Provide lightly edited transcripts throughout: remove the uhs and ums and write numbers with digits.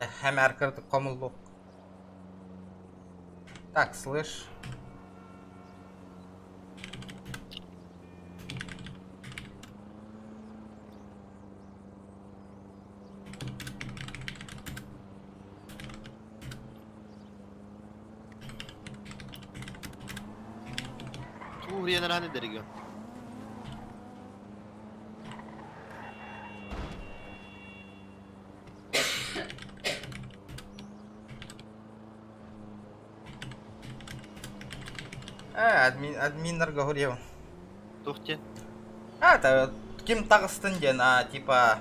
Хэмээр кырдык хомуллук. Так, слышь. Туһуйан дэригэн. Э, админ, админнарга хоруйабын. Туох диэн? А, это ким таҕыстын диэн, а, типа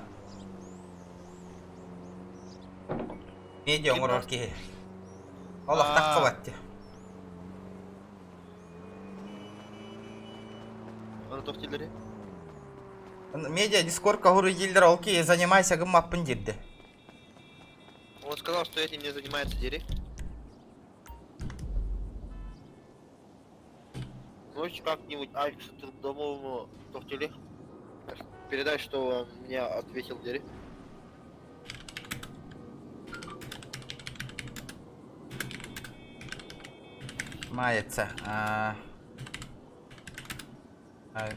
медиа Ким оҥорор таҕыс- киһи. Олох Аа. таххыбат дии. Оны туох дииллэрий? Медиа дискордка хоруй дииллэр, ол киһи занимайся гыммаппын диирдэ. Он сказал, что этим не занимается Дерек. Можете как-нибудь Алексу Трудовому Тохтеле передай, что он мне ответил Дерек. Мается. А... а,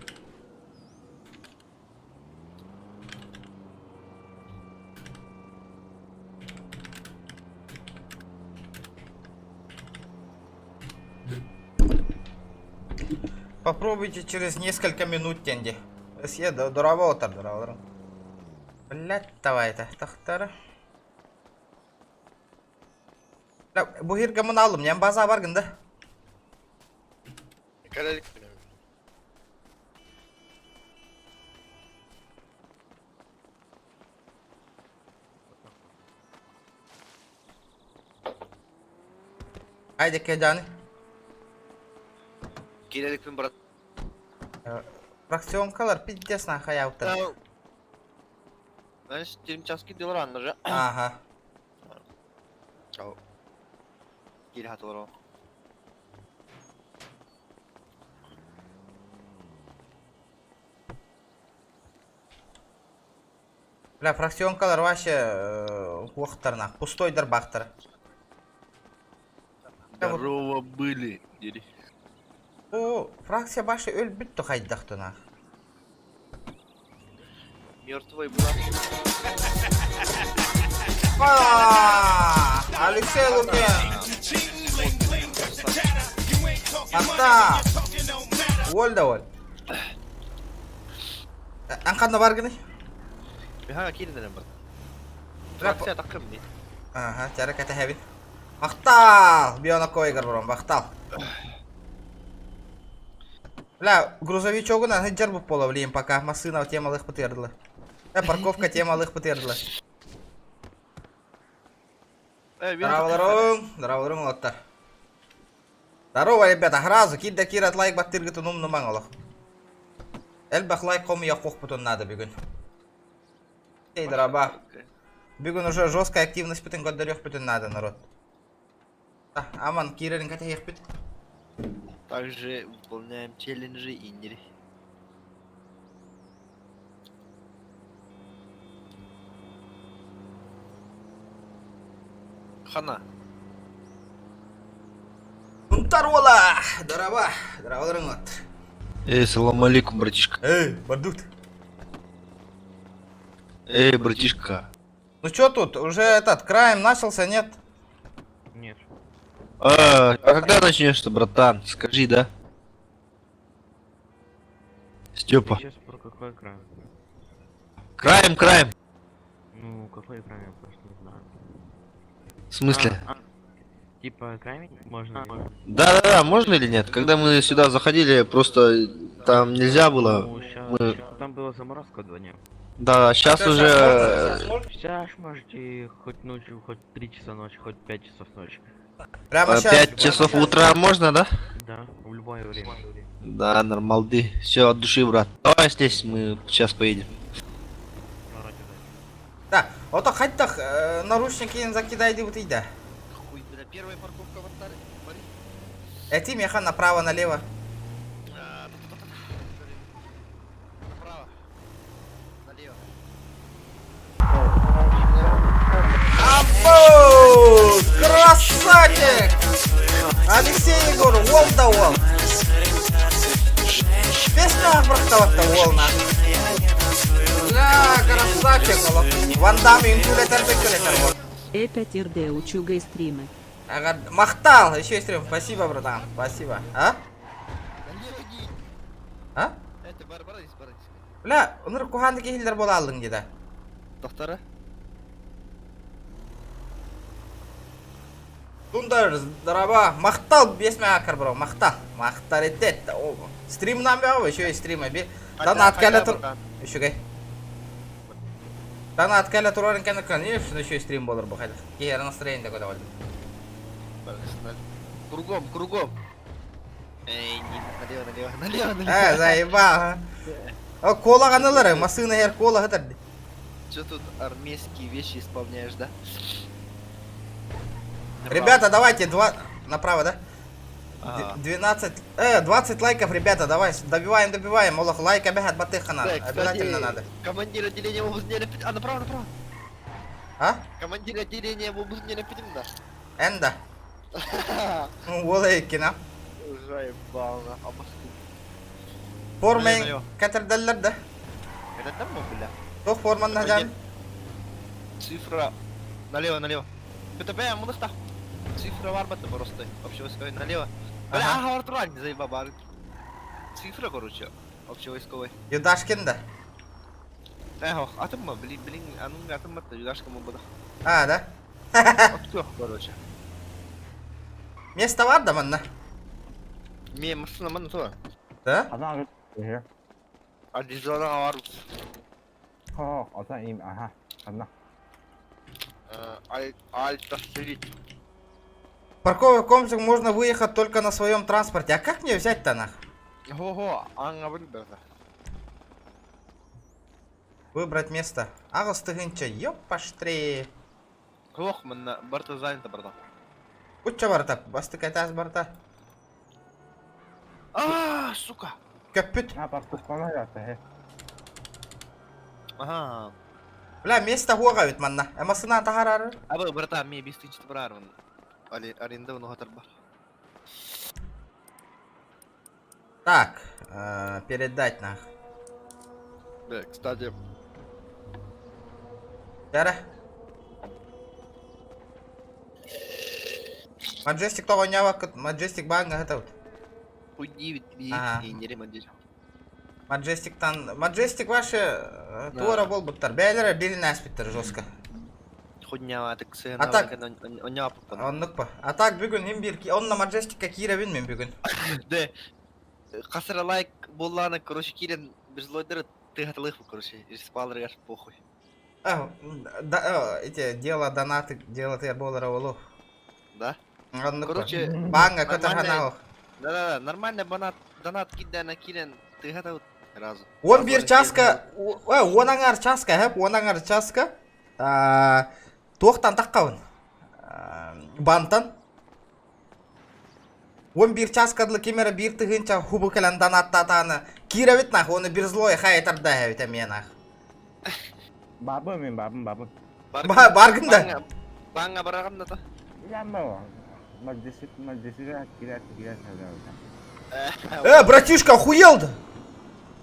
Попробуйте через несколько минут тенди. Съе, доработар, доработар. Блять, давай это, тахтара. Бу хирга мын алым, нем база бар гында. Кэлэлик Айда кеданы. Киирэликпин брат. Фракционкалар пиздец нахай автор. Знаешь, термический делар аннажа. Ага. Киирэ хатылар Бля, фракционкалар вообще уохтарна, пустойдар бахтар. Здорово были, дери. О, фракция башы өлбүт тухайдахтына. Мертвой была. Па! Алексей Лукин! Ата! Уоль да уоль. Эн ханна баргыный? Миха киирден бар. Фракция такым дии. Ага, чара кэтэһэбин. Махтал! Бионокойгар барон, махтал. Бля, грузовичогун сылдьар буолла, блин, пока массыына темалых бытыардылар. Э, парковка темалых бытыардылар. Здраволорун, здраволорун уолаттар. Здорово, ребята, сразу киир да киир лайк баттыыргытын умнумаҥ олох. Элбэх лайк хомуйуохпутун надо бүгүн. Эй, дороба. Бүгүн уже жесткая активность бүтүн көрдөрүөхпүтүн надо, народ. Аман, киирэрин кэтэһиэхпит. Также выполняем челленджи Индери. Хана. Унтар уола! Дороба! Здраволорун Эй, салам алейкум, братишка. Эй, бардут. Эй, братишка. Ну чё тут, уже этот, крайм начался, нет? Нет. А, а когда начнешь-то, братан? Скажи, да? Степа. Сейчас про какой экран? Крайм, крайм. Ну, какой экран, я просто не знаю. В смысле? А, а, типа камень можно? Да-да-да, можно или нет? Когда мы сюда заходили, просто там нельзя было. Ну, щас, мы- щас там была заморозка 2 дня. Да, сейчас Щас, уже... щас можно, щас можно? Сейчас можете хоть ночью, хоть 3 часа ночи, хоть 5 часов ночи. Прямо сейчас. 5 часов утра можно, да? Да, в любое время. Да, нормалды. Все, от души, брат. Давай здесь, мы сейчас поедем. Давайте, давайте. Да, ото хайдах наручники закидай диэбитэ. Хуй, бля, первая парковка в Антаре. Смотри. Эти меха направо-налево. А, та-та-та-та. Направо. Налево. Або! Алексей Егор, уол да уол. Песня бырахтабатта уол на. Бля, красавчик олох. Ван Дамм үҥкүүлэтэр бөккөлөтөр уол. Опять ирде учугэй стримы. Ага, махтал, еще стрим. Спасибо, братан, спасибо. А? А? Это бар бар бар. Бля, онор куханды киһилер бола алдың деді. Доктора? Тундар, здорово. Махтал, бес акар, бро, махтал. Махтаритет. Стримнан бе, еще и стрима би. Донат кэлэ тур. Үчүгэй. Донат кэлэ турарын кэнэ, конечно, еще и стрим болар бу хайда. Киһи настроение такой довольно. Кругом, кругом. Эй, не, налево, налево, налево, налево. Э, заебал, а. О, кола ганалары, машина хер кола хатар. Че тут армейские вещи исполняешь, да? Ребята, давайте два... Направо, да? Ага. 12... 20 лайков, ребята, давай, добиваем, добиваем. Олох, лайк обязательно, батыхана. Да, кстати, Обязательно надо. Командир отделения обуз А, направо, направо. А? Командир отделения обуз да. Энда. Уола кино. Заебал, на. А Формен катердаллар да. Это там, бля? Тох форман нажам. Цифра. Налево, налево. ПТП, мудахта. Цифра варбата просто. Общевойсковой налево. Бля, ага, вартурань, заебал. Цифра, короче, общевойсковой. Юдашкин да. Эх, атымма, блин, блин, а ну атымма, юдашка мы буду. А, да? Все, короче. Место бар да манна. Ме машина манна то. Да? Ана here. Адизона бар. Oh, ата им аха. Ана. Альта Стрит. Парковый комплекс можно выехать только на своем транспорте. А как мне взять-то нах? Хо-хо, аңа бил Выбрать место. Аҕыс тыһыынча, ёпаштри. Ох, манна барта занято барда. Учча барта, бастык этаж барта. А, сука. Көппүт. А, парковкана ята he. Ага. Бля, место хуага ведь манна. Эмасына тахарар. Аба, брата, ме 5 тысяч барар. Али аренда много бар. Так, передать нах. Да, кстати, Бәрі. Маджестик того нявак, Маджестик банга это вот. Уйди, Ага. и не ремонтить. Маджестиктан, Маджестик ваши туора бол буттар. Бәйлері белін әспеттер жестко. Хуйня, так А так- Оня Оннук па. А так бүгін хим bir онна Маджестикка кире мен бүгін. Да. Хасара лайк буллана, короче, кирен безлойдер ты хатлых, короче, и спал похуй. А, да, эти дело донаты, дело ты болара олу. Да? Оннук па. Короче, Банга нормально- көтөрханау. Да-да-да, нормально банат, донат кидана кирен, ты хатал сразу. 11 часка, он аңар часка, хэп, он аңар часка. Туохтан таққабын. Бантан. 11 часка кемера бир тыгынча хубу кэлэн донаттатаны. Киребит нах, оны бир злой хайтарда хэбит эме нах. Бабы мен бабым бабым. Баргын да. Банга барагам да. Билемem. Маджестик Маджестик кирет кирет. Братишка, охуел да?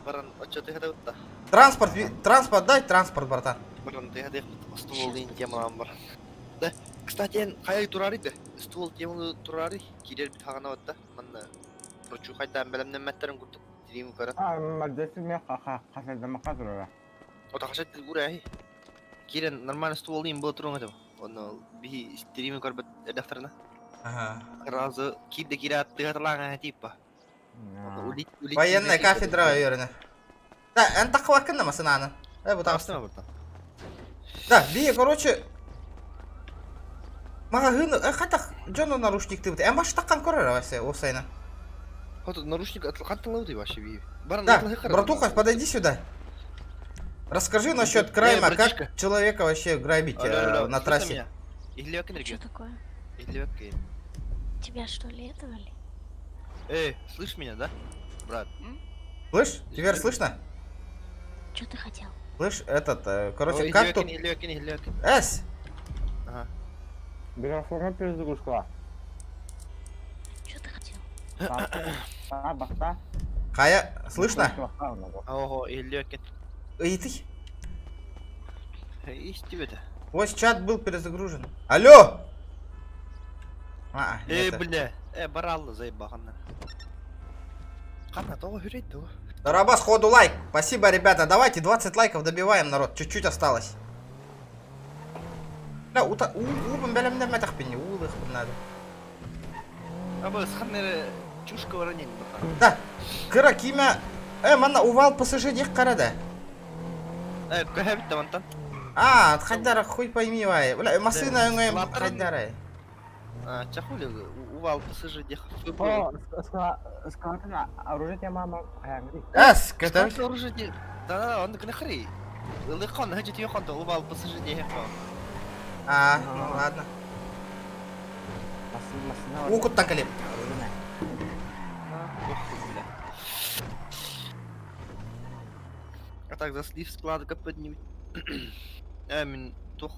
Баран, а чё ты хатал да? Транспорт, транспорт дай, транспорт, братан. Баран, ты хатал ствол дин тема бар. Да, кстати, эн кая турари да. Ствол тема турари, кирер бит хагана батта. Манна Прочу хайдан белемнен меттерин курдук. Дилим кара. А, Маджестик мен хасадама кадыра. Ота хашат гура Кирен нормально ствол дин было турунга деп. Оны би стрим көрбөт редакторына. Ага. Сразу кирде кират ты хаталага типа. Улит улит. Военная кафедра үйрені. Да, эн таққы да масынаны. Бу тағысты. Тагыстыма бурта. Да, би, короче, Мага хын, хатах, жона нарушник ты. Эм баш таққан көрөр васе, осайна. Вот нарушник кантылы вообще би. Баран Да, братуха, подойди сюда. Расскажи насчет крайма, как человека вообще грабить на трассе. Что такое? Тебя что ли этого ли? Эй, слышь меня, да? Брат. Слышь, теперь слышно? Что ты хотел? Слышь, этот, короче, как тут... Эс! Ага. Микрофонга перезагрузка. Баста. Хайа, слышно? Ого, иһиллиэккин. Ыйытый. Истибэтэ. Ось чат был перезагружен. Алло! А, Э, это. бля. Э, баралла заебаханна. Ханна, того хүрейт того. Дороба, сходу лайк. Спасибо, ребята. Давайте 20 лайков добиваем, народ. Чуть-чуть осталось. Да, ута, у, убым бэлэмнэммэтэхпин, уулых надо. Аба, сханнere чушка воронень баха. Да, кыра кимэ... Э, манна увал ПСЖ диэх карада. Э, көһөбүт мантан. А, хайдара хуй пойми вай. Бля, машина өҥөй Лаптарын- хайдара. А, чахули, увал ПСЖ диэх. О, скалатын оружие тебе мама. Эс, кета. Что оружие де? Да, он кнахри. Лыхон, хачит ехон, то увал ПСЖ диэх. А, ну ладно. Машина. Укуттан калим. А так зашли в склад поднимать. Э, мин туох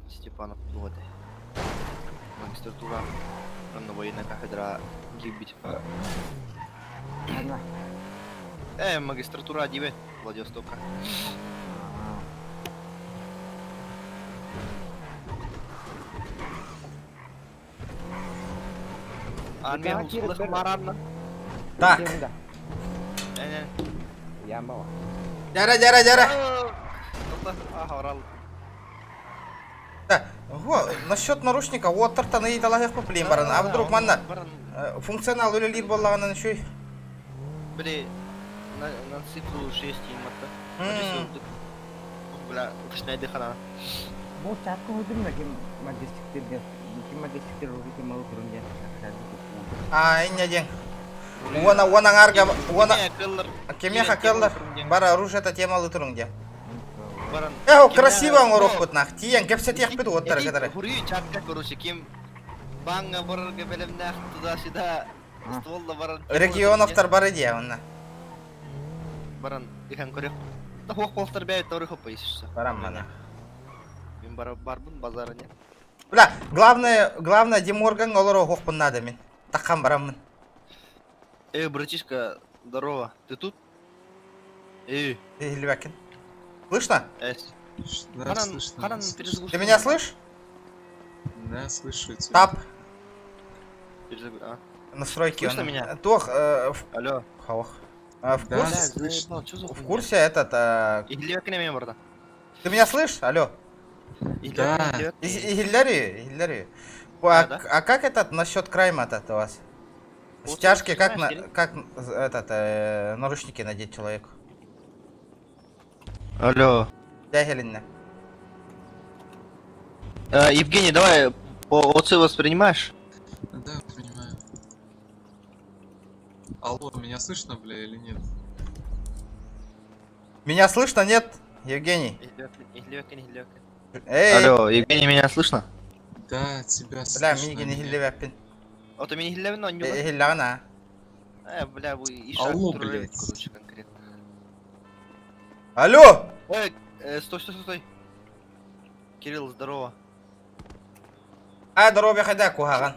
Степанов туоте. Магистратура. Онно военная кафедра гибить. Э, магистратура дибе, Владивостока. Армия услых маранна. Так. Э, Я мало. Дяра, дяра, дяра. Ага, Да, во, насчет наручника, уоттартан ыйыталаһыах плен баран. А вдруг манна функционал үлэлиир буоллаҕынан үчүй. Били, на, на цифру 6 имата. Бля, ушнайды хана. Бу чатка өдүм ким магистриктер ким магистриктер оружие тема турун А, иння ден. Уона, уона аңарга, уона... Кемеха келлер, бара оружие-то темалы турун де. Баран. Э, красиво оҥоруохпут нах. Тиен кэпсэтиэхпит уоттара кытары. Хури чатка, короче, ким банга барарга белемнах туда-сюда. Стволла баран. Регионовтар бары дия онна. Баран, ихан көрөх. Да хуак полтар бәйт торы хопа исүсә. Барам мана. Мин бар барбын базарыня. Бля, главное, главное Деморган олоро хохпун надо мин. Такхан бараммын. Эй, братишка, здорово. Ты тут? Эй, Илбакин. Слышно? эс. Да, Ханан, слышно. ханан слышно. перезагрузка. Ты меня слышишь? Да, слышу тебя. Тап. Перезагру- а. Настройки. Слышно он. меня? Тох, в... Алло. Хаух. В Да, курсе? слышно. Заебал, чё за В хуйня? курсе этот... Иглевек не барда. Ты меня слышишь? Алло. Да. Хиллари, Хиллари. А, Да, да. а как этот насчет крайма этот у вас? Вот Стяжки, как на, знаешь, Кирилл. как этот наручники надеть человеку? Алло. Я Хелена. Евгений, давай по ОЦ воспринимаешь? Да, понимаю. Алло, меня слышно, бля, или нет? Меня слышно, нет, Евгений? Эй, Алло, Евгений, меня слышно? Да, тебя бля, слышно. мигин меня. хиллевеппин. А то меня хилевин, он не Хилляна. Э, бля, вы и Алло, шаг блядь. короче, конкретно. Алло! Эй, стой, стой, стой, стой. Кирилл, здорово. А, здоровья хайда кухаган.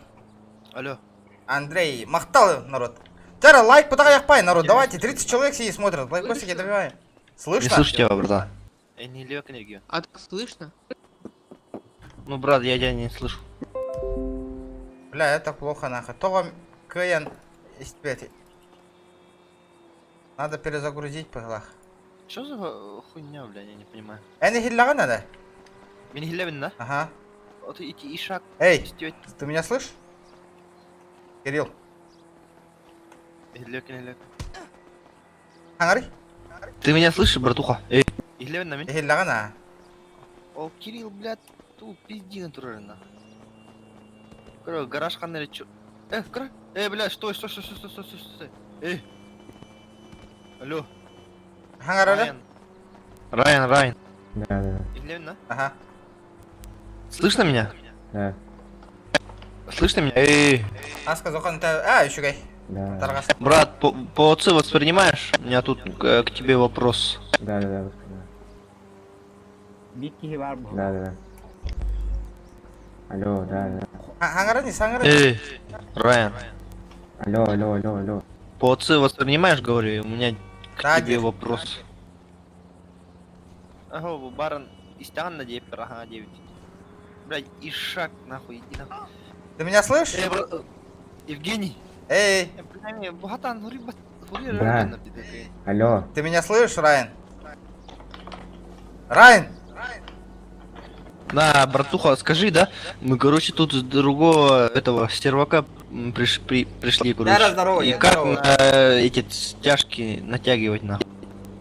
Алло. Андрей, махтал, народ. Тара, лайк потаяхпай, народ, давайте, 30 человек сидит смотрят, лайкосики добиваем. Слышно? Не слышу тебя, братан. Э, не левик энергию. А так слышно? Ну, брат, я тебя не слышу. Бля, это плохо нахуй. Това КН испеть. Надо перезагрузить пыглах. Что за хуйня, бля, я не понимаю. Эни хилляга надо? Меня хилевин, да? Ага. Вот идти и шаг. Эй, ты меня слышишь? Кирилл. Хангари? Ты меня слышишь, братуха? Эй. Хилевин на меня? Хилляга на. О, Кирилл, блядь, ту пизди натурально. Короче, гараж ханнери чё? Э, кра... Э, блядь, стой, стой, стой, стой, стой, стой, стой, стой. Эй. Алло. Хангарара? Райан. Райан, Райан. Да, да, Хилевин, да? Ага. Слышно меня? да. Слышно меня? Эй. Аска зохан та... А, еще гай. Да, Таргас. Брат, по, по ОЦ воспринимаешь? У меня тут к тебе вопрос. да, да, да. Да, да, да. Алло, да, да. Хангарани, хангарани. Эй, Райан. Алло, алло, алло, алло. По отцы воспринимаешь, говорю, у меня к Да, тебе дед. вопрос. Ага, барон истян на 9, ага, 9. Блядь, ишак, нахуй, иди нахуй. Ты меня слышишь? Э, бро- Евгений! Эй, Э, бля, не, братан, хури, ба- хури, Да. реально, пидоры. Алло. ты меня слышишь, Райан? Райан! Да, братуха, скажи, да? Мы, короче, тут с другого этого сервака пришли, короче. Да, здорово, И я как здорово. на эти стяжки натягивать, нахуй?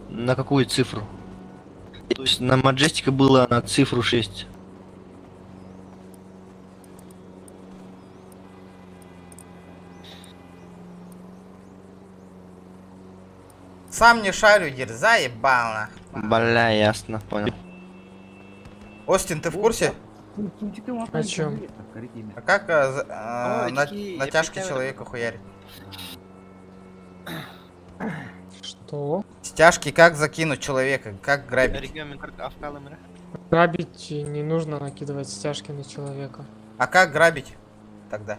На какую цифру? То есть на Маджестика было на цифру 6. Сам не шарю, дер, заебал нах. Бля, ясно, понял. Остин, ты в курсе? О чем? А как Ой, такие, я натяжки представил. человека хуярить? Что? Стяжки как закинуть человека, как грабить? Регион как Авкалым, да? Грабить не нужно накидывать стяжки на человека. А как грабить тогда?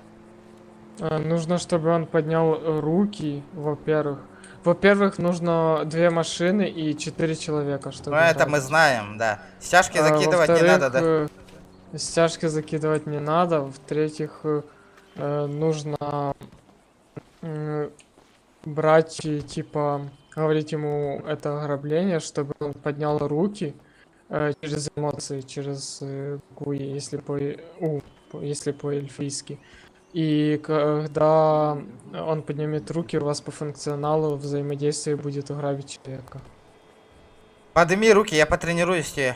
Нужно, чтобы он поднял руки, во-первых. Во-первых, нужно две машины и четыре человека, чтобы Ну это мы грабить. знаем, да. Стяжки А, закидывать не надо, да? во-вторых, Стяжки закидывать не надо. В-третьих, нужно брать и типа говорить ему это ограбление, чтобы он поднял руки через эмоции, через букву «Е», если по У, если по-эльфийски. И когда он поднимет руки, у вас по функционалу взаимодействие будет ограбить человека. Подними руки, я потренируюсь тебе.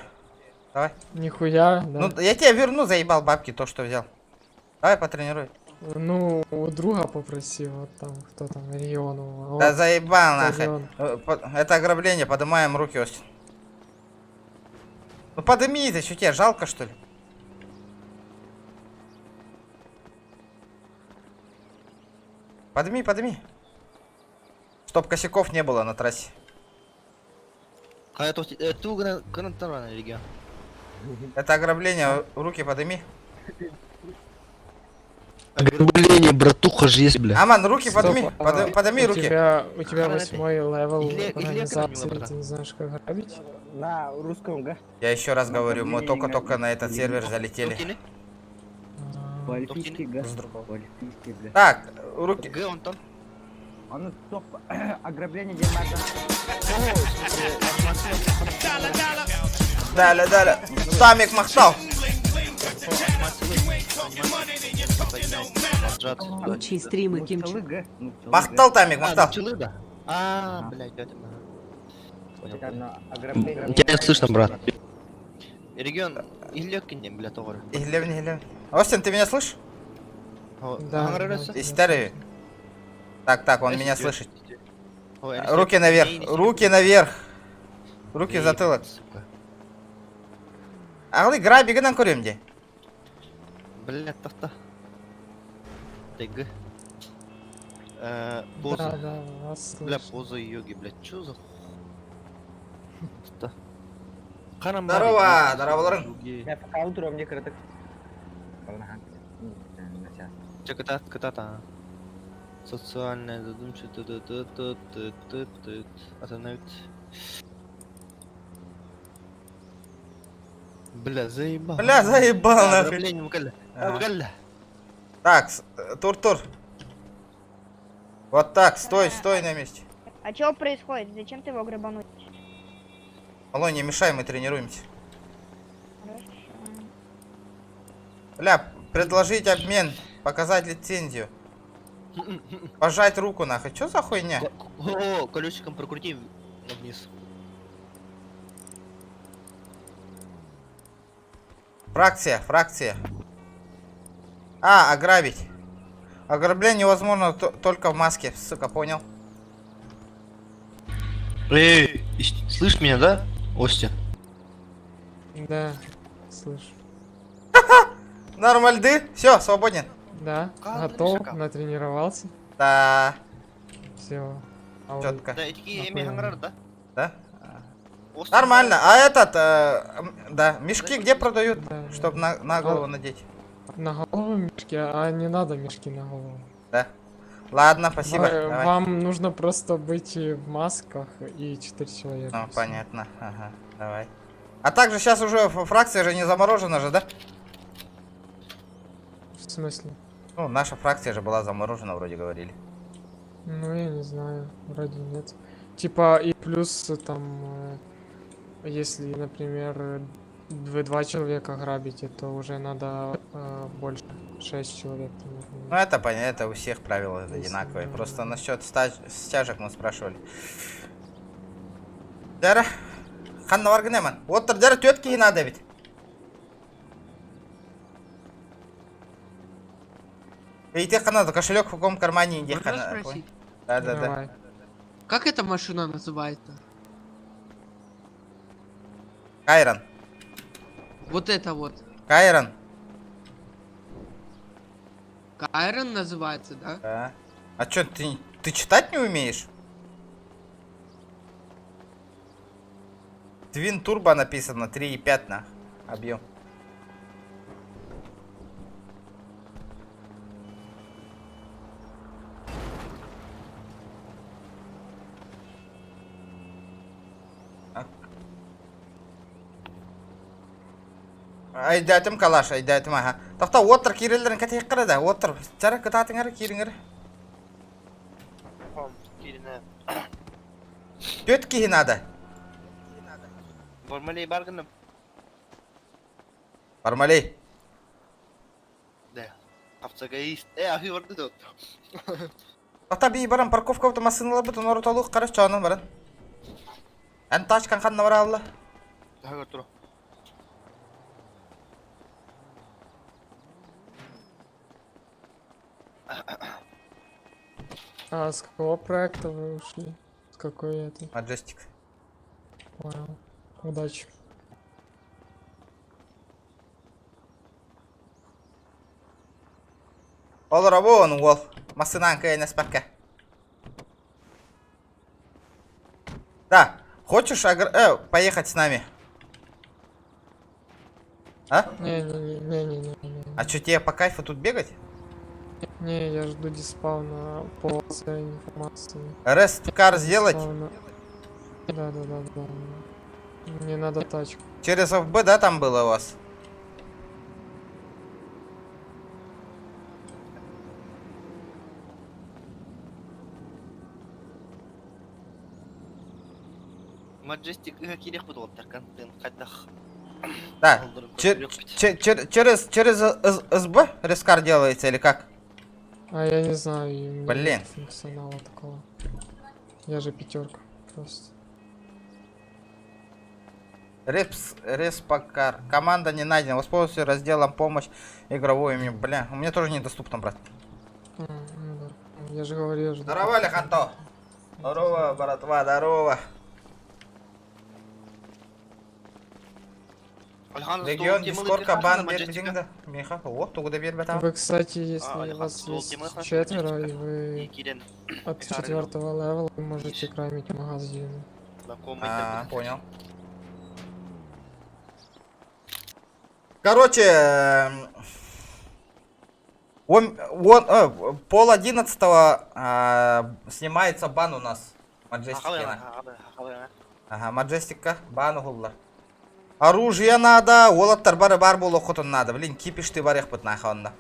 Давай. Нихуя, да. Ну, я тебе верну, заебал бабки, то, что взял. Давай потренируй. Ну, у друга попроси, вот там, кто там, региону. Да Вот, заебал нахуй. регион. Это ограбление, поднимаем руки, Остин. Ну подними ты, что тебе жалко, что ли? Подними, подними. Чтоб косяков не было на трассе. А это ту гранатарана регион. Это ограбление, руки подними. Ограбление, братуха, же есть, бля. Аман, руки Стоп, подними, а подними у руки. тебя Охрана восьмой level организации, братан. ты не знаешь, как грабить? На русском, га? Я еще раз говорю, мы Ограбление только-только на этот не сервер залетели. Тохтины? А, По-эльфийски, га? С другого. По-эльфийски, бля. Так, руки. Г, он там. А ну стоп, ограбление Германии. Далее, далее. Тамик махтал. Учи стримы Кимчик. га? Ну, Махтал, Тамик, махтал. Пчелы, да? А, блядь, это... Понял, понял. Ограбление. Тебя слышно, брат. Регион, иллеккин, бля, товар. Илевни, илевни. Остин, ты меня слышишь? Да, да. Истерви. Так, так, он меня слышит. Руки наверх, руки наверх. Руки в затылок. Алы граби гынан көрем де. Бля, тоқта. Т, Г. Да, Поза. да, вас Бля, слышно. поза йоги, бля, чё за ху- Қарам Здорово, здорово, Я пока утром мне краток. Чё, ката, ката, Социальная задумчивость, т т т т т т т Остановить. Бля, заебал. Бля, заебал нахуй. Ограбление, бля. А. Бля. Так, тур-тур. Вот так, стой, стой на месте. А что происходит? Зачем ты его грабанул? Малой, не мешай, мы тренируемся. Хорошо. Бля, предложить обмен, показать лицензию. Пожать руку нахуй. Чё за хуйня? О, колесиком прокрути вниз. Фракция, фракция. А, ограбить. Ограбление возможно только в маске, сука, понял? Эй, слышь меня, да, Остин? Да, слышу. Нормальды? Все, свободен. Да, Как готов, шагал? натренировался. Да, Все. четко. Да, такие Нахуй. эми да? Да? Остин, Нормально. А этот, да, мешки где продают? Да, Чтоб на голову надеть. На голову мешки, а не надо мешки на голову. Да. Ладно, спасибо. Ва- Давай. Вам нужно просто быть в масках и 4 человека. Ну, всё. понятно. Ага, давай. А также сейчас уже фракция же не заморожена же, да? В смысле? Ну, наша фракция же была заморожена, вроде говорили. Ну, я не знаю, вроде нет. Типа, и плюс там, если, например, вы два человека грабите, то уже надо больше, 6 человек. Там, Ну, например. это понятно, это у всех правила Если, одинаковые. да. Просто насчет стяжек мы спрашивали. Дара, ханна варгынеман. Оттыр дара тетки надо ведь. И ты хана, кошелек в каком кармане иди Можно хана. спросить? Да, да, да. Давай. Как эта машина называется? Кайрон. Вот это вот. Кайрон. Кайрон называется, да? Да. А чё, ты читать не умеешь? Twin Turbo написано, 3,5 на объем. Айдатым калаш, айдатым аха. Тохта отыр кирелерин катек да, отыр. Чара кытатыңар кириңер. Кирина. Төт киһи надо. Бармалей баргыным. Бармалей. Да. Автогаист. Ахы барды да. Ата би баран парковка бут масыналар бут норотолук караш чанын баран. Эн тачкан ханна бара алла. Тага тур. А с какого проекта вы ушли? С какой это? Маджестик. Понял. Удачи. Ол рабон уол. Масынан кайна спакка. Да, хочешь поехать с нами? А? Не-не-не-не-не-не. А чё, тебе по кайфу тут бегать? Не, я жду диспауна по своей информации. Рест кар сделать? Да-да-да-да. Мне надо тачку. Через ФБ, да, там было у вас? Маджестик кирек бут оттар контент кайдах. Да. Через СБ рескар делается или как? А я не знаю, у меня Блин. нет функционала такого. Я же пятерка просто. Репс, респакар. Команда не найдена. Воспользуйся разделом помощь игровой. Мне, бля, у меня тоже недоступно, брат. А, ну да. Я же говорил, жду. Здорово, Леханто. Здорово, братва, здорово. Регион Дискорка бан бербидиңда. Миха, о, тугуда бербет Вы, кстати, если у вас есть четверо, и вы от четвертого левела вы можете громить магазины. А, понял. Короче, он, 10:30 снимается бан у нас. Маджестикена. Ага, Маджестика, бан угуллар. Оружие надо, уолаттар бары бар болу хотун надо. Блин, кипиш ты бар ихпыт нахуй онда.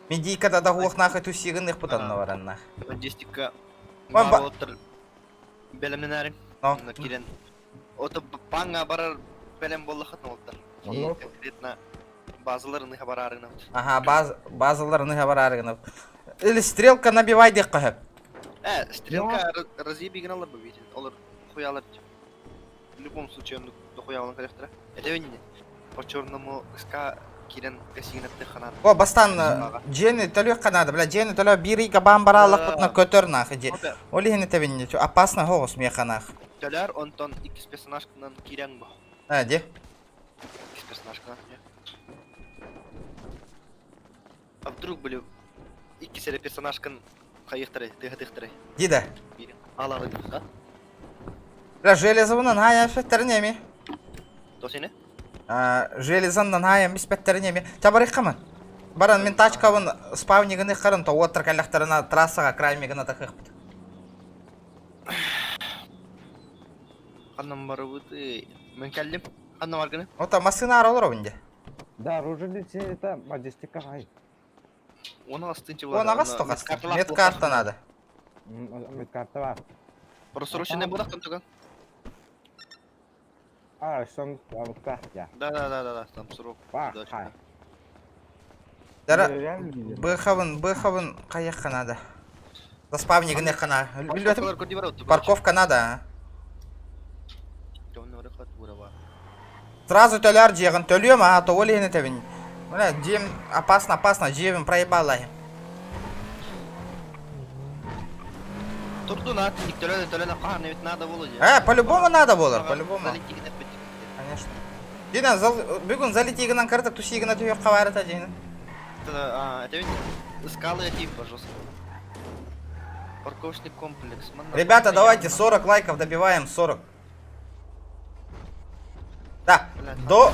Медийка да хуох нахуй тусигын ихпыт онна бар нах. Маджестика. Вон Бар оттар белемнәрин. Но. Кирен. Ото панга барар белем болла хатны оттар. Онно. Конкретно базаларны хабарарына. Ага, базаларны хабар Или стрелка набивай дек кахып. Стрелка разъеби геналар бу бит. Олар хуялар. В любом случае он дохуя алан коллектора. Это не по черному СК кирен касина ханан. О, бастан жени төлөк канада, бля, жени төлө бири габан баралык бутна көтөр нах. Оли хене тебинне, опасно хогос механах. Төлөр онтон икс персонажканан кирен бу. А, де? Икс персонажканан. А вдруг были икки сере персонажкан кайыктыры, тыгытыктыры. Дида. Алалы да? Бля, железовынан хая бисеттерин эми. То сене? Железаннан хая бисеттерин эми. Табарык каман. Баран мин тачкабын спавнигын ыххарын то уоттар кэллэхтэринэ трассаҕа краймигына тахыахпыт. Ханнан барыбыт? Мен кэллим. Ханна баргыны? Ота массыына ара олоробун дьэ. Да, оружие это Маджестика хай. Оны астынчы 18 тоқас. Медкарта надо. Медкарта бар. Просроченный будах там А, сон я. Да, да, да, да, да, там срок. Ба, хай. Дара быхабын, быхабын каяққа надо. Заспавнигын хана. Билбетим. Парковка надо. а. Сразу төлөр дьиэҕин төлүөм, а то ол иһин этэбин. Бля, дьиэм опасно, опасно, дьиэбин проебала. Турду на, төлөн төлөн хаһан ведь надо было. По-любому надо было, по-любому. Конечно. Дина, зал, бүгүн залетигынан кырдык тусигына түйөк кабарыта дина. Это, это ведь скалы эти, пожалуйста. Парковочный комплекс. Ребята, давайте 40 лайков добиваем, 40. Да, до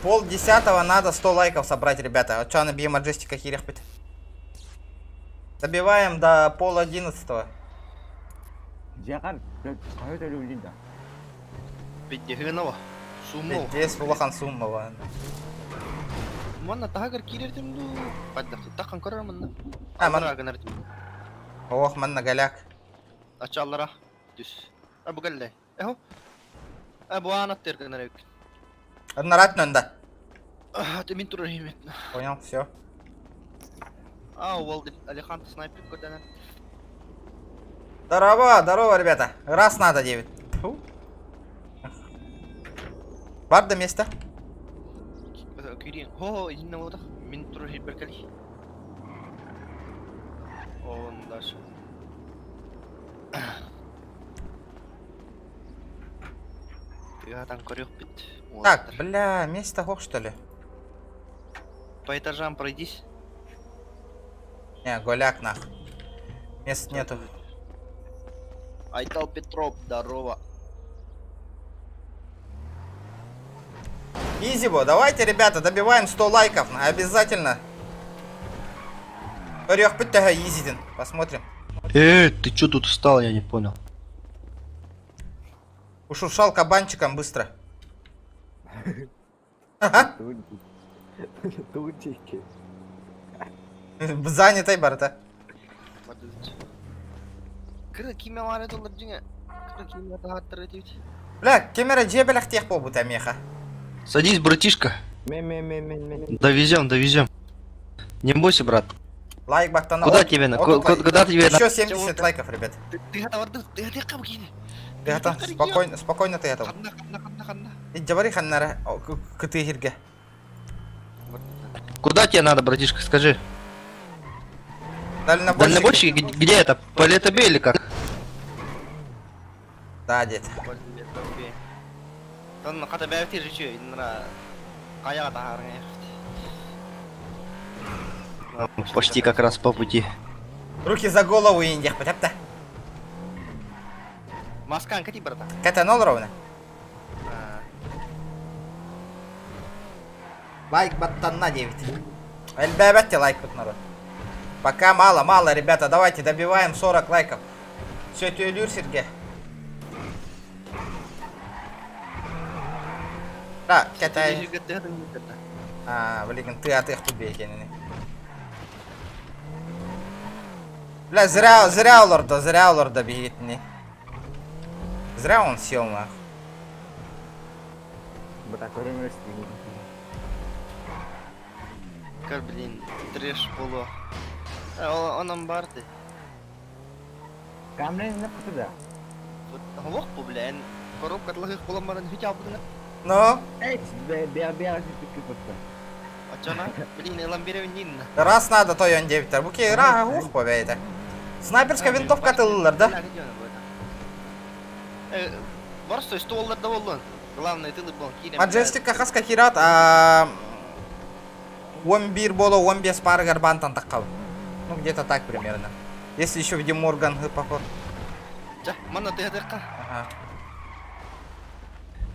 9:30 надо 100 лайков собрать, ребята. А что на бьем Маджестика хирехпит? Добиваем до 10:30. Жакар, кайда төлөйүн да. Пиддехынова. Суммо. Здесь улахан сумма. Манна тагар кирертим ду. Паддах тахан көрөр манна. А, ман... Ох, манна голяк. Ачаллара. Түс. А бугалле. Эхо. А буана тергенер. Одноратно да. Ты мин турар химет. Понял, все. А, уол Алехандро снайпер көрдөнө. Здорово, здорово, ребята. Раз надо, 9. Фу. Бар до места. Кирин. Хо, инна вода. Мин турар хиберкали. Он дальше. Там корёк бит. Так, бля, место хох, что ли? По этажам пройдись. Не, голяк нах. Мест нету. Айтал Петров, здорово. Изибо, давайте, ребята, добиваем 100 лайков. Обязательно. Орех изидин. Посмотрим. Эй, ты чё тут встал, я не понял. Ушуршал кабанчиком быстро. Ага. Тунчики. Занятой барта. Бля, камера жебелях тех побута меха. Садись, братишка. Ме-ме-ме-ме-ме. Довезем, довезем. Не бойся, брат. Лайк бактана. Куда тебе на? Куда тебе Еще 70 лайков, ребят. Ты готов, ты готов, Ты готов? Спокойно, спокойно ты готов. Иджабари ханнара кыты хирге. Куда тебе надо, братишка, скажи? Дальнобойщик. Дальнобойщики? Где это? По летобе или как? Да, дед. Почти как раз по пути. Руки за голову индих, потяпта. Маскан, кати, брата. Ката нол ровно. Лайк баттанна 9. Эльбэбэтте лайк вот народ. Пока мало, мало, ребята. Давайте добиваем 40 лайков. Все, тюлюр, Сергей. Да, катай. А, блин, ты от их тубейкин. Бля, зря, зря лорда, зря лорда бегит не. Зря он сел нах. Кар, блин, трэш полу. Он амбарты. Камнен не куда? Вот, лох, бля, коробка тлахых буламарын хотя бы. Ну? Эй, бе бе А чё на? Блин, эламберевин Раз надо, то он 9. Буки, ра, ух, побейте. Снайперская винтовка тыллар, да? Барстой столлар да боллун. Главное, тылы был. Маджестика хаска хират, а... 11 боло 15 пары гарбантан таккал. Ну, где-то так примерно. Если еще в Деморган поход. Ага.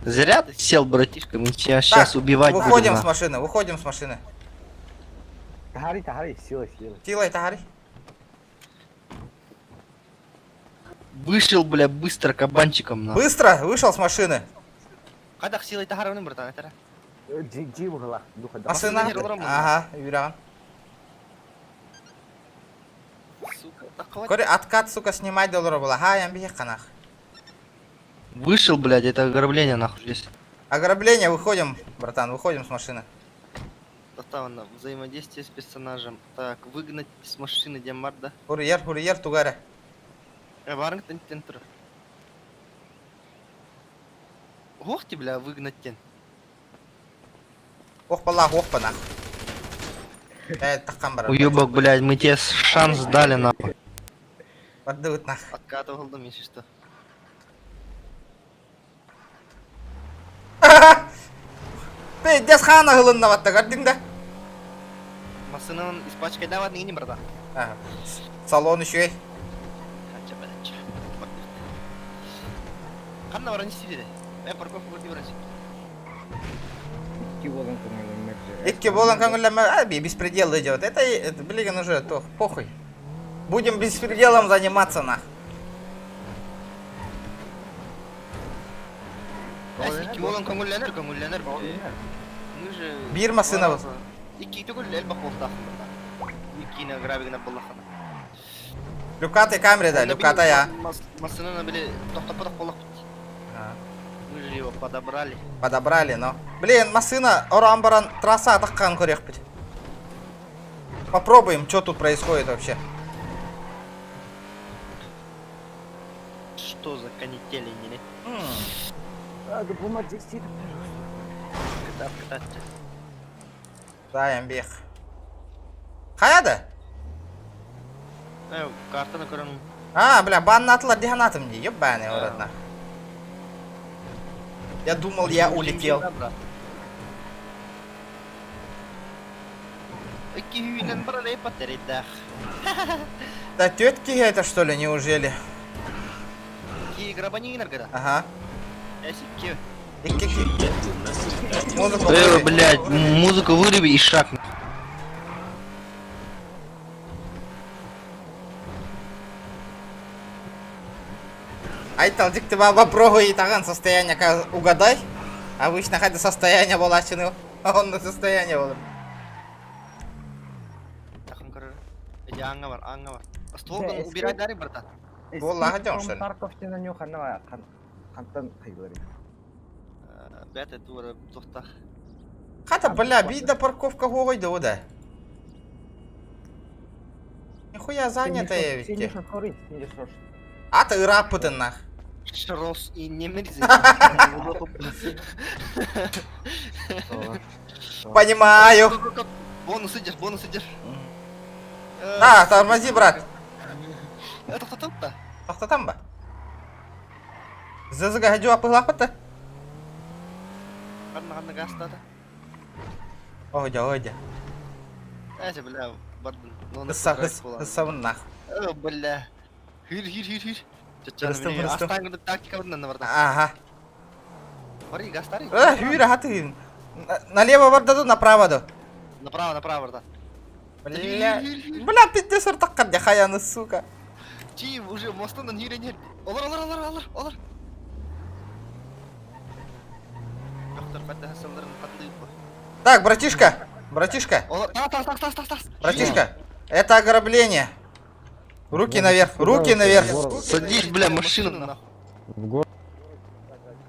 Зря ты сел, братишка, мы тебя сейчас убивать выходим будем. с машины, выходим с машины. Таһари, таһари, сила, сила. Силой таһари. Вышел, бля, быстро кабанчиком, нахуй. Быстро вышел с машины. Хайдах силой таһаарабын, братан, этэрэ? Дьи быһылаах, духа. Машина. Ага, үрэҕин. Сука, такого... Кори откат, сука, снимать доллара была. Ха, я бихи ханах. Вышел, блядь, это ограбление, нахуй, здесь. Ограбление, выходим, братан, выходим с машины. Татавна, взаимодействие с персонажем. Так, выгнать с машины Демарда. Курьер, курьер, тугара. Э, барың тен тур. Ох ты, бля, выгнать тен. Ох, палах, ох, панах. Э, таххан барар. Уебок, блядь, мы тебе шанс дали, нахуй. Бардыбыт нах. Откатывал дом, если что. Пиздец хана гылынна батта, көрдүң да? Машинаны испачкай дават не брата. Ага. Салон еще эй. Хача, блядь. Ханна баран истиде. Э, парковка көрдү баран. Икки болан көңүлүммөр. Икки болан көңүллэмэ, а, беспредел идет. Это, блин, уже то, похуй. Будем беспределом заниматься, нах. Икки болан көңүллэнэр, көңүллэнэр. Мы же... Биир массыына Икки түгүл элбэх буолтаахпын брата. Иккини грабигына буллахана. Люкатай камера, да, люкатай, я. Массынаны били тохтопотох боллахпыт. Мы же его подобрали. Подобрали, но. Блин, массына оран баран трасса атаққан көрекпит. Попробуем, что тут происходит вообще. Что за канители, не? А, да бума десит. Катап, катап. Да, бех. Хаяда? Э, картаны көрөм. А, бля, баннатылар диханатым не, ебаный в рот, нах. Я думал, я улетел. Икки үйүнен бар эле патеридах. Да тетки это что ли, неужели? Ки грабанинер гада. Ага. Эсикки. Икки Музыку Э, выруби. блядь, музыку выруби и шаг. Айтал, дикти баба прогой таган состояние угадай. Обычно хотя состояние была чины. А он на состояние был. Тахым көрөр. Эди аңга бар, аңга бар. Стволган убирай дари, братан. Буоллаха дьон, что ли? Парковтина нюхана хантан хайылары. Бәт тура тохта. Хата, бля, бида парковка гойда, да. Нихуя занятая ведь. А ты раппытын нах. Шрос и не мерзи. Понимаю. Бонус идешь, бонус идешь. А, тормози, брат. Это кто-то? Тохтатам ба. ЗЗГ гадю апылапыта. Ханна ханна гастата. Ойда, ойда. Әсе, бля, бардын. Хысса, хыс, хыссабын нах. Э, бля. Хир, хир, хир, хир. Хырыстым, хырыстым. Астан тактика бардын бардын. Ага. Бары, гастары. Э, хүйрі, хаты. Налево бардаду, направо ду. Направо, направо, бардын. Бля, бля, пиздец, ортаққа дяхаяны, сука. Чи, уже мостан хирен Олар, олар, олар, олар, олар. Доктор, қайда хасаларын қатты Так, братишка, братишка, Олар, тас, тас, тас, тас, тас. братишка, это ограбление. Руки наверх, руки наверх, Садись, бля, машину нахуй. В город.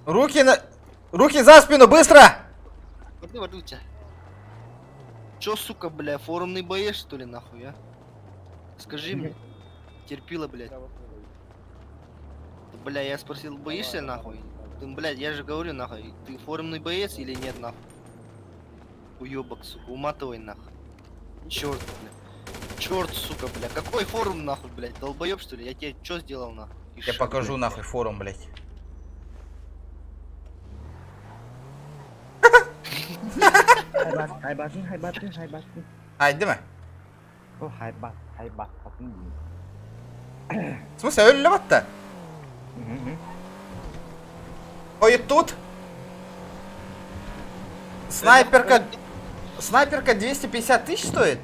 руки на... Руки за спину, быстро! Воды, воды у тебя. Чё, сука, бля, форумный боец, что ли, нахуй, а? Скажи мне. Терпила, блядь. Бля, я спросил, боишься, нахуй? Ты, блядь, я же говорю, нахуй, ты форумный боец или нет, нахуй? Уёбок, сука, уматывай, нахуй. Чёрт, бля. Чёрт, сука, бля. Какой форум, нахуй, блядь? Долбоёб, что ли? Я тебе чё сделал, нахуй? Я Ишак, покажу блядь. нахуй форум, блядь. Хайбат, хайбатын, хайбатын, хайбатын. Haydi mi? О, хайбат, хайбат, хатын. В смысле, өлі батта? Ой, тут? Снайперка... Снайперка 250 тысяч стоит?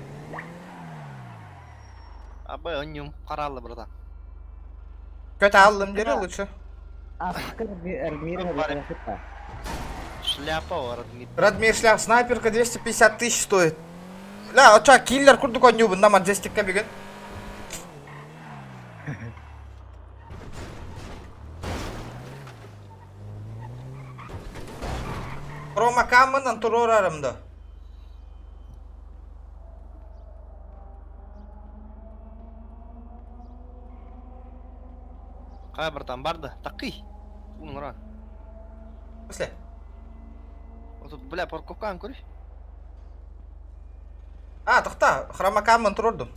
Абы онньум хараалла братан. Көт аллым дири лучше. Шляпа о, Радмир. Радмир шляп, снайперка 250 тысяч стоит. Ля, оча киллер курдук ойнуубун да маджестикка бүгүн. Рома камынан турорарым да. Кай братан бар да? Такый. Унра. После. Вот, бля, парковкан көрү. А, тохта, хромакаммын турордум.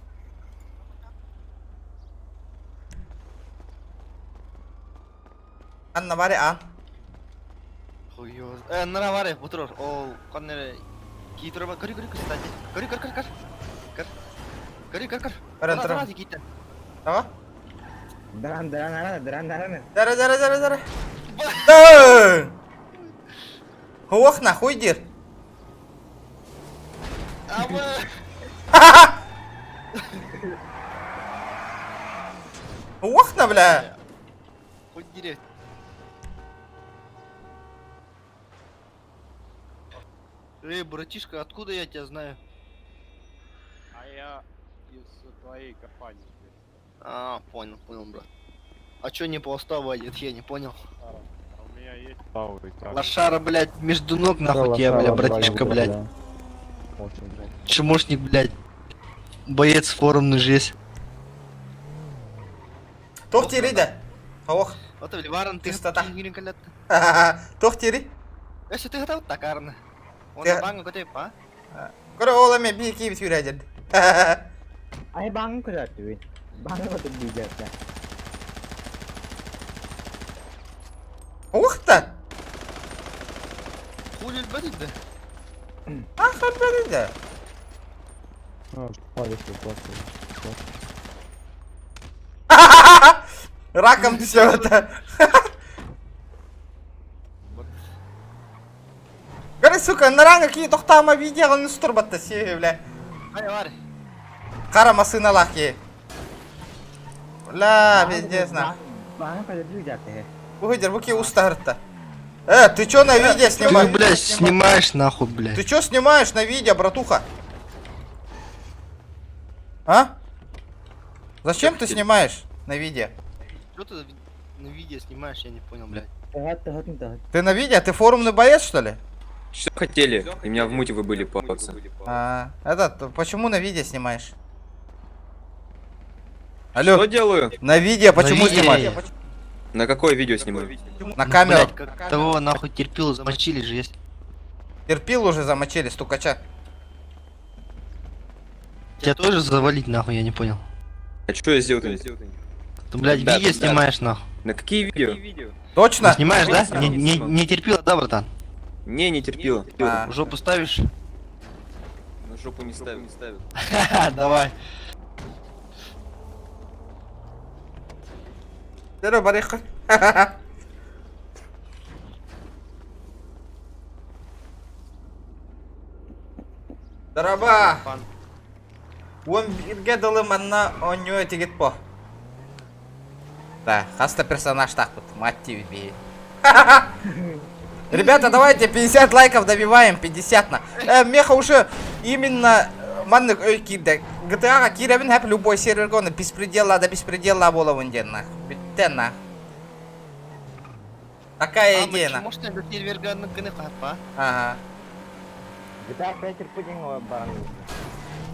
Анна бари ан. Хуёз. Э, нара бари, бутурор. Ол каннере кии тура көрү көрү кстати. Көрү көр көр көр. Көр. Көрү көр көр. Көрөн турар. Ага. Даран даран арана даран дарана. Дара дара дара дара. Да! Ох, нахуй дир. Ох, на, бля. Хуй дир. Эй, братишка, откуда я тебя знаю? А я из твоей компании. А, понял, понял, брат. А чё не по уставу одет, я не понял. А у меня есть. Лошара, блядь, между ног нахуй тебя, бля, братишка, блядь. Чмошник, блядь. Боец форумный жесть. Туох тири да. Ох. Вот, Варан, ты Чистота. Туох тири. Если ты готов, так, Арна. Он Ты- на банку готов, а? Көрө ол эме бии киби сүүрәден. Ай баң көрөттү. Баң өтүп бийдерде. Ух та. Хули льбадит, да? Ахыр берди. Раком все это. Көрө, сука, наранга ки тохтаама видеоны устурбатта сие, бля. Ай, вар. Кара масыналах ки. Бля, пиздец, на. Баң көрөттү бийдерде. Уйдер, буки устарта. Э, ты чё на видео Ты, снимаешь? блядь, снимаешь нахуй, блядь. Ты чё снимаешь на видео, братуха? А? Зачем ты снимаешь на видео? Что ты на видео снимаешь, я не понял, блядь. Тахат тахат тахат. Ты на видео? Ты форумный боец, что ли? Что хотели? И меня в муте вы были палцы. А, этот, почему на видео снимаешь? Алло. Что делаю? На видео почему На видео. снимаешь? На какое видео снимаю? На камеру. Блядь, как того нахуй терпил, замочили же есть. Терпил уже замочили, стукача. Тебя тоже завалить нахуй, я не понял. А что я сделал? Ты, блядь, Ребята, видео да. снимаешь нахуй. На какие видео? Точно? Снимаешь, да? Не, не, не терпила, да, братан? Не, не терпила. А. В жопу ставишь? На жопу не ставил. Давай. Здорово, барыха. Дороба. Он бирге дылы манна оньё тигит по. Да, хаста персонаж так вот, мать тебе. Ребята, давайте 50 лайков добиваем, 50 на. Э, меха уже именно маннык өй кирде. GTA-га киребин хәп любой серверге оны беспредела да беспредела болуын ден нах. Бүттен нах. Такая идея нах. Может, это сервер ганы хапа? Ага. GTA 5 рпудин баран.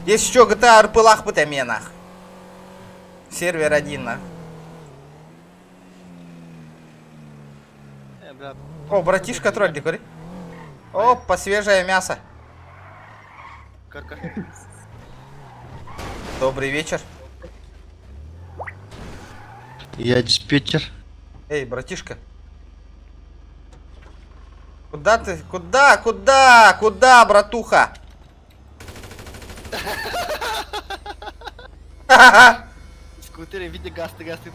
Есть еще GTA RP быт эме нах. Сервер один нах. Э, бля. О, братишка тролль, говори. Опа, свежее мясо. Карка. Добрый вечер. Я диспетчер. Эй, братишка. Куда ты? Куда? Куда? Куда, братуха? Скутере виде газ, ты газ, ты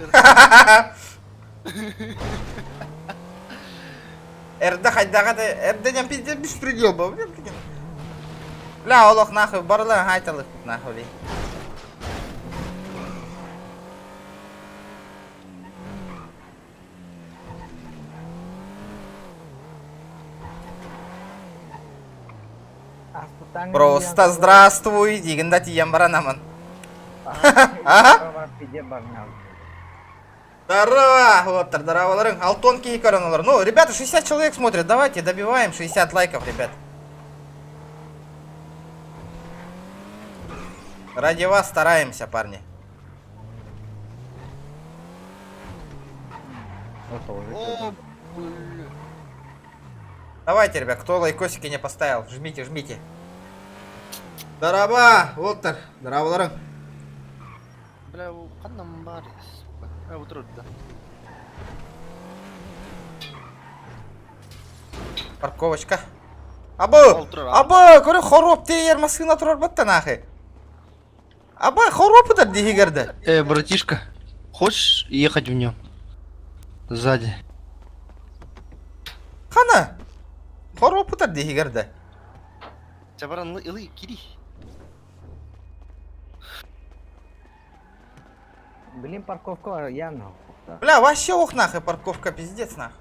Эрдэ хайдаға да эрдэ пиздец беспредел был. Бля, олох нахуй, барла хайталых нахуй. Просто здравствуй, диигин да тиийэн баран аман. Ага. Здорово! Вот, здорово, Алтон киһи көрөн олорор. Ну, ребята, 60 человек смотрят. Давайте добиваем 60 лайков, ребят. Ради вас стараемся, парни. О, бля. Давайте, ребят, кто лайкосики не поставил, жмите, жмите. Дорообо, уолаттар, дорооболоруҥ. Бля, ханна баар, сука. А, вот да. Парковочка. Абы! Абы, көрө хоруоп тиэйэр массыына турар батта нахуй. Абы, хоруоп ытар диһигэрдэ. Э, братишка, хочешь ехать в нем? Сзади. Хана? Хоруоп ытар диһигэрдэ. Чабаран ылы кири. Блин, парковка явно. Бля, вообще ох нахуй парковка, пиздец нахуй.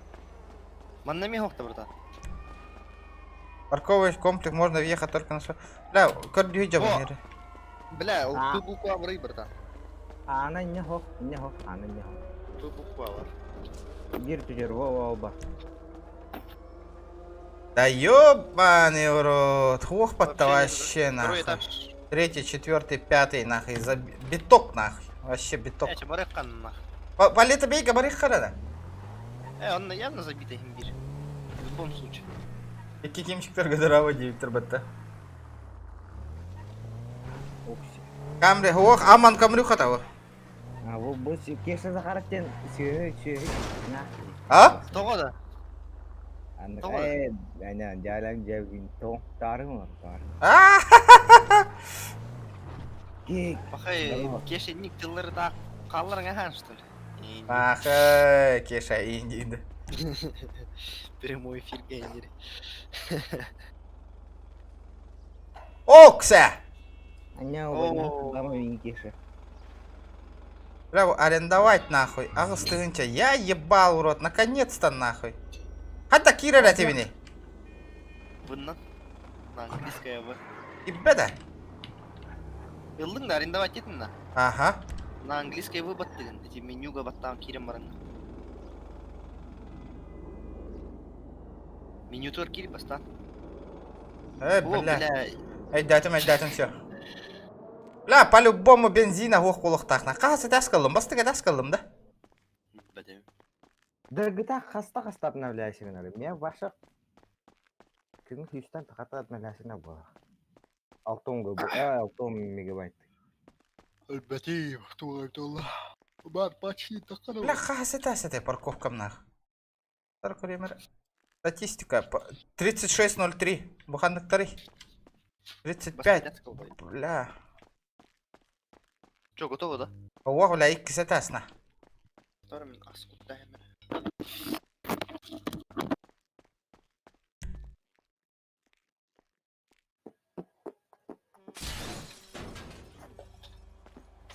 Манна ми хохта, братан. Парковый комплекс можно въехать только на... Бля, көрдүү О! Бля, ол П буква бар, братан. Аана не хох, не хох, аана не хох. П буква бар. Бир түжер, во во ба. Да ёбаный в рот. Хлопот-то вообще Второй нахуй. этаж. Третий, четвертый, пятый нахуй. За... Биток нахуй. Вообще биток. Э, чабарыккан нах. Палета бей, габарых харада. Э, он явно забитый имбирь. В любом случае. Икки кимчиктер дорообо диэбиттэр батта. Камри, ох, аман камрюха того. А вот бу Кеша Захаровтен сүйө сүйө на. А? Тоҕо да? Аны Тоҕо? э ана жалан жабин то тары бар. А! Ки Пахай, Кеша ник тыллары да қалларың ахан, что ли? Ах, э, Кеша индиді. Прямой эфир гейнери. Окся! Аня война дама Кеша. Бля, арендовать нахуй. Аҕыс тыһыынча. Я ебал в рот. Наконец-то нахуй. Хата киирэр этибиний. Вынна. На английская В. Иббеда. Ыллыҥ да арендовать этин на. Ага. На английской В баттыгын. Эти менюга баттаан киирэн баран. Меню тур киир бастан. Э, О, бля. бля. Өйдөөтүм, өйдөөтүм, все. Бля, по-любому бензина суох буолуохтаах. Хаһыс этээс кэллим, бастакы этээс кэллим, да? Да гыта хаста хаста обновляйся надо. Меня ваша Күн Хьюстон хата обновляйся было. Алтон гыб, а алтон мегабайт. Өлбәти, тула тула. Бар почти такара. Бля, хаһыс этээс этэй парковкам нах. Статистика. 36.03. Бу ханныктарый. 35. Бля. Че, готово, да? Ох, бля, иккис этээс на. Вторым аскутта хэмэр.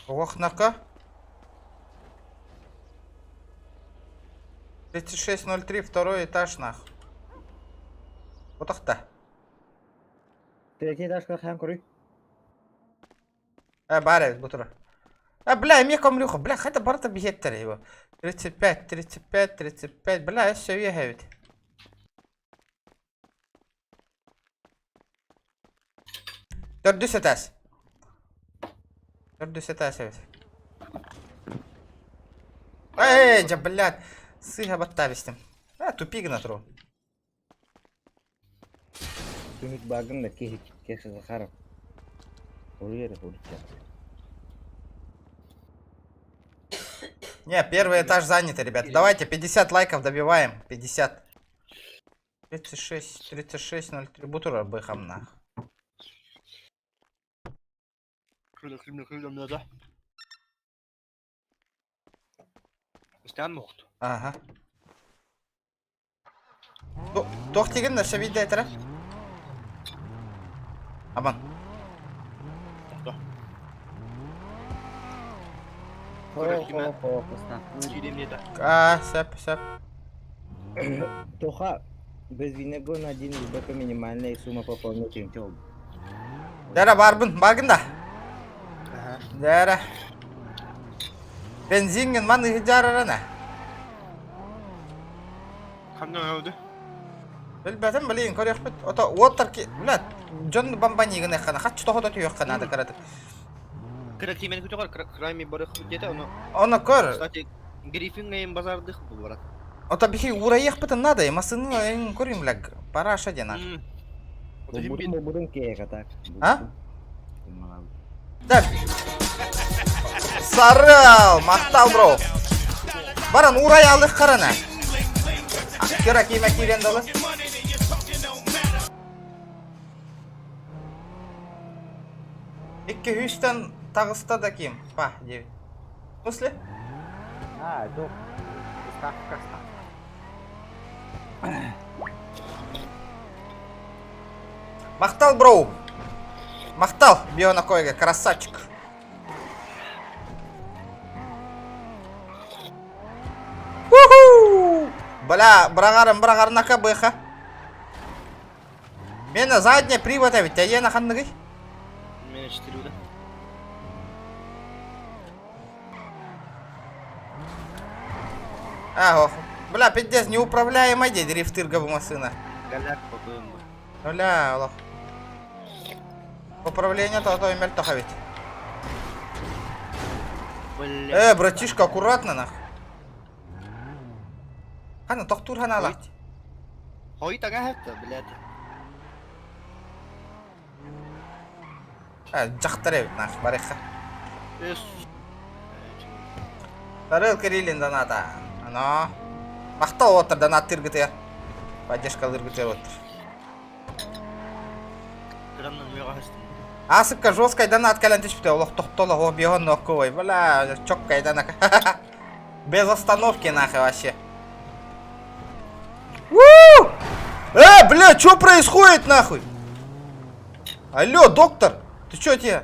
Ох, нака. 36.03, второй этаж, нах. Вот так-то. Третий этаж хаан көрүй. Э, баар бу турар. А, бля, эмиэ комлюха. Бля, хайда барыта биһиэттэр его. 35, 35, 35. Бля, все ведь. Төрдүс этээс. Төрдүс этээс эбит. Эй, дьэ, блядь. Сыыһа баттаабыстым. А, тупик на тру. Түмүк багын да Кеша Захаров. Уруйер уруча. Не, первый этаж занят, ребят. Давайте 50 лайков добиваем. 50. 36, 36, 03. Бу турар быхам нах. Да. Стян мохт. Ага. Туох диигин өссө биирдэ этэрэ? Аман. Да. Хо хо хо хо. А, сөп, сөп. Тоха, без винего на один БК минимальная сумма пополнения. Дәрә барбын, баргын да. Дәрә. Бензинген ман ыһыдьаарарана. Ханна öldü? Билбэтим, билигин көрүөхпүт. Ото уоттар ки, блядь, дьон бомбанигын эххана, хаччы тоһото түһүөххэ наада кыратык. Кыра киимени күтөҕөр, крайми барых диэтэ, ону... Ону көр. Кстати, Гриффин эйин базардых бу барат. Ото бихи уурайыахпытын наада, массыыны эйин көрүм, блядь, параша диэн ар. Бубудун киэхэ так. А? Так. Сарыл, махтал, бро. Баран уурай алых харана. Кира киимэ киирэн далы. Икки үстэн таҕыста да ким? Па, девять. В смысле? А, это ставка. Махтал, бро! Махтал, Биона Койга, красавчик. Уху! Бля, брагарым, брагарнака быха. Мена задняя привод ведь, а я на ханныгый? Меня 4 да. А, ох. Бля, пиздец, неуправляемая дядя дрифтырга машина. Голяк попоем. Бля, олох. Управление то то имел тоха ведь. Бля. Э, братишка, аккуратно нах. Хана, тохтур хана ала. Хой тага хәтта, блядь. Э, дьахтар эбит нах, барыха. Э, Тарыл Кириллин доната. Ано. Махтал оттар донат тыргытыгар. Поддержка лыргытыгар оттар. Кыраннан мөҕө хастым. Асыкка жесткай донат кэлэн түспүтэ олох тохтоло о бион нокковой. Бля, чоккай донат. Без остановки нахуй вообще. У! Э, бля, что происходит нахуй? Алло, доктор, ты чё тебе?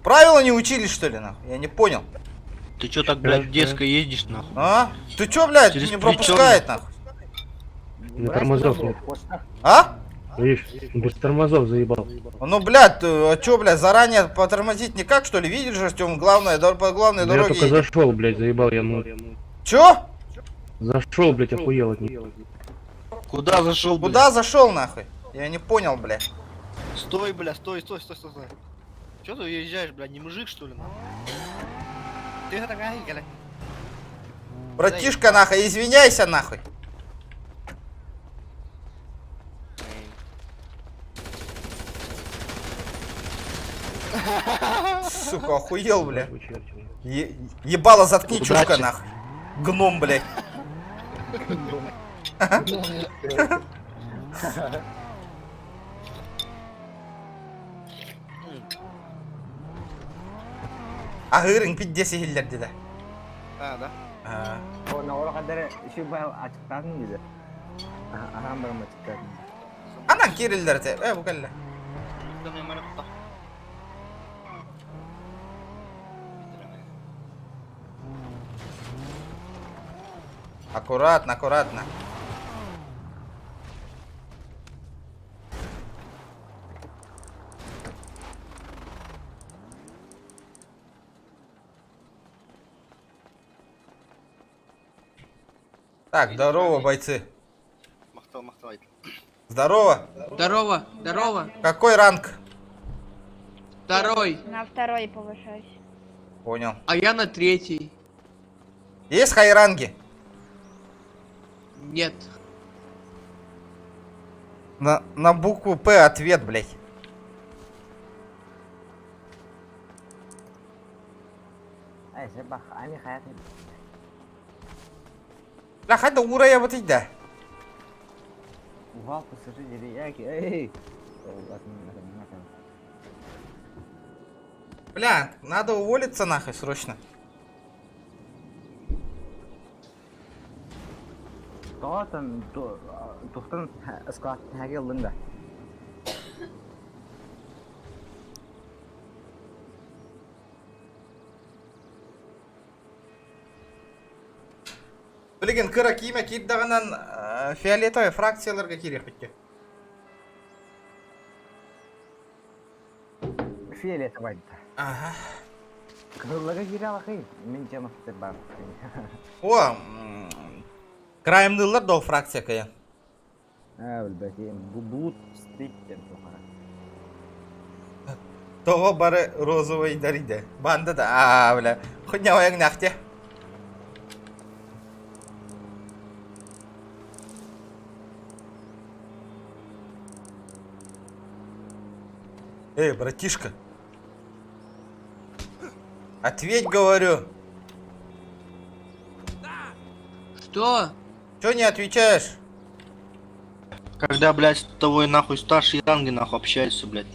Правила не учили, что ли, нахуй? Я не понял. Ты чё так, блядь, дерзко ездишь, нахуй? А? Ты чё, блядь, Через не плечо, пропускает, нахуй? На тормозов нет. А? Видишь, без тормозов заебал. Ну, блядь, ты, а чё, блядь, заранее потормозить никак, что ли? Видишь же, Артём, главное, по главной Да я дороге только едет. зашел, блядь, заебал я, ну. Чё? Зашел, блядь, охуел от них. Куда зашел, блядь? Куда зашел, нахуй? Я не понял, блядь. Стой, бля, стой, стой, стой, стой, стой. Чё ты уезжаешь, бля, не мужик, что ли, нахуй? Ты такая, бля. Братишка, нахуй, извиняйся, нахуй. Сука, охуел, бля. Ебало, заткни, Удачи. чушка, нахуй. Гном, блядь. Аһыырыҥ пиздец иһиллэр да. А, да? А. Оны kadar şu bu açıkladın dedi. Aha барым açıkladın. Анан киирэллэр этэ. Э, бу кэллэ. Аккуратно, аккуратно. Так, здорово, бойцы. Махтал, махтал. Здорово. Здорово, здорово. Какой ранг? Второй. На второй повышаюсь. Понял. А я на третий. Есть хай-ранги? Нет. На букву П ответ, блядь. Ай, sen bak aynı hayatı. Бля, хайда урая вот иди. Ufak pısırı dedi ya ki ey. Бля, надо уволиться нахуй срочно. Doğatan doktorun ısklat her yılında. Билигин кыра киимэ киирдэҕинэн фиолетовый фракцияларга киириэхпит. Фиолетовый. Ага. Кыһылларга киирэ Мин дьэ бар. О, краймнылар дол фракция кайан. Аа, билбэтим. Бу Блуд стрит диэн тухара. Тоҕо бары розовый дариде. Банда да, аа, бля. Хуйня ояң нахте. Эй, братишка. Ответь, говорю. Что? Чё не отвечаешь? Когда, блядь, с тобой нахуй старшие ранги нахуй общаются, блядь.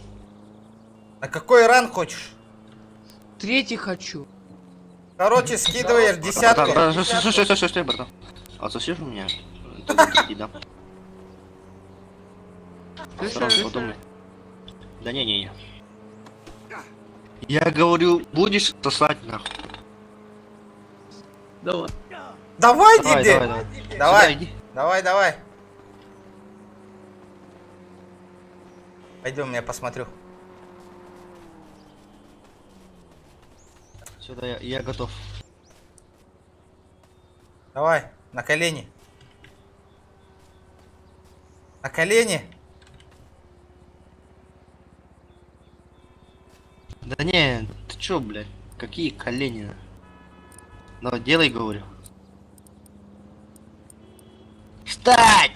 На какой ранг хочешь? Третий хочу. Короче, скидываешь десятку. Братан, братан, стой, стой, стой, стой, стой, братан. Отсосешь у меня? Тогда третий дам. Сразу подумай. Да не, не, не. Я говорю, будешь сосать нахуй. Давай. Давай, Давай, диди. давай, давай. Давай. Сюда иди. Давай, давай. Пойдем, я посмотрю. Сюда я готов. Давай, на колени. На колени. Да не, ты чё, блядь? Какие колени? Давай, делай, говорю. Встать!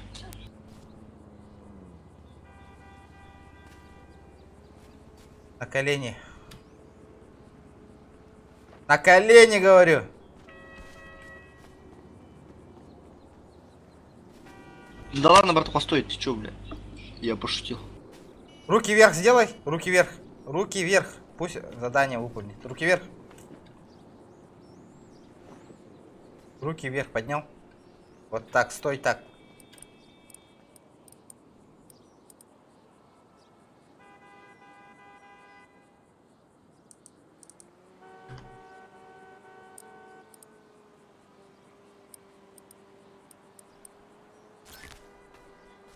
На колени. На колени, говорю. Да ладно, братуха, постой, ты чё, блядь? Я пошутил. Руки вверх сделай. Руки вверх. Руки вверх. Пусть задание выполнит. Руки вверх. Руки вверх поднял. Вот так, стой так.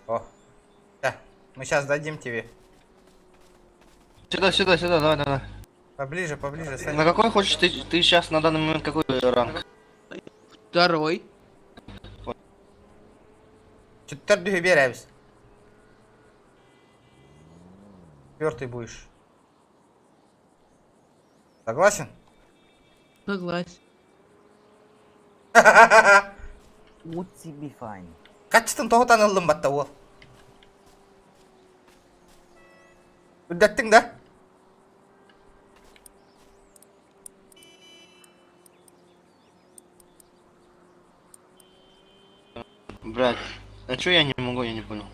О, да, мы сейчас дадим тебе. Сюда, сюда, сюда, давай, давай. Поближе, поближе, Саня. На какой хочешь ты, ты сейчас на данный момент какой ранг? Второй. Четвертый беремся. Четвертый будешь. Согласен? Согласен. Would be fine. Качтын тоғытан ылдым батта ол. Үддәттің да? Брат, а чё я не могу, я не понял.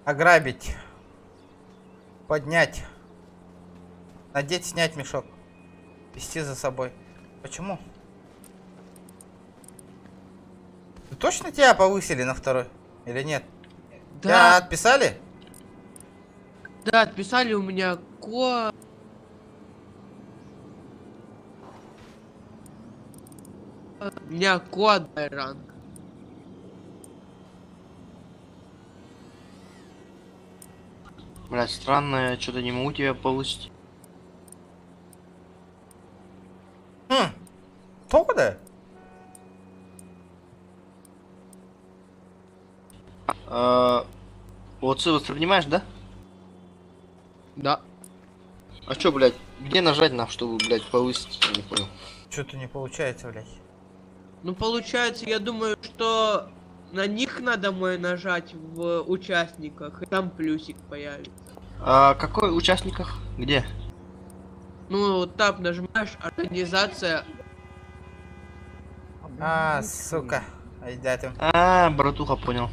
Ограбить. Поднять. Надеть, снять мешок. Вести за собой. Почему? Точно тебя повысили на второй? Или нет? Да. Тебя отписали? Да, отписали у меня ко... У меня код ранг. Блядь, странно, я что-то не могу тебя повысить. Хм. Тоҕо да? А, вот ты воспринимаешь, да? Да. А чё, блядь, где нажать нам, чтобы, блядь, повысить? Я не понял. Что-то не получается, блядь. Ну, получается, я думаю, что на них надо мой нажать в участниках, и там плюсик появится. А какой участниках? Где? Ну, вот тап нажимаешь, организация. А, сука. Айдатым. А, братуха, понял.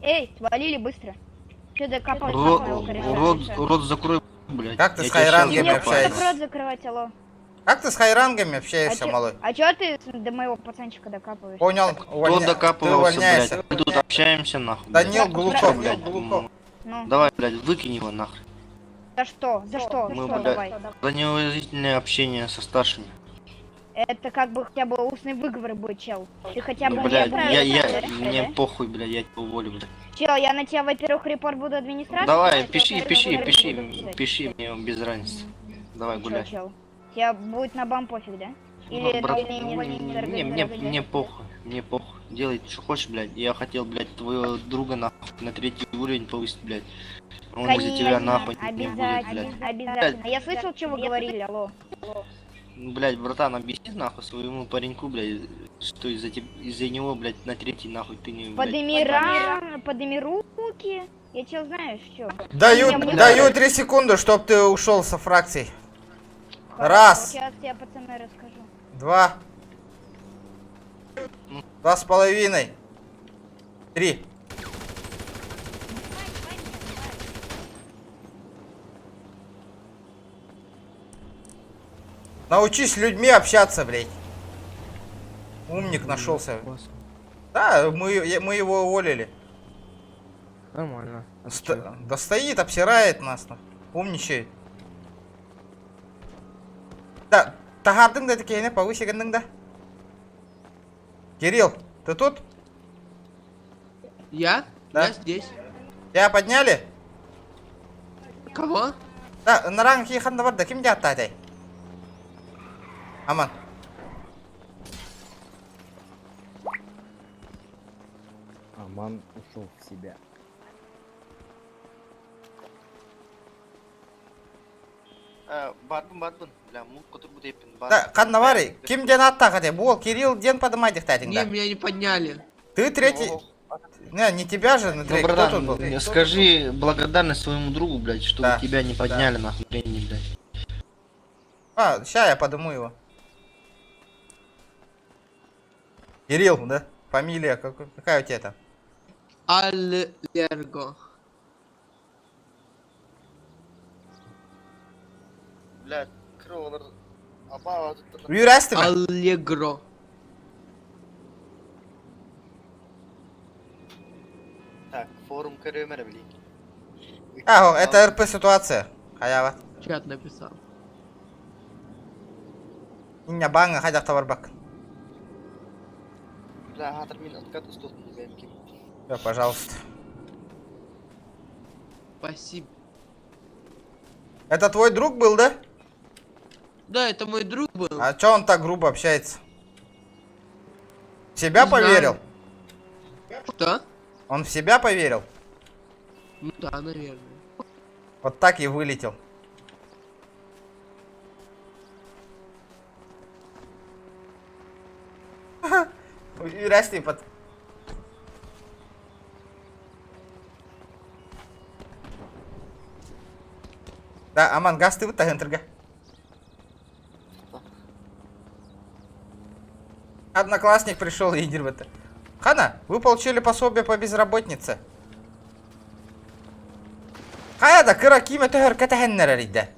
Эй, свалили быстро. Че докопался Рот, моего кореша? рот, рот закрой, блядь. Как ты Я с тебя щас хайрангами Мне закопаю. просто рот закрывать, алло. Как ты с хайрангами общаешься, А чё- малой? А чё ты до моего пацанчика докапываешься? Понял, Кто Ты докапывался, увольняешься. блядь? Мы тут общаемся, нахуй. блядь. Данил Глухов, Блядь, Глухов. Ну, Давай, блядь, выкинь его нахрен. за что? За что? За Мы, что блядь, давай? за неуважительное общение со старшими. Это как бы хотя бы устный выговор будет, чел. Ты хотя бы Ну, мне блядь, правила я, знаешь, мне да? похуй, блядь, я тебя уволю, блядь. Чел, я на тебя, во-первых, репорт буду администрации. Давай, писать, пиши, во-вторых, пиши, буду пиши, буду писать. пиши, мне без разницы. Давай, Чё, гуляй. чел? Тебя будет на бам пофиг, да? Ну, Или брат, на увольнение мне, дорогой, мне, дорогой, мне похуй, мне похуй. Делай, что хочешь, блядь. Я хотел, блядь, твоего друга нахуй на третий уровень повысить, блядь. Он из-за тебя Конечно, нахуй не будет, блядь. обязательно, обязательно. Я слышал, что вы говорили, алло. Ну, блядь, братан, объясни нахуй своему пареньку, блядь, что из-за теб... из-за него, блядь, на третий нахуй ты не, блядь. Подыми ран, подыми руки. Я чел знаешь, что? Даю, Мне- мне- даю 3 секунды, чтоб ты ушел со фракцией. Раз. Сейчас я пацаны расскажу. Два. 2,5. Три. Научись с людьми общаться, блядь. Умник нашелся. Да, мы его уволили. Нормально. Да стоит, обсирает нас. Умничает. Да, таһаардыҥ да киһини повыше гынныҥ да. Кирилл, ты тут? Я? Да. Я здесь. Тебя подняли? Кого? Да, нараҥ ханна барда, ким дьааттаатай? Аман. Аман ушел в себя. Баарбын, баарбын, бля, мук котурбут эппин, Да, ханна баарый, ким диэн ааттаатай? Бу Кирилл диэн подымайдыктаатыҥ Не, да. меня не подняли. Ты третий... Не, не тебя же, на Ну, третий. Кто братан, тут был? мне скажи благодарность своему другу, блядь, что Да, тебя не подняли нахуй, времени, блядь. А, ща я подыму его. Кирилл, да? Фамилия какая у тебя там? Аллерго. Блядь, кровь, аба, Юрастыма? Аллегро. Так, форум КРМР, блин. А, это РП ситуация. Хаява. Чат написал. Инна баңа хайдах барбак. Бля, хатыр мин откат устотун бәлки. Всё, пожалуйста. Спасибо. Это твой друг был, да? Да, это мой друг был. А чё он так грубо общается? В себя Не знаю. поверил? Что? Он в себя поверил? Ну да, наверное. Вот так и вылетел. Расти под... Да, Аман, газ ты вот Одноклассник пришел и в это. Хана, вы получили пособие по безработице. Хайа кыра ким это кэтэһэннэрэр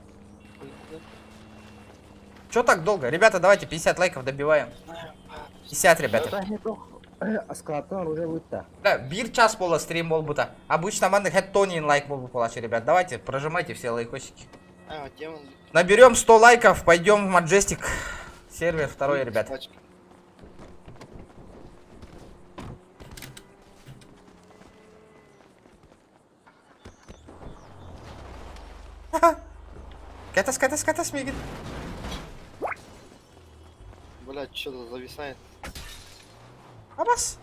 Чё так долго? Ребята, давайте 50 лайков добиваем. 50, ребята. Складтан уже вытта. Да, биир чаас буолла стрим буолбута. Обычно маннык хэт лайк буолбут буолааччы, ребят. Давайте, прожимайте все лайкосики. А, демон. Наберем 100 лайков, пойдем в Маджестик. Сервер второй, ребят. Пачка. Кэтэх, кэтэх, кэтэх, миигин. Блядь, что-то зависает. Абас.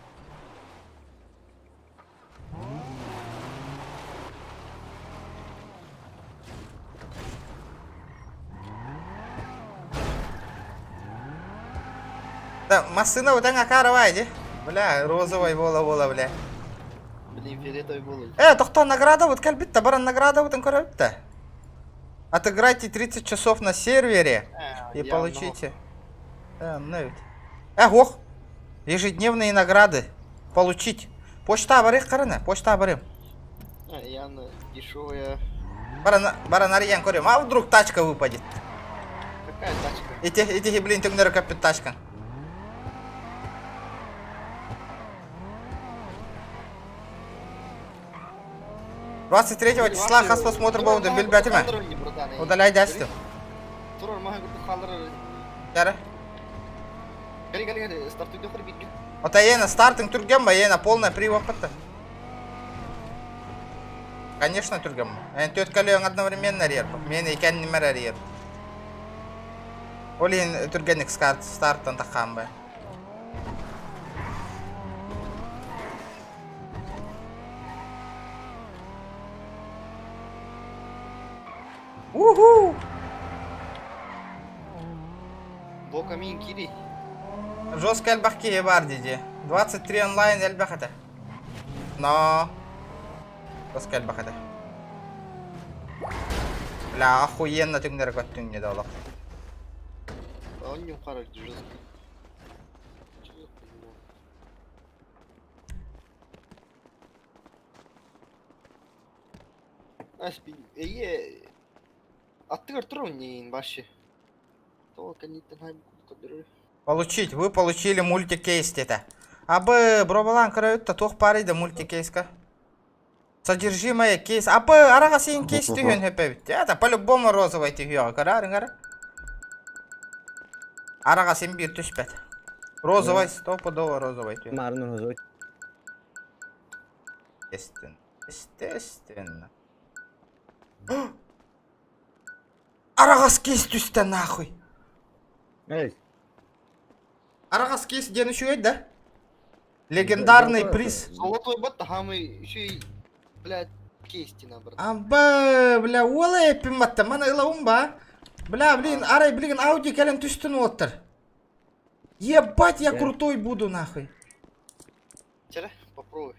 Да, массыына вот акарова иди. Бля, розовый буола буола, бля. Блин, фиолетовый был. Э, тохтоо награда вот кэлбит баран награда вот көрөбүт Отыграйте 30 часов на сервере Э, и я получите. Ну ведь. Ох. Ежедневные награды. Получить. Почта барыах карана, почта барым. А, я на дешевая. Баран, баран арыйан көрөм. А вдруг тачка выпадет? Какая тачка? Эти, блин, төҥнөрү көппүт тачка. 23 числа хас просмотр буолбутун билбэтим ээ. Удаляй дэстим. Турар маһы курдук хаалларар. Кэрэ. Кэли кэли кэли стартуйда хор бииргэ. Ота ена стартинг түргэн ба ена полная привод батта. Конечно түргэн. Эн төрт көлөөн одновременно арыйар. Мен икэннимэр арыйар. Ол иһин түргэнник старттан таххаан бай. Уху! Бокамин кири. Жестко элбэх киһи баар дии 23 онлайн элбэх этэ. Но жестко элбэх этэ. Бля, охуенно түҥнэри көттүҥ дии олох. Он не ухарар жестко. Эйе аттыгар турар башы. Получить. Вы получили мультикейс диэтэ. Абы, бробалаан көрөбүт туох баарый да мультикейска. Содержимое кейс. Абы, араҕас иин кейс түһүөн сөп эбит. Это по-любому розовый түһүөҕэ. Көрөөрүҥ эрэ. Араҕас иин биир түспэт. Розовый, стопудово розовый түһүө. Марын розовый. Естественно. Естественно. Араҕас кейс түстэ нахуй. Эй. Араҕас кейс диэн үчүгэй да? Легендарный приз. Золотой бот хамы еще и, блядь, кейсти наоборот. Аба, бля, уола эппин батта, мана ылабын ба. Бля, блин, арай, блин, Ауди кэлэн түстүн уоттар. Ебать, я крутой буду нахуй. Чere, попробуй.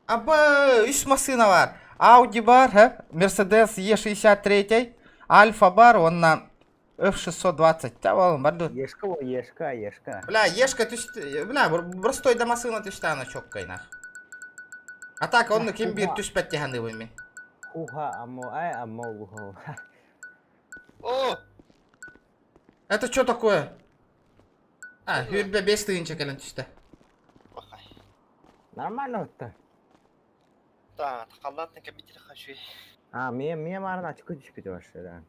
Аба, үс массыына баар. Ауди баар, хэ? Мерседес Е63, Альфа баар, уонна F620. Та бар ду. Ешка о, ешка, ешка. Бля, Ешка түстэ, бля, простой да массыына түстэ ана чоккай нах. А так, онно ким биир түспэт дии мин. Хуха, амо, ай, амо, ухо. О! Это что такое? А, 25 тыһыынча кэлэн түстэ. Нормально вот Да, халатный компьютер хочу. А, мне, мне марын ачык түспүтү вообще, да.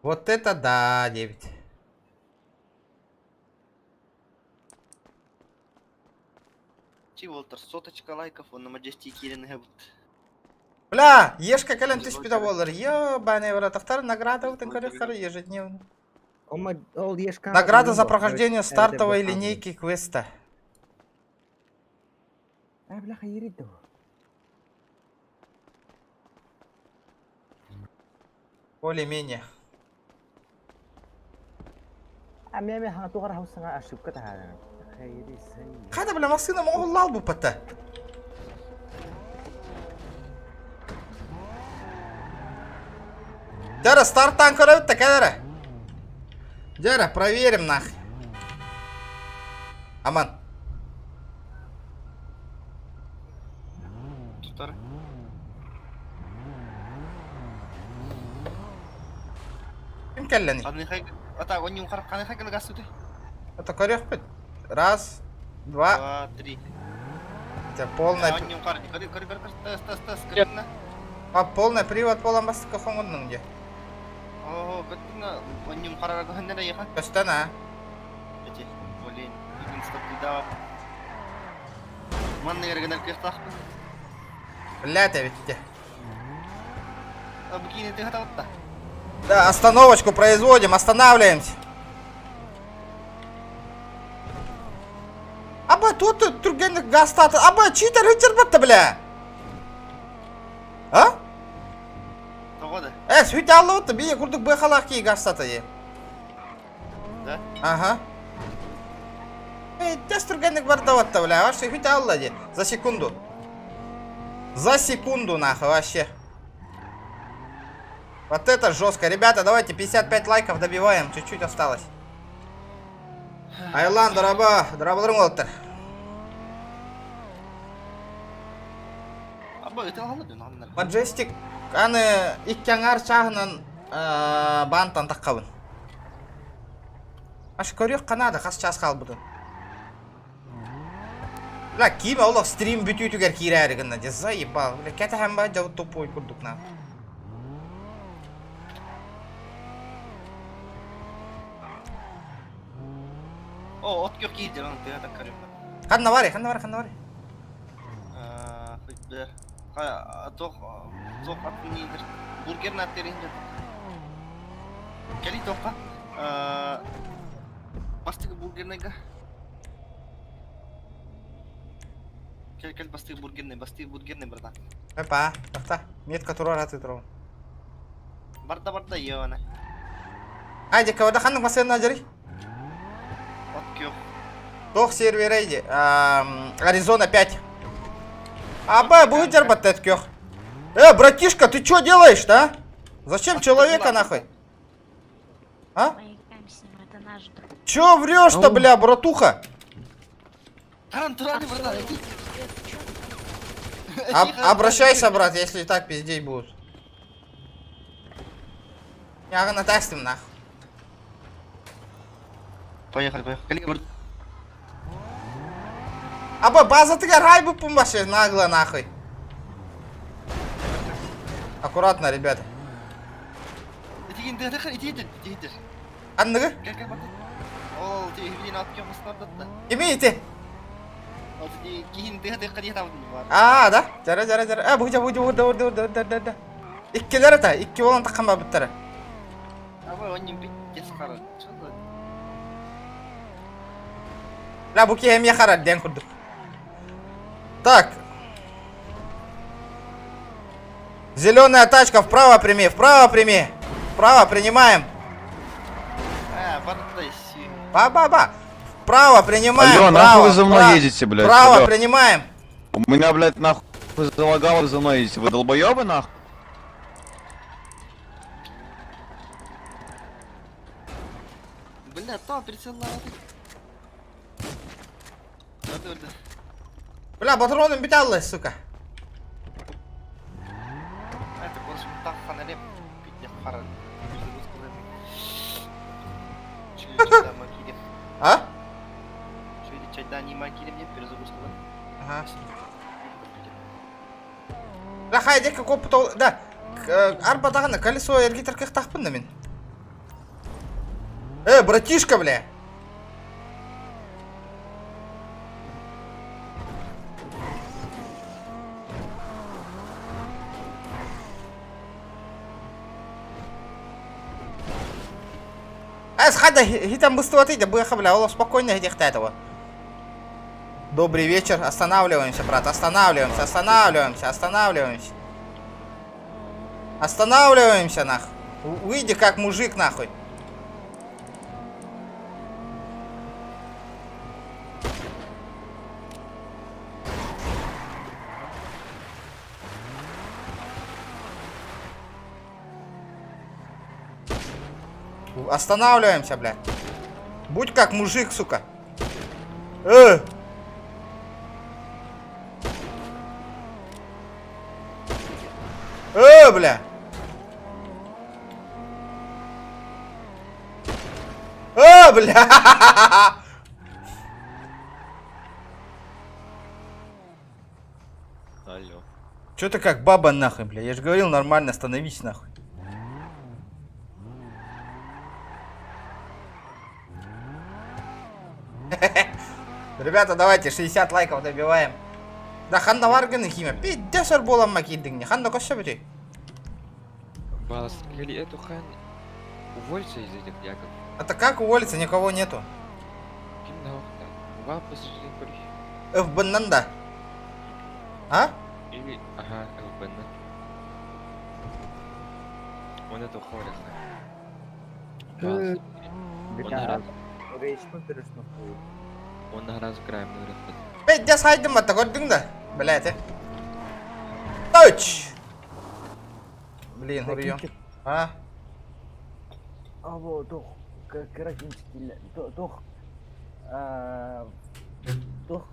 Вот это да, 9. Чи Волтер, соточка лайков, он на Majestic Кирин гэбут. Бля, Ешка кэлэн түспүтэ буолар. Ебаный в рот. Вторая награда вот ежедневно. Ол ешка. Награда за прохождение стартовой линейки квеста. Ай, бляха, ерит Более-менее. А мен мен хана тугар хаусаңа ошибка тахара. Хада, бля, массыына моҕуллаал буппата. Дьэ, стартан көрөбүт да кэлэрэ. Дьэ, проверим нах. Аман. Тутар. Ким кэллэний? Қаны Ата, он не ухар, қаны хай гасуты. Это көрүөхпүт. Раз, два. Два, три. Это полная... Он не ухар, көрі, көрі, көрі, көрі, тас, тас, тас, көрі, А, полный привод полон бастыка хоңгоннуң де. О, көттүн, он не ухар, ханнара еха. Көстөн, а? Эти, блин, игин стоп да. Манны эргенер кыахтаахпын. Блядь, а ведь. А букини ты готов-то? Да, остановочку производим, останавливаемся. Аба, тут түргэнник гастаты. Аба, читер рыцарь батта, бля. А? Тоҕо да. Э, сүт аллы бие курдук быхалах ки гастаты. Да? Ага. Эй, тез түргэнник бардаватта, бля. Вообще хүт алла ди. За секунду. За секунду, нахуй, вообще. Вот это жестко. Ребята, давайте 55 лайков добиваем. Чуть-чуть осталось. Айлан, дорообо, дорооболоруҥ уолаттар. Аба, это алды наннар. Маджестик, аны икки аҥаар чааһынан баантан таххабын. Аш көрүөх канада хас чаас хаалбытын. Бля, ким олох стрим бүтүүтүгэр киирээри гынна дьэ заебал. Бля, кэтэһэн ба дьэ тупой курдук на. О, от көх киирдэ, он тыа таккарым. Ханна барый, ханна барый, ханна барый? Хоть бэр. Туох туох атын бургер нааттырын дьэ. Кэли туохха? Бастакы бургерныйга. Кэл кэл бастыы бургерный братан. Опа, тахта. Метка турар аты турар. Барда барда ёна. Ай, дьэ, кабада ханнык массыына дьари? От күөх. Тох сервера иди. Аризона 5. Аба, будет жарбат кёх. Братишка, ты что делаешь-то, а? Зачем человека нахуй? А? Чё врешь-то, бля, братуха? Обращайся, брат, если и так пиздеть будут. Я на тестим нахуй. Поехали, поехали. Аба, база ты рай бы вообще нагло нахуй. Аккуратно, ребята. Анныгы? Имейте. А, да? Жара, жара, жара. А, бугжа, бугжа, бугжа, бугжа, да, да, да. Иккилер это, икки болан таккан ба буттара. Ла, бу киһи эмиэ харар диэн курдук. Так. Зеленая тачка, вправо прими, вправо прими. Вправо принимаем. Ба-ба-ба. Вправо принимаем. Алло, право, нахуй вы за мной вправо, едете, блядь? Вправо Алло. принимаем. У меня, блядь, нахуй залагало, вы за мной едете. Вы долбоебы, нахуй? Бля, то прицел Бля, патроны биталлы, сука. Это больше так фонарем. А? Ага. Бля, хай, дека коп да. Арба дағана колесо эргитер кых тахпын да мен. Братишка, бля. Эс, хада, хитам быстро отойди, быха, бля, олох спокойно где этого. Добрый вечер, останавливаемся, брат, останавливаемся, останавливаемся, останавливаемся. Останавливаемся, нах. Выйди как мужик, нахуй. Останавливаемся, бля. Будь как мужик, сука. Бля. Бля. Алло. Чё ты как баба нахуй, бля? Я же говорил нормально, остановись нахуй. Ребята, давайте 60 лайков добиваем. Да ханна варганы химе. Пиздец болам макиддиңне. Ханна көссө бүтүй. Бас, или эту хан уволься из этих яков. Это как уволиться? Никого нету. Два пассажира ФБН да. А? Или, ага, ФБН. Он это хоря. Он на раз краем Пиздец хайдым батта көрдүң да. Блядь, Точ! Блин, хурием. А? Або тух кыра кинчик тух тух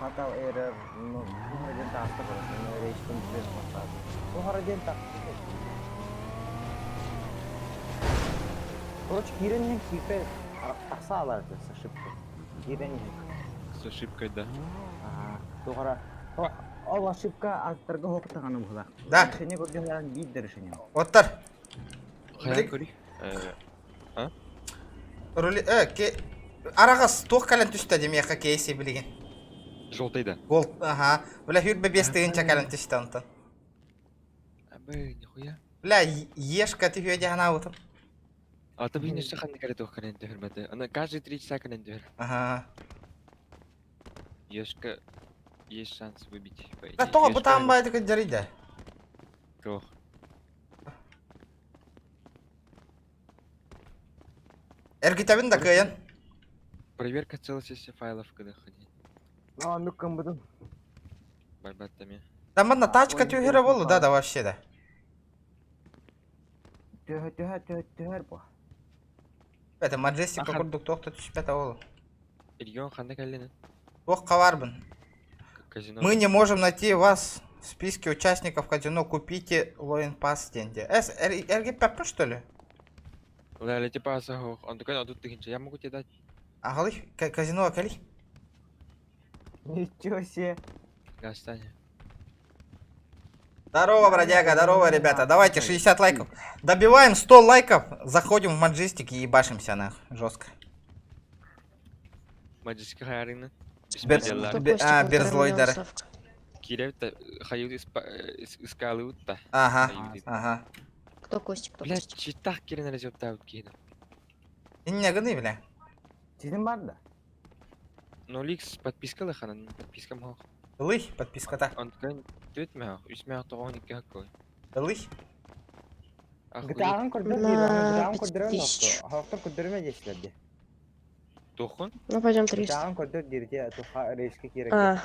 fatal error ну тухара таахта барар рейстен тухара ден Короче, киреннен кипе тахса алар с ошибкой. Киреннен. С ошибкой, да. Тугара. Ол ошибка аттарга хоктаҕаны була. Да. Решение көрдүһэн биир да решение. Оттар. Хайа көрүй? А? Рули, ке... Арагас туох кэлэн түстэ демиэхэ Кейси билигин. Желтый да. Гол, ага. Бля, хүрбэ бес тыгынча кэлэн түстэ онтон. Абы, нихуя. Бля, ешка түһүө дьаһанаабытым. А то блин, еще ханна кэлэ туох кэлэн түһэр Она каждые 3 часа кэлэн түһэр. Ага. Ешка есть шанс выбить, по Да идее. тоҕо Ешка бытаан баайдык дьарыйда. Туох. Эргитэбин да кыайан. Проверка целостности файлов когда ходить. Ну, ну кымбытын. Барбаттами. Да манна тачка түһэрэ болу да да вообще да. Төһө төһө төһө төһөр бу. Это Маджестика Аха. курдук туох да түспэт ол. Регион ханна кэллин. Туох хабарбын. Казино. Мы не можем найти вас в списке участников казино. Купите Лоин Пас деньги. Эс, РГП, что ли? Ла, типа Он такой, а тут ты я могу тебе дать. Ағалы, казино кали? Ничего себе. Гастань. Здорово, бродяга, здорово, ребята. Давайте 60 лайков. Добиваем 100 лайков, заходим в Маджестик и ебашимся нах. Жестко. Маджестик хайарына. Бер- бе- а, Берзлойдер. Кирев-то хают искалы утта. Ага, ага. Кто Костик, кто Бля, Костик? читах кирен разёптают кида. Не гыны, бля. Сидин бар да. Ну ликс подписка лыханан, подписка мох. Лый, подписка-то. Он такой, түт мях, үс мях тоғын икки хаккой. Лый. Гытааҕын көрдөр На диир, гытааҕын пять көрдөрөн тысяч. охто. Хохтор көрдөрмө диэчилэр ди. Тохун? Ну, пойдем 300. Гытааҕын көрдөр диир те туха рейске киирэр. А.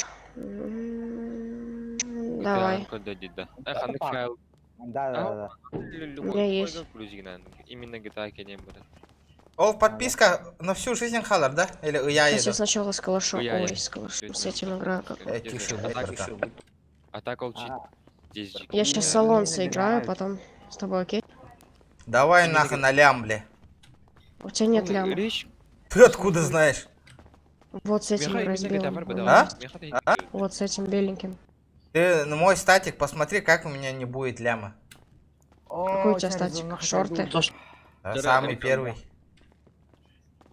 Давай. Да. Ханнык файл. Да, да, да. У меня есть. Именно GTA кенем будет. Ол подписка на всю жизнь халар, да? Или я Сейчас я еду? сначала с калашом. Ой, я- Ой, с калашом. С этим играю. Как... Тише, А так, братан. а так ол чит. Здесь же. Я сейчас салон сыграю, потом с тобой, окей? Давай нахуй на лям, бля. У тебя нет ляма. Ты откуда знаешь? Вот с этим Меха играй, с именно GTA белым. бар А? А? Вот с этим беленьким. Ты на мой статик посмотри, как у меня не будет ляма. Какой у тебя статик? Шорты? Да, самый первый.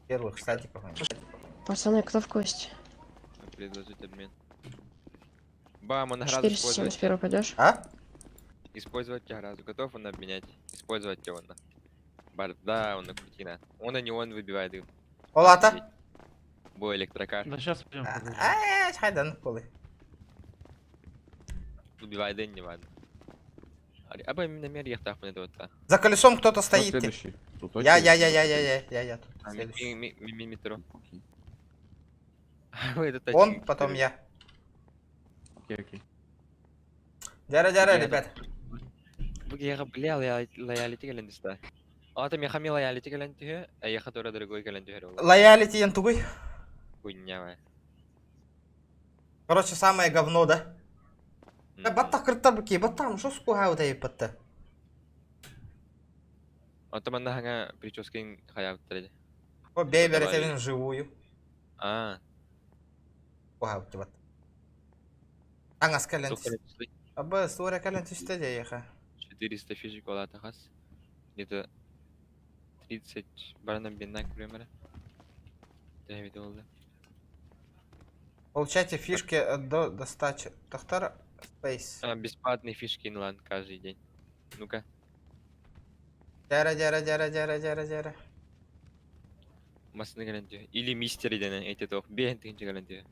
Первых статиков. у меня. Пацаны, кто в кости? Предложить обмен. Бам, он награду использовать. 471 пойдешь? А? Использовать награду. Готов он обменять? Использовать он. Барда, он на крутина. Он и не он выбивает их. Олата? Бой электрокар. Да сейчас пойдем. Ай, хайдан, полы. Убивай, да не ладно. Аба именно мер яхтах на это За колесом кто-то стоит. следующий? Тут Я, очередь. я, я, я, я, я, я, я тут. Следующий. Метро. Он, потом я. Окей, окей. Дяра, дяра, ребят. Бу бля лоялити кэлэн Ата мехами лоялити кэлэн түһэ, а я который другой кэлэн түһэр ол. Лоялити янтугуй. Хуйня. Короче, самое говно, да? Да батта кырттар бики, баттам, шо скуха вот батта. Ата манна хаңа прическин хаяптыр. О, бейбер это вживую. А. Куха вот батта. Аңас кэлэн түс. Аба, сура кэлэн түстэ де еха. 400 фишек олата хас. Где-то 30 баранам бинна күрөмөрө. Дэвид олды. Получайте фишки до достачи. Тахтар Space. А, бесплатные фишки инланд каждый день. Ну-ка. Дяра, дяра, дяра, дяра, дяра, дяра. Масны гарантия. Или мистер дена эти тох. Бен тыгынча гарантия.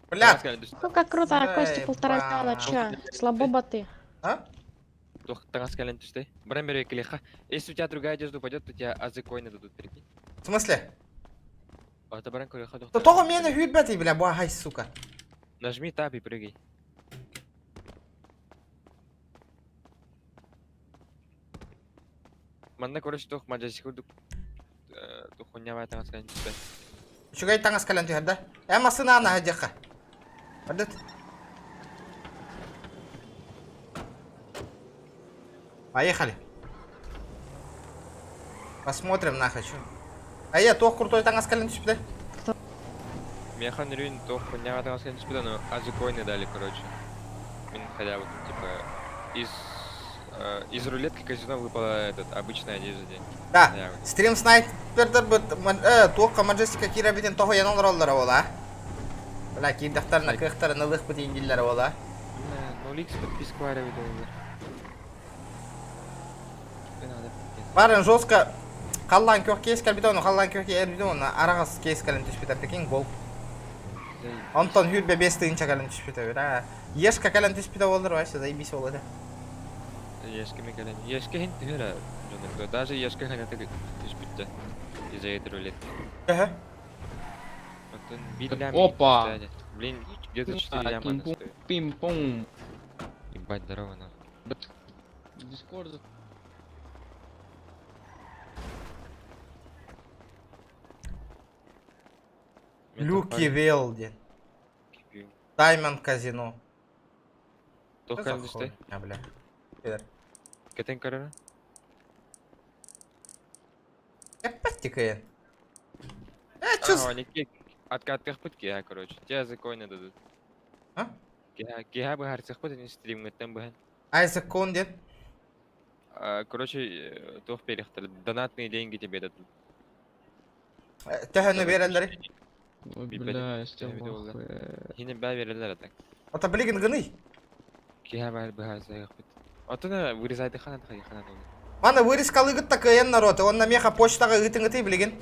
Бля. Ну как круто, а Кости полтора миллиона, чё? Слабо боты. А? Тох тагас гарантия Баран бери клеха. Если у тебя другая одежда упадет, то тебя азы коины дадут, прикинь. В смысле? А это баран клеха Да того меня хюрбеты, бля, буахай, сука. Нажми тап и прыгай. Манна короче тох маджаси курдук тухуня тагас гарантия. Үчүгэй таңас кэлэн түһэр да? Э, масына ана хадьяха. Бардыт. Поехали. Посмотрим нахуй, чё. А я тох крутой таңас кэлэн түспүтэ. Кто? Меха нөрүүн туох хуйняҕа таҥаска түспүт, ону азикойны дали, короче. Мин халяву, типа, из, из рулетки казино выпала этот, обычная одежда день. Да, стрим снайпердер туохха Маджестика киирэрбитин тоһуйан олороллоро буола. Бля, киирдэхтэринэ кыахтарын ылыахпыт дииллэрэ буола. 0x подписку арабидоллар. Барын жестко халлаан күөх кейс кэлбитэ, ону халлаан күөх эрбитэ, уонна араҕас кейс кэлэн түспүтэ, прикинь, гол. Онтон хүрбэ 5 тыһыынча кэлэн түспүтэ, бля. Ешка кэлэн түспүтэ буоллар, вообще заебись ол этэ. Ешка ми кэлэн. Ешка хин түһэр дьонорго. Даже Ешка ханаты түспүттэ. Из-за этой рулетки. Төһө? Оттон бир лям Опа! Блин, где-то 4 ляма она стоит. Пим-пум. Ебать, здорово, нахуй. Дискорд. Люки Велди. Даймонд Казино. Туох кэлэн түстэ? А, бля. Кэтэн көрөрө? Опять тикает. Э, чё? Откаттыахпыт киһа, короче. Тебя законно дадут. А? Киһа, киһа быһаарсыахпыт ини стримҥыттан быһан. Ай, закон дед. Короче, туох биэриэхтэрэ, донатные деньги тебе дадут. Төһөнү биэрэллэри? Ой, бля, я стел в ахуе. Хинэ баа биэрэллэр это. Ата билигин гыный. Киһа баар быһаарсыахпыт. Оттон вырезайте ханан ханан ол. Мана вырезкалыгыт кыайан народ, онна меха почтаға ыытыҥытый билигин.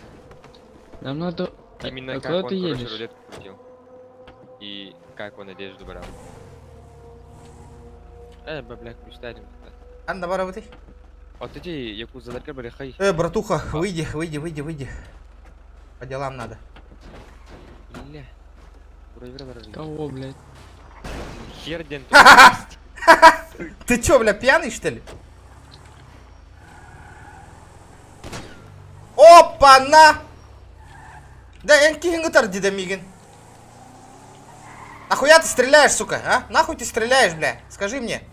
Нам надо... Именно А как куда он, ты короче, едешь? рулетку крутил. И как он одежду брал. Бля, ключтарим. Анда барабытый. Вот эти якудзаларга барыхай. Братуха, выйди, выйди, выйди, выйди. По делам надо. Бля. Кого, блядь? Хер ден Ты чё, бля, пьяный, что ли? Опа-на! Да, эн киһиҥ ытар дии миигин. Нахуя ты стреляешь, сука, а? Нахуй ты стреляешь, бля? Скажи мне.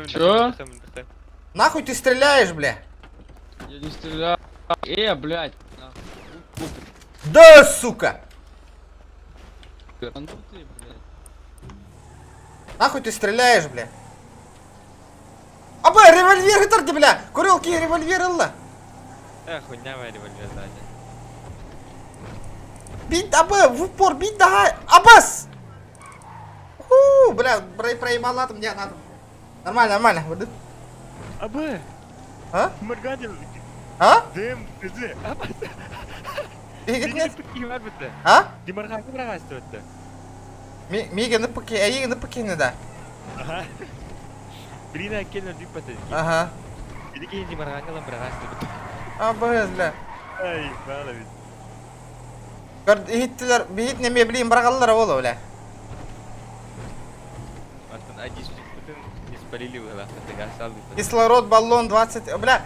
Чё? Нахуй ты стреляешь, бля? Я не стреляю. Блядь. Нахуй. Да, сука! А ну ты, блядь. Нахуй ты стреляешь, бля? Аба, револьвер ытар дии, бля! Курилки револьвер ылла! Хуйня револьвер сзади. Бить, аба, в упор, бить, давай! Абас! Ху, бля, проебал атом, не надо. Нормально, нормально. Вот. Абы! А? Моргадил! А? Дым, кызы! Абас! Бигит А? Димарга бырагастыбытты. Миге ныппыки, эйиги ныппыкини да. Ага. Брина келнер дүппаты. Ага. Бидики димаргангалан бырагастыбыт. Абас, бля. Ай, мало ведь. Көр, иһиттилер, биһит неме билим барагаллар ола, бля. Антон адис бүтүн испалили выла. Кислород, баллон 20, бля.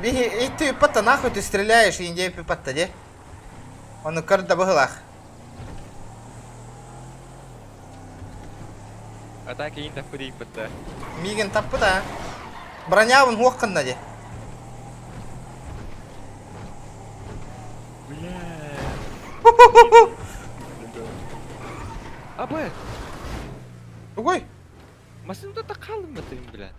Биһи, итти патта нахуй ты стреляешь, индей патта, де? Он көрдө быһылах. Атака ин таппы патта. Миигин таппыта. Бронябын хуаққынна де. Бля. Абы! Другой? Машина тут қалым ты, бля.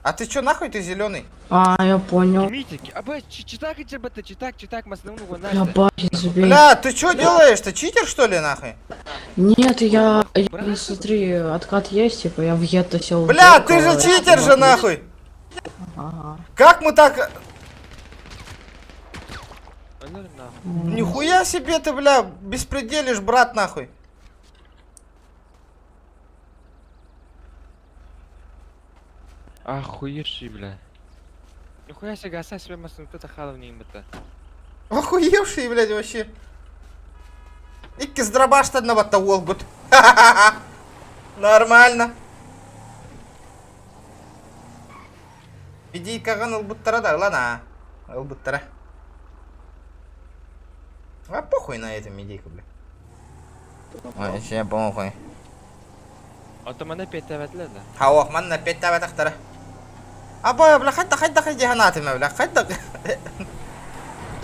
А ты чё, нахуй ты зеленый? А, я понял. Митик, абы, читак читак, читак, читак, машину Бля, бахи забей. Бля, ты чё делаешь? Ты читер, что ли, нахуй? Нет, я, смотри, откат есть, типа, я в гетто сел. в Бля, ты же зеркало, читер же, нахуй! Ага. Как мы так... Нихуя себе ты, бля, беспределишь, брат, нахуй. Охуевший, бля. Нихуя себе, гаса себе машину тут халов не имбата. Охуевший, блядь, вообще. Икки дробаш батта уолгут. Нормально. Иди каган ылбыттара да, ладно. Ылбыттара. А похуй на эту медийку, бля. Вообще похуй. Отомана петәвәтләр да. Хауах, манна петтәвәтәхтара. Аба, бля, хайда, хайда, хайда, ханатыма, бля, хайда.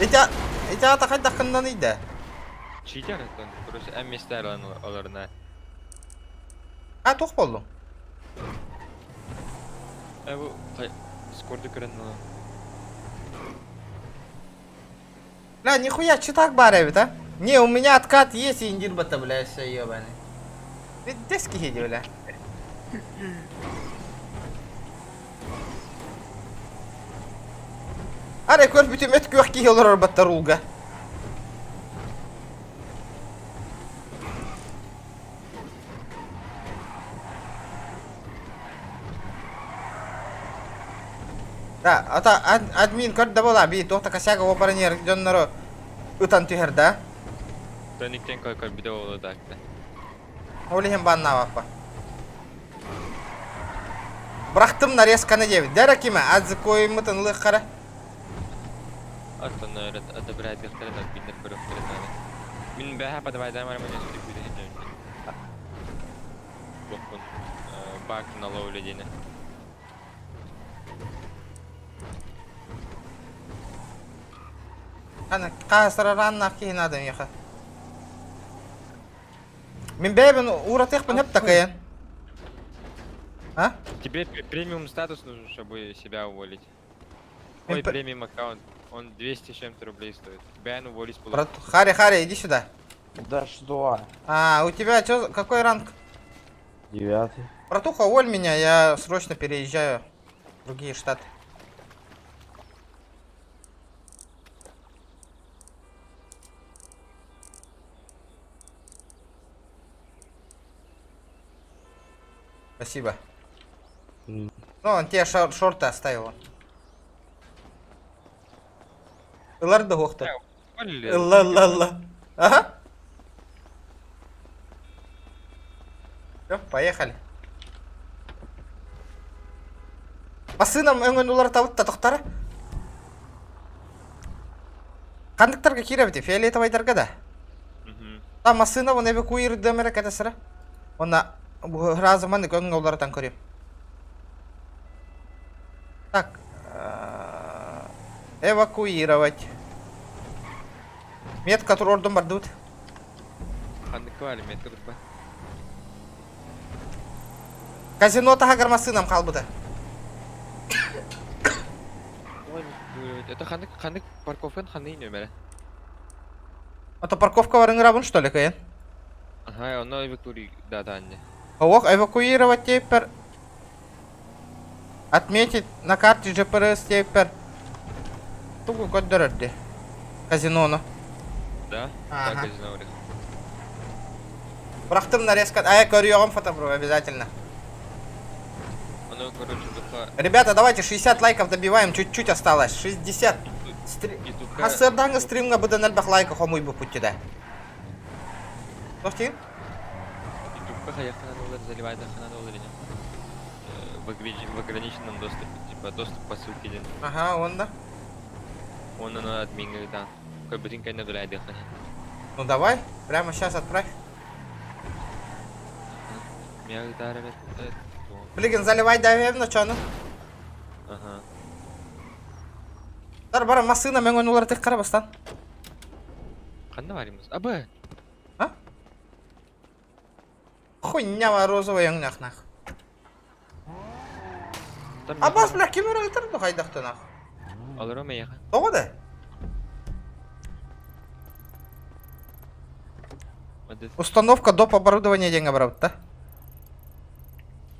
Итя... Ити аата хайдаххыннан ыйда? Читер оттон, короче, эн миэстэ олорно. А, туох буоллуҥ? Э, бу скорды көрөн ылан. Бля, нихуя, читак бар эбит, а? Не, у меня откат есть, индир бата, бля, все ебаный. Пиздец киһи бля. Арай көрбүтүм эт күөх киһи олорор баттар уулга. Да, ата админ көрдө буола би туох да косяга оборонер дьоннору ытан түһэр да. Тониктен кой көрбүтэ буолуо да. Ол иһин баннаабаппа. Бырахтым нарезканы диэбит. Дэрэ кимэ адзыкоймытын ылыаххара. Оттон одобряет админнер көрүөхтэрин наада. Мин бэһэ подавайдаам арманы сүрүккүтэ сылдьабын. Боппун. Баг на ловле диэни. Аны хаасарарааннаах киһи наада миэхэ. Мин бэйэбин ууратыахпын хөп такайан. А? Тебе премиум статус нужен, чтобы себя уволить. Ой, премиум аккаунт. Он 200 с чем-то рублей стоит. Бен уволить получится. Брат, Хари, Хари, иди сюда. Да что? А, у тебя чё, какой ранг? Девятый. Братуха, уволь меня, я срочно переезжаю в другие штаты. Спасибо. Ну, он тебе шорты оставил. Ылар да уохта. Ылла, ылла, ылла. Ага. Все, поехали. Басыном өҥөн уларытабыт да тохтара. Ханныктарга киирэбит фиолетовайдарга да. Там массыына вон эвакуирдым эрэ кэтэсэрэ. Уонна сразу маннык өҥҥө уларытан көрүөм. Так, эвакуировать. Метка туруордум бардыбыт. Ханныкка баар метка турба. Казино таһыгар массыынам хаалбыта. Это ханнык ханнык парковкан ханный нөмерэ? А то парковка бар ыҥырабын что ли кыйын? Ага, онно эвакури да да анне. Ох, эвакуировать теперь. Отметить на карте GPS теперь. Тугу көрдөрөр дии. Казинону. Да? Ага. Да, казино урых. Бырахтым нарезка. А я көрүөҕүм фотобру обязательно. Ону короче духа Ребята, давайте 60 лайков добиваем, чуть-чуть осталось. 60. Стри... Хасырдаҥы стримҥа быдан элбэх лайка хомуйбуппут да. Тохтин? Ютубка хайахтан олар заливайда ханан олар ини. В ограниченном доступе, типа доступ по ссылке диэн. Ага, онно. Онно адмиҥҥа ыытан. Көрбүтүн кэннэ дурайдыахха. Ну давай, прямо сейчас отправь. Меня ыытаар эбэт. Блин, заливай давай чону. Ага. Тар бара массыына мөҥөн уларытык хара бастан. Ханна барымыз? Абы! А? Хуйня розовая өҥнөөх нах. Абас, бля, ким өрө ытыр ду хайдахтан ах. Олоро мейха. Тоҕо да? Установка доп оборудования диэҥҥэ барабыт да?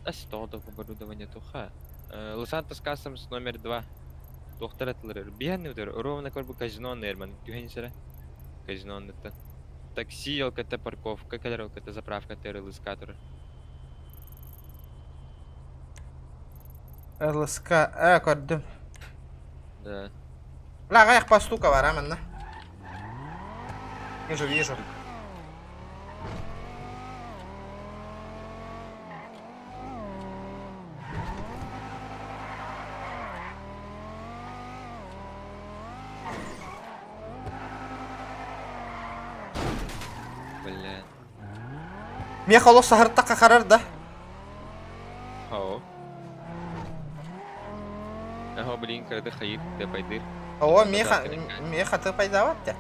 А что доп оборудование туха? Лос-Сантос Customs номер 2. Туохтар атылар. Биһэн өтөр. Ровно көрбү казино нерман. Түһэн сэрэ. Казино оннуттан. Такси, ЛКТ парковка, кэлэр ЛКТ заправка төр ЛСК турар. ЛСК, э, көрдүм. Да. Бля, аҕыйах постука бар, а, манна. Вижу, вижу. Бля. Мех олох саһыртта харар да. Хао. Аха, блин, когда хайыр, да пайдыр. О, меха, меха ты пайдават те.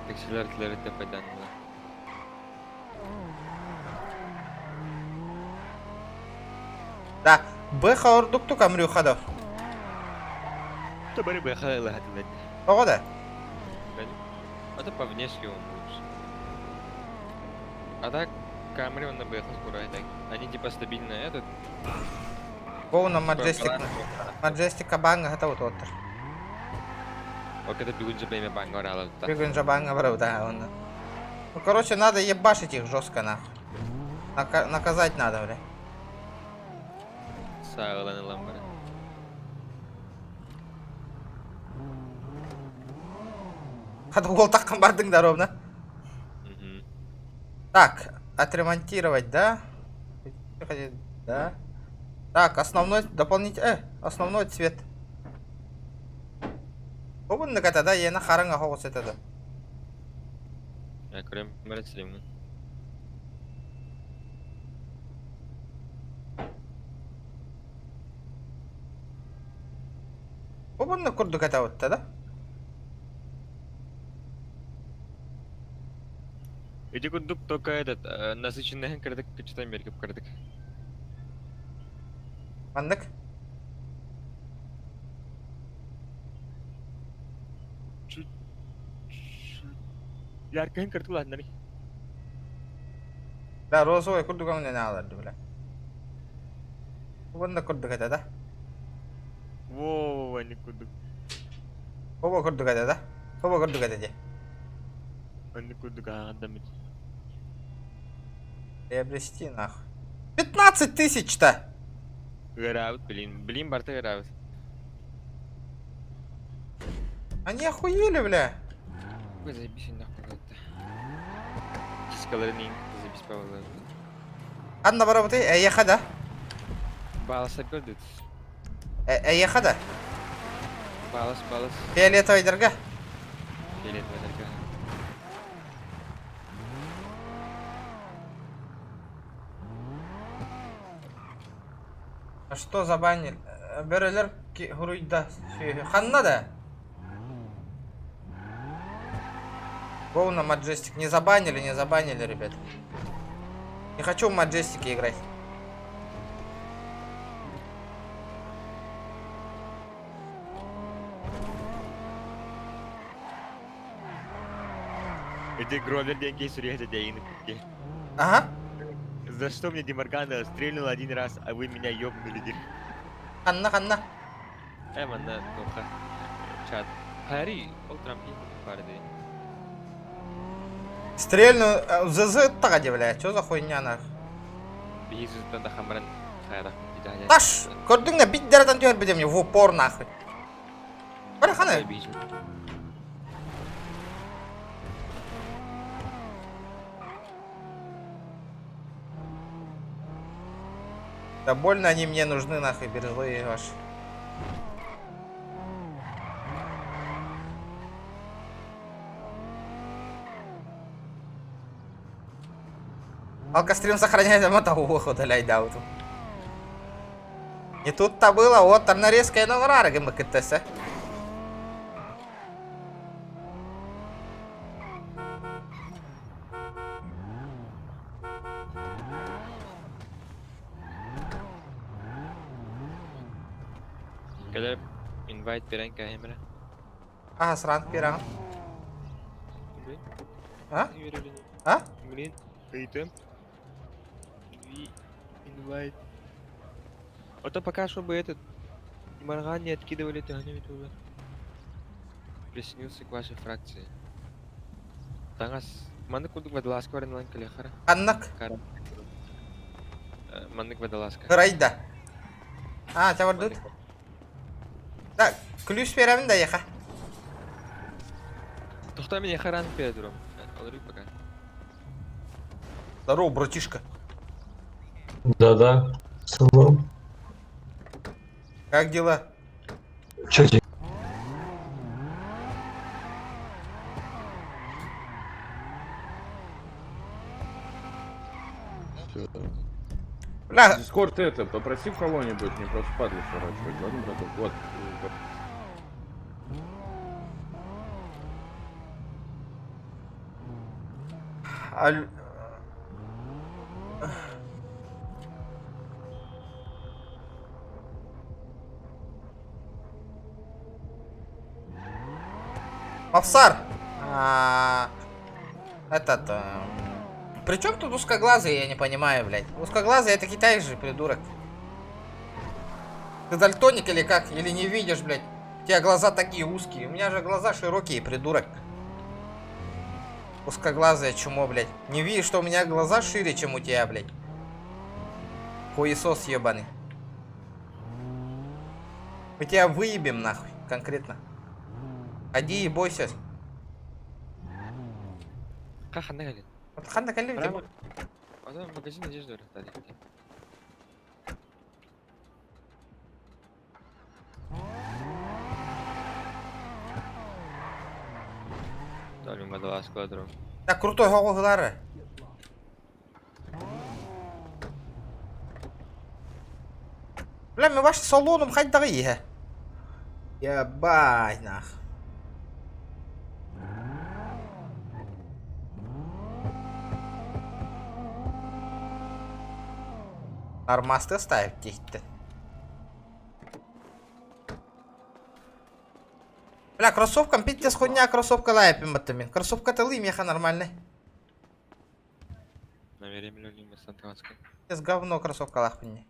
Таксилер тлерите пайданылар. Да, бэха ордуктук амрюха да. То бары бэха ылаһатылар. Ого да. Это по внешке он лучше. А так, Камри он на бэха скоро так. Они типа стабильно этот. Гоу на Маджестик. Маджестик кабанга это вот оттар. Ок, это бүгүн же бэйме банга орала. Бүгүн же банга барау, да, он. Ну, короче, надо ебашить их жестко, нахуй. Наказать надо, бля. Сағылан ылан бары. Хады гол таққан бардың да ровно. Так, отремонтировать, да? Да. Так, основной дополнительный, основной цвет. Обын да, ена хараңа хоғыс етеді. Я көрем бәрі. Обын курдук это вот да? Эти курдук только этот, насыщенный кырдык, кычтан бергіп кырдык. Андык? Чуть... Яркайын кырдык уланнары. Да, розовый курдук не аларды, бля. Обын курдук это, да? Во, они курдук. Оба курдук это, да? Оба курдук это, де. Они курдук ағандамын. Приобрести нахуй. 15 тысяч-то! Ыраут, блин. Блин, барты ыраут. Они охуели, бля. Ой, заебись нахуй это. Дискаларын заебись павла. Анна барабыты, эйеха да. Баласа көрдүт. Эйеха да. Балас, балас. Фиолетовый дорога. Фиолетовый дорога. А что забанили? Бөрелер хуруйда. Ханна да? Гоу на Маджестик. Не забанили, не забанили, ребят. Не хочу в Маджестике играть. Эти Гровер деньги сурьеза дейны. Ага. За что мне Демаргана стрельнул один раз, а вы меня ёбнули? Ханна, ханна. Манна, тоха. Чат. Хари, ол трамплин барды. Стрельну, ЗЗ тага бля. Чё за хуйня нах? Бизуттан да хамран хайра. Таш! Көрдүң да бит дәрәтен түһәр бит мне в упор нахуй. Бара хана. Да больно они мне нужны нахуй, березлые ваши. Алкострим сохраняет мотоуху, удаляй дауту. Не тут-то было, вот там нарезка и номера ГМКТС. Когда инвайт берен камера. А, сран пиран. А? А? Блин, ыйтым. Инвайт. А то пока, чтобы этот Марган не откидывали, ты уже. Присоединился к вашей фракции. Таңас, маннык курдук водолазка баран калехара. Аннак. Маннык водолазка. Райда. А, тебя вардут? Да, ключ беремин да еха. Тохта меня харан передуром. Алры пока. Здорово, братишка. Да-да. Салам. Как дела? Чё тебе? Бля. Дискорд это, попроси в кого-нибудь, мне просто падли сворачивать, ладно, браток? Вот. Аль... Мавсар! А, этот... При чем тут узкоглазый, я не понимаю, блядь. Узкоглазый это Китай же, придурок. Ты дальтоник или как? Или не видишь, блядь? У тебя глаза такие узкие. У меня же глаза широкие, придурок. Узкоглазое чмо, блядь. Не видишь, что у меня глаза шире, чем у тебя, блядь. Хуесос ебаный. Мы тебя выебем, нахуй, конкретно. Ходи и бойся. Ханна кэлин? Ханна кэлин? Прямо. Ата магазин одежды барар. Дали сквадрон. Так, крутой гоҕу Бля, мы ваш салоном хайдаҕы иһэ. Ебать, нах. Нормасты ставить тихті. Бля, кроссовкам пиздец хуйня, кроссовка лайпим баттамин. Кроссовка тылы меха нормальный. Пиздец говно кроссовка лахпинни.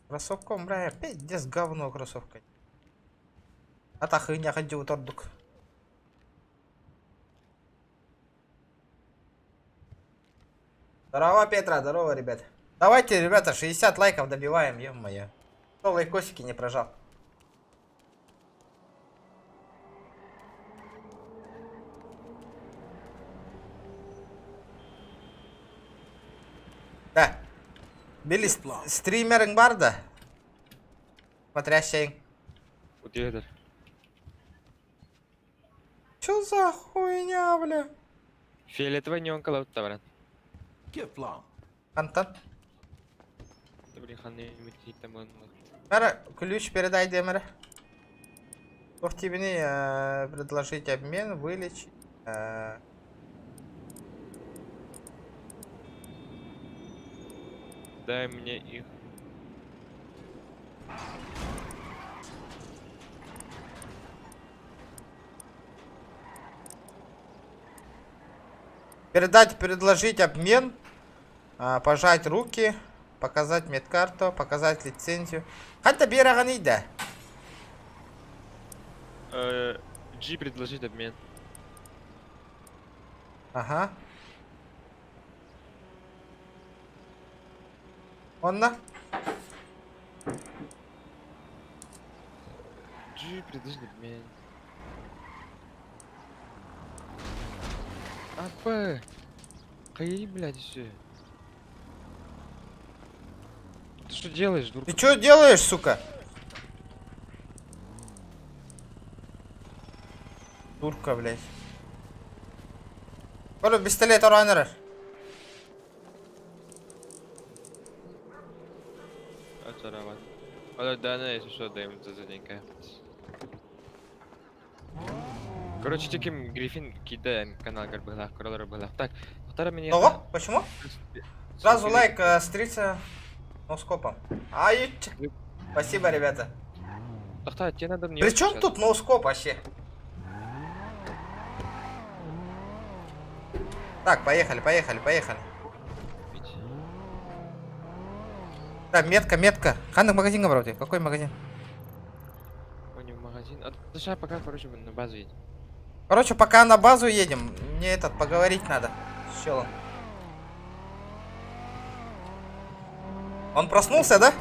Кроссовком, бля, пиздец говно кроссовка. А та хуйня ходил тордук. Здорово, Петра, здорово, ребят. Давайте, ребята, 60 лайков добиваем, ё-моё. Кто лайкосики не прожал? Да. Били стримеринг бар да? Смотрящий. Утиэтер. Чё за хуйня, бля? Фиолетовый неон калаутта баран. Антон. Блин, ханны там Мара, ключ передай Демере. Тебе предложить обмен, вылечить. Дай мне их. Передать, предложить обмен, пожать руки, показать медкарту, показать лицензию. Ханта бираганида. G предложить обмен. Ага. Онна. G предложить обмен. АП. Каи, блядь, все. Ты что делаешь, дурка? Ты что делаешь, сука? Дурка, блядь. Коля, пистолет раннер. Короче, таким Гриффин кидает канал Горбылах, Король Рыбылах. Так, второй меня. Того? Почему? Сразу лайк, стрица ноускопом. Ай, спасибо, ребята. тебе надо мне. При чем тут ноускоп вообще? Так, поехали, поехали, поехали. Так, метка, метка. Ханных магазин, говорите? Какой магазин? Не в магазин. А сейчас пока, короче, на базу едем. Короче, пока на базу едем, мне этот поговорить надо с челом. Он проснулся, да?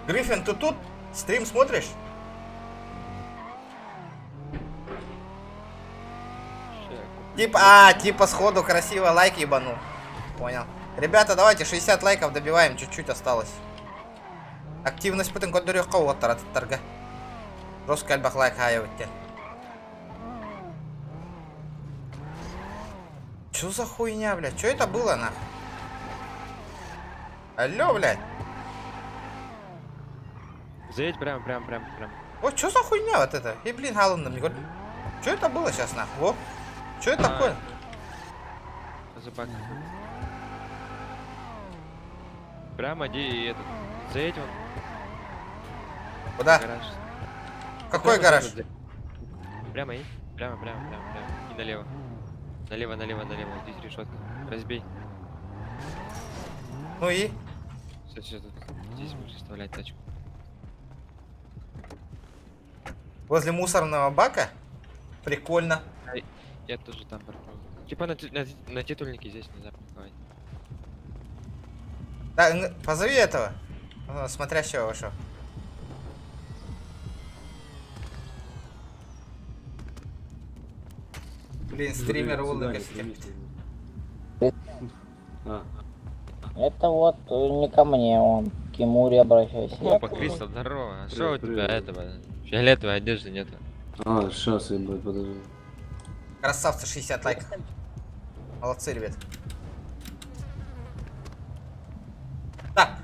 Гриффин, ты тут? Стрим смотришь? Типа, типа сходу красиво лайк ебанул. Понял. Ребята, давайте 60 лайков добиваем, чуть-чуть осталось. Активность бүтүн көрдөрүөххэ уоттар атыттарга. Жестко элбэх лайк хаайабыт Чё за хуйня, блядь? Чё это было, нахуй? Алло, блядь. Заедь прямо, прямо, прямо, прямо. О, чё за хуйня вот это? И, блин, халынным, не Чё это было сейчас, нахуй? Во. Чё это А, такое? За бак. Прямо иди и этот. Заедь вон. Куда? Гараж. Какой Прямо гараж? заедь. Прямо и? Прямо, прямо, прямо, прямо. И налево. Налево, налево, налево. Здесь решетка. Разбей. Ну и? Все, все, тут. Здесь будешь оставлять тачку. Возле мусорного бака? Прикольно. Ай, я тоже там паркую. Типа на титульнике здесь нельзя парковать. Да, позови этого, смотрящего вашего. Блин, стример улыбка. А. Это вот не ко мне он, к Кимуре обращайся. Опа, Кристал, здорово. А что у тебя этого? Фиолетовой одежды нету. А, сейчас, ебать, подожди. Красавцы, 60 лайков. Молодцы, ребят. Так,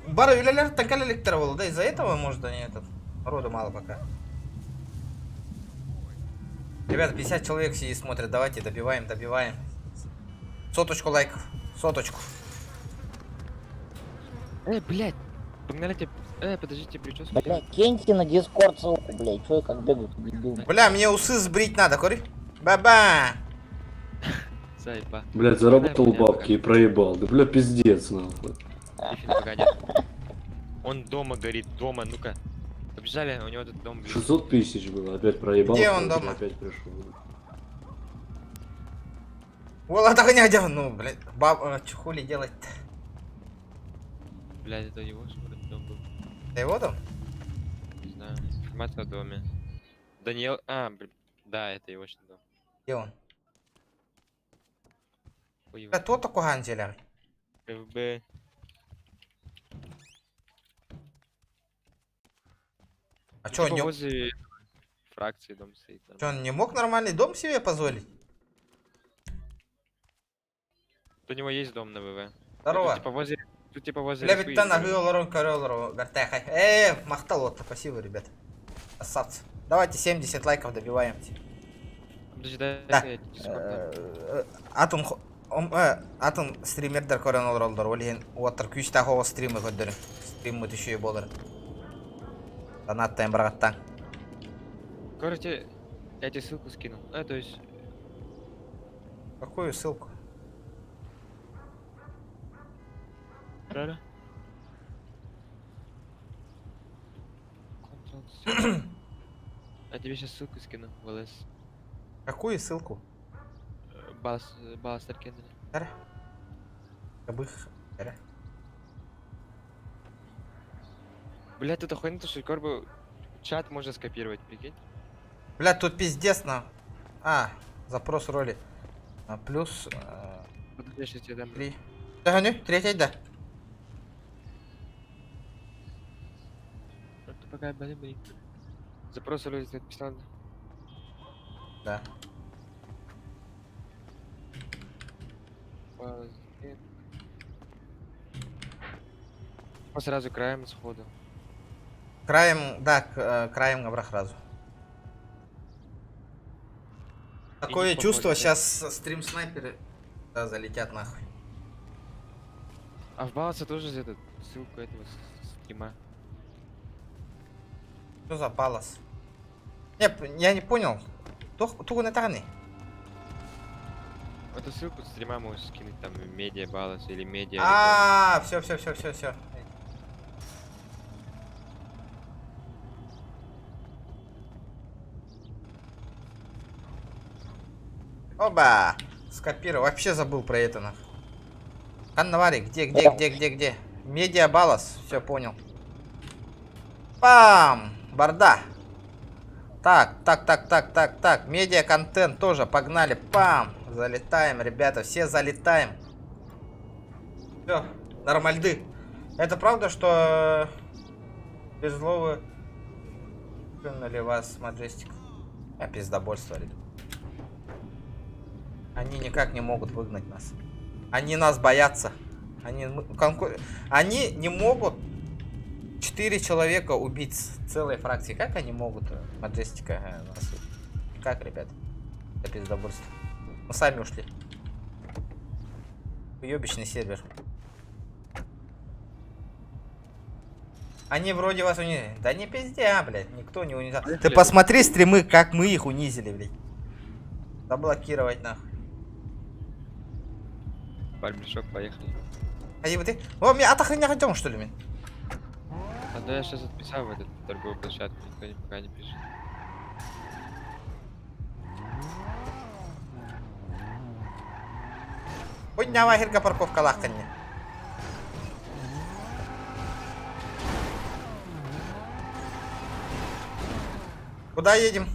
бары үлэлэр такалеликтер был, да, из-за этого, может, они этот, народу мало пока. Ребята, 50 человек сидит смотрят, давайте добиваем, добиваем. Соточку лайков, соточку. Блядь, погнали тебе. Подождите, прическу. Бля, киньте на дискорд ссылку, блядь, чё я как бегаю, дебил. Бля, мне усы сбрить надо, кори. Баба! Заеба. Блядь, заработал бабки и проебал. Да, бля, пиздец, нахуй. Он дома горит, дома, ну-ка. Побежали, у него тут дом блин. 600 тысяч было, опять проебал. Где он дома? Опять пришел. Вола, так не одел, ну, блядь, баб, чё хули делать-то? Блядь, это его что ли, дом был? Это его дом? Не знаю, информация о доме. Даниэл, а, блин, да, это его что дом. Где он? Ой, Бля, кто такой Ганзеля? ФБ. А чё, он Типа не... возле фракции дом стоит. Чё, он не мог нормальный дом себе позволить? У него есть дом на ВВ. Здорово. Тут, типа возле, тут типа возле. Бля, Литвы ведь та есть. на королору, бертехай. Махтал, вот, спасибо, ребят. Красавцы. Давайте 70 лайков добиваем. Подожди, дай Да. я Discord дам. Атын атын стримердер көрөн олороллор. Ол иһин уоттар күүстээх оҕо стримы көрдөрүн. Стриммы түшүө буолар. Донаттайын баргаттан. Короче, я тебе ссылку скинул. То есть... Какую ссылку? Правильно? Ctrl-C. Я тебе сейчас ссылку скину в ЛС. Какую ссылку? Бас, бас Аркендри. Дара. Кабых. Дара. Блять, тут охуенно, то, что корбу чат можно скопировать, прикинь. Бля, тут пиздец на. А, запрос роли. А, плюс. Подожди, я щас тебе дам. Три. Да, ну, третий, да. Вот пока, блин, блин. Запрос роли ты отписал. Да. По сразу краем сходу. Краем, да, краем обрах сразу. Такое не чувство, похоже, да. сейчас стрим снайперы да, залетят нахуй. А в Баласа тоже этот ссылку этого стрима. Что за Балас? Не, я не понял. Тугу на таганы. Эту ссылку стрима можешь скинуть там медиа Балас или медиа. А, все, все, все, все, все. Оба! Скопировал. Вообще забыл про это нахуй. Ханнавари, где, где, где, где, где? Медиа Балас. Все понял. Пам! Барда. Так, так, так, так, так, так. Медиа контент тоже. Погнали. Пам! Залетаем, ребята. Все залетаем. Все, нормальды. Это правда, что Безловы выгнали вас с Маджестик? А пиздобольство, ребят. Они никак не могут выгнать нас. Они нас боятся. Они, Они не могут 4 человека убить с целой фракции. Как они могут, Маджестика, нас убить? Как, ребят? Это пиздобольство. Мы сами ушли. Уебищный сервер. Они вроде вас унизили. Да не пиздя, блядь. Никто не унизал. Ты посмотри стримы, как мы их унизили, блядь. Заблокировать нахуй. Барбершоп, поехали. А вот ты. О, меня от хотел, что ли, мин? А да я сейчас отписал в эту торговую площадку, никто не, пока не пишет. Хоть не авахирка парковка лахканье. Куда едем?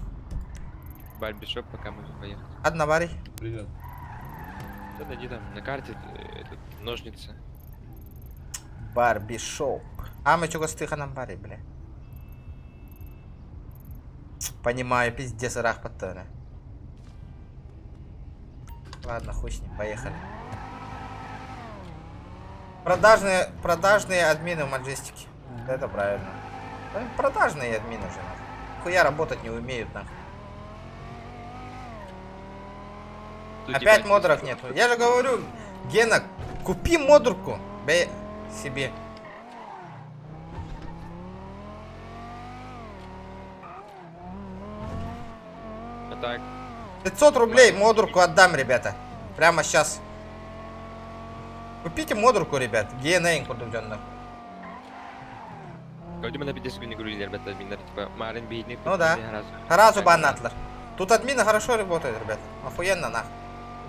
Барбершоп, пока можно поехать. Одна варей. Привет. Да найди там на карте этот, ножницы. Барбишоп. А мы чего стыха нам баре, бля. Понимаю, пиздец, рах подтана. Ладно, хуй с ним, поехали. Продажные админы в Маджестике. Это правильно. Продажные админы уже, нахуй. Хуя работать не умеют, нахуй. Тут Опять ебать, модеров нету. Я же говорю, Гена, купи модерку. Бе себе. А так. 500 рублей модерку отдам, ребята. Прямо сейчас. Купите модерку, ребят. Гена инкурдубденных. Gördüm ben bir de günü грузилер ребята админнер типа Марин бедный. Ну да. Сразу банатлер. Тут админы хорошо работают, ребят. Охуенно нах.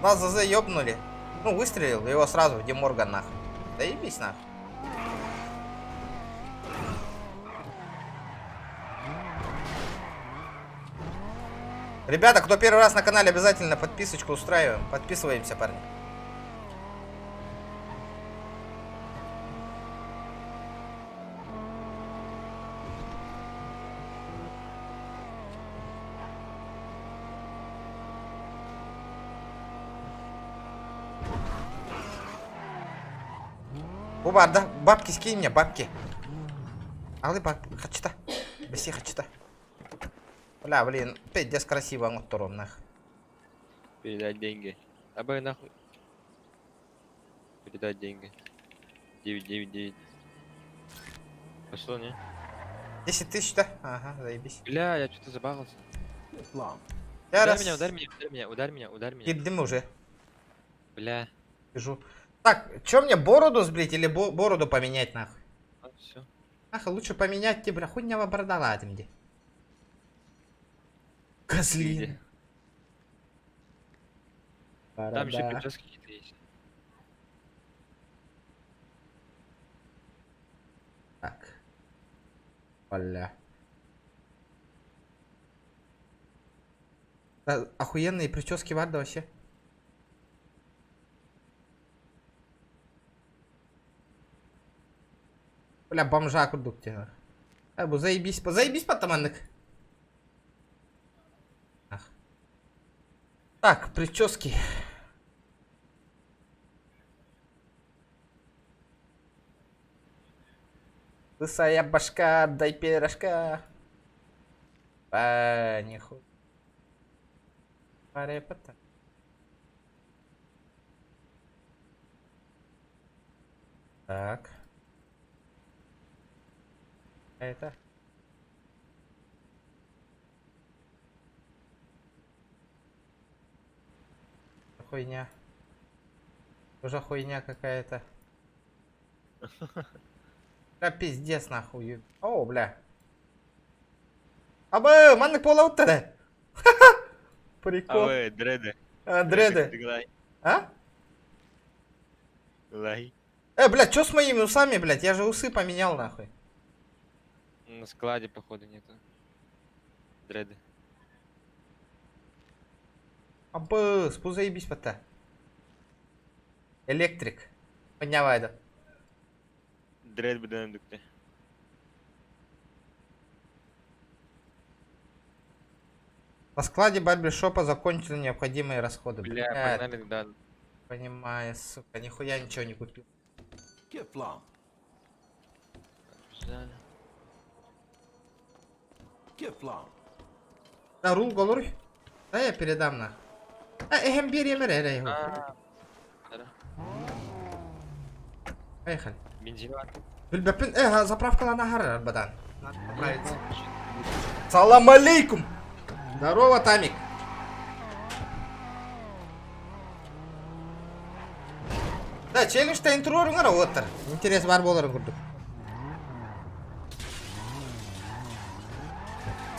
Нас ЗЗ ёбнули. Ну, выстрелил его сразу в Деморган нах. Заебись нах. Ребята, кто первый раз на канале, обязательно подписочку устраиваем. Подписываемся, парни. Оба, да, бабки скинь мне, бабки. Алы бабки, хачта. Беси хачта. Бля, блин, пиздец красиво, он втором нах. Передать деньги. А бы нахуй. Передать деньги. 999. Пошло, не? 10 тысяч, да? Ага, заебись. Бля, я что-то забагался. Я Ударь раз- меня, ударь меня, ударь меня, ударь меня, ударь меня. Кидым уже. Бля. Бежу. Так, чё мне, бороду сбрить или бороду поменять, нахуй? А, всё. Ах, лучше поменять тебе, бля, хуйня борода где. Козлин. Там еще Борода. прически какие-то есть. Так. Бля. Да, охуенные прически Варда вообще. Бля, бомжа курдук тебе. Ай, бу заебись, заебись потаманнык. Ах. Так, прически. Лысая башка, дай пирожка. А, нихуй. Парепата. Так. Это. Хуйня. Уже хуйня какая-то. Да пиздец нахуй. О, бля. Абы, маннык пола уттара. Прикол. Абы, дреды. А, дреды. А? Лай. Блядь, чё с моими усами, блядь? Я же усы поменял, нахуй. На складе, походу, нету. Дреды. Абы, спу заебись пота. Электрик. Хуйня Дред быдан дүкте. На складе барбершопа закончены необходимые расходы. Бля, Блядь, погнали, да. понимаю, сука, нихуя ничего не купил. Да, рул голор. Да, я передам на. А, эхем бери, эре, А, да. Поехали. Бензин бар. Билбеппин, заправка нахар, бадан. Надо поправиться. Салам алейкум! Здорово, Тамик. Да, челлендж-то интро оттар. Интерес бар болар курдук.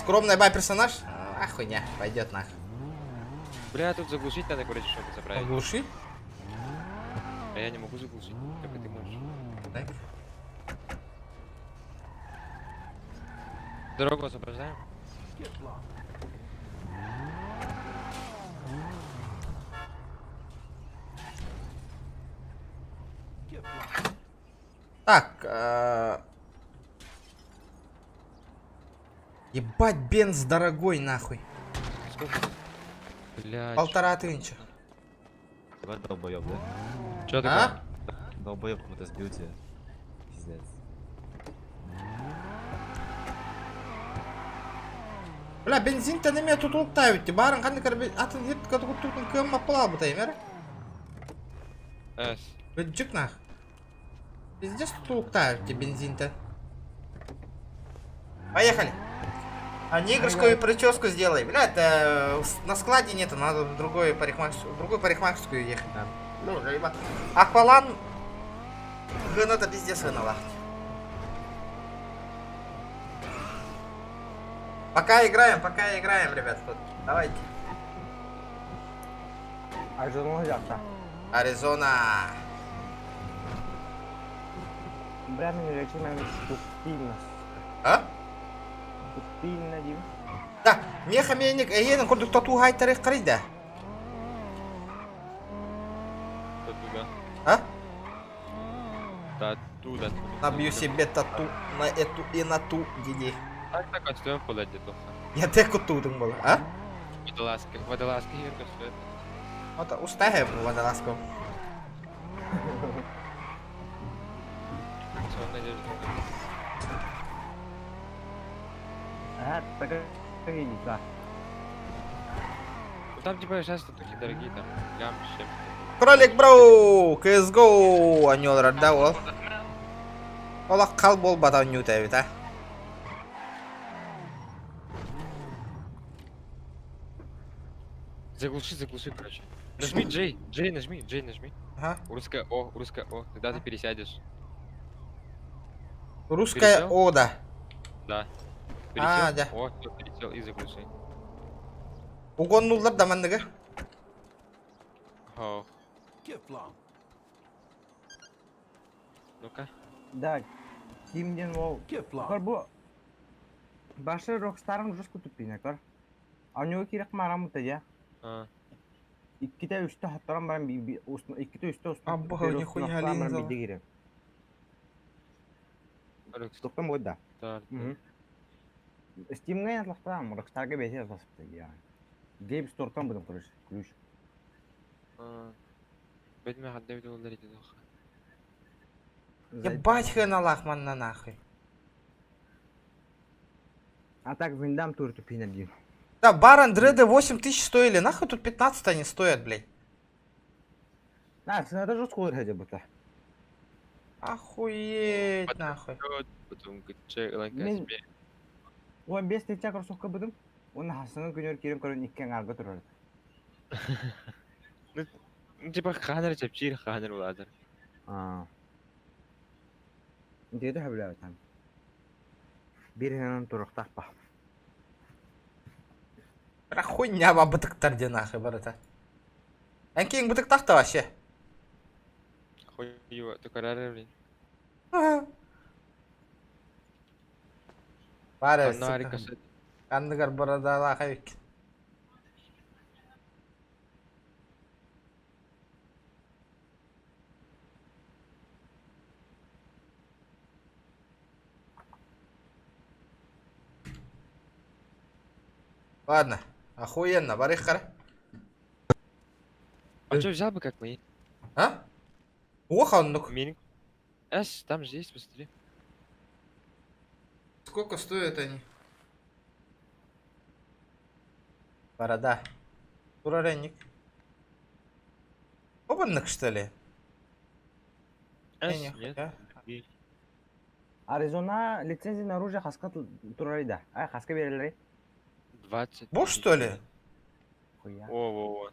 Скромный бай персонаж? А, хуйня, пойдет нах. Бля, тут заглушить надо, короче, чтобы заправить. Оглуши. А я не могу заглушить, только ты можешь. Так. Дорогу освобождаем? Так. Ебать, бенз дорогой нахуй. Сколько? Бля, Полтора тысячи. Давай долбоёб, да? Чё А? такое? Долбоёб кому-то сбил тебя. Пиздец. Бля, бензин-то неме тут ултают. Барын қандай карби атын ет кату туркун кым маппала бутай мер. Эс. Бюджет нах. Пиздец тут ултают бензин-то. Поехали. А негрскую прическу сделай. Бля, это на складе нету, надо в другую парикмахерскую, в другую парикмахерскую ехать надо. Ну, заеба. Аквалан. Гын это пиздец гынала. Пока играем, ребят. Вот, давайте. Аризона жақта. Аризона. Бля, мен речи мен тупильно. А? Тупильно деймін. Да, меха меник эйенин курдук тату хайтары карыйда. Тату, А? Тату, да. Набью себе тату на эту и на ту, диди. Так, так, отстоим подать где-то. Я теку тудың был, а? Водолазка, водолазка, Юрка, стоит. Вот, устахе водолазку. Сонная одежда. Ага, так да. Ну там типа сейчас татухи дорогие, там, лям с чем-то. Кролик бро, CSGO, анёл рада ол. Ола кал бол бата нюта бит, а? Заглуши, заглуши, короче. Нажми J, J нажми, J нажми. Ага. Русская О, русская О, тогда ты пересядешь. Русская Пересел? О, да. Да. А, Пересел? да. О, всё, пересел и заглуши. Угоннулар да манныгы. Ох. Ну-ка. Да, кимден ол. Көр бу. Башы Rockstar'ın жестко тупина, көр. А у него керек марам я. А. Икките үстө хаттаран баран би икките үстө А, бу, нихуя линза. биде Токтом будет да. Rockstar. Мгм. Steam'ге язлактырам, Rockstar'га бете язласып я. Game Store'тан будем, короче, ключ. А. Бетме хадда бит олар иди доха. Ебать хрен Аллах манна нахуй. А так виндам тур тупина дим. Да, баран дреды 8000 стоили, нахуй тут 15 они стоят, блядь. А, это жестко хотя бы то. Охуеть нахуй. Потом че Мен- себе. Он бес тече кроссовка будем. Он хасының күнөр кирем көрөн иккен арга турар. Ну типа ханер чепчир ханер уладыр. А. Деди хөбләбе там. Бир ханын туруктак ба. Бра хуйня ба бытыктар де нахуй барата. Әнкең бытыктак та вообще. Хуево, только рары, блин. Бары, Фонарик сука. Кандыгар бородала хавик. Ладно, охуенно, барыххара. А что, взял бы как мои? А? Ох, оннук. Мин... Эс, там же есть, посмотри. Сколько стоят они? Борода. Тураренник. Обаннык, что ли? Эс, Не, нет. нихуя. Аризона лицензия на оружие хаска турар да. Ай, хаска берелери. 20. Буш, что ли? Хуя. Во-во-во.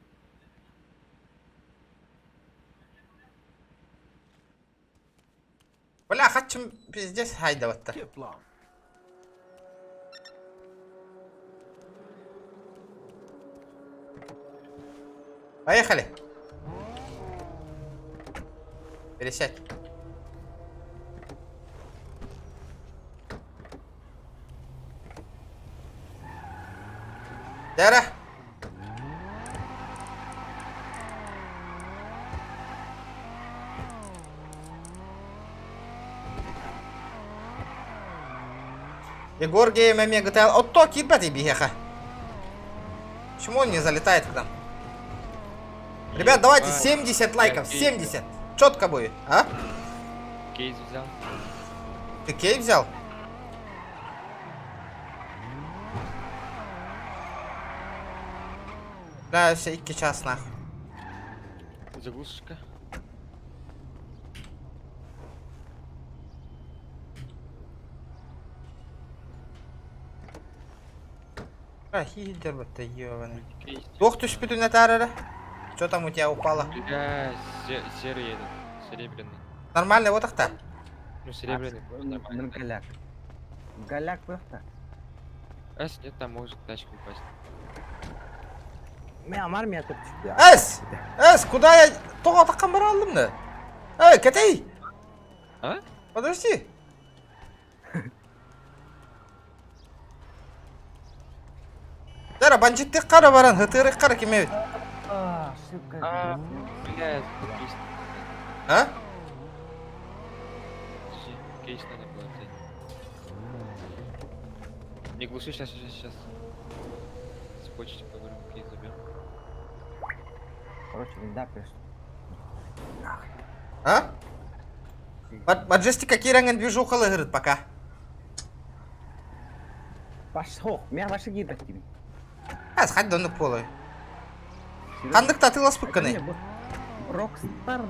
Бля, хочу пиздец хайдавать-то. Поехали. Пересядь. Дара. Егор Гейм Омега Тайл. Отто кидбати биеха. Почему он не залетает к нам? Ребят, давайте Ебать. 70 лайков, Я кейс 70. Четко будет, а? Кейс взял. Ты кей взял? Да, все, икки час нахуй. Заглушка. А, хидер вот ёбаный. Кейс. Ох ты шпиту на тарара. Что там у тебя упало? Бля, серый этот, серебряный. Нормально, вот так-то. Ну, серебряный. Мин голяк. Голяк быхта. Эс, нет, там может тачка упасть. Мен амар мен туп түштү. Эс! Эс, куда я? Тоға таққан бара алдым да. Эй, кетей! А? Подожди. Дара, бандиттик қара баран, хытырык қара кемебит. А, ошибка. А, бля, кейс. А? Подожди, кейс надо было взять. Не глуши, сейчас, сейчас, сейчас. С почты поговорим, кейс заберем. Короче, винда пришла. А? Маджестика киранган движуха говорит пока. Пошел, мен ваши гидра ким. А, сходи до полы. Хандык татыла спыкканы. Рокстар.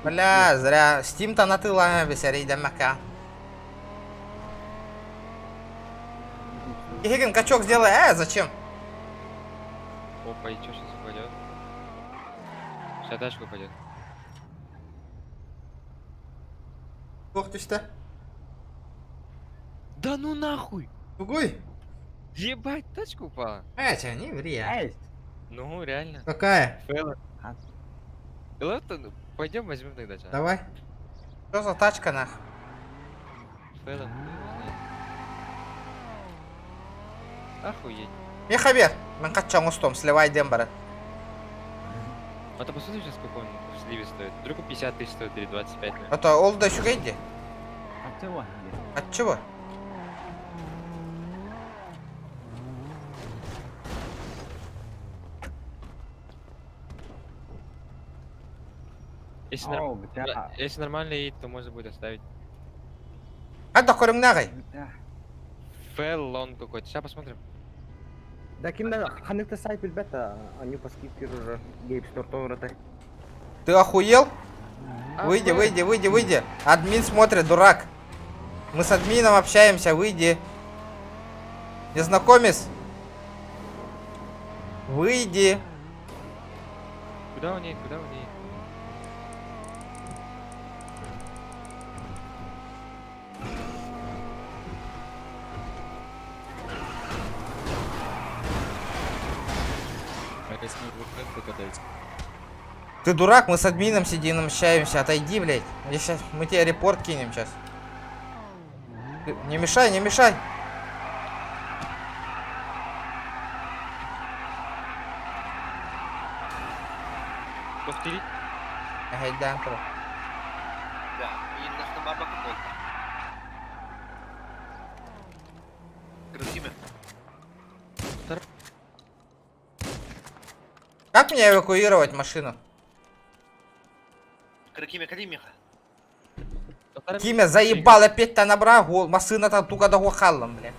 Бля, зря. Steam-то натыла бесәрейден мака. Егин, качок сделай. Зачем? Опа, и чё сейчас упадет? Сейчас тачка упадет. Ох ты что. Да ну нахуй! Бугуй. Ебать, тачка упала. Чё, не ври, а. Эй, Ну, реально. Какая? Фэлла. Ладно, пойдем возьмем тогда. чё. Давай. Что за тачка, нах? Фэллон, хуй его знает. Охуеть. Мехабер, мен качан устом, сливай дем, брат. А то посмотри сейчас, сколько он в сливе стоит. Вдруг он 50 тысяч стоит или 25, наверное. А то ол да шугайди. от чего? От чего? Если, О, да. если нормально едет, то можно будет оставить. А да корым нагай. Да. Фэллон какой-то. Сейчас посмотрим. Да ким да ханыкта сайт билбет, они по скидке уже Геймстор товарата. Ты охуел? Выйди, выйди, выйди, выйди. Админ смотрит, дурак. Мы с админом общаемся, выйди. Незнакомец. Выйди. Куда он едет? Куда он едет? Ты дурак, мы с админом сидим, общаемся. Отойди, блядь. Я щас, мы тебе репорт кинем сейчас. Ты не мешай, не мешай. Повтори. Ага, да, про. Да, и нахна баба какой-то. Красиво. Как мне эвакуировать машину? Кимиэхэ, кимиэхэ. Кимя заебал опять-то набрал, гол, машина там туга до халлом, бля.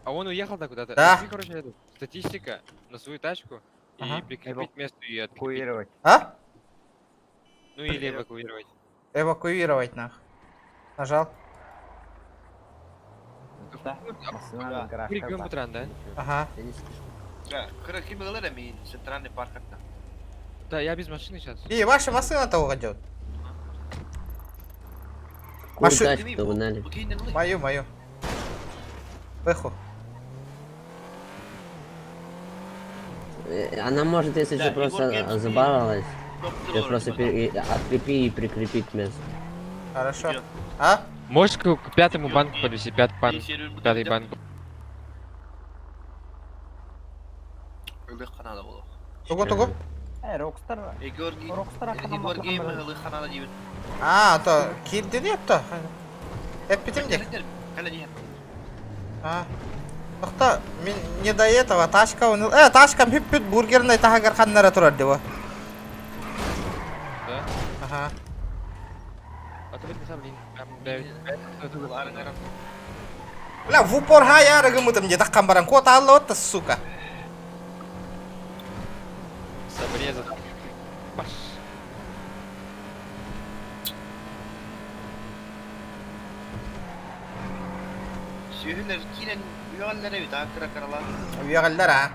А он уехал-то куда-то? Да. Возьми, короче, эту, статистика на свою тачку и Ага. прикрепить место и открепить. Эвакуировать. А? Ну или эвакуировать. Эвакуировать нах. Нажал. Да. Машина гараж. Прикрепим утран, да? Ага. Да, кимиэлэр эмиин центральный парк атта. Да, я без машины сейчас. И ваша машина-то уйдет. Какую Маши- тачку угнали? Мою, мою. Пеху. Она может, если Да, что, просто Егор Геймс забаралась. Топ Её просто открепи и прикрепи к месту. Хорошо. А? Можешь к пятому банку подвести, пятый банк. Ылыхханада боло. Тугу, тугу. Э, Rockstar. Егор Rockstar Егор Гейм ылыхханада диэбит. А, то кирдин то. Эппитим дик. Кэлэ диэн. А. Тохта, мин не до этого, тачка он. Тачкам хүппүт бургерный таһагар ханнара турар диво. Да? Ага. А то блин, блин, там, блядь, Бля, в упор хая рыгымытым де таққан баран кот алла отта, сука. С обреза. Паш. Сүһүлэр киирэн үөҕэллэр эбит аа кыра каралаан. Уягаллар, а.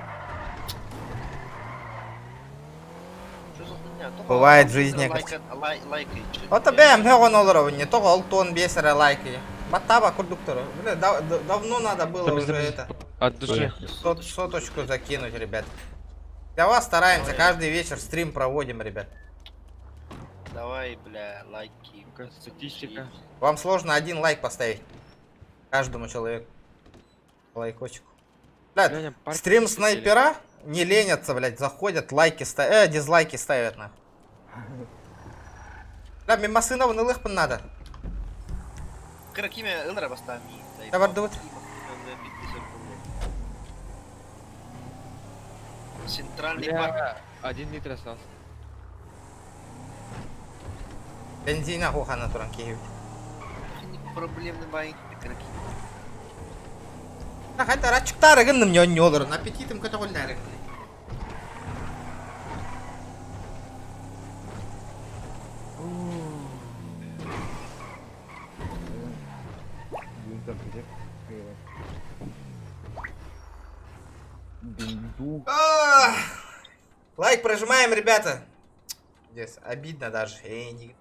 Что за хуйня? Тоҕо Бывает в жизни. лайка лай лайкай. Ота бэм хэгон олоров не только алтон бесера лайки. Батаба курдуктору. Бля, давно надо было уже это. От души. Соточку закинуть, ребят. Для вас стараемся, каждый вечер стрим проводим, ребят. Давай, бля, лайки. Статистика. Вам сложно один лайк поставить. Каждому человеку. Лайкочку. Блядь, Леня, парк стрим посетили. снайпера не ленятся, блядь, заходят, лайки ставят, дизлайки ставят, нахуй. Бля, мимо сына вон ылыхпын надо. Кыра киме ылара бастаан мии. Давар дубут. Центральный парк. Бля, 1 литр остался. Бензина хухана туран киевит. Проблемный бай. Кыра киме. Хайда рачыктары гынным не олорун, аппетитим көтөгөлләри. Ах! Лайк прожимаем, ребята. Здесь обидно даже. Эй, не-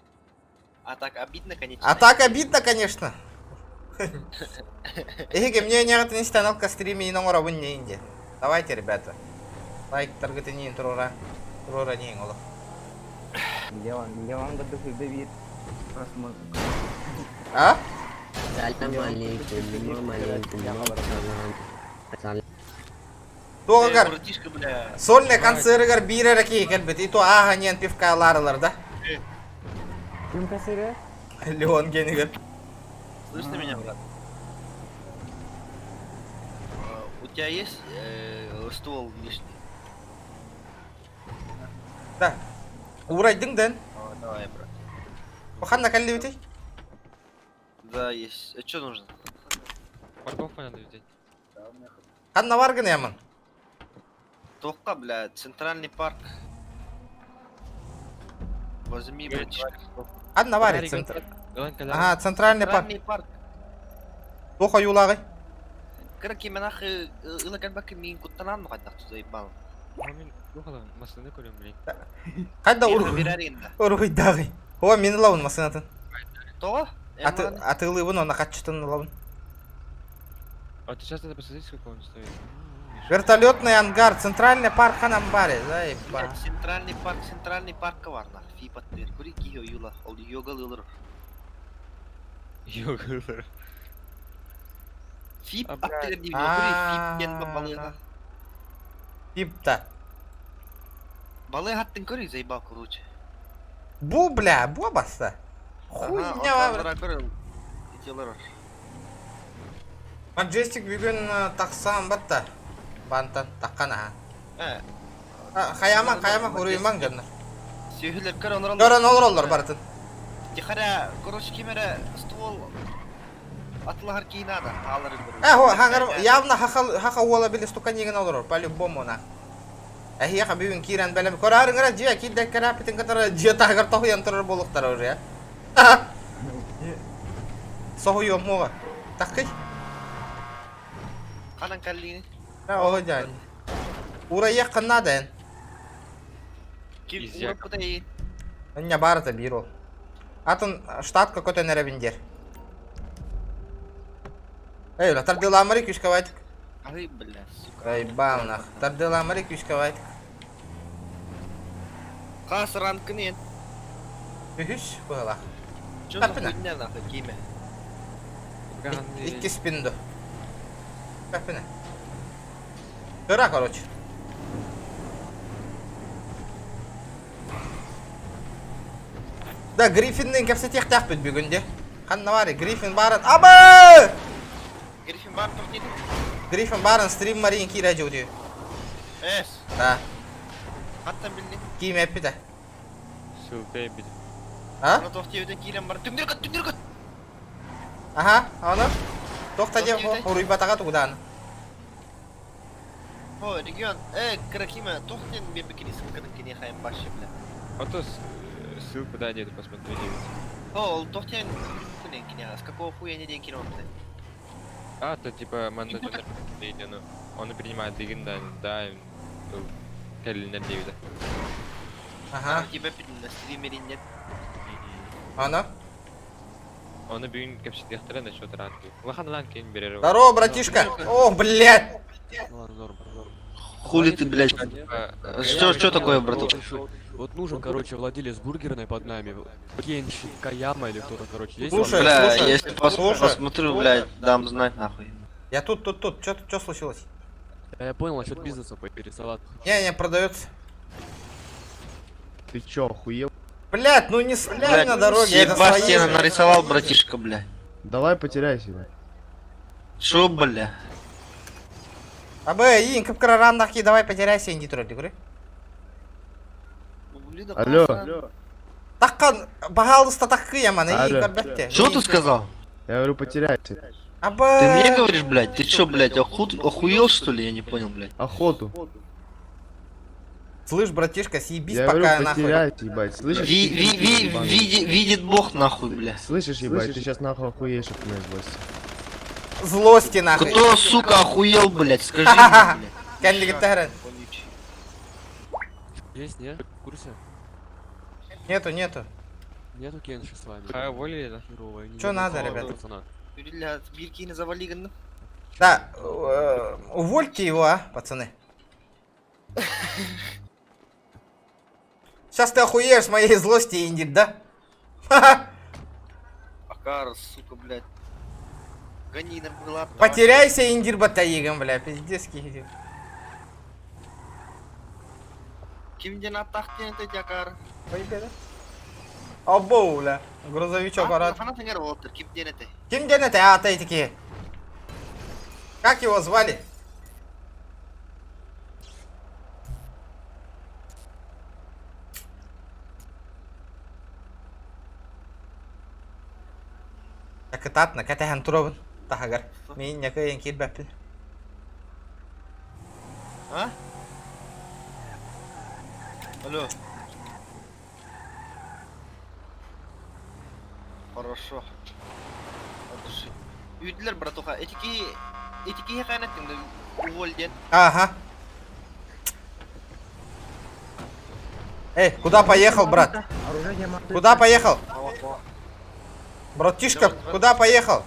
А так обидно, конечно. А так обидно, конечно. Эге, мне не не станалка стриме и номера не инде. Давайте, ребята. Лайк таргетини трура. Трура не инголо. Леван году Давид. Просмотр. А? Салям алейкум, мам алейкум, мам салам. Тоғагар. Братишка, бля. Сольный концерт бирер ки келбит. И то ага нен пивка ларылар, да? Ким кассиры? Леон генигер. Слышно меня, брат? У тебя есть ствол лишний? Да. Урайдың ден. О, давай, брат. Ханна каллибити? Да, есть. А что нужно? Парковку надо взять. Ханна бар гын яман. Тока, бля, центральный парк. Возьми, братишка. Ханна бар центр. Ага, центральный парк. Центральный парк. Тоха юлагы. Кыра киме нахы ылакан бакы мин куттанан ну кайдак заебал. Мин юхала машина көрөм, блин. Кайда Бир ур. берәрин да. Уруйдагы. О, мин лавын машинатын. То? Аты атылыбын оны катчытын лавын. А ты сейчас надо посмотреть, сколько он стоит. Вертолетный ангар, центральный парк Ханамбаре, заеба. Блядь, центральный парк, центральный парк бар нах. Фипат бер. Кури кихо юла. Ол йога лылыр. Йога. Фип А, блядь. аттыр дип кури фип ген балыга. Фип-та. Балыга хаттын кури заебал короче. Бу, бля, бу баста. Хуйня бар. Маджестик бүгүн таксан батта. Бантан таккан аха. Э. Хайаамаҥ, хайаамаҥ, уруйумаҥ дьоннор. Сүөһүлэр көрөн олороллор. Көрөн олороллор барытын. Тихаря, короче, ким эрэ ствол атылаһар киһи наада, хаалар Э, хаҥар явно хаха хаха уола били стуканигын олорор, по-любому на. Эһиэхэ бүгүн киирэн бэлэм көрөөрүҥ эрэ дьиэ киирдэ кэрэппитин кытары дьиэ таһыгар тоһуйан турар буолуохтара уже. Соһуйуом муоҕа. Такый. Ханан каллини? Э, оһо дьаан. Урайыаххын наада эн. Ким ураппыта ии? Ыння баарыта биир ол. Атын штатка көтөн эрэбин диэр. Эй, бля, тардыламари күскавайтик. Ай, бля, сука. Ай, баалнах. Тардыламари күскавайтик. Хас ранкын ен. Үһүс быһылаах. Чё за хуйня нахуй, киме? Иккис пинду. Пеппине. Кыра, короче. Да, Гриффинныын кэпсэтиэхтээхпит бүгүн де. Ханна баарый? Гриффин баарын... Абы! Гриффин баар туох диэтиҥ? Гриффин баарын стрим марин киирэ дьуутүү. Эс. Да. Хаттан биллиҥ? Киим эппитэ. Ссылка эбит. А? Аны туох диэбитин киирэн бар. Түҥнүр көт, түҥнүр көт! Аха, аны? Туох да диэн уруйбатаҕа тугудаан. О, регион, э, Кракима, туох диэн биэрбиккиний ссылкатын киниэхэ хайан башы, бля. Ото ссылку дай деду посмотри девять. О, ол туох диэн биэрбиккиний киниэхэ, с какого хуя не диэн киирэн барбытай? А, то типа манна ну, он принимает деген да, да, кэллинер диэбитэ. Ага. Типа на стримериннет. Аны? Оны бүгүн кэпсэтиэхтэрэ насчет ранки. Улахан ранки берер. Здорово, братишка! О, блядь! Хули ты, блядь? Что, что такое, браток? Вот нужен, короче, владелец бургерной под нами. Кенчи, Каяма или кто-то, короче, есть? Слушай, Бля, слушай, если пос слушай. посмотрю, блядь, дам знать нахуй. Я тут, тут, тут. Чё, чё случилось? Я понял, насчет бизнеса поинтересоваться. Не, не, продается. Ты чё, охуел? Блядь, ну не стреляй на дороге, это Ебать, свои я же. нарисовал, братишка, бля. Давай потеряй себя. Шо, бля? Абы, иин кып-кыра раннахи, давай потеряйся, инди турар, дегүрэ. Алло. Таккан, пожалуйста, таккы яманы, иин Алло. көрбөттө. Что ты сказал? Я говорю, потеряйся. Абы. Ты мне говоришь, блядь? Ты чё, блядь, охуел, что ли? Я не понял, блядь. Охоту. Слышь, братишка, съебись Я пока говорю, нахуй. потеряйся, ебать. Слышишь? Ви, ты ви, пиздец ви, ебаный? видит бог нахуй, бля. Слышишь, ебать, ты сейчас нахуй охуеешь от моей злости. Злости нахуй. Кто, сука, охуел, блядь? Скажи мне, блядь. Кәндігі тәрін. Есть, нет? В курсе? Нету, нету. Нету Кенши с вами. Хай уволили, да? Херовая, не Чё знаю, надо, ребята? пацана. Бля, биркини завали, гын. Да, увольте его, а, пацаны. Сейчас ты охуеешь с моей злости, Индит, да? Акар, сука, блядь. Гони на была. Потеряйся, Индир Батаигом, бля, пиздец, киһи. Кимден аттах диэн этэй Акар? Ой, бля. Абоу, бля. Грузовичок орат. Хана сеңер болуптур, ким диэн этэй? Ким диэн этэй, а, такие. Как его звали? Кытаатна, кэтэһэн туробун. Таһыгар. Мин ньакыйын киирбэппин. А? Алло. Хорошо. От души. Үйдүлэр, братуха. Этики... Этики хайнаттың уволь диэн. Ага. Эй, куда поехал, брат? Куда поехал? Братишка, куда поехал?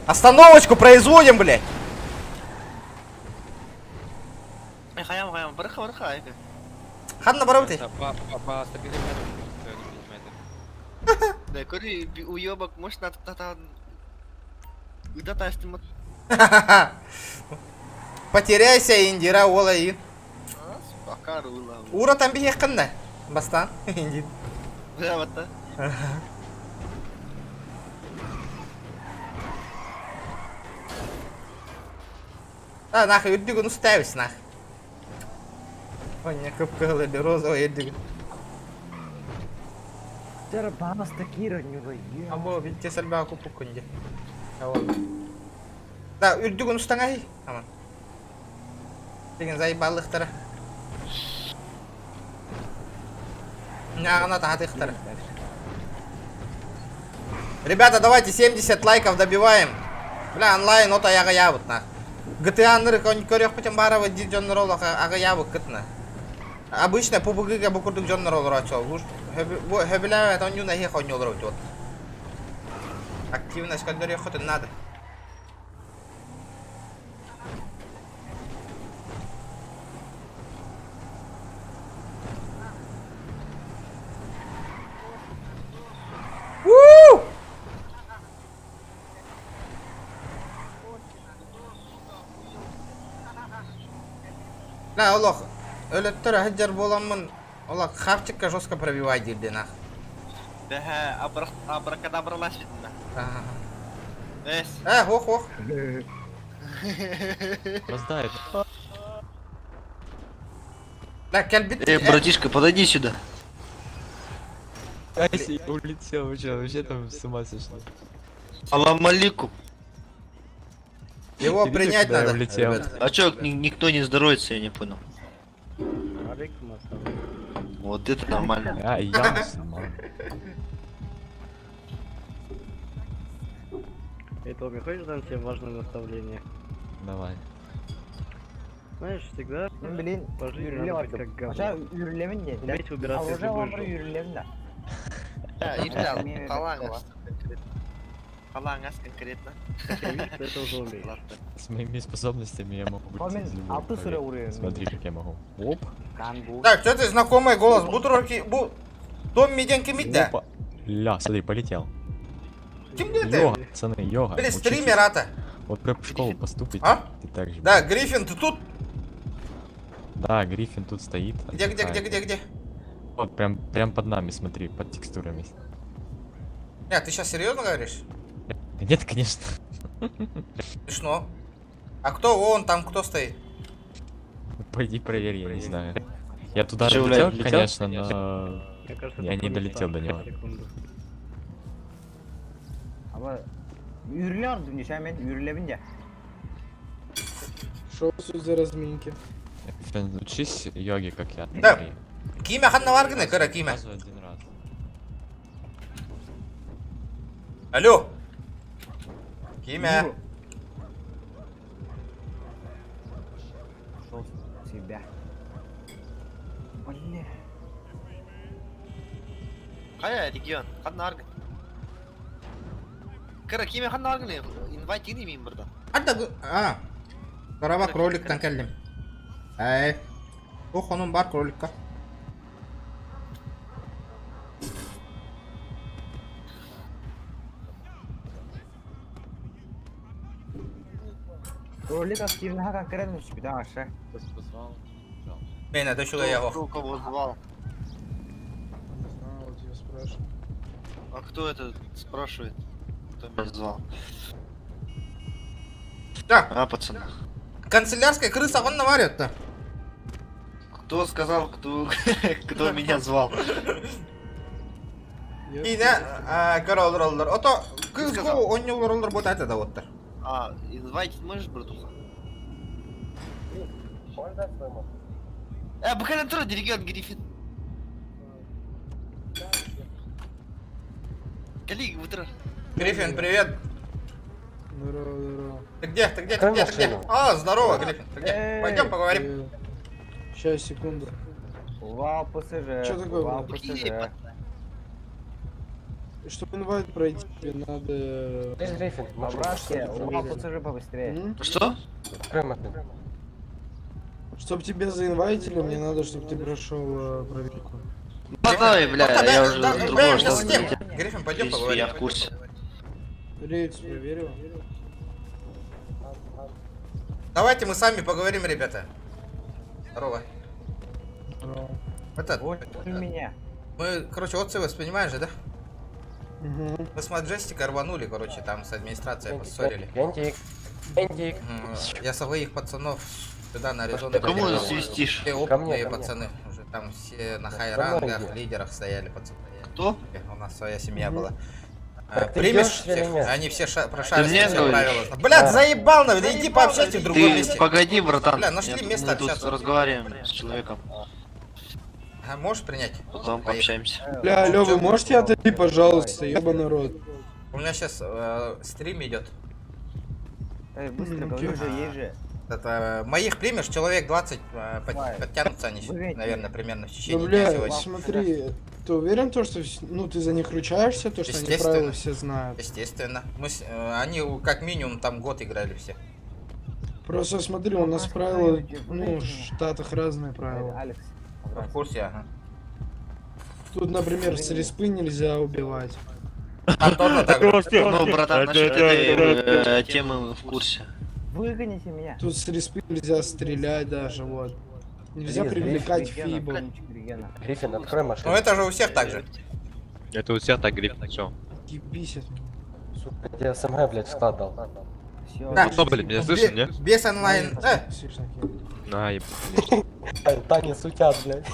Остановочку производим, блядь! Э, хаям, хаям, барыха, барыха, айка. Ханна барабыты. По Да, көрү, уёбок, может, надо та Ыта тастымыт. Потеряйся, Индира, ола и. Акар ула. Ура там бихекканна. Бастан, Индир. Бля, вот та. А, нахуй, үрдүгүн устаебыз, нах. Оня кып-кыһыл эди розовый эдигин. Тера баҕаста киир онньуга. Або битте сэлбэҕэ куппуккун дии. Да, үрдүгүн устаҥай. Аман. Деген заебалыхтара. Нягана тахатыхтара. Ребята, давайте 70 лайков добиваем. Бля, онлайн от аяга ябыт на. GTA-ныр көрүөхпүтүн баарабыт диир дьоннор олох аҕыйаабыккытына. Обычно PUBG-га бу курдук дьоннор олорооччу. Бу хөбүлээбэт онньуун эһиэх онньу олоробут вот. Активность көрдөрүөххүтүн надо. Уу! Да, олох өлөттөр сылдьар буоламмын олох хавчикка жестко пробивай диирдин ах. Бэһэ абракадабралас видно. Эс. Э, ох, ох. Раздает. Да, кэлбит. Эй, братишка, подойди сюда. Ася улетел вообще, вообще там с ума сошли. Салам алейкум. Его Ты видел, принять куда я надо. улетел? ребят. А чё, никто не здоровается, я не понял. Вот это нормально. А, я мусульман. Эй, Томми, хочешь дам тебе важное наставление? Давай. Знаешь, всегда Блин, по жизни үрүлэ надо быть бардым. как говно. Аша үрүлэмин не. Уметь убираться из Уже любой бар жопы. үрүлэмин да. Да, Ирда, халаңас конкретно. Халаңас конкретно. Хотя видишь, ты это уже умеешь. Ладно. С моими способностями я могу быть Помин, из любой, алты поверь. сүрэ уруйун. Смотри, как я могу. Оп. Кангу. Так, что ты знакомый голос? Бу бу Том Миден кимит Опа. Ля, смотри, полетел. Ким ты? Йога, пацаны, йога. Блин, Учитесь. стример ата. Вот прям в школу поступить. А? Ты так же. Да, будешь. Гриффин, ты тут? Да, Гриффин тут стоит. Где, где, где, отдыхает. где, где? Вот прям под нами, смотри, под текстурами. Нет, ты сейчас серьезно говоришь? Да Нет, конечно. Смешно. А кто он там, кто стоит? Пойди проверь, я не знаю. Я туда Чё, летел, блядь, конечно, но Мне кажется, я это не Тони долетел до Старк. него. Секунду. Аба үрүлэ бардым не мен үрүлэмин де. Шо тут за разминки? Фен, Учись йоге, как я. Да. Смотри. Киме ханна варганы, кыра киме. Сразу один раз. Алло. Киме. Шел себя. Бля. Кая регион, ханна аргын. Кара, киме ханна аргын, инвайт мин бирдан. Ата а. Караба кроликтан келдим. Эй. Ох, onun бар кроликка. Ролик активно конкретно да, аша. Позвал. Мен это сюда я Кто кого звал? Не знаю, вот я спрашиваю. А кто это спрашивает? Кто меня звал? Так, А, пацаны. канцелярская крыса он наварит-то. Кто сказал, кто меня звал? Кине король роллер. Ото кыз Сказал. го онньол роллер бот это да оттар. А, инвайтить можешь, братуха? Бухарентура, регион Гриффин. Кали, утро. Гриффин, привет. Здорово, здорово. Ты где? Ты где? Ты где? Ты где? А, здорово, Гриффин. Ты где? Пойдем поговорим. Сейчас, секунду. Вау, ПСЖ. Чё такое, Вау, блин? ПСЖ. Чтобы инвайт пройти, тебе надо... По-братски, вау, ПСЖ побыстрее. М? Что? Чтоб тебе заинвайтили, мне надо, чтобы ты прошел проверку. Ну, давай, бля, я уже Да, другого бля, ждал. с кем? Гриффин, пойдем В принципе, поговорим. я в курсе. Рейкс проверил. Давайте мы сами поговорим, ребята. Здорово. Здорово. Это, Вот у меня. мы, короче, отзывы воспринимаешь же, да? Угу. Мы с Маджестика рванули, короче, там с администрацией поссорили. Энтик. Энтик. Я своих пацанов Сюда на Аризону. Кому приехал. свистишь? Все Ко мне, опытные ко мне. пацаны. Уже там все на Да, хай-рангах, со мной иди. лидерах стояли пацаны. Кто? У нас своя семья Мгм. была. А, Так ты Примешь идёшь или всех? нет? Они все прошарили мне все говоришь? правила. Блядь, Да. заебал, наверное, иди пообщайся в другом Ты месте. погоди, братан. Бля, нашли Я- место мы тут общаться. разговариваем с человеком. А, можешь принять? Потом Поехали. пообщаемся. Бля, алло, вы можете отойти, пожалуйста, ёбаный рот. У меня сейчас стрим идет. Эй, быстро, Окей. говорю же, есть же. Это, моих примешь, человек 20 Давай. подтянутся они, Выгоните. наверное, примерно в Ну, течение дня бля, сегодня. смотри, ты уверен, то, что ну, ты за них ручаешься, то, что они Естественно. правила все знают? Естественно. Мы они как минимум там год играли все. Просто смотри, у нас правила, ну, в Штатах разные правила. Алекс. В курсе, ага. Тут, например, с респы нельзя убивать. Там тоже так же. Ну, братан, насчет этой темы в курсе. Выгоните меня. Тут с респы нельзя стрелять даже, вот. Нельзя Гриф, привлекать Регена, фибов. Регена. Гриффин, открой машину. Ну это же у всех так же. Это у всех так, Гриффин, всё. Ебись от меня. Сука, тебе СМГ, блядь, в склад дал. Всё. Да. Что, блядь, меня слышно, не? Без онлайн. Слышно, Ким. На, еб... Танец утят, блядь.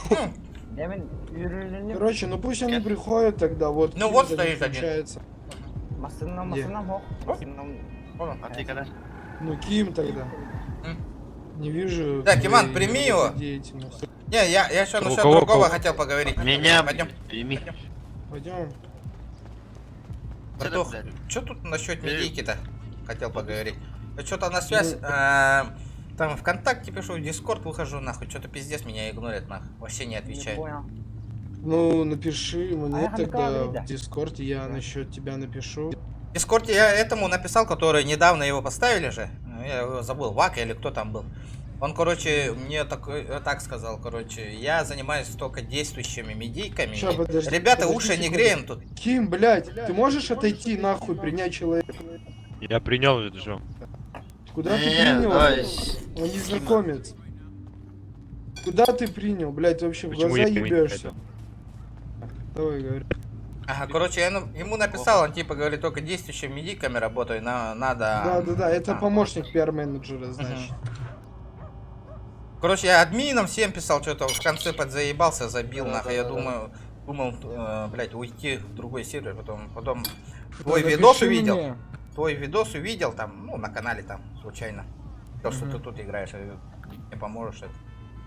Я мен yürürlüğünü Короче, ну пусть они приходят тогда, вот. Ну Ким вот за них стоит один. ручается. Масынам, Где? масынам, хох. Масынам. А ты когда? Ну Ким тогда. Не вижу. Да, Киман, твоей прими его. деятельности. Не, я еще У насчет кого- другого кого? хотел поговорить. Меня Пойдем. прими. Пойдем. Братух, что тут насчет медийки-то? Хотел поговорить. Что-то на связь. Там ВКонтакте пишу, в Дискорд выхожу, нахуй. Что-то пиздец меня игнорит, нахуй. Вообще не отвечает. Ну, напиши мне А я тогда говорю, да. в Дискорде, я насчет тебя напишу. В Дискорде я этому написал, который недавно его поставили же. Я его забыл, Вака или кто там был. Он, короче, мне такой, так сказал, короче, я занимаюсь только действующими медийками. Ща, подожди, Ребята, подожди уши не секунду. греем тут. Ким, блядь, ты можешь отойти нахуй, принять человека? Я принял это же. Куда ты Не, принял? давай. Он незнакомец. Куда ты принял, блядь, ты вообще в Почему глаза я ему не ебешься? Давай, говори. Ага, короче, я ему написал, он типа говорит, только действующими медиками работаю, надо... Да, да, да, это А. помощник пиар-менеджера, значит. Короче, я админом всем писал, что-то в конце подзаебался, забил, Да, нахуй. да, я да, думаю, думал, блядь, уйти в другой сервер, потом твой напиши видос увидел. мне. Твой видос увидел там, ну, на канале там, случайно. То, что Мгм. ты тут играешь, я говорю, мне поможешь, это,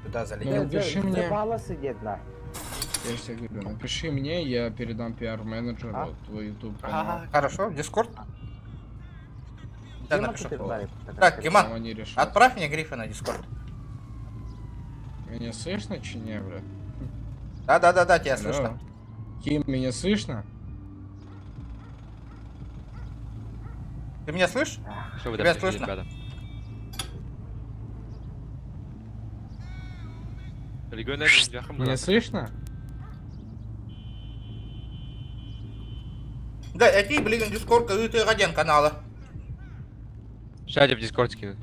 туда залетел. Ну, напиши мне. сидит, на. Я же тебе говорю, напиши мне, я передам пиар-менеджеру А? твой YouTube канал. Хорошо, в Дискорд. Я Где напишу. ты дали? Так, Диман, Там они решат. отправь мне Гриффина на Дискорд. Меня слышно, чи не, бля? Да-да-да-да, тебя Алло. слышно. Ким, меня слышно? Ты меня слышишь? Что вы Тебя там пришли, слышно? ребята? Меня слышно? Да, эти, блин, Дискорд, и ты один канала. Сейчас в Дискорд скинут.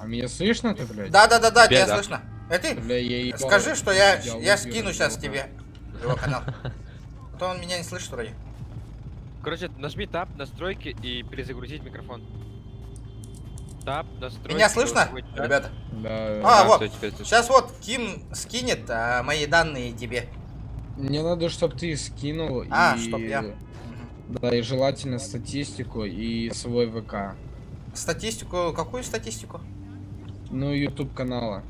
А меня слышно ты, блядь? Да-да-да-да, тебя Беда. слышно. Это Бля, я ебал. скажи, что я Диалоги скину сейчас разбил. тебе его канал. А то он меня не слышит вроде. Короче, нажми Tab, настройки и перезагрузить микрофон. Tab, настройки. Меня слышно, голосовой чат. ребята? Да. А, Да, вот. всё, теперь слышно. Сейчас вот Ким скинет мои данные тебе. Мне надо, чтобы ты скинул А, и... чтоб я. Да, и желательно статистику и свой ВК. Статистику, какую статистику? Ну, YouTube канала.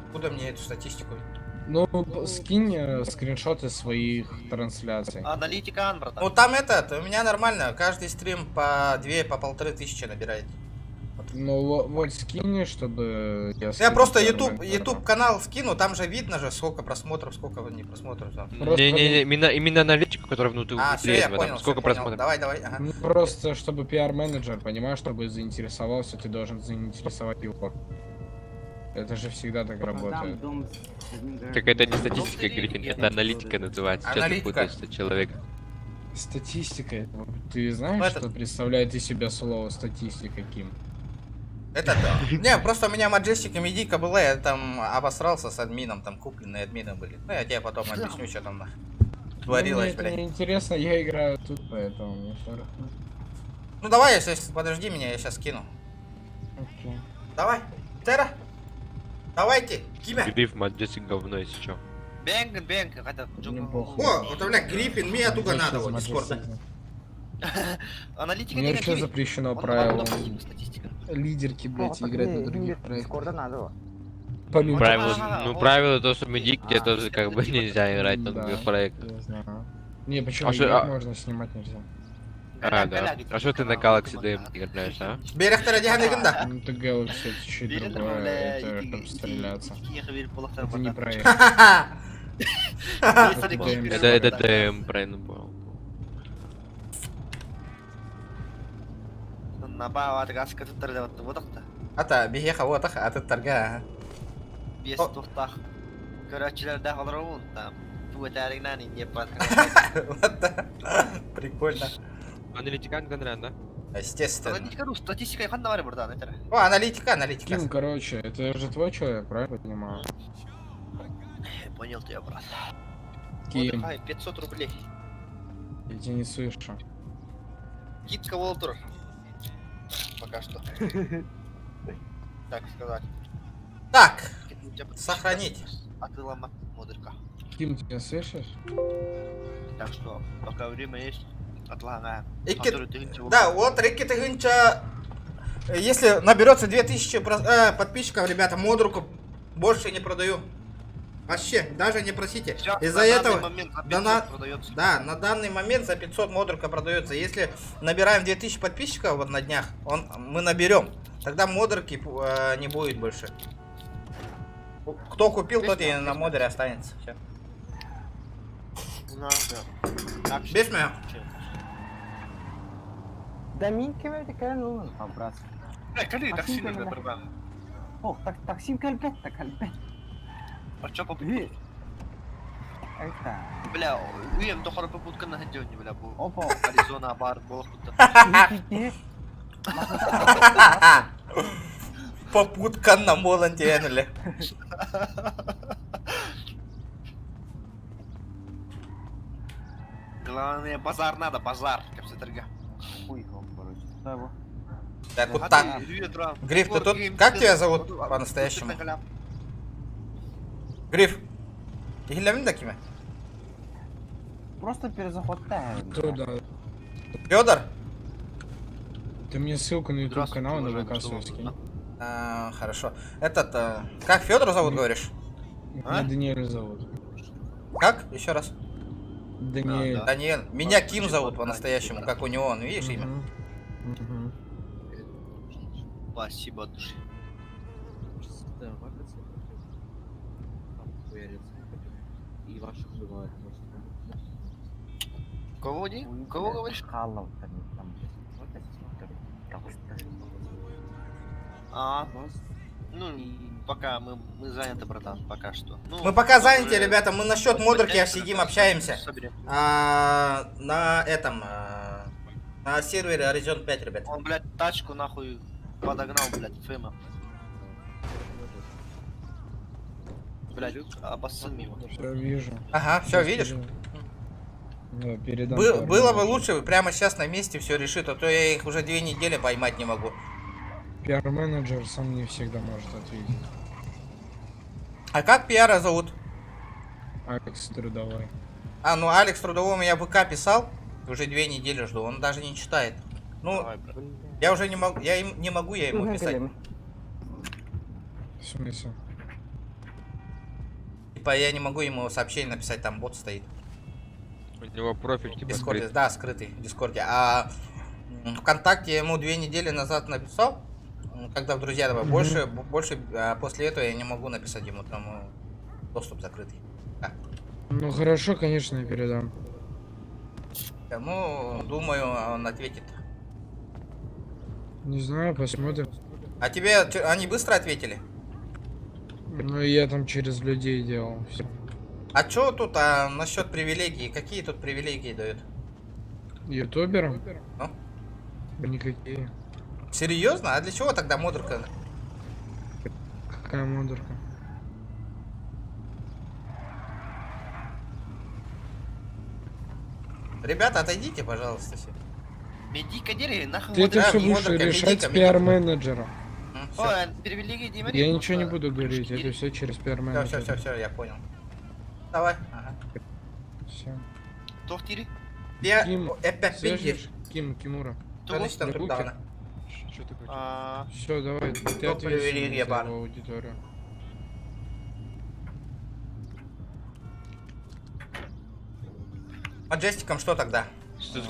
Откуда мне эту статистику? Ну, скинь скриншоты своих трансляций. Аналитика Ан, братан. Ну там этот, у меня нормально, каждый стрим по 2, по 1500 набирает. Ну, вот скинь, чтобы я Я скинул просто пиар-менеджеру. YouTube канал скину, там же видно же, сколько просмотров, сколько не просмотров. Там. Просто Не-не-не, именно аналитику, которая внутри А, внутри все, я этого, там, понял, сколько всё, понял. просмотров. Давай, давай, ага. Ну, просто, чтобы пиар-менеджер, понимаешь, чтобы заинтересовался, ты должен заинтересовать его. Это же всегда так работает. Так это не статистика, Гриффин, это аналитика называется. Сейчас ты Аналитика. путаешься, человек. Статистика. это- Ты знаешь, Ну, это- что представляет из себя слово статистика, Ким? Этот, не, просто у меня Majestic и медийка была, я там обосрался с админом, там купленные админы были. Ну, я тебе потом объясню, что там нах- творилось, Ну, мне это блядь. не интересно, я играю тут, поэтому мне все равно. Ну, давай, я сейчас, подожди меня, я сейчас скину. Окей. Давай, Тера. Давайте, кимэ. Гриф Маджесик говно, если чё. Бэнг, бэнг, это О, вот у меня Гриффин, мне туга надо, вот, Дискорда. Аналитика Мне не вообще запрещено правило лидерки, блядь, играть на других проектах. Дискорда надо. Помимо Правило, ну правило то, что медик, тебе тоже как бы нельзя играть на Да, других проектах. Я знаю. Не, почему А что- играть а- можно, снимать нельзя. А, да. А что ты на Galaxy DM играешь, а? Берехтера диханегин да. Ну это Galaxy, это чуть другое, это чтобы стреляться. Это не проект. Это DM, правильно понял. Ата, биһиэхэ уотах атыттарга. Биэс туохтаах көрөөччүлэрдээх олоробун там тугутаарыгнаан иньеппат. Прикольно. Аналитикан гонран, да? Естественно. Аналитика ну статистика ханна бар бурда этер. О, аналитика, аналитика. Ким, короче, это же твой человек, правильно понимаю? Понял тебя, брат. Ким, Ай, 500 рублей. я тебя не слышу. Китка Волтер. Пока что. Так сказать. Так, сохранить. Атылама модулька. Ким, ты меня слышишь? Так что, пока время есть, отлагаем. Икки... Да, вот Рикки Тыгынча, если наберется 2000 подписчиков, ребята, модруку больше не продаю. Вообще, даже не просите. Из-за на этого... данный момент за да, 500 на... продается. да, на данный момент за 500 модулька продается. Если набираем 2000 подписчиков вот на днях, он, мы наберем. Тогда модерки не будет больше. Кто купил, тот и на модере останется. Все. Без меня. Да минки это кэлэн а, брат. Кали такси такси кэлбэт. О, так такси кэлбэт, так кэлбэт. А чё попутка? Это. Бля, уем до хоры попутка на ходионе, бля, бу. Опа. Аризона бар, болох будто. Попутка на моланте энули. Главное, базар надо, базар, капсетерга. Хуй его, короче. Что его? Так, вот так. Гриф, ты тут? Как тебя зовут по-настоящему? Гриф. Ты да киме? Просто перезаход Кто, да. Федор? Ты мне ссылку на YouTube канал на ВК свой скинь. А, хорошо. Этот, как Федор зовут, говоришь? Меня Даниэль зовут. Как? Еще раз. Даниэль. Даниэль. Меня Ким зовут по-настоящему, как у него, он, видишь имя? Спасибо от души. И ваших бывает, может. Кого не? Кого говоришь? А, ну, пока мы, мы заняты, братан, пока что. Ну, Мы пока заняты, уже ребята, мы насчет модерки сидим, общаемся. Соберем. А, на этом, на сервере Horizon 5, ребят. Он, блядь, тачку нахуй подогнал, блядь, Фэма. Блядь, обоссал мимо. Все вижу. Ага, все видишь? Да, передам. Было бы лучше прямо сейчас на месте все решить, а то я их уже 2 недели поймать не могу. Пиар-менеджер сам не всегда может ответить. А как пиара зовут? Алекс Трудовой. А, ну Алекс Трудовой у меня в ВК писал. Уже 2 недели жду, он даже не читает. Ну, я уже не могу, я им не могу я ему писать. В смысле? Типа я не могу ему сообщение написать, там бот стоит. У него профиль В типа Дискорде, скрыт. да, скрытый в Дискорде. А ВКонтакте я ему 2 недели назад написал, когда в друзья давай. Больше, больше после этого я не могу написать ему, там доступ закрытый. Да. Ну хорошо, конечно, я передам. Ну, думаю, он ответит. Не знаю, посмотрим. А тебе они быстро ответили? Ну я там через людей делал. Все. А чё тут а, насчет привилегий? Какие тут привилегии дают? Ютуберам? Ну? Никакие. Серьезно? А для чего тогда модерка? Какая модерка? Ребята, отойдите, пожалуйста, все. Медика деревья, нахуй Ты это Да, все будешь модерка, решать медика, с пиар-менеджером. Ой, привилегии Димари. Я ничего не буду говорить, это все через Все, пиар-менеджера. все, все, все, я понял. Давай. Ага. Все. Тохтири. Я Ким, опять слышишь? Ким, Кимура. Конечно, Для там Букера. Что ты хочешь? А, Все, давай, ты Кто привилегия ответственный за бар? его аудиторию. По джестикам что тогда? Что-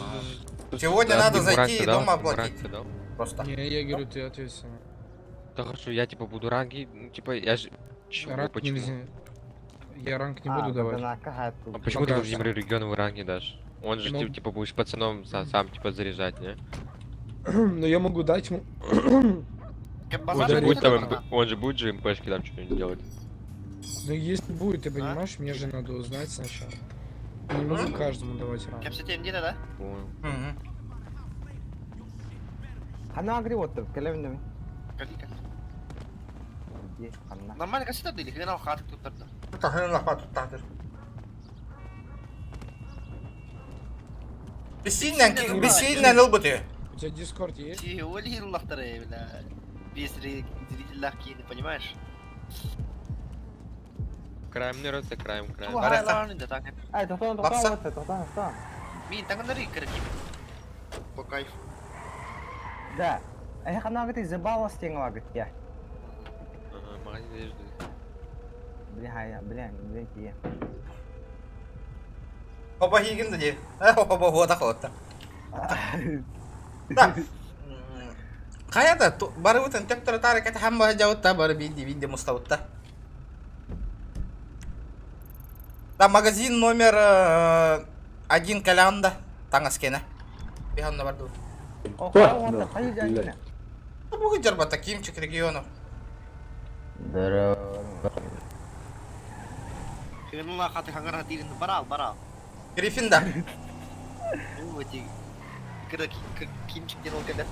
Сегодня Да, надо ты зайти ранг и дал? дома Ты ранг оплатить. дал? Просто. Не, я говорю, ты ответственный. Да хорошо, я типа буду ранги, ну типа я же... Чего, Ранг почему? нельзя. Я ранг не буду давать. А почему ты Пока Владимиру Регионову ранг не дашь? Он же Ну. ты, типа будешь пацаном сам, сам типа заряжать, не? Но я могу дать ему... Он же будет там, МП он же будет же МПшки там что-нибудь делать. Ну если будет, ты понимаешь, мне же надо узнать сначала. Не могу каждому давать ранг. Кепсетем где да? Понял. Хана агри вот келевин Калика. Где хана? Нормально кассета дили, хрена хат тут тогда. Бессильно, бессильно лбыты. У тебя Дискорд есть? Ти оли лахтары, бля. Без зрителей не понимаешь? Краем не рота, краем, краем. Туха, да так. Ай, тоқтан, Бақса. тоқтан, тоқтан, тоқтан. Мин таңнары кіргім. По кайфу. Да. Ай, хана агри забалас тең лагыт я. Ага, магазин одежды. Бля, хай, бля, бля, тие. Оба хигин да Оба хода хода. Да. Хайата барыбытын төптөрө тарыкаты хамма жауытта бары бидди бидди муставытта. Да, магазин номер 1 калянда таңаскена. Биханна барды. Бугы жарбата кимчик регионов. Здорово. Хрена хаты хангара дирин барал, барал. Гриффин да. Ну, эти... Когда кимчик делал когда?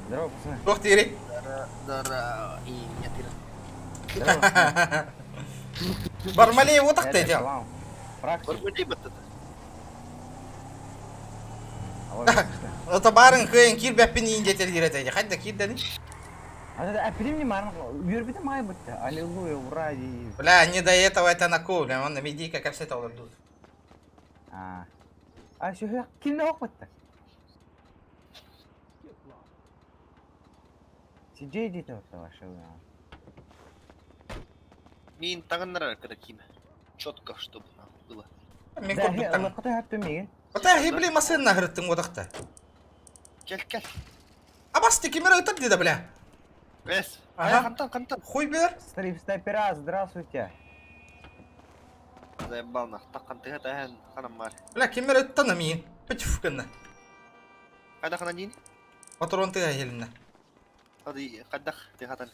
Здорово, пацаны. Туох тири. Дара, и меня тиран. Бармалей вот так ты дел. Бармалей вот это. Это барын кыйын кирбеппин индетер дирете. Хайда кирдени. А примни марм, юрбите май бутта. Аллилуйя, ура. и- Бля, не до этого это на ку, бля, он на медийка как все это олордут. А. А şu kim ne okuttu? CJ дейді ваша. Мин таңнары кіргім. Четко, чтобы нахуй было. Мен көрдүк таң. Лақыта хәттім меген. Ота хибли масын нагрыттың одақта. Кел, кел. Абасты кемер өтіп деді, бля. Эс. Ага. Қантан, қантан. Хуй бер. Стрип снайпера, здравствуйте. Заебал нах. Таққан тыға тәһән ханам бар. Бля, кемер өттін амин. Пүтіф кінні. Қайда хана дейін? Патрон тыға еліне. Hadi қайдақ тыға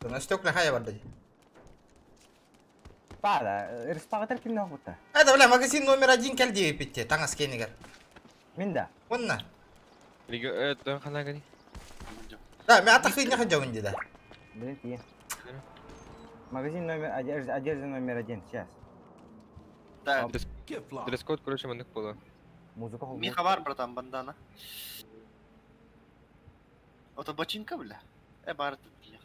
На стекла хая барды. Пада, респағатар ким не okuttu? Это, бля, магазин номер 1 келді питте, таңас кенігер. Мен да. Онна. Реги... Это хана гани. Да, мен ата хыйня хажауын деді. Блин, тие. Магазин номер одежда, одежда номер 1, сейчас. Так. Дресс-код, короче, мандык было. Музыка Ми хабар, братан, бандана. Ото бочинка, бля. Э, бар тут, бля.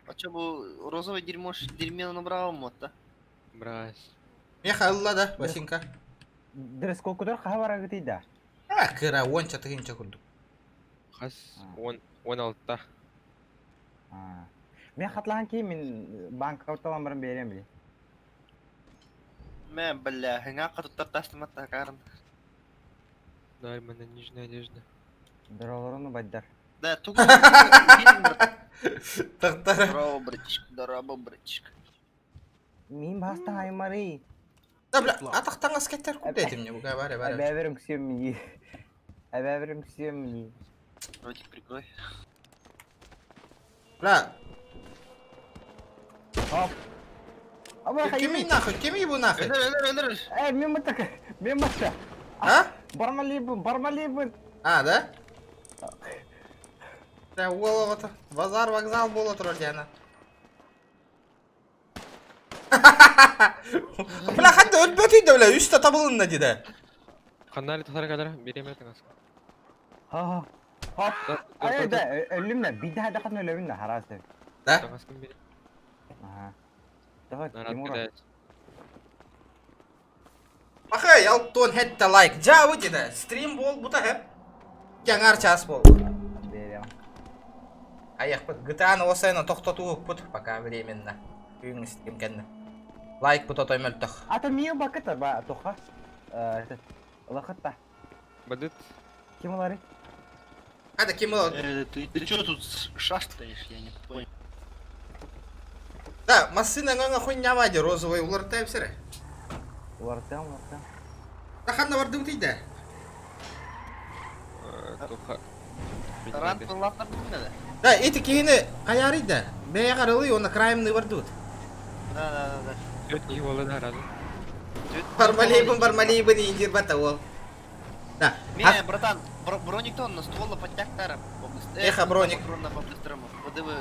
А чё, бу розовый дерьмо, дерьме набрал мод, да? Брась. Меха алла да, Васинка. Дресс-код кудar хабар агытыйда. А, кыра, онча тыгынча курдук. Хас, он, он алтта. Мен хатлаған кейін мен банк карталан барып берем бile. Мә, бля, хыңа қатыттар тастыматта карын. Нормально, нижняя одежда. Доролоруну байддар. Да, тугу. Тақтар. Здорово, братишка, здорово, братишка. Мен баста аймары. Да, бля, атақ таңас кеттер күрді етім не, бұға баре, баре. Әбәбірім күсем мені. Әбәбірім күсем мені. Ротик прикрой. Бля, Оп. Аба, кеми нахуй, кеми бу нахуй? Өлір, өлір, өлір. Эй, мен мытта, мен мытта. А? Бармалейбін, бармалейбін. А, да? Бля, уола вот, базар, вокзал бола тұрар диана. Бля, хатта өлбөтүйді, бля, үсті табылынна деді. Ханали тахара кадара, берем это нас. Ха. Хоп. Ай, да, өллүм да, биирдэ хайдаххын өлөбүн да, хараас да. Да? Таҥаскын бери. Ага. Давай, Народ Тимура. кидает. Пахай, алтон хетте лайк. Жа выйди Стрим бол бута хеп. Кеңар час бол. Берем. Аяқпыт GTA-ны осайна тоқтату пут пока временно. Бүгүн стрим кэннэ. Лайк пут отой мөлтөх. А то мио бакыта ба тоха. Этот лохота. Бадыт. Ким олары? Хада ким ол? Ты чё тут шастаешь, я не понял. Да, машина ңаңа хуйня вади розовый улар сире. Улартам, улартам. Да ханна бардым тейді. Туха. Ранг ладно надо. Да, эти кихини каярыйда. Бэйэ карылый, оны краймны бардыбыт. Да. Төрт киһи буолла да разу. Бармалейбын, бармалейбын индир бата ол. Да. Не, братан, броник то на ствол подтяг тара. Эхо, броник. По-быстрому. Подывы.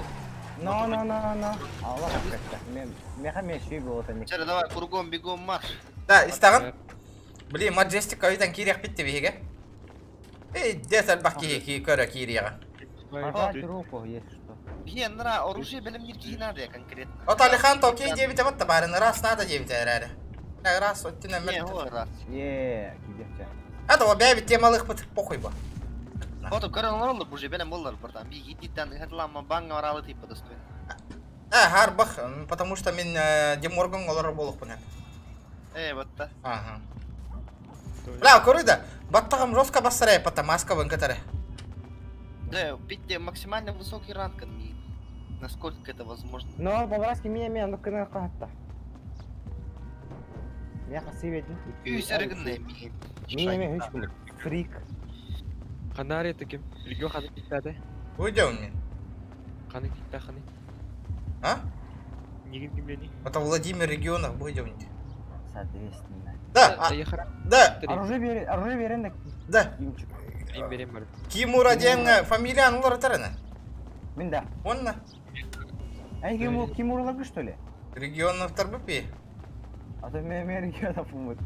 Но, но, но, но. Аллах аккатта. Мен меха мен шүй болот эми. Вчера давай кругом бегом марш. Да, истаган. Блин, Маджестик кайдан кирек битти биһиге. Эй, десер бак ки ки көрө кирига. Пожать руку, если что. Не, нра, оружие белем не надо конкретно. Вот Алихан окей девять вот барин раз надо девять эрәре. Раз вот тина Не, о, раз. Е, кидекче. Это вот бәбит темалык бит похуй ба. Вот көрөн олороллор уже белем боллар братан. Би гидиттен хатлама банга аралы типа достойно. Э, харбах, потому что мен Деморган олар болук бунат. Э, вот та. Ага. Бля, көрү Баттагым жестко бассарай пата маска вынкатары. Да, битте максимально высокий ранг ми. Насколько это возможно? Но по-братски меня меня ну кына катта. Меха сибедин. Үй сәргінне ми. Меня меня үч күн. Фрик. Канари таким. Регион ханы киттады. Уйдем мне. Ханы китта ханы. А? Нигин кимлени. Это Владимир регионах будем. Соответственно. Да, а, да. Оружие бери, оружие берен Да. Им берем бар. Кимура диэн фамилияны улар тарана. Мен да. Онна. Ай, Кимур, Кимур что ли? Регионов тарбыпи. А то мен мен региона пумут.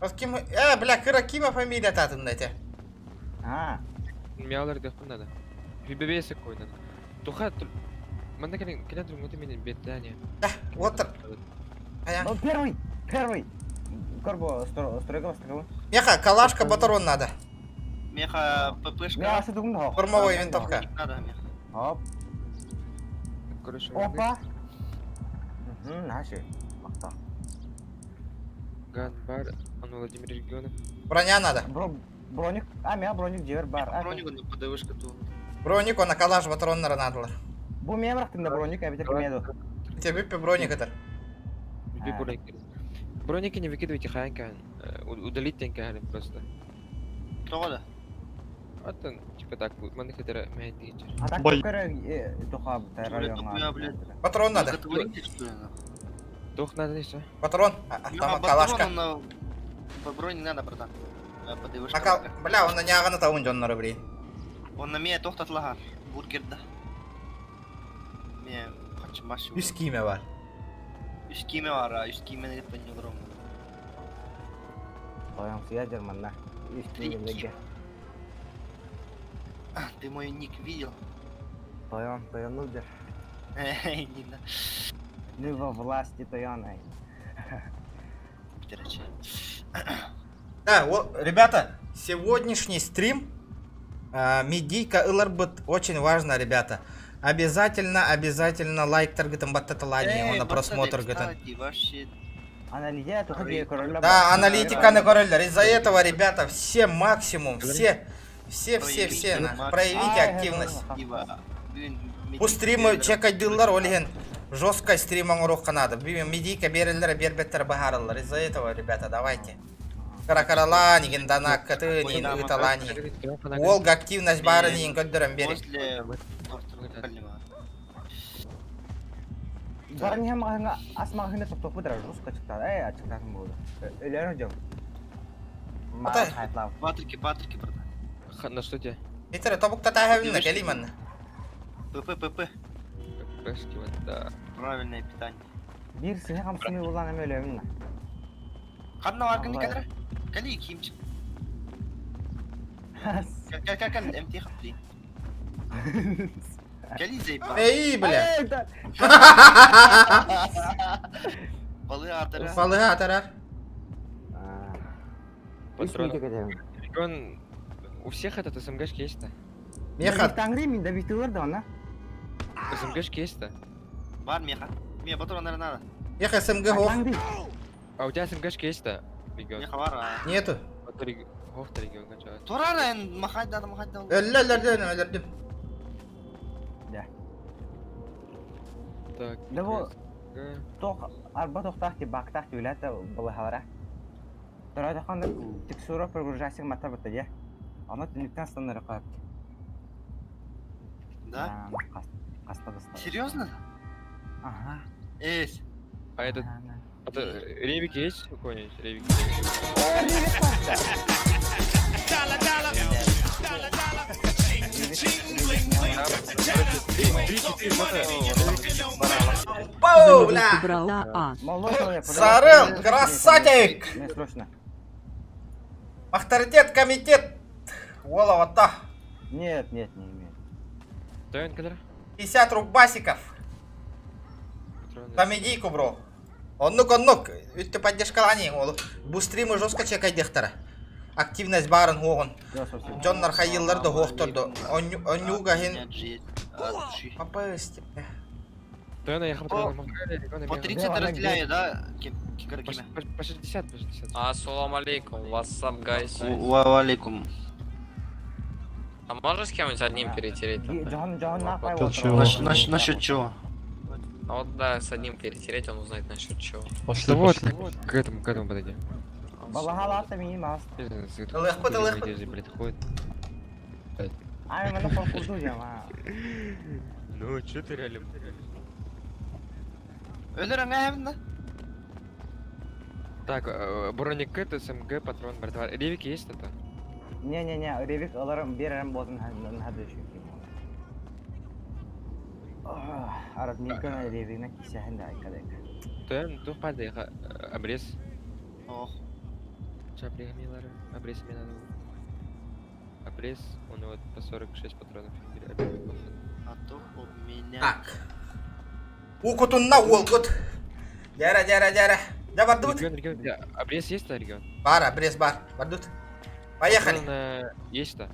Вот ким... Бля, кыра кима фамилия татым эте. А. Мялар дөхпүн надо. Бибебесе койнан. Туха Манда келен келен тургун мен беттане. Да, вот Ну, первый, первый. Корбо, стройка, стройка. Меха, калашка батарон надо. Меха ППшка. Меха, что думал? Кормовая винтовка. Надо, меха. Оп. Короче, Опа. Угу, наши. Макта. Ганбар, он Владимир регионов. Броня надо. Бро, броник. А, меня броник жер бар. Броник на ПДВшка ту. Броник, он на калаш батарон надо. Бу меня брактында броник, а битер кимеду. Тебе броник это. Люби броники. Броники не выкидывайте, хаянка. Удалить тенка просто. Тоғада. А там, типа так, маны хитера мәйдейчер. А так көрө тоха районга. Патрон надо. Тох надо еще. Патрон, там калашка. По броне надо, братан. ПДВшка. Бля, он на няганы таун жоннары, блин. Он на меня тохтатлага. Бургерда. Мен качмаш. Үс кийме бар. Үс кийме бар, үс киймени пеньогром. Тоям суя жерманна. Үс кийме Ты мой ник видел? Тоян, тоян ну дер. Не на. Ну во власти тоян ай. Короче. Да, вот, ребята, сегодняшний стрим медийка ыларбыт очень важно, ребята. Обязательно, обязательно лайк таргетом баттаталани, на просмотр гытын. Да, аналитика на короллер. Из-за этого, ребята, все максимум, все, все, все, все, на, проявите активность. Бу стримы чекать дыллар, олеген жестко стрим оңоруохха надо. Медийка береллер, бербеттер бахараллар. Из-за этого, ребята, давайте. Каракарала, нигин данаккаты, нигин ыталани. Волга активность бары нигин көддөрөн бери. Барын hem аңа асмагына токтоп бутыр жестко чыкты. Эй, ачыктатын болду. Өлөр жок. Атай. Патрики, патрики, братан. На что тебе? Итере тобукта тахабинна келиманна. ПП, ПП. ППшки, вот, да. Правильное питание. Бир сыны камсыны улан эме өлөмүн. Кадна бар кини кадра? Кали кимчик. Кэл, кэл, кэл, МТ хапли. Кэли заебал. Эй, бля. Балы атара. Балыга атарар. Патрон. Регион... У всех этот СМГшки есть-то? Меха. Таңри мин да битилер да она. СМГшки есть-то? Бар меха. Ме патроннары надо. Меха СМГ хох. А у тебя СМГшки есть-то? Регион. Меха бар. а. Нету. Вот Хох регион кончалась. Турара эн махать надо, махать надо. Өллө өлөрдүм өлөрдүм. Да. Так. Да бу СМГ. тох арба тохтах ти бактах ти үләтә балыһалара. Торада ханда текстура прогружасың мата бата я. Аны төнлектән станнары кайып. Да? Каста баста. Серьезно? Ага. Эс. А этот... Это, ревик есть у кого-нибудь? Ревик. Пау, бля. Брала А. Сарым, красавчик! Мне срочно. Авторитет, комитет. Вола, вот та. Нет, нет, не имею. Тоен кадр? 50 рубасиков. Комедийку, бро. Оннук, оннук. Үтті поддержкалани. Ол. Бу стримы жестко чекайдехтара. Активность барын хоғын. Джоннар хайылларды хоқтырды. Онюга хин... Попасть. Тоена я По- По 30 разделяю, да? Ким, ким, По, ким. по 60, по 60. Ассалам алейкум, what's up, guys? Ва алейкум. А можешь с кем-нибудь одним перетереть? Джон, Джон, на Насчет, насчет, насчет чего? А вот да, с одним перетереть, он узнает насчет чего. Пошли, вот, к этому, к этому подойди. Балаһалата мин мас. Легко, легко. Блядь, ходит. Ай, мана коркуду жама. Ну, чё ты реально? Өлөр аңа да? Так, броник это СМГ, патрон, братва. Ревики есть это? Не-не-не, ревик аларым беререм болсын хады çünkü. Араб Никона ревигна кисәһен дә айкадык. Тоен, тух падай, обрез. Ох. Сейчас пригомилары. Обрез мне надо. Обрез, у него по 46 патронов. А то у меня... Так. Укутунна уолгут. Дяра, дяра, дяра. Да, бардут. Регион, регион, да, обрез есть-то, регион? Бар, обрез бар. Бардут. Поехали. Патроны есть-то?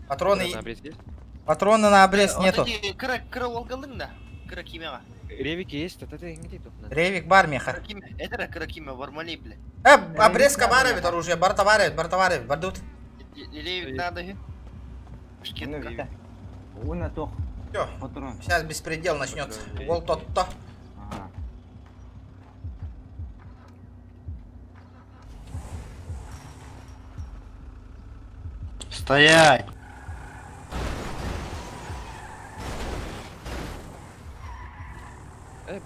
Патроны... На обрез есть? Патроны на обрез нету. Кыра, кыра олгалың да. Кыра кимеға. Ревики есть-то? Ты где тут? Ревик бар, меха. Кыра киме. Это кыра киме, вармали, бля. Обрезка бар ведь оружие, бар товары, бар товары, бардут. Ревик надо. Шкетка. Уна тох. Все. Патрон. Сейчас беспредел начнется. Вол тот-то. Стоять!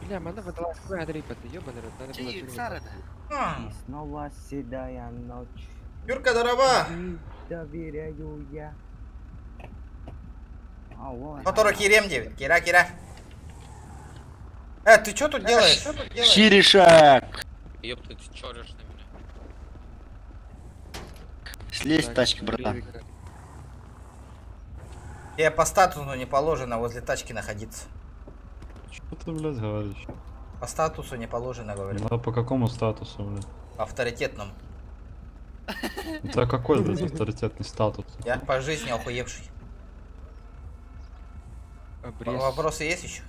Бля, мана выдала свой адрипа, ты ёбаный рот, надо было Ти, тюрьму. Сара, И снова седая ночь. Юрка, здорово. Не доверяю я. А, вот. Который Кирем 9. Кира, Кира. Ты что тут делаешь? Что тут делаешь? Ширешак! Ёпта, ты чё орёшь на меня? Слезь с Так, тачки, братан. ревика. Тебе по статусу не положено возле тачки находиться. Что ты, блядь, говоришь? По статусу не положено, говорю. Да по какому статусу, блядь? Авторитетному. У тебя какой, блядь, авторитетный статус? Я по жизни охуевший. Обрез. Вопросы есть еще?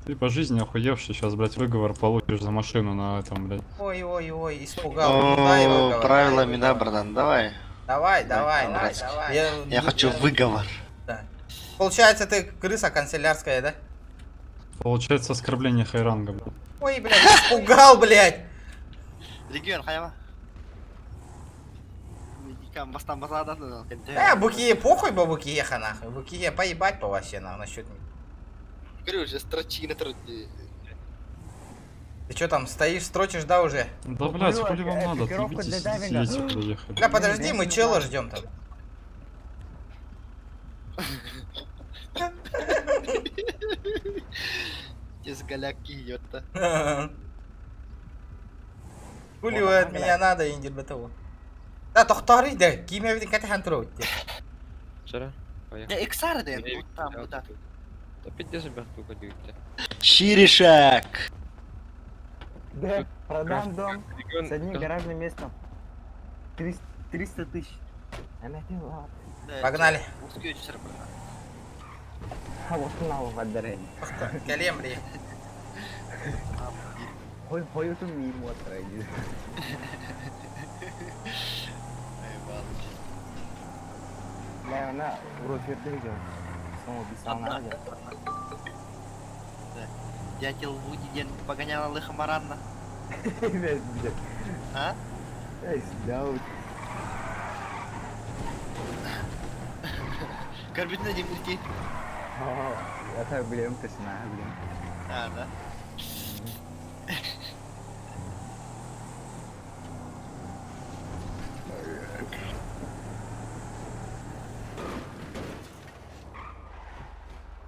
Ты по жизни охуевший, сейчас, блядь, выговор получишь за машину на этом, блядь. Ой-ой-ой, испугал. Ну, дай О, выговор. правилами, да, братан, давай. Давай, давай, братский. давай. Я хочу выговор. Да. Получается, ты крыса канцелярская, да? Получается оскорбление хайранга, блядь. Ой, блядь, испугал, блядь. Регион, хаяма. Бастан басадан. Букие похуй, ба букиеха нахуй. Букие поебать по вообще нахуй насчет. Говорю, уже строчи на труде. Ты что там стоишь, строчишь, да, уже? Да, блядь, хули вам надо, экипировку отъебитесь, для дайвинга. сидите, приехали. Бля, подожди, мы чела ждем там. Из голяки идет-то. Хули вы от меня надо, индир БТО. Да, тохтары, да, киме видин катахан троут. Вчера поехал. Да, Иксары да, вот там, вот так. Да пиздец, ребят, только дивите. Ширишак! Да, продам дом Регион- с одним гаражным местом. 300, 300 тысяч. Она дела. Погнали. Узкий очень брат. А вот на водаре. Кэлиэм ри. Хой хой ту мимо отради. Бля, она урофердер идет. Снова бисална. Дятел Вуди ден погоняла лыха маранна. А? Эй, да. Карбитна демирти. Это блин, ты знаешь, блин. А, да.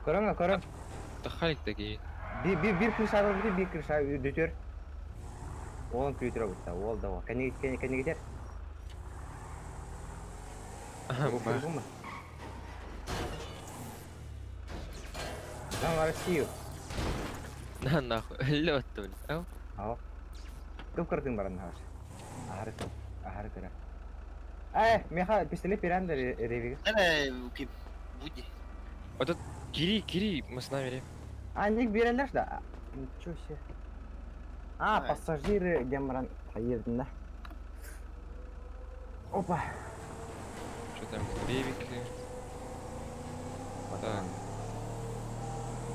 Корона, корон. Да халик такие. Bir bir bir kırış abi bir bir kırış abi dütür. Oğlum kültür bu Ол да ол. Кәне кәне кәне кетер. Ага, Бу ма? Нам в Россию. На нахуй, лед, блин. Ау. Ау. Көп кырдың баран хаш. Ахары ахары кыра. Э, меха пистолет пиран ревиг. Э, ким? Вуди. Вот тут Кири, Кири, мы с нами ре. А, ник берелер да. Ничего себе. А, пассажиры демран поедут, да? Опа. Что там, ревики? Так.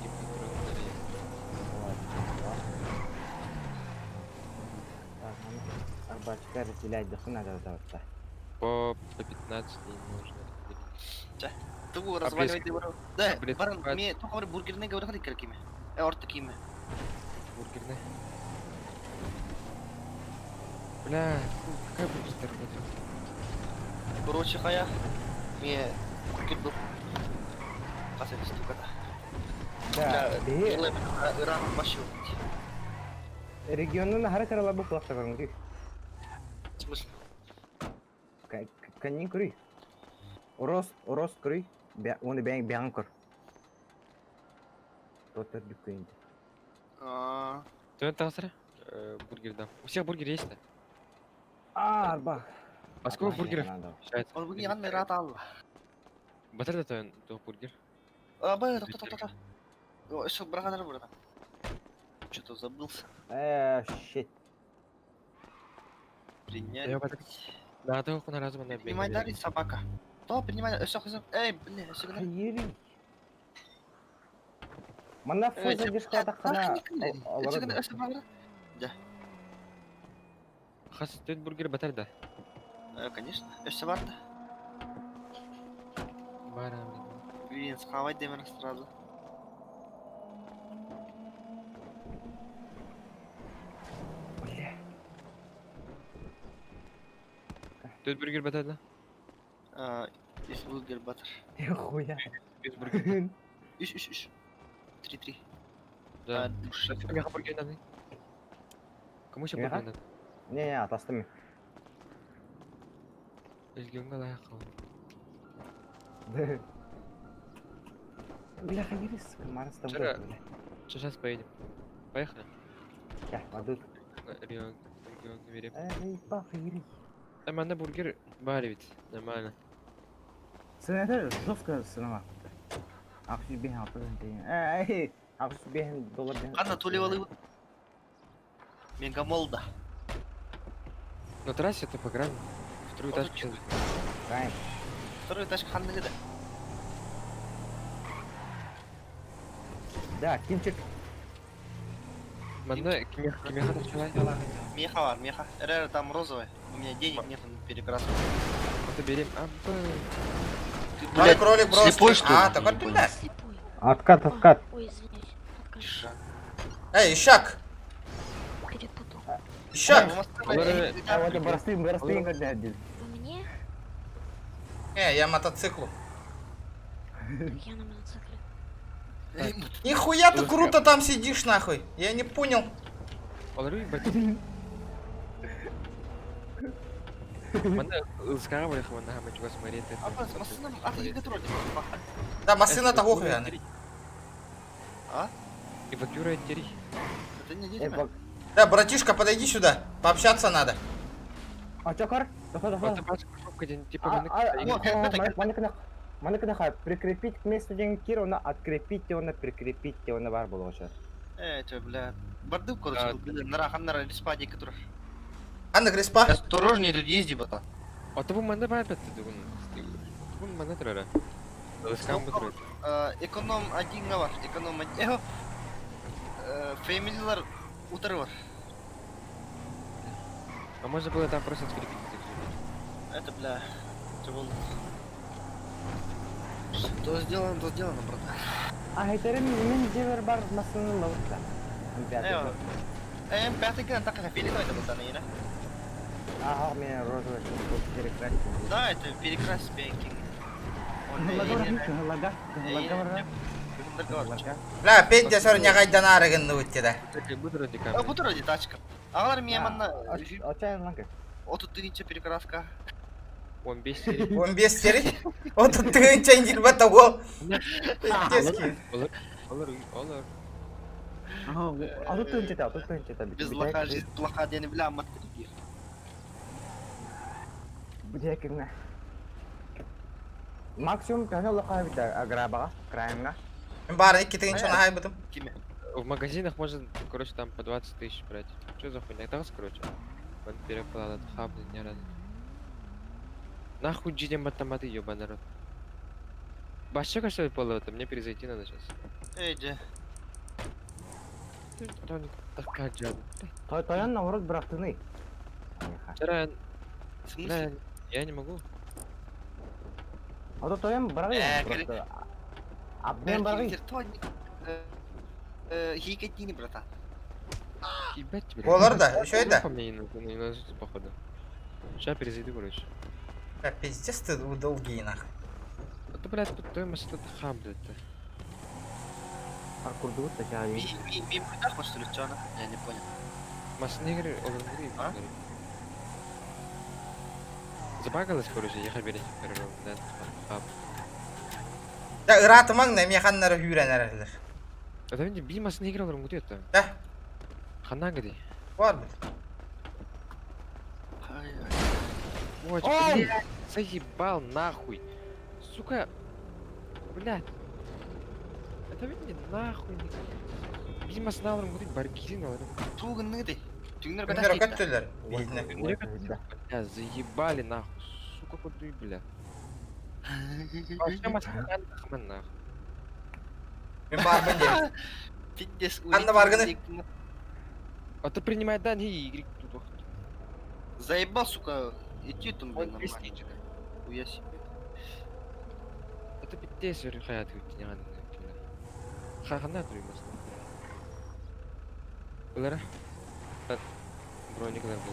И патрон дали. Так, арбачка разделять да хuna да да да. По 15 не можно. Да. Тугу А разваливай блеск- ты бро. Да, а блеск баран, хватит? мне только говорю бургерный говорю, ходи какими. Э, орта такими. Бургерная. Бля, фу, какая бургерная работа? Короче, хая. Мне бургер был. Касается штука. Да, бе Иран вообще. регионун хара карала бу кулакта көрүңдү. В смысле? Канин көрүй. Рост, рост көрүй. Оны бәң бәң көр. Тотыр дүккөйүндө. А, Ты это Бургер, да. У всех бургер есть-то? А, арба. А сколько бургеров получается? Он бүгін яғын рат алла. Батыр да то бургер. А, бай, та та та та. О, еще браганар братан. Что-то забылся. Э, щит. Принять. Я батыр. Да, ты на разум на Принимай дарить собака. То, принимай, все, все, эй, блин, все, Хайри. Мана фоза дишка тахана. Да. Хас, ты бургер батыр да? Конечно, все варто. Барам. Блин, схавать демер сразу. Бля. Ты бургер батыр да? А, Из бургер батыр. Хуя. Без бургер. Иш, иш, иш. Три, три. Да. души. Меха бургер надо. Кому еще Меха? бургер надо? Не, не, атастым. Регионга лайық. Бля, хайри, сука, Марс там. Вчера- Сейчас поедем. Поехали. Я, падут. Регион, регион берем. Эй, пахири. Там на бургер бар ведь. Нормально. Сенатор жестко сынама. Ақш бehen алты Эй, ақш бehen доллар бehen. Қанна төлеп алып. Мегамолда. На трассе это по грани. Вторую Вот тачку сейчас. Правильно. Второй этаж қанны да. Да, кинчик. Манна кимеха кимеха тачкалай. Меха бар, меха. РР там розовая. У меня денег нет на перекраску. Вот берем. А, б. Ты, Кролик, блядь, кролик, брос. слепой, что ли? А, такой Не ты понял. да. Откат, откат. Ой, извиняюсь. Откат. Эй, ищак! Перепутал. Ищак! А вот бырастын, бырастын көрді. Вы мне? Не, я мотоциклу. Так я на мотоцикле. Нихуя ты круто там сидишь нахуй. Я не понял. Олар ебать. Манна ылскаҕа барыах манна хаама чугас Мария Апа, массыына атыыга турар диэн. Да массыына того хуяны. А? Эвакуируй тери. Это не едем. Да, братишка, подойди сюда. Пообщаться надо. А чё, кор? Доходи, Вот доходи. бачка шопка ден типа А, маннык Маннык прикрепить к месту день Кирона, открепить его на прикрепить его на бар было сейчас. Э, чё, бля. Бардык, короче, блин, нара, ханнара, респа дик турар. Анна Креспа. Осторожнее тут езди, бата. А то бу манна бар бетти дугун. Бу манна турара. Ылскаҕа бу турар. Эконом один бар, эконом один. Эхо. Фэмилилар утары бар. А можно было там просто открепить? Это, бля, чё было? Что сделано, то сделано, братан. А это мен жевер бар массыны лавытта. Эва. М5 кына так фиолетовый это братан, ина. Ага, мен розовый перекрасить. Да, это перекрась пенкинг. Лага, лага, лага. Бля, Петя сор нягайдан арыгын нуытты да. Бу турар А бу турар тачка. Агалар мен манна Очайын ланка. Отут тыгынча перекраска. 15 серий. 15 серий? Отут тыгынча индирбе того. Пиздецкий. Олар, олар, олар. А тут тыгынча, а тут тыгынча. Без лоха жизнь плоха, дені бля, мат Бдекинге. Максимум төһө лоха бит аграбага, краймга. Бар, икки тыгынча нахай бытым. В магазинах можно, короче, там по 20 тысяч брать. Что за хуйня? Так, короче. Он переплата, хаб, не рад. Нахуй джидем батаматы, ёбаный рот. Башка что ли это? Мне перезайти надо сейчас. Эй, де. Такая джан. Той тоян наоборот бырахтыны. Вчера В смысле? Я не могу. А то тоян баргы просто. Обмен баргы. Хикетини, братан. Ебать тебя. Олар да, еще это. По мне не не походу. Сейчас перезайду, короче. Да, пиздец ты долгий нахуй. А то, блядь, тут стоимость это хам, блядь. Паркур дут, а Ми, ми, ми придах, что ли, чё она? Я не понял. Массы игры, А? Забагалась, короче, я хаберить да, хаб. Да, ыратымаң не механнары хүрен әрелер. Это не би масын игры олар это. Да. Хана где? Бар бит. Ой, блядь, заебал нахуй. Сука. Блядь. Это ведь не нахуй не. Би масын алыр мутит баргизин алыр. Тугын ныгды. Түгнер Түгнер көттүлөр. Бизне. Бля, заебали нахуй. Сука, куды, бля. Вообще масын нахуй. Мен барбын деп. Пиздец, Анна баргыны. А то принимает дан и Y тут. Заебал, сука, идти там, блин, нормально. Хуя себе. Это пиздец, хаят не надо. Хахана туймас. Булара. Брониклар был.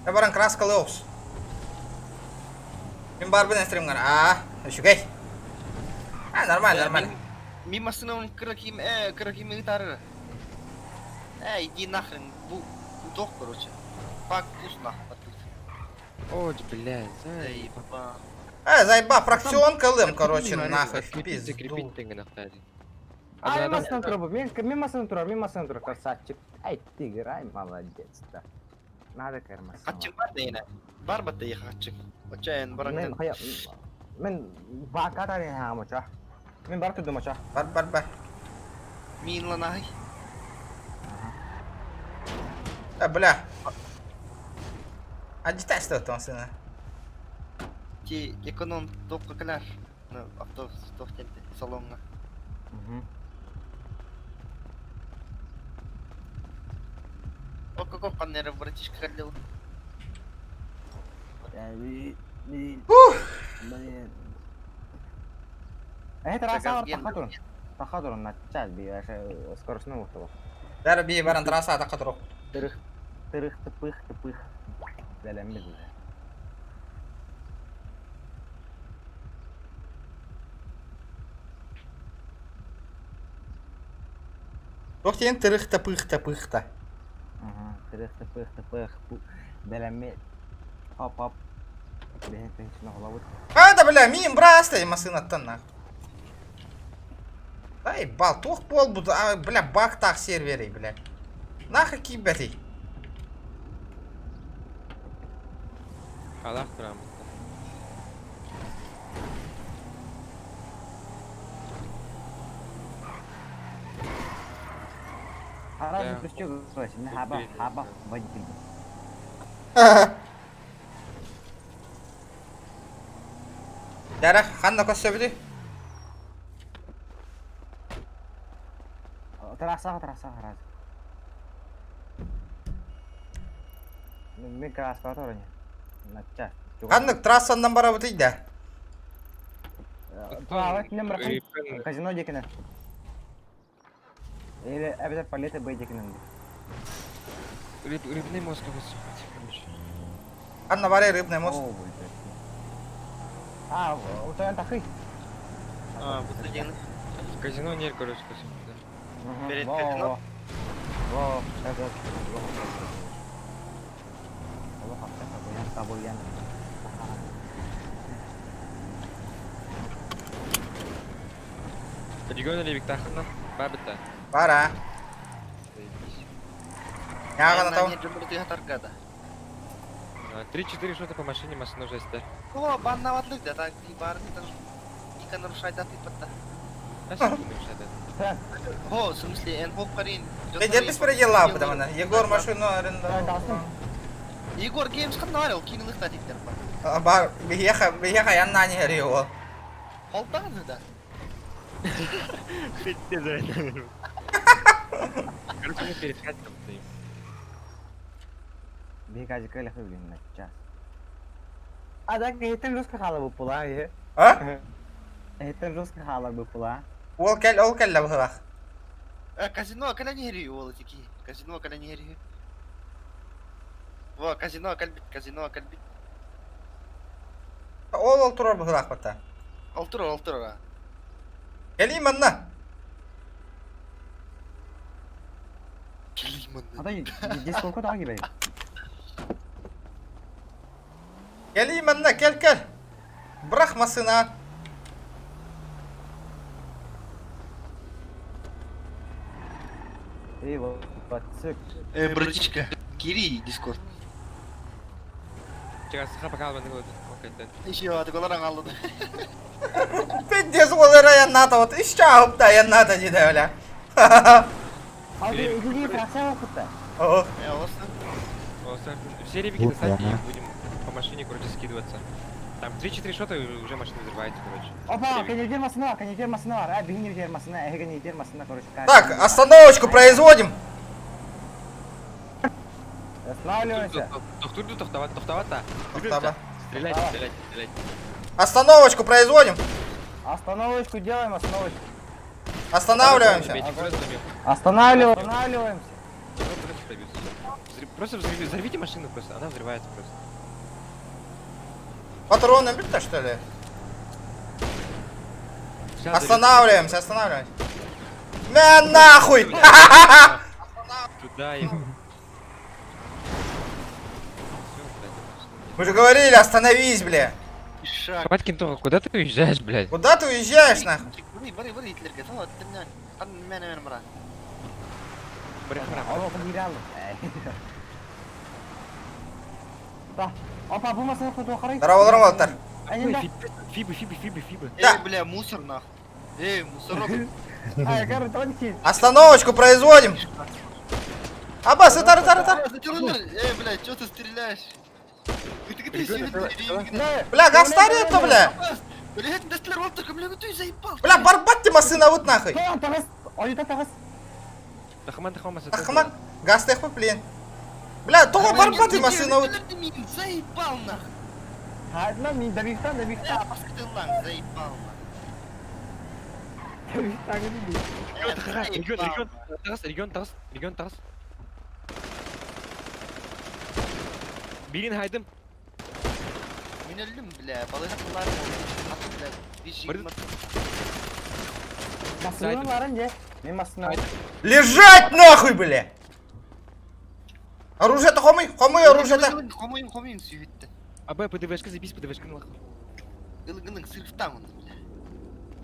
Я баран краскалы опс. Мен барбын эстримгар. А, үчүгэй. А, нормально, нормально. Ми машина краким, краким гитары. Эй, иди нахрен, бу, удох, короче. Пак, пусть нахуй открыт. Ой, блядь, заеба. Э, заеба, фракционка лым, короче, нахуй, в пизду. Закрепить ты нахуй. Ай, массыны тура, мен мен массыны тура, мен массыны тура, красавчик. Ай, ты играй, молодец, да. Надо кэр массыны. Хатчык бар да ена. Бар батта я хатчык. Очайын бараңдан. Мен мен баката не хамыча. Мен бар тудумача. Бар, бар, бар. Мин ланай. Э, бля. А что там сына? Ти эконом топка калар. На автобус тохтенте салонга. О, какой каннера братишка ходил. Это трасса тахатурун. Тахатурун на час би скоростной того. Бәрі би баран трасса тахатуру. Тырых, тырых, тыпых, тыпых. Бәләмбез уже. Тохтен тырых тыпых тыпых та. Ага, тырых, тыпых, тыпых. Бәләмбез. Хоп хоп. Бэһин пенсина холобут. А, да бля, мин брастай массыынаттан нах. Ай, бал, туох буолбут, а, бля, бактаах серверий, бля. Нахуй киирбэтий. Халах тураммыттар. Харас Да. пристегивайся, на хаба, хаба, водитель. Дәрі, ханна көссөбүтүй? Трасса, трасса, харас. Мен краска тоже не. На час. Ханнык трассаннан барабытый да. Право, Казино декіне. Или әбіде палеты бэй декіне. Рыб, рыбный мозг высыпать, короче. Ханна барай рыбный мост. О, блядь. А, утоян тахый. А, вот один. Казино не, короче, да. Перед казино? Во, это. Во, хапта, Регион или Виктахана? Бабита. Бара. Яғана тау. Три-четыре шота по машине, машина уже стар. О, баннаватлык да, так, и бар, Ника нарушать даты подта. О, в смысле, эн хоп карин. Пойдем беспредела, потому что Егор машину арендовал. Егор Геймс ханнарил, кинул их татиктер. Бар, бияха, бияха, я на не горел. Холтаны, да. Короче, мы перед хатом стоим. Бегать кэлэх блин на час. А так это жестко хала бы пула, е. А? Это жестко хала бы пула. Ол кел, ол кел лабыгах. Э, казино, когда не гри, ол такие. Казино, когда не гри. Во, казино, кальбит, казино, кальбит. Ол ол турар быгылах бата. Алтур, алтур, а. Кели манна. А то здесь сколько тағы келеді? Кели манна, кел кел. Брах машина. Эй, вот, подсык. Э, братишка, кири, дискорд. Чего, саха пока албан Еще, а ты голоран алды. Пиздец, ол я надо, вот еще да я надо не бля. А ты фракция оқытты. О. Все ребики достать и будем по машине, короче, скидываться. Там 3-4 шота и уже машина взрывается, короче. Опа, канедер масына, канедер масына бар. А, бигин масына, эгенедер масына, короче. Так, остановочку производим. Останавливаемся. Тохтава. Стреляйте, стреляйте, стреляйте. Остановочку производим. Остановочку делаем, остановочку. Останавливаемся. Останавливаемся. Останавливаемся. Просто взорвите машину просто, она взрывается просто. Патроны бит что ли? Останавливаемся, останавливаемся. Мя нахуй! Туда его. Мы же говорили, остановись, бля. Хватит, Кентуха, куда ты уезжаешь, блядь? Куда ты уезжаешь, нахуй? Здорово, здорово, Алтар. Фибы, фибы, фибы, фибы. Эй, бля, мусор нахуй. Эй, мусорок. Остановочку производим. Аббас, это, это, это. Эй, бля, чё ты стреляешь? Бля, гастари это, бля. Блядь, бля, ты заебал. Бля, барбат ты масына вот нахуй. Тахман, гастех блин. Бля, того барбат ты масына вот. Заебал нахуй. Хадна, мин добихтан, добихтан. Заебал Регион, регион, тас, регион, тас, регион, тас. Бирин хайдым. Мин өлдүм, бля, балыгаттылар бля, Масына барын же. Мен масына. Лежать нахуй, бля! Оружие-то хомый, хомый оружие-то. Хомойм, хомойм сүйүттү. АБ, ПДВшка запись, ПДВшка нахуй. Ылыгының сырыфтан онно, бля.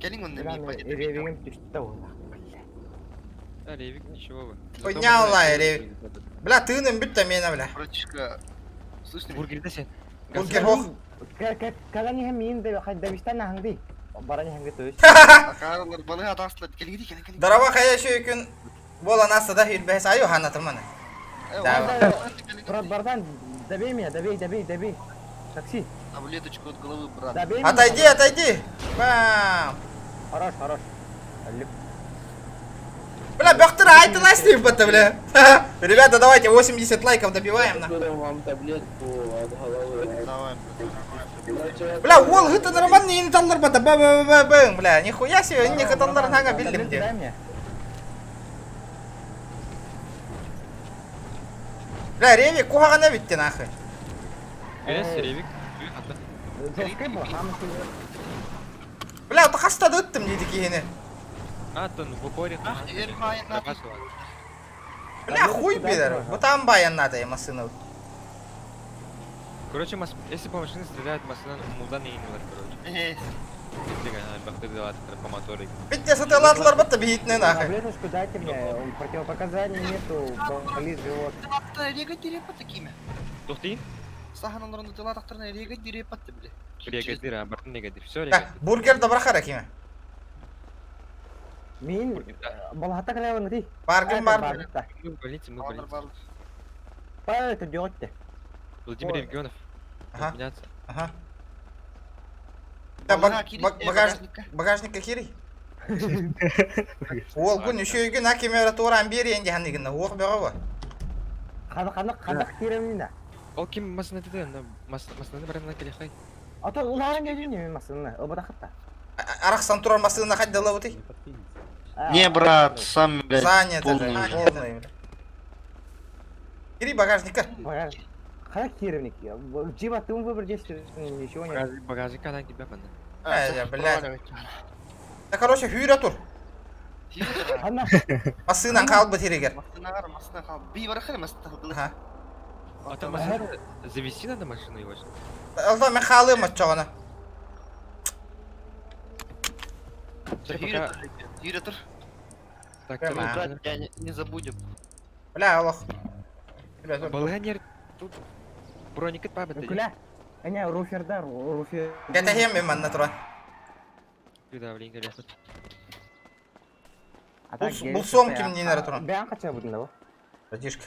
Кэлиҥ онно Бля, мии пойдет. ревигим түстэ буолла. А, Ревик, ничего вы. Хуйня лай, Ревик. Бля, тыыным бүттэ миэнэ, бля. Братишка, слышно меня? Бургер да сен. Бургер хох. Кэлэн иһэн миин дэбистэн аһаҥдый. Баран иһэнгэ төс. Акаарылар балыга атаастылар. Кэлиҥ кэлиҥ кэлиҥ. Дорова хайа еще күн буолан аста да хүрбэһэс аю ханатым маны. Да. Брат, братан, добей меня, добей, добей, добей. Такси. Таблеточку от головы, брат. Добей меня. Отойди, отойди. Бам. Хорош, хорош. Леп. Бля, бөхтөр айтын астыйып бата, бля. Ребята, давайте 80 лайков добиваем, на. вам таблетку от головы. Давай, Бля, уол гыта нормально не таллар бата. Ба ба ба ба бля, нихуя себе, не каталлар нага биллим Таблетку де. дай мне. Бля, Ревик кухагана битти нахуй. Берес, Ревик. Жесткий был, хам Бля, хаста дыттым дейді киһини. А, тон в упоре. Бля, хуй пидор. Бутан баян надо машина. Короче, мас... если по машине стреляют, машина мулдан и короче. По мотору. Битте сатылатлар батта биитне нахуй. Таблеточку дайте мне, противопоказаний нету, болит живот. Рега такими. Тухты? Сахан онларны тыла тактырна рега дирепатты, бля. Рега дира, бартын рега дир. Все, Да, рега. бургер добра харакиме. Мин балахата калеван ти. Баргын бар. Мы в больнице, мы в больнице. Па это делать-то. Владимир Регионов. Ага. Меняться. Ага. Да, багаж, багажник кири. Ол күн үшөйгүн акимера тууран бери энди ханныгына уох бөҕө Хана хана хана киремина. Ол ким масына деді, анда масынаны баранна келехай. А то уларан келин масына, обадахатта. Арахсан турар масына хаддала бутый. Не, брат, сам, блядь, Занят, полный. полный. Кири багажника. Багаж. Хана киремник. Джиба ты выбор здесь ничего нет. Багажник ана тебя банда. Эй, блядь. Да, короче, хүйрө тур. Хана. Масынан калбы терегер. Масына масына кал. Би барахы масына. Ага. А там машина... Завести надо машину его? Алда мен халым атчоғына. Юрий тур. Так, брат, я не забудем. Бля, Аллах. Балганер тут броник пабет. Күлә. Әнә руфердар, руфер. Кәтәһем мен манна тура. Куда, блин, говорят. Бул сом ким не нара тура. Бән кача будын да бу. Братишка.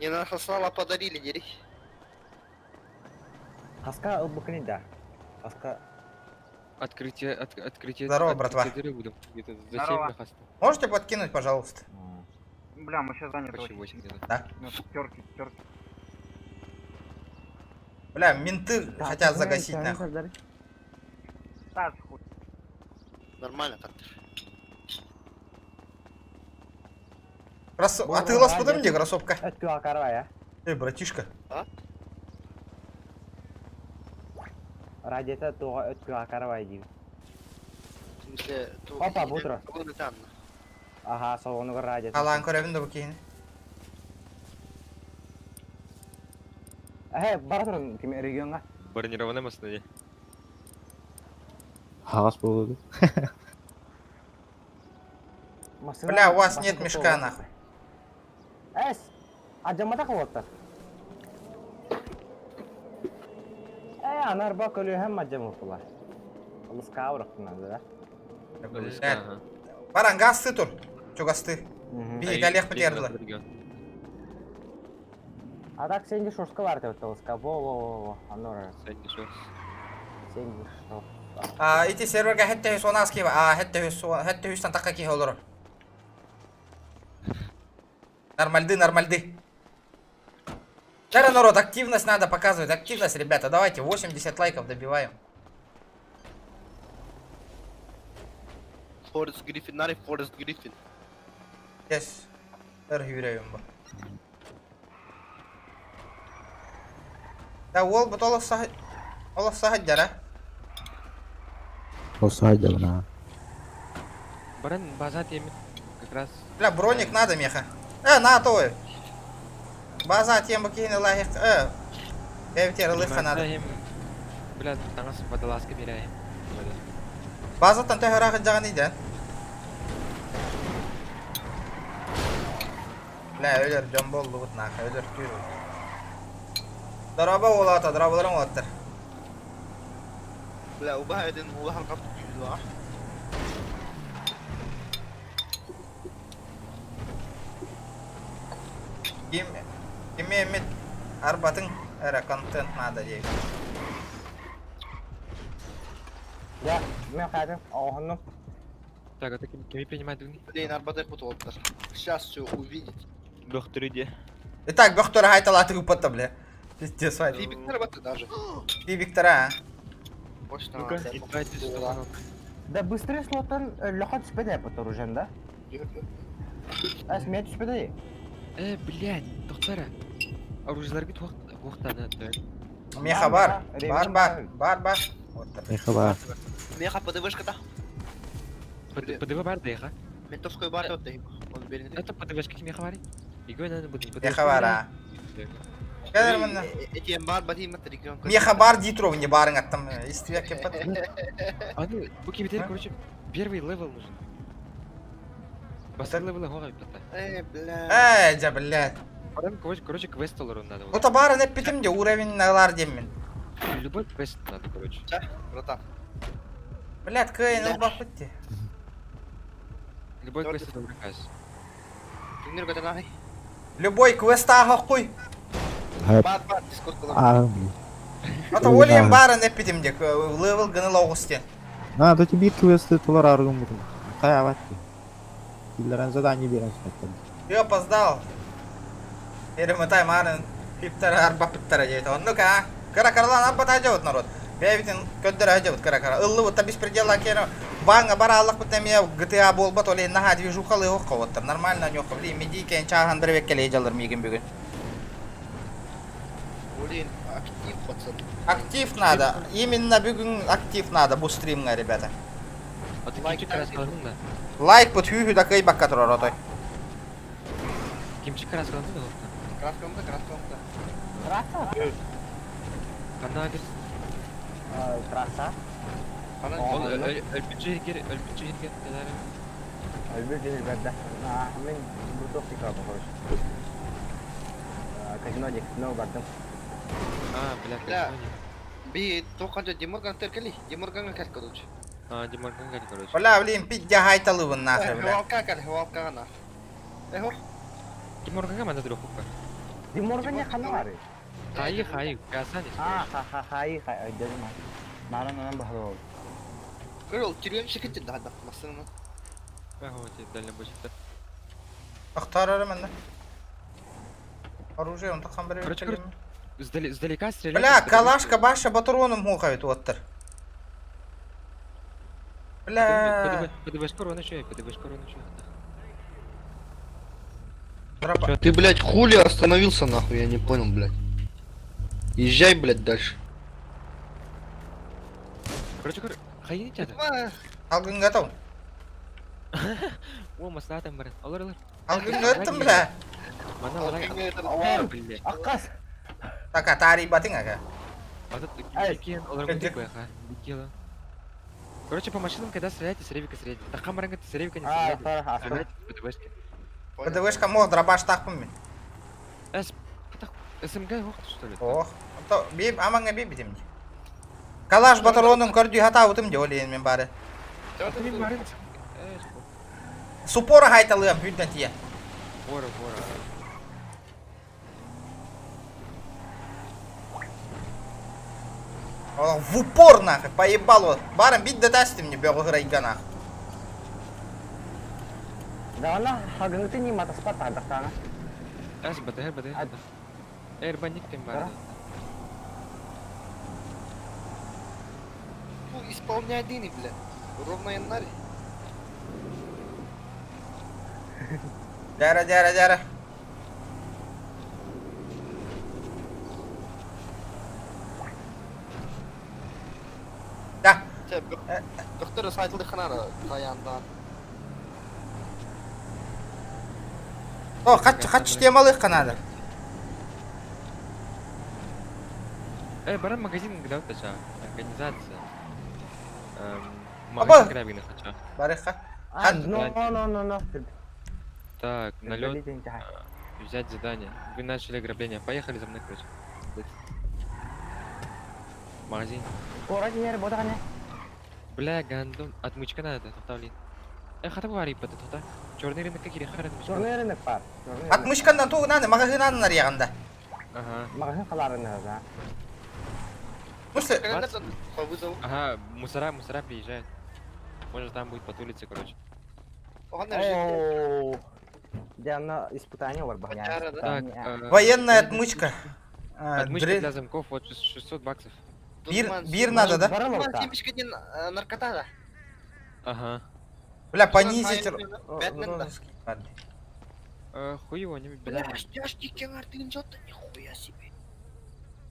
Не нахасала подарили, дери. Хаска ылбыкны да. Хаска Открытие, от, открытие. Здорово, открытие братва. дыры буду. Где-то за Здорово. 7 нахаста. Можете подкинуть, пожалуйста? Бля, мы сейчас заняты. Почти 8 где-то. Да. Ну, терки, терки. Бля, менты хотят загасить нахуй. Таз хуй. Нормально так. Красо... А ты ласпудым где, кроссовка? Эй, братишка. А? Радиота туга өткө акарбай дейм. В смысле, ту- Опа, бутро. Вон там. Ага, солону радио. Алан көрөбүн да бу кийин. Э, бара турун ким регионга. Бронированная машина. Хагас болду. Бля, у вас нет мешка нахуй. Эс, ажамата кылыптар. Э, анар бак өлү һәм ажамы була. Лыска урыктынан да. Блядь. Баран гасты тур. Чо гасты? Би галех потерла. А так сенде шошка бар деп лыска. Во во во во. Анор. Сенди шорс. Сенде шорс. А, ити серверге хетте хүс онас киба. А, хетте хүс хетте хүстен такка ки олор. Нормальды, нормальды. Вчера народ, активность надо показывать. Активность, ребята, давайте 80 лайков добиваем. Форест Гриффин, нари Форест Гриффин. Yes. Эр хүрейім bu. Да ол бут олох сахы олох сахы жара. Осайдабына. Баран база темит как раз. Бля, броник надо меха. На той. База тем киһини лайк э. Бэбитер ылыхха надо. Бля, таҥас водолазка биэрээйим. Базаттан төһө ыраах илдьэҕиний да? Бля, өлөр дьон буоллубут нахуй, өлөр түүр. Дороба уолаата, дорабаларым уолаттар. Бля, убаһа один улахан кап күүл Ким кими эмит арбатын эрэ контент надо диэбит. Я, мен хатын, оҕоһуннум. Так, это ким, кими принимать дугни? Блин, арбатай путуоттар. Сейчас все увидите. Доктор иди. Итак, бөхтөр хайталааты ыппатта, бля. Пиздец, Вадик. Фибиктер баты даже. Ти Виктора, а? Почта. Ну-ка, и давайте сюда. Да быстрее слотан лөхөт түспэдэ бу оружен да? Әс мен түспэдэ. Э, блядь, доктора. Оружиеларга туохтана. Меха бар. Бар, бар, бар, бар. Вот так. Меха бар. Меха ПДВшка-то. ПДВ бар да, Ментовскую бар вот Он берет. Это ПДВшка меха бар. Игой надо будет. Меха бар, а. Кәдер мында. Эти бар бати матрикон. Меха бар дитров не барың аттым. Истибек кеппет. А ну, буки битер, короче, первый левел нужен. Басар левел хога битта. Э, бля. Э, жа, блядь. Баран, короче, короче, квест олорун надо. Ота барын эппитим де уровень алар деммин. Любой квест надо, короче. Братан. Блядь, кыйын ылбаппыт Любой квест это приказ. Түннер көтөн Любой квест ааха куй. Бар бар дискорд кылам. А, блин. Ата олем барын эппитим де левел гыны лоғустен. На, то тебе квесты тулар аргым бутун. Кая ватки. Киллерен задание берен сметten. Ты опоздал. Перемотай марын. Пиптара арбапыттара дейт. Оннука. Кара каралан аббата жабыт народ. Бэбитин көддөр ажабыт кара кара. Ыллы вот беспредела кера. Банга бара аллах бут неме GTA болбат оле наха движухалы окко вот нормально нёхо. Бли медикен чахан бир беккеле жалыр мигин бүгүн. Блин, актив пацан. Актив надо. Именно бүгүн актив надо бу стримга, ребята. А ты кимчик раскладың да? Лайк бут хүү да кый бакка турар отой. Кимчик раскладың да? Краскамда, краскамда. Трасса? Кана агыр. Трасса. Ол өлбүтчү хиргер, өлбүтчү хиргер дедары. Өлбүр жер бәрді. Мен буток тикап, короче. Казино дек, но бардым. А, бля, Бля. Би тоқанжа Деморган теркели. Деморганга кел, короче. А, Деморган кел, короче. Бля, блин, пидя хайталыбын нахер, бля. Хевалка кел, хевалка гана. Эхо. Деморганга манда друг хупка. Деморган не хана бар. Хайы, хайы, касани. А, ха ха хай хай, дедим. Наран анан бахалы. Кырыл, тюрем шекетти да, да, масына. Ага, тебе дальнобойщиктар. Актар менде. Оружие он такан бир Короче, короче, издалека стрелять. Бля, калашка баша батроном хухает оттыр. Бля. ПДВшка рона чуй, ПДВшка рона чуй. Ты, блядь, хули остановился нахуй, я не понял, блядь. Езжай, блядь, дальше. Короче, короче, хайы не тяда. Алгын готов. О, маслатым бар. Алар, алар. Алгын өттім, бля. Мана алар. Бля. Аккас. Така, тари батың ага. А тут кикен, алар будет бэха. Бикела. Короче, по машинам, когда стреляете, с ревика стреляйте. Так камера с ревика не стреляйте. Стреляйте с ПДВшки. ПДВшка мог дробаш тақпын мен. С... СМГ ох, что ли? Ох. То би амаңа би битим. Калаш батроның көрдү хата утым де олейін мен бары. Супора хайталыам хүнден тие. Вора, вора. О, в упор нахуй, поебало. Барым бит да тасты мне бегу грайга нахуй. Да она хагыңты не матаспа тардактана. Ас БТР, БТР. Эр банник тем бар. Ну, исполняй дыни, бля. Ровно январь. Дяра, дяра, дяра. Да. Доктор сайтылды ханара таяндан. О, хач, хач темалы канада. Баран магазин гдав тача. Организация. Эм, Аба! Магазин грабина хача. Барыха. А, но, но, но, но. Так, налет. Вертолет не Взять задание. Вы начали ограбление. Поехали за мной, короче. Магазин. Город не работа, не. Бля, гандон. Отмычка надо, тоқтавлин. Хата бар иппа тоқта. Черный рынок какие хара отмычка. Черный рынок бар. Отмычкандан тугунан магазинан нарьяганда. Ага. Магазин халарына, да. Смысле? По вызову. Ага, мусора, мусора приезжают. Может там будет под улицей, короче. Ооо. Где испытание бар Так, Военная отмычка. Отмычка дрель. для замков, вот 600 баксов. Бир, бир надо, да? Наркота, да. Ага. Бля, понизить... Хуй его, не Бля, стяжки кеңар деген жотта, нихуя себе.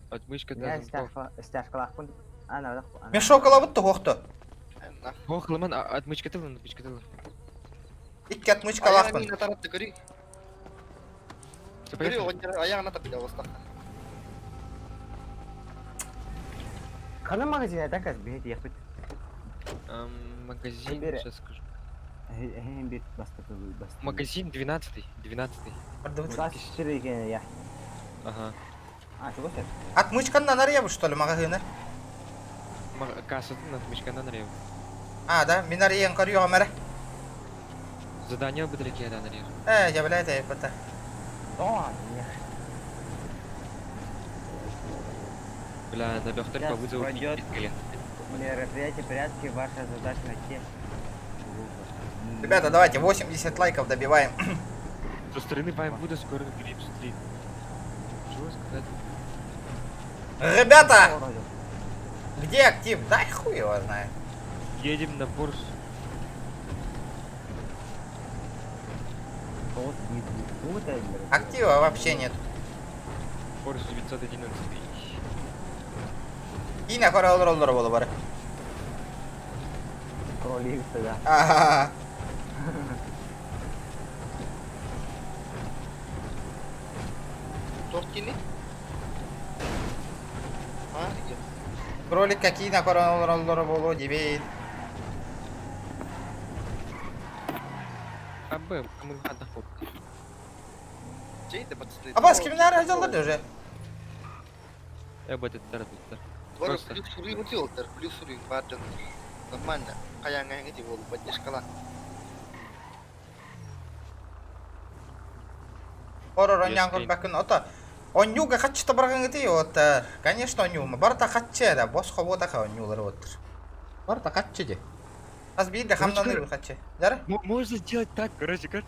Отмычка для замков. Стяжкалахпын. Ана, Мешок алабыт тухохту. Ох, лыман, отмычка тылын, отмычка тылын. Икки отмычка алахпын. Аяғына таратты, көрей. Көрей, аяғына тапты, оста. Қаны магазин это как бейт ехать. Магазин, сейчас скажу. Магазин 12 12 24 екен, я. Ага. А, чего сен? Отмычкандан арыябы, что ли, магазины? Кассадан отмычкандан арыябы. А, да, мин арыйын көрüyorum әре. Задание быдырыки адан арыйыр. Я, блядь, я это. О, Бля, на бехтер по вызову пройдет мероприятие порядке, ваша задача найти. Ребята, давайте 80 лайков добиваем. Со стороны Вайнвуда скоро на Грейп-стрит. Чего сказать? Ребята! Где актив? Да хуй его знает. Едем на борс. Актива вообще нет. Борс 911. И на хоррор роллер было бары. Кролик да. Ага. Тортини? А, Кролик какие на хоррор роллер было дебит. АБ, мы хата Чей это пацаны? Абас, кимнер разделды уже. Я бы это таратуттар. Просто. Плюс урын утилтер, плюс урын бардын. Нормально. Каяңа эти бол поддержкала. Хоррор оньян көрбәкін ота. Оньюга хатчы барган гити вот, конечно оньюма. Барта хатчы да, бос хобота ха оньюлар вот. Барта хатчы де. Аз бир де хамнаны хатчы. Дара? Можно сделать так, короче, как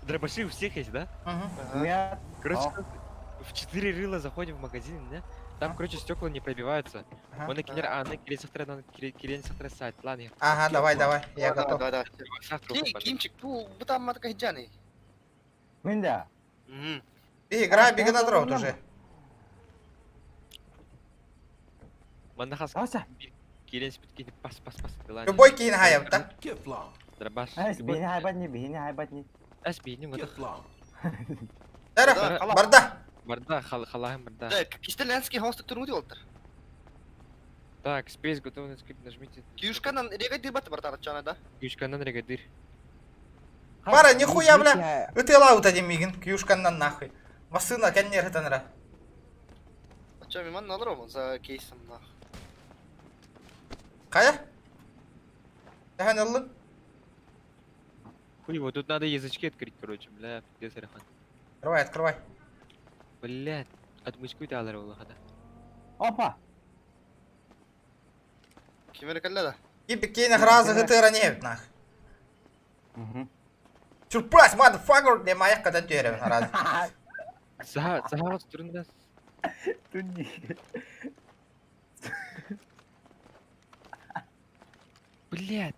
дробаши у всех есть, да? Угу. Короче, в четыре рыла заходим в магазин, да? Там, короче, стекла не пробиваются. Ага. Он киллер, а, на кирен сахтра, на кирен сахтра сайт, ладно. Ага, давай, давай, я готов. Да, да. Кимчик, бу бу там матка хиджаны. Минда. Игра бегана дроут уже. Мандахас. Кирен спитки, пас, пас, пас. Любой кин хайап, да? Дробаш. Эс бини хайбатни, бини хайбатни. Эс бини вот. Дара, барда. Барда, халахым барда. Да, кистеленский хостик турмути олтер. Так, спейс готов на скрип, нажмите. Киюшканан регадир бат бартар чана да. Киюшканан регадир. Бара, нихуя, бля. Ытыла вот один мигин, киюшканан нахуй. Масына кеннер хатанра. А чё, миман налром за кейсом нах. Кая? Тәһән аллын. Хуй, вот тут надо язычки открыть, короче, бля, где Сарахан? Открывай, открывай. Блядь, отмычку ты алар да. Опа! Кимер калла да. Кипи кейна хразы гытыра не нах. Сюрприз, motherfucker, де маяк кадан түйерем разы. Саха, саха турында. Блядь.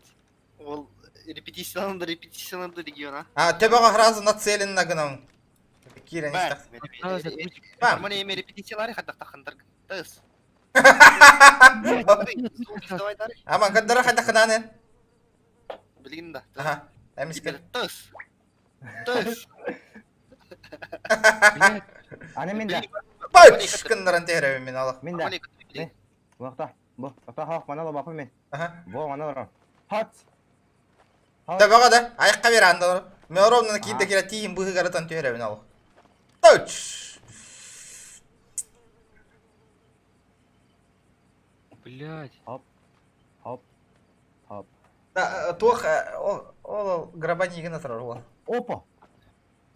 Ол репетицияланды, репетицияланды региона. А, төбөҕө хразы нацелен на гынан. Кирен истах. Нормально эми репетициялары хаттактахандар. Тыс. Аман каддара хаттахананы. Билгин да. Ага. Эмискер. Тыс. Тыс. Аны минда. Бач, кыннаран теребин мен алах. Минда. Не? Вахта. Бу, ата хах мана лабапы мен. Бу мана лара. Хат. Да баҕа да, айыққа бер анда. Мен ровно киирдэ киирэ тииһин быһыгарытан түһэрэбин ол. Touch! Блять. Хоп. Хоп. Хоп. Да, туох ол ол грабанигин турар ол. Опа.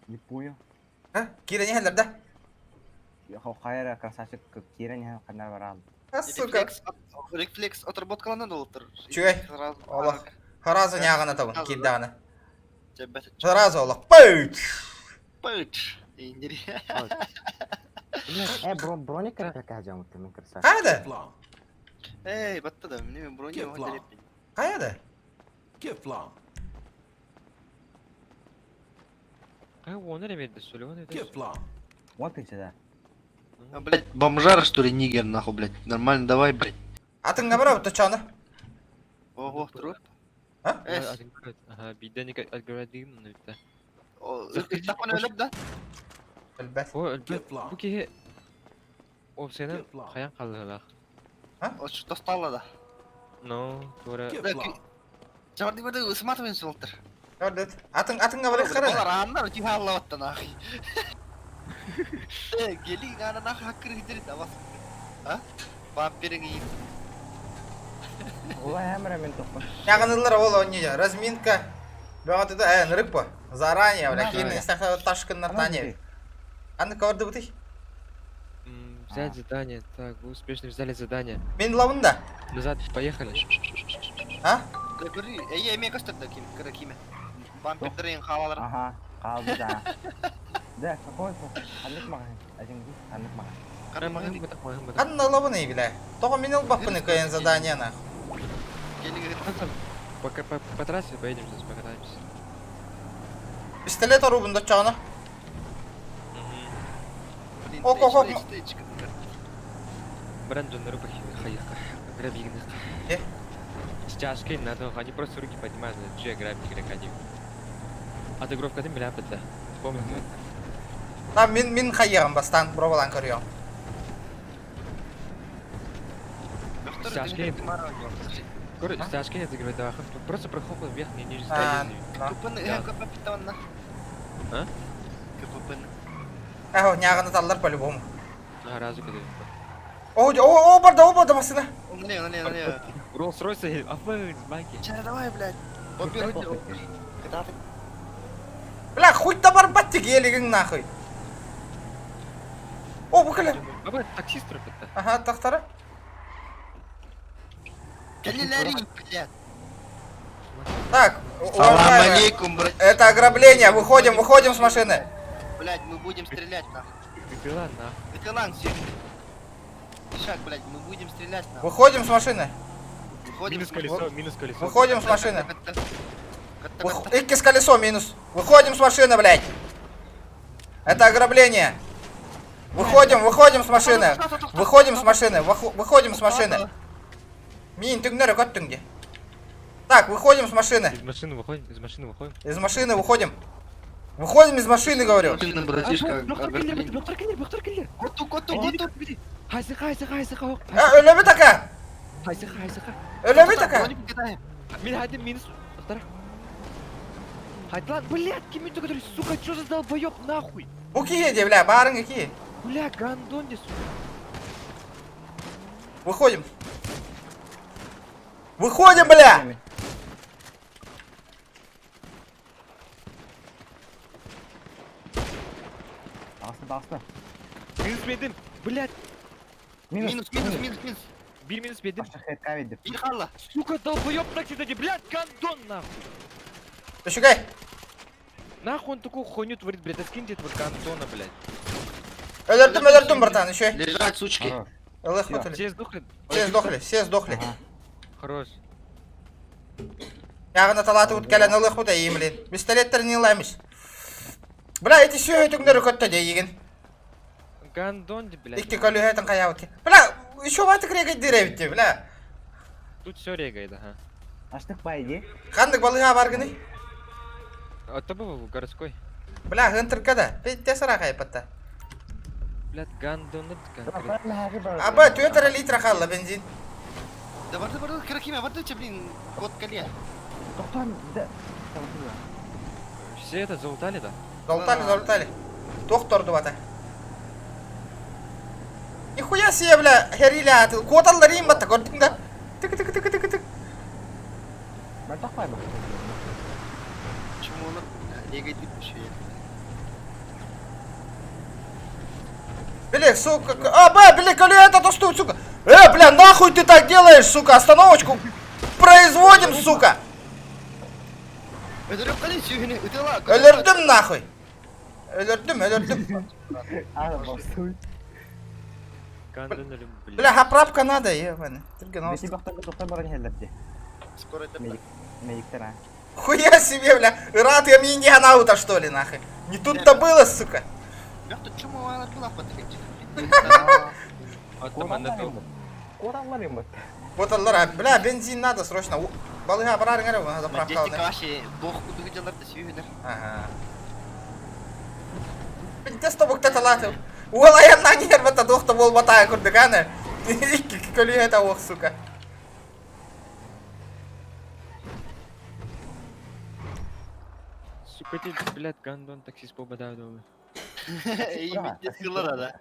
Не понял. А, киирэн иһэллэр да? Хайра красавчик киирэн иһэн ханна бараал. А, сука. Рефлекс отработкаланан олуттар. Чүгэй. Олох. Сразу нягана табын, киирдэҕинэ. Чэбэт. Сразу олох. Пыч! Пыч. Индири. Э, броник как жамыт мен красавчик. Хайда? Эй, батта да, мне броня вот Хайда? Кефлам. Кай оны ремедді сөйлеген еді. Кефлам. Вот ты сюда. А, блядь, бомжара, что ли, нигер, нахуй, блядь. Нормально, давай, блядь. Атыңга бара бутта чаны. Ого, труп. А? Эс. Ага, биден отгородим, ну это. Тапан өлөп да? Элбэт. О, элбэт. Бу киһи О, сені қаян қалдылақ? О, что стало да? Ну, тура. Чабарды барды сматываем солтыр. Көрдөт. Атың атыңга бара Олар кара. аннар тиха аллаватта нахуй. Э, гели гана нахуй хаккыр хидер да бас. А? Вампирин и Улай хәмрә мен топпа. Ягынылар ол ойнайды. Разминка. Бөгөтү э нырык бу. Заранее, бля, кийин истахта ташкыннар тани. Аны көрдү бутый. Взять задание. Так, вы успешно взяли задание. Мен лабында. Назад, поехали. А? Да көрү, эй, эме көстөр да ким, кыра киме. Вампирдерин халалар. Ага, қалды да. Да, какой Ханнык маған. Один ханнык маған. Канна лабыны бля. Того мен албаппын кыйын задание нах. Пока по, по трассе поедем сейчас покатаемся. Пистолет орубун дочаны. Ок, ок, ок. Брендон рука грабигны. Э? Сейчас кинь надо, они просто руки поднимают, че грабить игрока не. Отыгровка ты меня да. Помню. Там мин мин хайыгым бастан пробалан көрüyorum. Сейчас кинь. Короче, кинь отыгрывать давай. Просто прохлопал вверх, не ниже А, КПН, э, КП питанна. А? КПП. Эхо, няганы таллар по-любому. А, разу когда. О, о, о, барда, о, барда машина. Налево, налево, налево. Роллс Ройс, а вы банки. Чара, давай, блядь. Во-первых, когда ты Бля, хуй да барбатты гелигин нахуй. О, букале. А вы таксист это. Ага, тахтара. Калилари, блядь. Так, Салам уважаемые, алейкум, брат. Это ограбление, выходим, выходим с машины. Блядь, мы будем стрелять, нахуй. Выпила нахуй. Это ланг, Ишак, блядь, мы будем стрелять, нахуй. Выходим с машины. Выходим Минус с машины. колесо, минус колесо. Выходим с машины. Икки с колесо минус. Выходим с машины, блядь. Это ограбление. Выходим, выходим с машины. Выходим с машины. Выходим с машины. Мин түгнер көттүңде. Так, выходим с машины. Из машины выходим, из машины выходим. Из машины выходим. Выходим из машины, говорю. Братишка, Коту, коту, коту. Хайсы, хайсы, хайсы, хайсы. Э, өлөбү така. Хайсы, хайсы, Өлөбү така. Мин хайды минус. Вторая. Хайдлан, блядь, кем это который, сука, что за долбоёб нахуй? Бу кие бля, барың ки. Бля, гандон де, сука. Выходим. Выходим, бля! Асты, асты. Минус бедим, блядь. Минус, минус, минус, минус. Бир минус бедим. Ихалла. Сука, долбоёб такси дадим, блядь, гандон нахуй. Төшүгэй. Нахуй он такую хуйню творит, блядь, да скиньте этого гандона, блядь. Өлөрдүм, өлөрдүм, братан, еще. Лежать, сучки. Ылых бутыли. Все сдохли? Все сдохли, все сдохли. Хорош. Ягына талаты үткәлән ылых бут әйим, блин. Пистолеттер не ламиш. Бля, эти все өтүңнөр көттө дейген. Гандон, де, блядь. Икки көлүһәтен каябыт. Бля, еще ватык регай диребитти, бля. Тут все регает, ага. Аштык байди. Кандык балыга баргыны? А то был городской. Бля, гынтырка да. Петте сара кайпатта. Блядь, гандоны конкретно. Аба, 4 литра хаалла бензин. Да барды барды кыракиме барды че блин кот кале. Тоқтан, да. Все это залутали, да? Залутали, залутали. Доктор дубата. Нихуя себе, бля, херили аты. Коталлар им батта, көрдүң да? Тык тык тык тык тык. Ben takmayayım. Почему он негатив еще? Бля, сука, а, бля, бля, коли это то что, сука? Бля, нахуй ты так делаешь, сука, остановочку производим, сука. Өлөрүп кале сүйүнү ытыла. Өлөрдүм нахуй. Өлөрдүм, өлөрдүм. А, басты. Гандоны, блядь. Бля, заправка надо, ебаный. Түрген Бети бақтан тоқтан баран хеллерди. Скоро это Медиктер, а. Хуя себе, бля, рад я мне не ауто, что ли, нахуй. Не тут-то было, сука. Бяхта чому ана была патричка. Кораллар им бат. Вот аллар, бля, бензин надо срочно. Балыга барарың әрі, заправка Дети алны. каши бог куду делар да сүйүнөр. Ага. Пиздец тобукта талаты. Ол аянна нервата дохта бол батая күрдік, аны. Көлі это ох, сука. Сука, ты, блядь, гандон таксист пободаю дома. И битте да.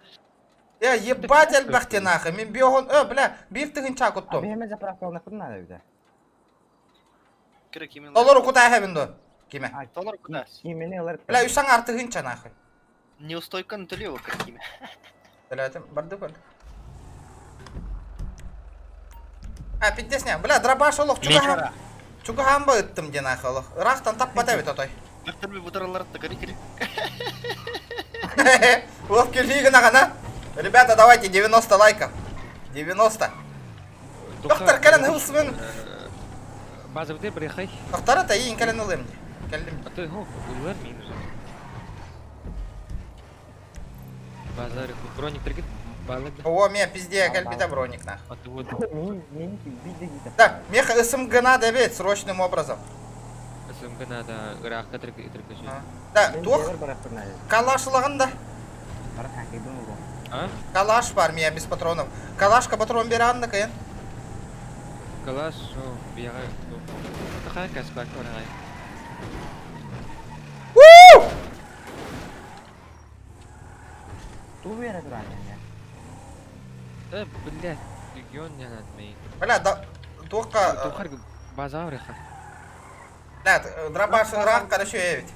Э, ебать әлбәхте нахуй. Мен биохон, бля, бир тыгын чак уттум. Беме заправка ална кудна да биде. Кирек именно. Доллар кутай хэбин Киме. Доллар куда? Кимене алар. Бля, үсаң артыгынча нахуй. Неустойка на төлево кирек Бля, барды көл. А, пиздец не. Бля, дробаш олох чуга. Чуга хамба ыттым де нахуй олох. Ырахтан таппата бит отой. Бяхтар би бутаралар да кирек кирек. Ловки лига нагана. Ребята, давайте 90 лайков. 90. Доктор кэлэн хылсымын. База бите брехай. Доктор это иин кэлэн ылым. Кэллим. А то хо, улар минус. Базар, броник тригит, балык. О, ме пизде, кэлбите броник нах. А ты вот. Мен биде гита. Так, меха СМГ надо ведь срочным образом. СМГ надо, рахта тригит, тригит. Да, тух. Калашлаган да. А? Калаш бар меня без патронов. Калашка патрон беранны кыйын. Калаш, о, бияга. Тахай каспак орай. Ту бере туран Э, блядь, регион не надо мей. Бля, да, туохка... Тухар базар реха. Бля, дробаш рах короче ведь.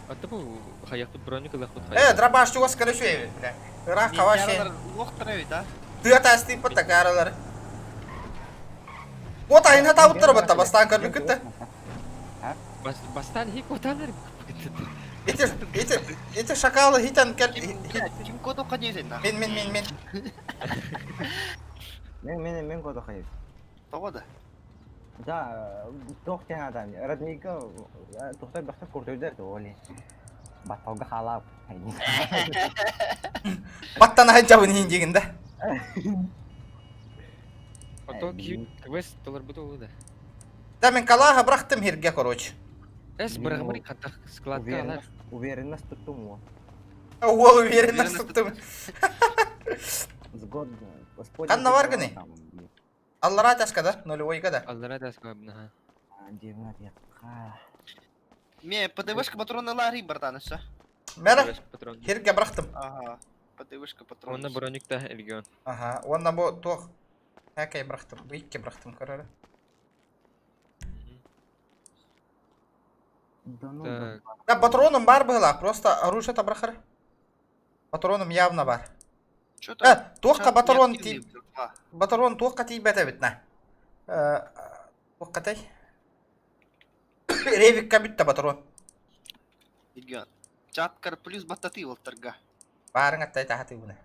А ты бу хаяқты броник лахут Дробаш чугас короче ведь, бля. Рах каваши. Лохтар ведь, а? Ты это асты патакаралар. Вот айна табыттар батта бастан көрбүк күттэ. Бастан хик отанар. Эти, эти, эти шакалы хитен кел... Ким кодо кадезен на? Мен, мен, мен, мен. Мен мен мен кодо хайып. Того да. Да, тох тен адам. Родника тохтой бахта куртойдар оли. Батталга халап. Баттан айджабын хин деген да. А то квест доллар буту да. Да мен калаха брахтым хирге, короче. Эс брахмари хаттах складка алар. Уверенность туттум. Ол уверенность туттум. Сгод. Канна бар гыны? Аллара таска да? Нулевойга да. Аллара таска ага. Ме, ПДВшка патроны лари братан, все. Мера, хирге брахтым. Ага. ПДВшка патрон. Онна броник та регион. Ага, онна бу туох. Хәкәй брахтым, бу икки брахтым көрөрө. Так. Да, патроном бар было, просто оружие то брахар. Патроном явно бар. Чё-то. Туохка патрон ти... Патрон туохка тиибете бит на. Туохка тай. Ревикка бүтті патрон. Регион. Чаткар плюс баттаты олтарга. Барың аттай тахаты буны.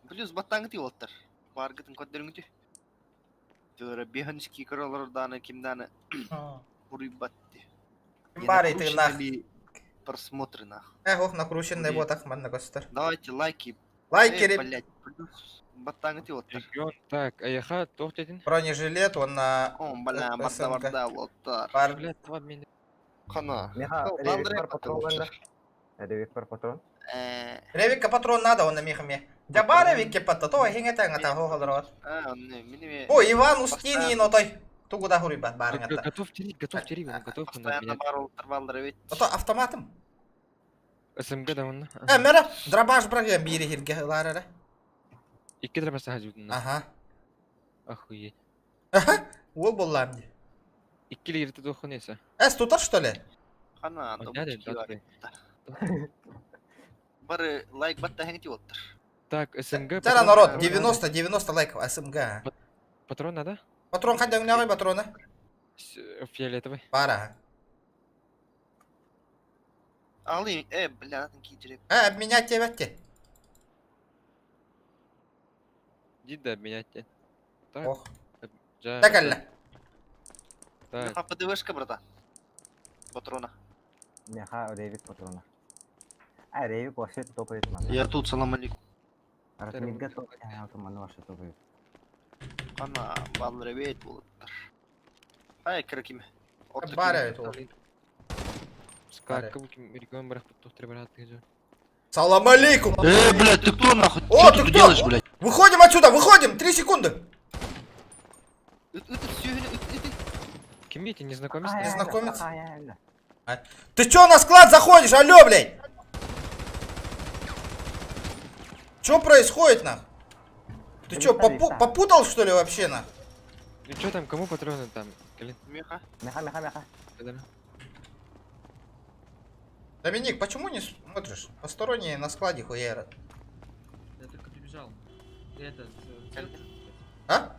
Плюс баттаңы олтар. Баргытын көддөрүңүтү. Тылара беханский королорданы кимданы буруй батты. Ким бар итыгнах. Просмотры нах. Эх, ох, накрученный ботах манна көстөр. Давайте лайки. Лайки, реб- Блять, плюс баттаңы олтар. Регион. Так, аяха туох дедин. Бронежилет, он на... О, бля, барда барда олтар. Бар. Блядь, два меня. Кана. Меха, Ну, ревик Андрей бар патрон банда. Ревик бар патрон. Ревикка патрон надо, он на мехаме. Дябаровикке патта, то хиңе таңа хохолорот. А, онны, мин О, Иван Устинин отой. Тугуда хуруйбат барыңатта. Готов тирить, готов тирить, он готов. он Постоянно обменять. бар олтырбалдыр бит. Ото автоматом. СМГ да он. Э, мера, дробаш брагем бири хирге ларара. Икки дробаш сахажут. Ага. Охуеть. Ага. Ол боллам ди. Икки лирты дохунеса. Эс тутар что ли? Хана, Подняли, да, ты. Бары лайк батта хәңти оттыр. Так, СМГ. Тара патрон народ, надо. 90, 90 лайков, СМГ. Патрон надо? Патрон хадя уняй патрона. Фиолетовый. Пара. Алый, э, бля, атын кийдире. Э, обменять тебя те. Иди да обменять тебе. Так. Ох. Жа, Так алла. Так. А ПДВшка, брата. Патрона. Меха Ревик патрона. А, Ревик вообще топает мана. Я тут, салам алейкум. Ратмир готов, мана вообще топает. Хана, балдыр бит болыптыр. Ай, киркиме. Бара это ол. Скакка регион барах подтохтыр брат. Салам алейкум. Э, блядь, ты кто нахуй? О, Что ты ты кто? делаешь, блядь? Выходим отсюда, выходим! 3 секунды! Ким эти незнакомец? Незнакомец? А, Ты чё на склад заходишь, алло, блядь? Чё происходит, нах? Ты чё, попутал, что ли, вообще, нах? Ну чё там, кому патроны там? Калин? Меха. Меха, меха, меха. Доминик, почему не смотришь? Посторонние на складе хуярят. Я только прибежал. Этот, А?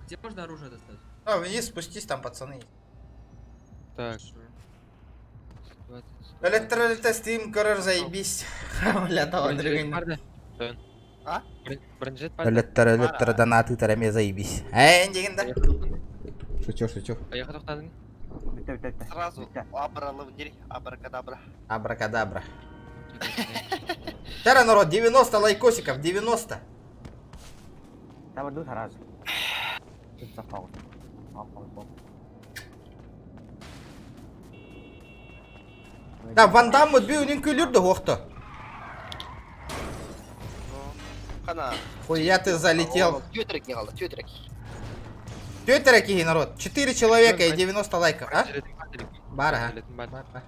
Где можно оружие достать? А, вниз спустись, там пацаны. Так. Электролитострим, корор, заебись. Бля, давай, Бронежилет дрыгай. парды. А? Бронежилет парды. Электро, электро, донаты, тараме, заебись. Эй, дегенде. Шучу, шучу. А я хотел Сразу абра лавнери, абракадабра. Абракадабра. Тара, народ, 90 лайкосиков, 90. Там иду сразу. Тут запал. Опа, опа. Да, Ван Дамм бүүнүн күлүрдү хоқты. Хана. Хуя ты залетел. Тётрек не қалды, тётрек. Тетя народ, 4 человека и 90 лайков, а? Бар, а?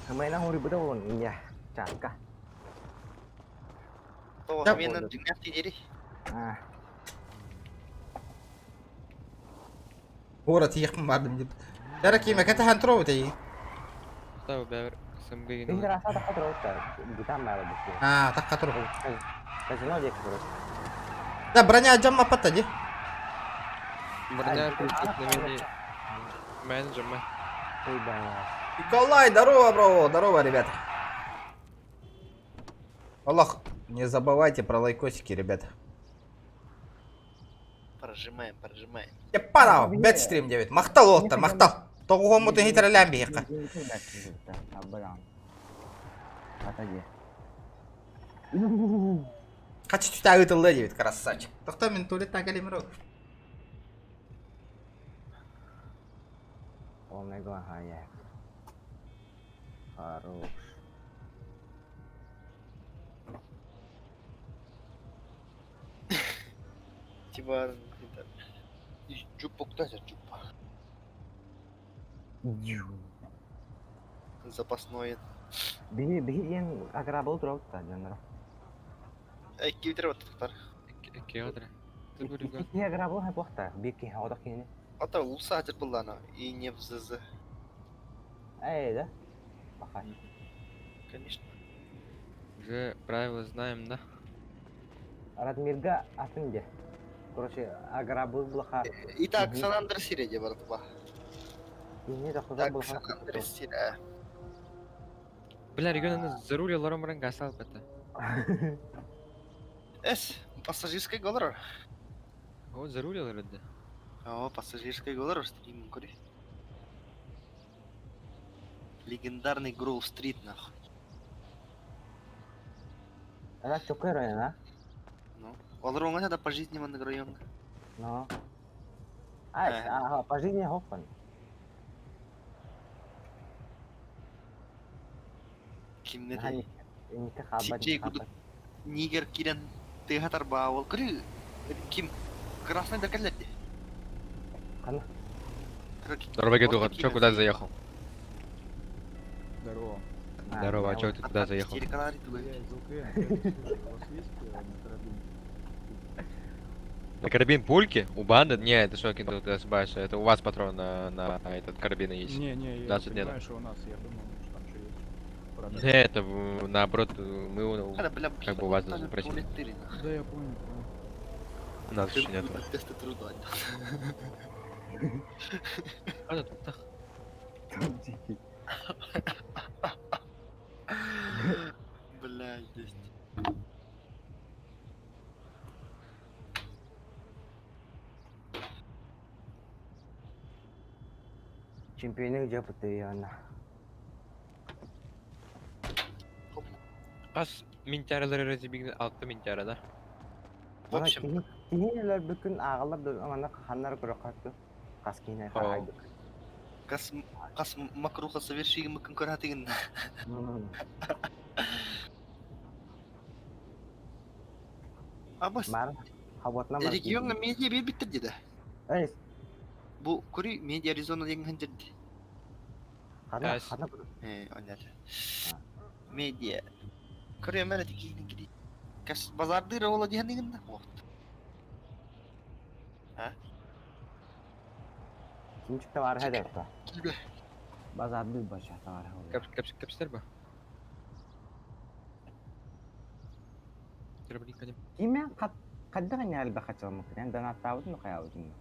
Хамайна хури буда он я. Чака. То Да. менен дүнәк тидери. А, Город ехмын бардым деп. Тара киме ката хантро бит. Ставы бәбір СМГ Бихер аса да кадр отта. Гитам мала бу. А, так катыр. Казино дек просто. Да, броня жамма патта ди. Броня на мини менеджер ма. Ой, бля. Николай, здорово, бро, здорово, ребята. Аллах, не забывайте про лайкосики, ребята. Прожимаем, прожимаем. Еппанау, бет стрим 9. Махтал оттар, махтал. Тоғуға мұтын хитрелән бейққа. Отойди. Қачы түтә ытылды девет, красавчик. Тоқта, мен туалеттен кәлемір Полный глаза, я. Хорош. Типа, жупа куда же жупа? Запасной. Биһи биһи диэн аграбыл турабыт дьонноро. Эй, кибитер баттықтар. Кеодра. Икки аграбыл хайпуохта, биир киһи оҕотох киһини. Ата улса хатыр буллана и не в ЗЗ. Эй, да? Баха. Конечно. Уже правила знаем, да? Радмирга атын де. Короче, аграбыл булаха. Итак, Сан Андрес Сиреде братва. Киһини тохтотор Так, булаха. Сан Андрес Сире. Бля, регион за руль лором ранга сал бата. Эс, пассажирская голора. Вот за руль да. О, пассажирская голора, стрим, кури. Легендарный Гроув Стрит, нахуй. Ана чокой район, а? Ну, ол оңа да по жизни маннык район. Ну. А, ага, по жизни хоппан. Кимнери. Инники хаалбат. Сичей кудук нигер кирен тыаха тарбаавыл. Көрү ким красный да кэллэрди. Хана. Здорово, Гедуха, ты чё, куда заехал? Здорово. Здорово, а чё ты куда заехал? На карабин пульки? У банды? Не, это что, Киндл, ты ошибаешься. Это у вас патрон на этот карабин есть. Не, не, я 20 нет. понимаю, что у нас, я думал, что там что есть. Продать. Не, это наоборот, мы Хана, бля, как бы у вас должны просить. Да, я понял, понял. У нас еще нету. Тесты труда. А, тут так. Бля, есть. Чемпионы где постоянно. Ас минтяралары разибигин алты минтяра, да? В общем, Кинилер бүкүн ағалар ана ханнар көрө катты. Кас кине хайды. кас кас макруха соверши мыкын көрәтеген. Абас. Бар. Хабатна бар. Регионга медиа бир биттер диде. Эй, Бу көрү медиа Аризона деген ханжерди. хана Әс. хана Э, онят. Медиа. Көрү мәре тикин киди. Кас базарды ола диһен деген да. Вот. А? Кимчик бар хәдә. Кибе. Базарды баша бар. Кап кап капстер ба? Карабин канем. Киме кат кадда гanya алба хача мөмкин. Мен донаттабытын каябытын.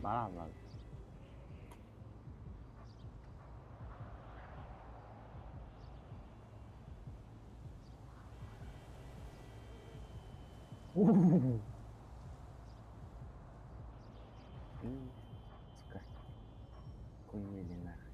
Бар бар. Сука. Хуели нахуй.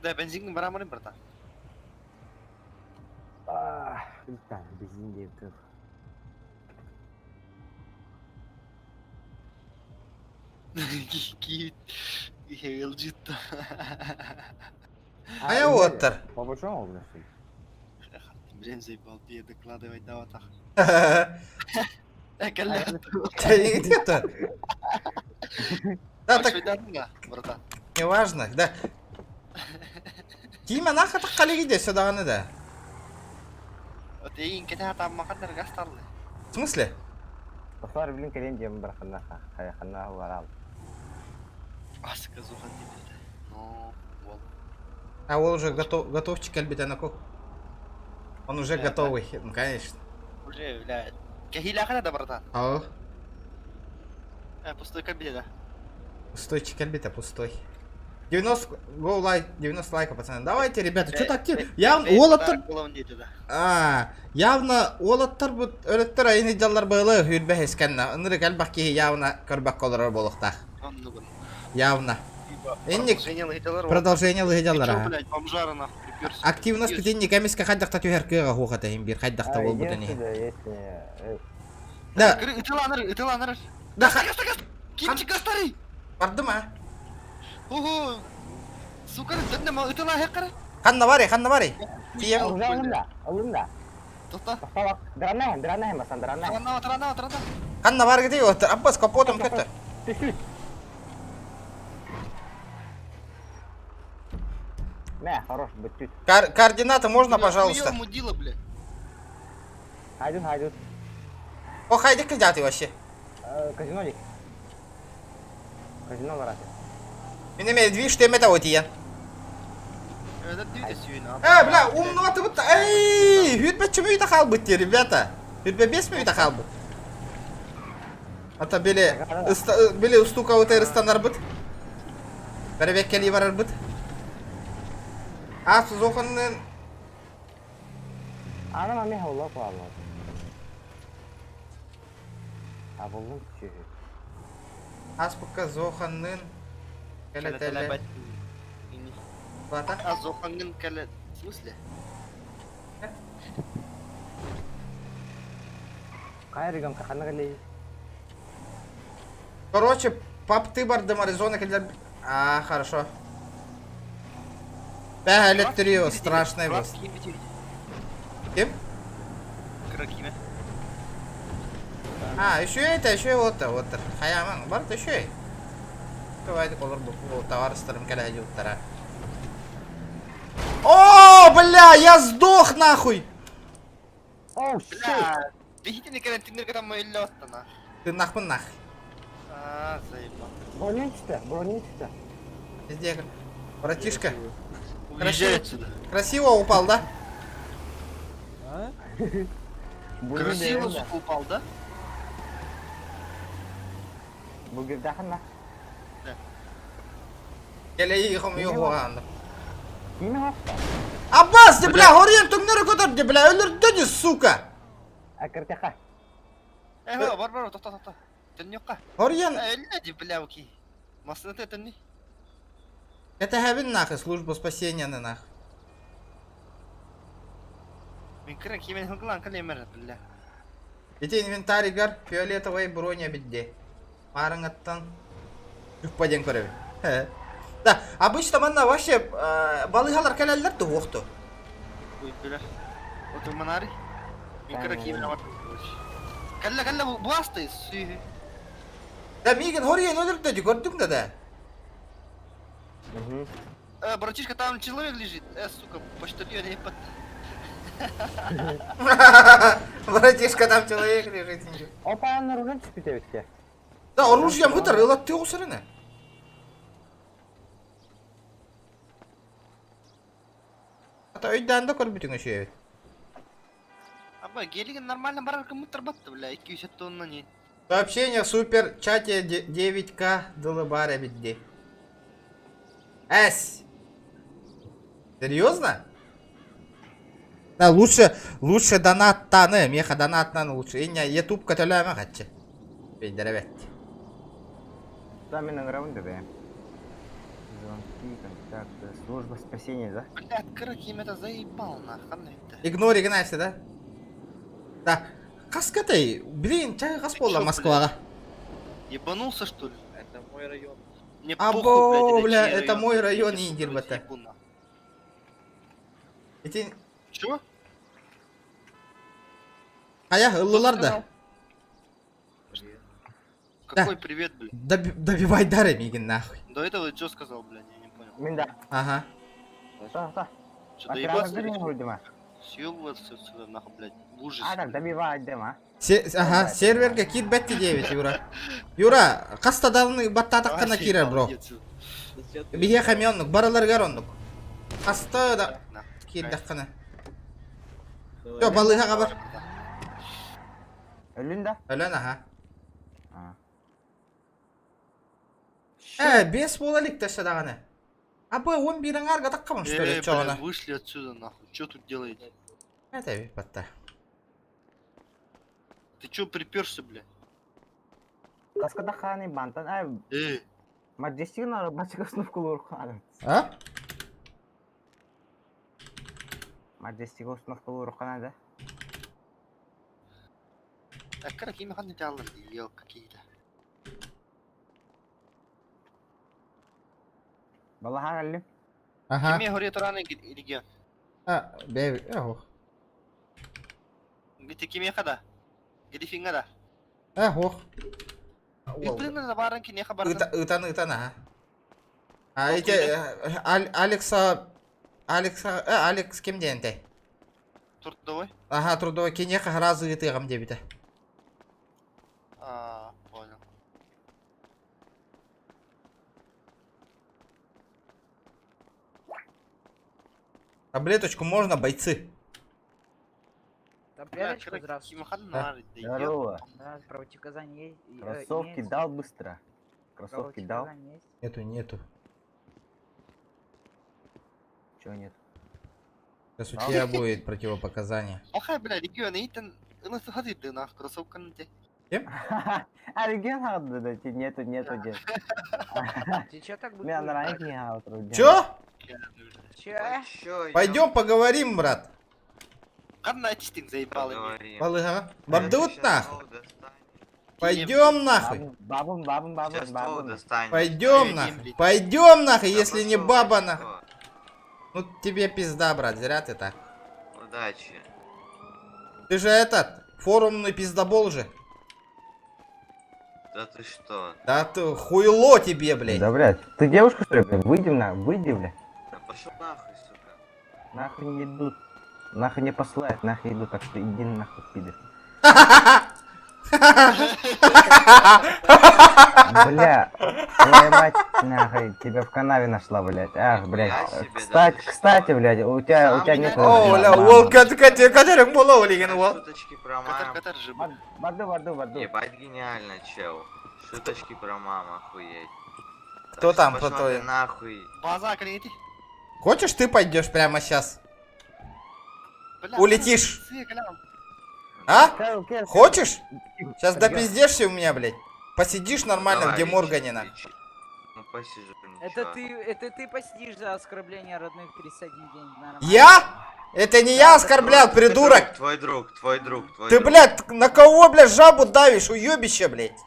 Да, бензин барамын братан. Ах, Там бензин деп көп. Киит. Хейлжит. А я оттар. По большому блядь. Блин, заебал, я докладывать даватах. Ты где-то? Да, так братан. неважно, да. Киме нахы таққали киде сюда да. Отейин кете там макандар гастарлы. В смысле? Достар билин келен дем бір ханна ханна барал. Аска зухан дебилде. Ну, вот. А он уже готов, готовчик альбитанаку. Он уже Да, готовый, ну конечно. Уже, бля. Кахиля хана да, братан. Ау, Пустой кабинет, да. пустой чикальбита, пустой. 90, go лайк, 90 лайков, пацаны. Давайте, ребята, что так Явно, уолаттар... А, явно уолаттар бут өлөттөр айны жаллар быылы хүрбэ хескенна. Ынырык элбах киһи явно көрбөк колорор болуктаах. Явно. Энник продолжение лыгыдаллар. Чё, блядь, бомжара нахуй приперся. Активность бүтүн эмиске хайдахта түһэр кыага хуухата иһин бир хайдахта болбут ини. Да. Ытыланыр, ытыланыр. Да. Кимчик старый. Бардым а. Ого. Сука, дэнне ма ытыла хеккара. Ханна барый, ханна барый. Тием. Алында, алында. Тоқта. Дранайым, дранайым, басан, дранайым. Транава, транава, транава. Ханна бар гидей оттар. Аббас капотом көттө. Мә, хорош, бүтүт. Координаты можно, пожалуйста? мудила, бля. Хайдут, хайдут. О, хайдик кидяты вообще. Казино дик. Казино бараты. Мен эме движ темете отиен. Э, бля, умного ты будто... Эй, хүрбе чүмүй да халбыт те, ребята. Хүрбе бес мүй да халбыт. Ата беле, беле устука өтер станар быт. Бәребек кели барар быт. А, сузоханнын... Ана маме холла паала. Абыллым чүһү. Аспыкка Зоханнын кэлэ Бата? А Зоханнын кэлэ... В смысле? Кайрыгам кахана кэлей. Короче, пап ты бардым Аризона кэлэр... А, хорошо. Бэһэлет трио, страшный бас. Ким? Кракиме. А, еще это, еще вот, вот. Хаяман, барт еще. Давайте колор бу товарыстарым кэлэ юттара. О, бля, я сдох нахуй! Оу, Бля, бегите на карантинерка там мой лед на. Ты нахуй нах. А, заебал. Броничка, броничка. Везде. Братишка. Уезжай отсюда. Красиво упал, да? Красиво, сука, упал, да? Бугирдахана. Келе йохом. Киме хопта? Аббас, ты, бля, горен түңнері көтөрдү, бля, өлөрдү, сука. Акыртаха. Э, бар, бар, тохта, тохта. Төннөкка. Горен. Элле, бля, окей. Масына ты төнни. Это хабин нахуй, служба спасения на нах. Мин кыра кимен хылгылан калемер, бля. Эти инвентарь гар фиолетовой броня бидде. Марыңаттан үппаден көрөбү. Да, обычно манна вообще балыгалар кэлэллэр да уохту. Ой, бля. Вот манари. Мин кыра кимен бар. Калла, калла, буасты, сүй. Да миген хорьен өлөрдү көрдүң да да. Братишка, там человек лежит. Сука, почтальон, я под... Братишка, там человек лежит. Опа, оружие түспүтэ Да, оружием хытар, ылат ты усырыны. Ата өйдән да көрбүтүң өшөйөт. Аба, гелиген нормально барар кымыттар батты, бля, 200 тонна не. Сообщение в супер чате 9К дылыбара бидде. Эс. Серьезно? Да, лучше, лучше донат таны, меха донаттан лучше. Иня ютуб каталама хатчы. Бейдеребет. Да, мен ыңгырабын да. Звонки, контакты, служба спасения, да? Бля, кыра киме это заебал, нахуй, это. Игнори гынайсы, да? Да. Каскатай, блин, чай кас болла Москвага. Ебанулся, что ли? Это мой район. Мне Або, похуй, бля, чей это мой район, Я Индир, бата. съебу, нахуй. Эти... Чё? Ая, ыллылар да. Какой привет, блядь? Добивай дары, мигин, нахуй. До этого ты что сказал, блядь, я не понял. Мен да. Ага. Та, та. Что, доебаться или что? Съебываться отсюда, нахуй, блядь, в ужас. А так, добивай, дема. Ага, серверге кит бетти 9, Юра. Юра, кастадан баттатак кирер, бро. Бихе хамионнук, баралар гароннук. Каста да кирдаккана. Йо, балыга кабар. Өлүн да? Өлөн, ага. Бес бола лик ташадаганы. Абы 11 аңарга таккамын, что ли, Э, чоғына. блядь, вышли отсюда, нахуй. Чё тут делаете? Это бит батта. Ты чё приперся, блядь? Каскада ханы бантан, ай. Э. Маджестигин ары бачык установка урукан. А? Маджестиг установка урукан да. А как имя ханы тялы, ел какие-то. Балаха каллим. Ага. Киме горе тураны регион. А, бе, ох. Где киме хада? Где финга да? Ох. Ыпрына да баран кине хабардан. Ытан, ытан, ага. А эти, Алекса, Алекса, Алекс кем денте? Трудовой? Ага, трудовой кине разы ытыгам дебите. А, понял. Таблеточку можно, бойцы? Таблеточку, здравствуйте. Да. Здорово. Да, противоказания есть? Кроссовки имеются? дал быстро. Кроссовки дал. Противопоказания есть? Нету, нету. Чего нет? Сейчас у тебя будет противопоказание. Охай, бля, регион, итен, ты нах, кроссовка на тебе. Кем? А регион да, нету, нету, где. Ты чё так Меня на ранге Чё? Чё? Пойдем поговорим, брат. Канна чистинг заебал. Балыга. Бардут нахуй. Пойдем нахуй. Бабум, бабум, бабум, бабум. Пойдем нахуй. Пойдем нахуй, если не баба нахуй. Ну тебе пизда, брат, зря ты так. Удачи. Ты же этот, форумный пиздобол же. Да ты что? Да ты хуйло тебе, блядь. Да, блядь, ты девушка, что ли, блядь? Выйди на, выйди, блядь. Да пошел нахуй, сука. Нахуй не идут. Нахуй не посылают, нахуй идут, так что иди нахуй, пидор. Бля, твоя мать нахуй тебя в канаве нашла, блядь. Ах, блядь. Кстати, кстати, блядь, у тебя нет. О, бля, ол катерик бола деген ол. Шуточки про маму. Барду, барду, барду. Ебать гениально, чел. Шуточки про маму, охуеть. Кто там Пошел про ты твою? нахуй. База, клиенты. Хочешь, ты пойдешь прямо сейчас? Улетишь. А? Хочешь? Сейчас допиздешься у меня, блядь. Посидишь нормально в Давай, Деморгане, на. Ну посижу, Это ты посидишь за оскорбление родных 31 день. Нормально. Я? Это не я оскорблял, придурок! Твой друг, твой друг, твой Ты, друг. блядь, на кого, блядь, жабу давишь, уебище, блядь?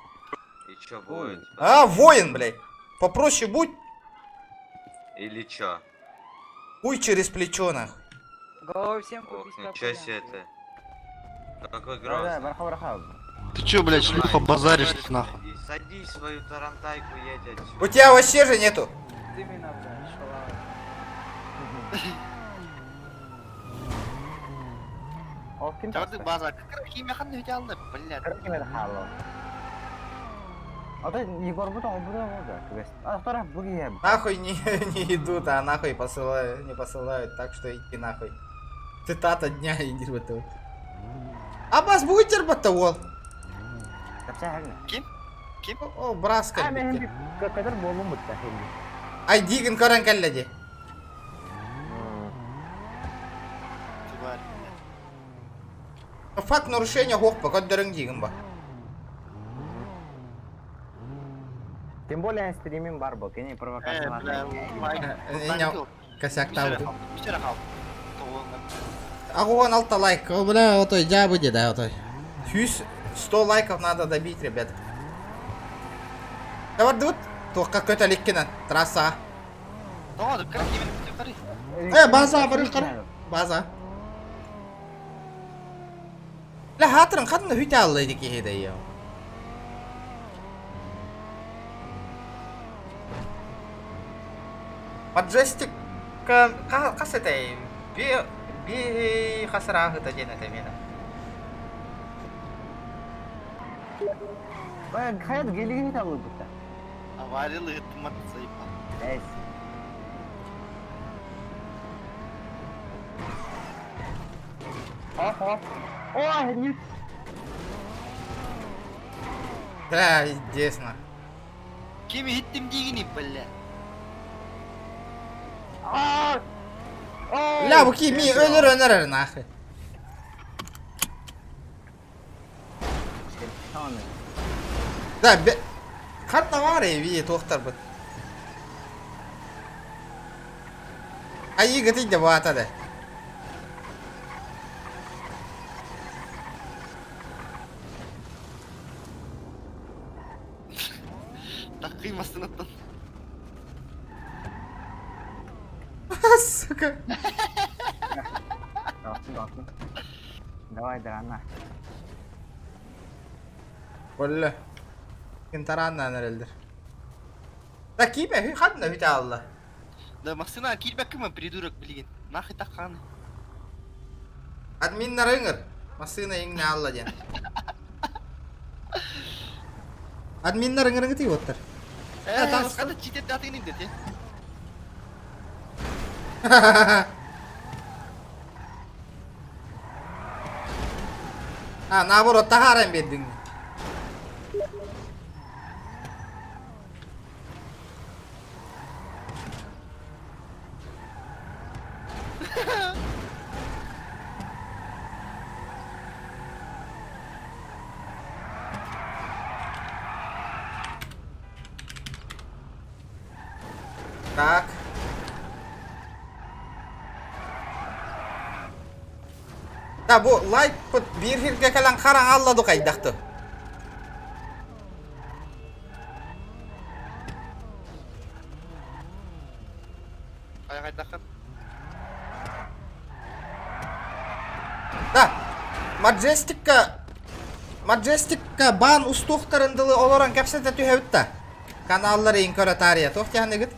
И чё будет? А, воин, блядь. Попроще будь, Или чё? хуй через плечо, нахуй. Головой всем Ох, купить ничего себе ты. Какой грозный. Ты чё, блядь, шлюха, базаришь нахуй? Садись в свою тарантайку, едь отсюда. У тебя вообще же нету. Ты меня, блядь, шалава. Чарды база, кимя ханны өтө блядь. Нахуй не, не идут, а нахуй посылают, не посылают, так что иди нахуй. Цитата дня иди в это. Абас будет терпеть ол. Ким? Ким? О, браска. Ай, дигин көрөн кэллэди. Факт нарушения хоппа, көддөрүң дигин ба. Тем более стримим барбо, кени провокация. Косяк там. Агуан алта лайк. О, бля, вот той дя будет, да, вот той. 100 лайков надо добить, ребят. Давай, тут, то какой-то ликкина, трасса. База, барышкар. База. Бля, хатрын қадын хүте аллайды кехеді я. Маджестик қас этэй? Би қасырағы ден этэй мені. Хаят гелиги табыл бутта. Аварилы тымат заебал. Эс. Оп, оп. Ой, не. Да, интересно. Кими хиттим дигини, бля. Ля, буки ми өлөр өнөр нахуй. Да, бе... Карта бар ви тоқтар бұт. Ай, гытый да бата да. Такый масынаттан. Сука. Давай, да, Болла. Кентаранна нэрэлдер. Да киме хүй ханна хүтэ алла. Да машина килбек киме придурок, блин. Нахуй так ханы. Админнар ыңыр. Машина иңне алла ден. Админнар ыңырыңы тиіп оттар. Када читет датыгын инде А, наоборот, тахаран бердиң. Так. Да бу лайкпыт биир сиргэ кэлэн хараҥа алла хайдахты. Хайдаххын? Да, Маджестикка Маджестикка баан устуохтарын дылы олорон кэпсэтэ түһэбит да. Каналлар иин көрө таарыйа. Туох тиһаныгыт?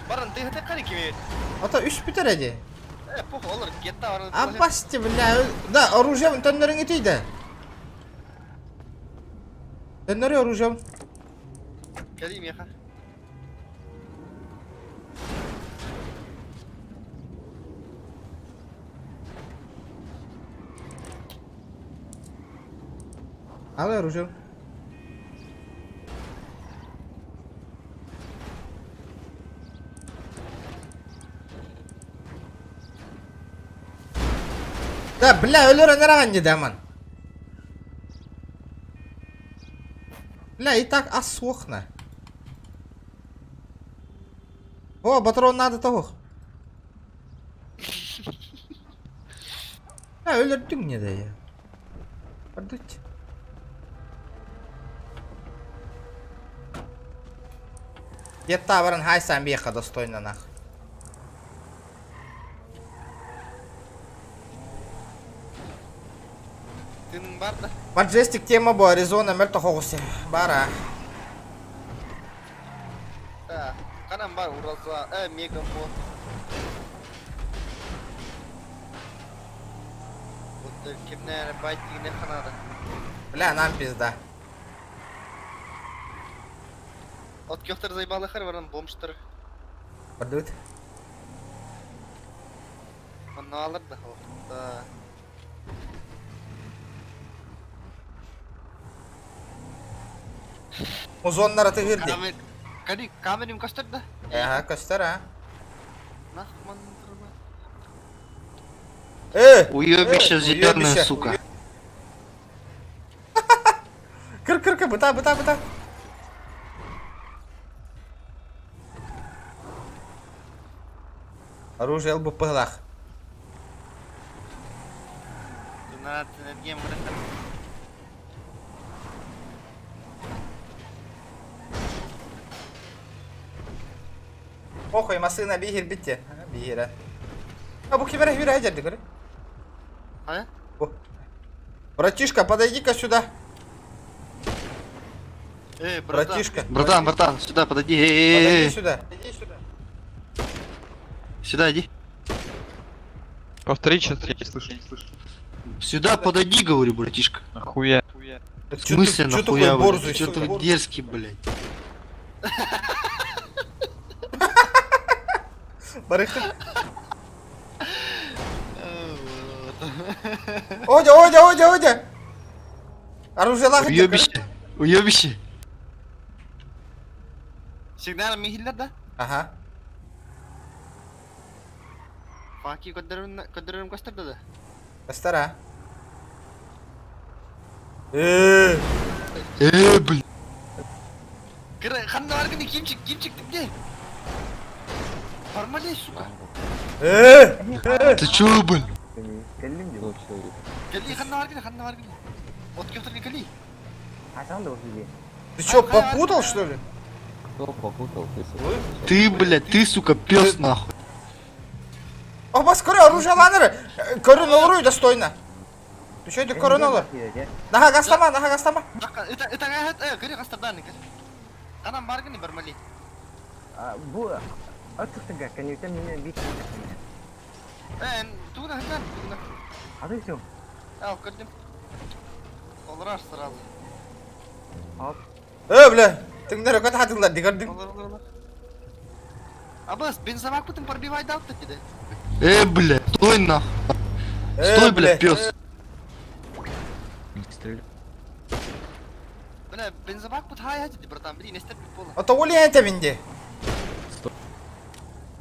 Баран тыһыты қары кими? Ото үс бүтэр эди. Э, пох, олар кетта баран. Абасти, бля. Да, оружием төннөрүң итийде. Төннөрү оружием. Кәли меха. Ал оружием. Да, бля, өлөр өнөр деді аман. Бля, и так асохна. О, патрон надо того. А, өлөрдүң не да я. Подуть. Етта баран хайсан беха достойно нах. Тының бар да. Маджестик тема бу Аризона мөлтө хоғусы. Бара. Да. Канам бар ураза, э, мега бо. Вот кимнер байт дигене ханада. Бля, нам пизда. От кёхтер заебалы хар баран бомжтар. Подут. Онно алыр да. Да. Музоннар аты кирди. Камер, кани камерим көстөр да. Ага, көстөр, а. Нах ман турма. Э! Уебище э, зеленое, уебище. сука. Кыр, кыр, кыр, быта, быта, быта. Оружие лбу пылах. Тунат энергия мырыхар. Похуй, машина бигер битте. Бигер. А бу кибер бир хәҗәрде күрә. А? Бу. Братишка, подойди-ка сюда. Эй, братан. Братишка. Братан, братан, сюда подойди. Эй, эй, Подойди эй. сюда. Иди сюда. Сюда иди. Повтори, что-то я не слышу. Не слышу. Сюда подойди, говорю, братишка. Нахуя? В смысле чё нахуя, такой блядь? борзый, Чё сука? ты дерзкий, блядь? Барыхта. Одя, одя, одя, одя. Оружие лахать. Уебище, уебище. Сигнал михиллер да? Ага. Факи көдөрүм көстөрдө да. Көстөр, Э. Э, блин. Кыры, ханна бар кимчик, кимчик где? Формалей, сука. Э! Ты чё, блин? Келдим деп. Кели, ханна бар ханна бар От кёфтер кели. Хасан да осыге. Ты чё, попутал, что ли? Кто попутал? Ты, блядь, ты, сука, пёс нахуй. Оба, скоро оружие ланыры. Көрін олыру достойно. Ты чё, это көрін олыр? Наха гастама, наха гастама. Это, это, это, кери кастардан, кери. Анам бар гини бармали. Бу Аттыга конюктен меня бит. Э, тугна, хасан, тугна. А ты всё. Ал, көрдүм. Олраш сразу. Э, бля, тыңнар өкөт хатылар, дигердиң. Олар, олар, олар. Абас, бензовак потом пробивай дал ты тебе. Э, бля, стой нахуй. Стой, бля, пес. Бля, бензобак пут хай хай братан, блин, не степ пола. А то оли это винде.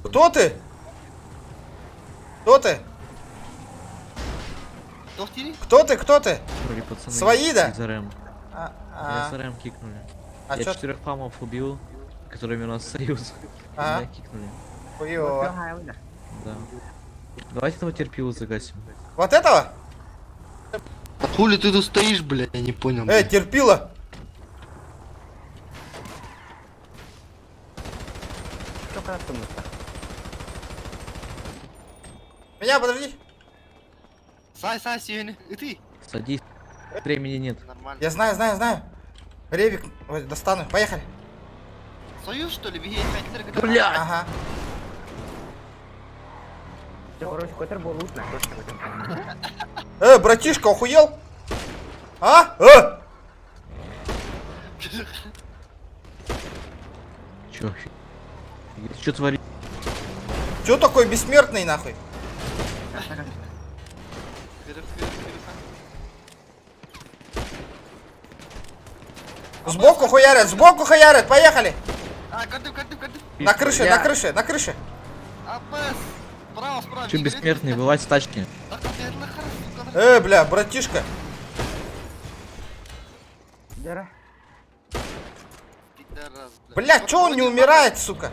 Кто ты? Кто ты? Кто ты? Кто ты? Вроде пацаны Свои, да? Из РМ. А, Меня а. с РМ кикнули. А Я чё? четырех фамов убил. Которыми у нас союз. Ага. Меня кикнули. Хуёво. Да. Давайте этого терпилу загасим. Вот этого? А хули ты тут стоишь, блядь, я не понял. Эй, терпила! Меня, подожди. Сай, сай, сегодня. И ты. Садись. Времени нет. Нормально. Я знаю, знаю, знаю. Ревик, ой, достану. Поехали. Союз, что ли? Беги, опять. Блядь! Ага. Братишка, охуел? А? Чё? Чё творишь? Чё такой бессмертный, нахуй? Сбоку хуярят, сбоку хуярят, поехали! А, карды, карды, карды. На крыше, на крыше, на крыше. АПС. Справа, справа. Чё бессмертный, вылазь с тачки. Бля, братишка. Бля, чё он не умирает, сука?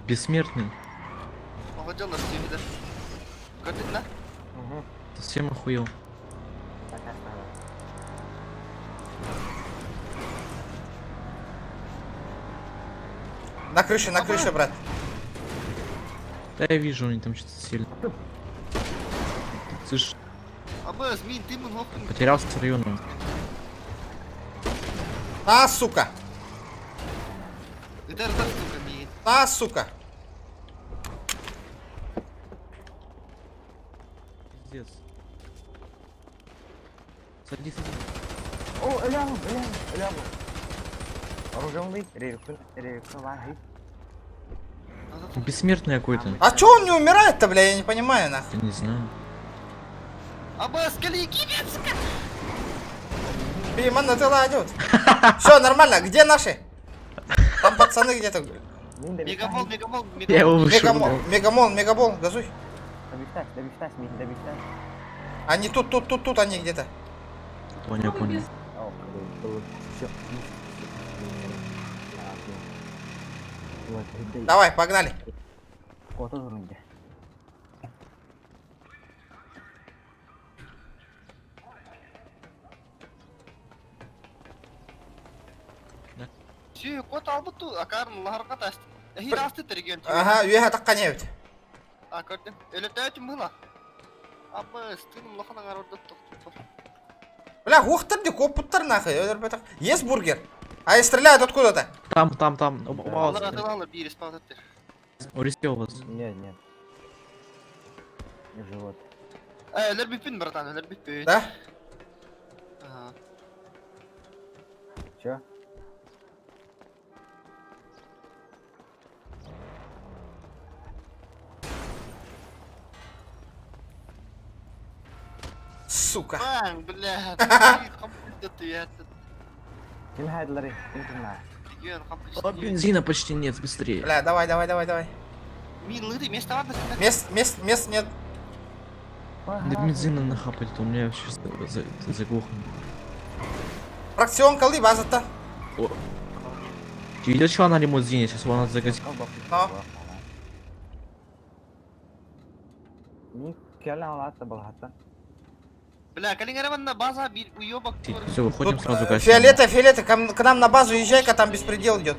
Бессмертный. Совсем охуел. На крыше, брат. Да я вижу, они там что-то сели. Слышь, потерялся с района. А, сука. А, сука. Пиздец. Садись, садись. О, ляво, ляво, ляво. Бессмертный какой-то. А чё он не умирает-то, бля, я не понимаю, нахуй. Я не знаю. Все, нормально, где наши? Там пацаны где-то. Мегамол, мегамол, мегамол. Я его вышел. Мегамол, мегамол, мегабол, газуй. Они тут, тут, тут, тут, они где-то. Понял, понял. Давай, погнали. Ага, үйе таққа не өт. А, көрдüm. Өлөтөөтүм була. Абы, стыным лохана гарордот Бля, уқтыр де копуттар нахуй. Есть бургер? А и стреляют откуда-то. Там, там, там. Оба, оба Алар аталар бир спавтаттыр. Урисел вас. Нет, нет. Живот. Э, өлөр бүппүн, братан, өлөр бүппүн. Да? Ага. Чё? Сука. Бang, бля. О, бензина почти нет, быстрее. Бля, давай, давай, давай, давай. Место Мест, мест, мест нет. Да бензина нахапать, у меня вообще заглохнет. Фракцион колы, база-то. Ты видел, чего на лимузине? Сейчас его надо загасить. Но. Бля, калингара база бир уёбок. Все, выходим Тут, сразу гасим. Фиолета, Фиолета, к нам на базу езжай-ка, там беспредел идет.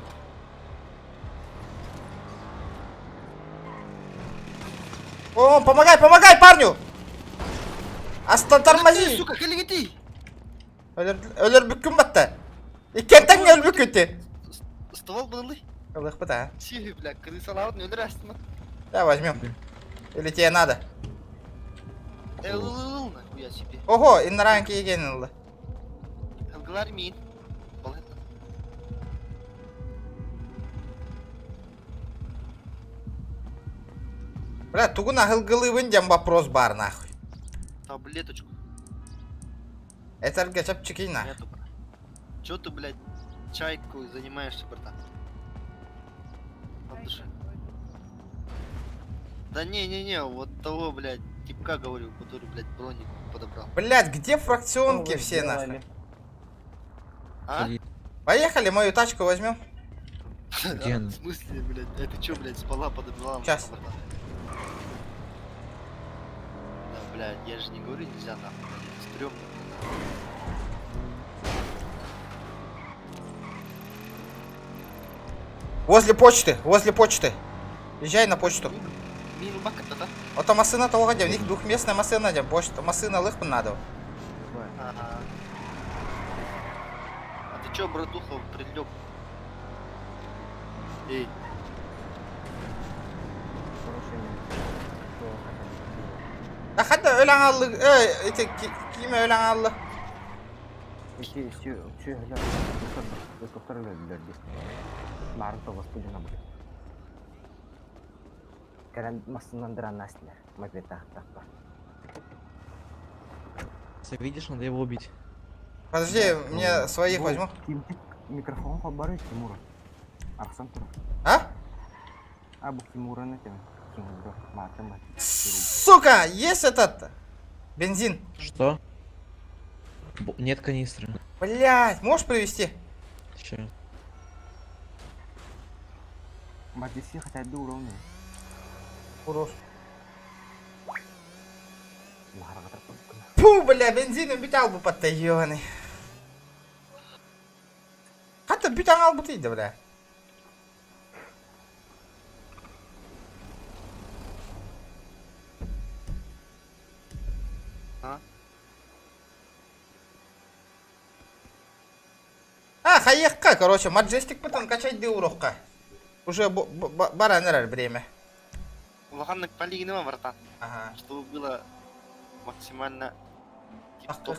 О, помогай, помогай парню! Аста тормози! Сука, калингити! Өлөр бүккүн батта. Иккентен өлөр бүккүтти. Ствол был Ылых быта. Сихи, бля, крысалаут не өлөр астыма. Да, возьмем. Или тебе надо? Эл, нахуя себе. Ого, иннаранки егенилdi. Ылгылар мин. Бля, тугун ахылгылыбын дем вопрос бар нахуй. Таблеточку. Это чапчики на. Нету, брат. Чё ты, блядь, чайку занимаешься, братан? От души. Да не-не-не, вот того, блядь, типка говорю, который, блядь, броник подобрал. Блядь, где фракционки все нахуй? А? Поехали, мою тачку возьмем. Где она? В смысле, блядь? Это чё, блядь, спала подобрала? Сейчас. Да, блядь, я же не говорю, нельзя нахуй, блядь, стрёмно. Возле почты, возле почты. Езжай на почту. Мин баката, да? Вот там машина того где, у них двухместная машина, где, почта, машина лых надо. А ты чё, братуха, прилег? Эй, Да хадда ölen aldı, ey, iti, kime ölen aldı. Ити сүөһүлэр доктор өлөллөр дии. Барын тоҕуспу дьоно бу. Кэлэн массынан дырааннаастылар. Мопедтаахтахпа. Видишь, надо его убить. Подожди, мне своих возьму. Кимчик микрофон холбары Тимура. Арсан тура. А? А бу Тимураны тем. Тимура. Маатым бат. Сука, есть этот бензин? Что? Нет канистры. Блять, можешь привезти? Ща. Мадиси хотя бы уровня. Урос. Фу, бля, бензин бит албы патта, ёбаный. Хатта бит албы тиді, бля. А? А, хаехка, короче, маджестик потом качать ды урокка. Уже баран время. Улаханнык полигнема, братан. Ага. Чтобы было максимально тип-топ.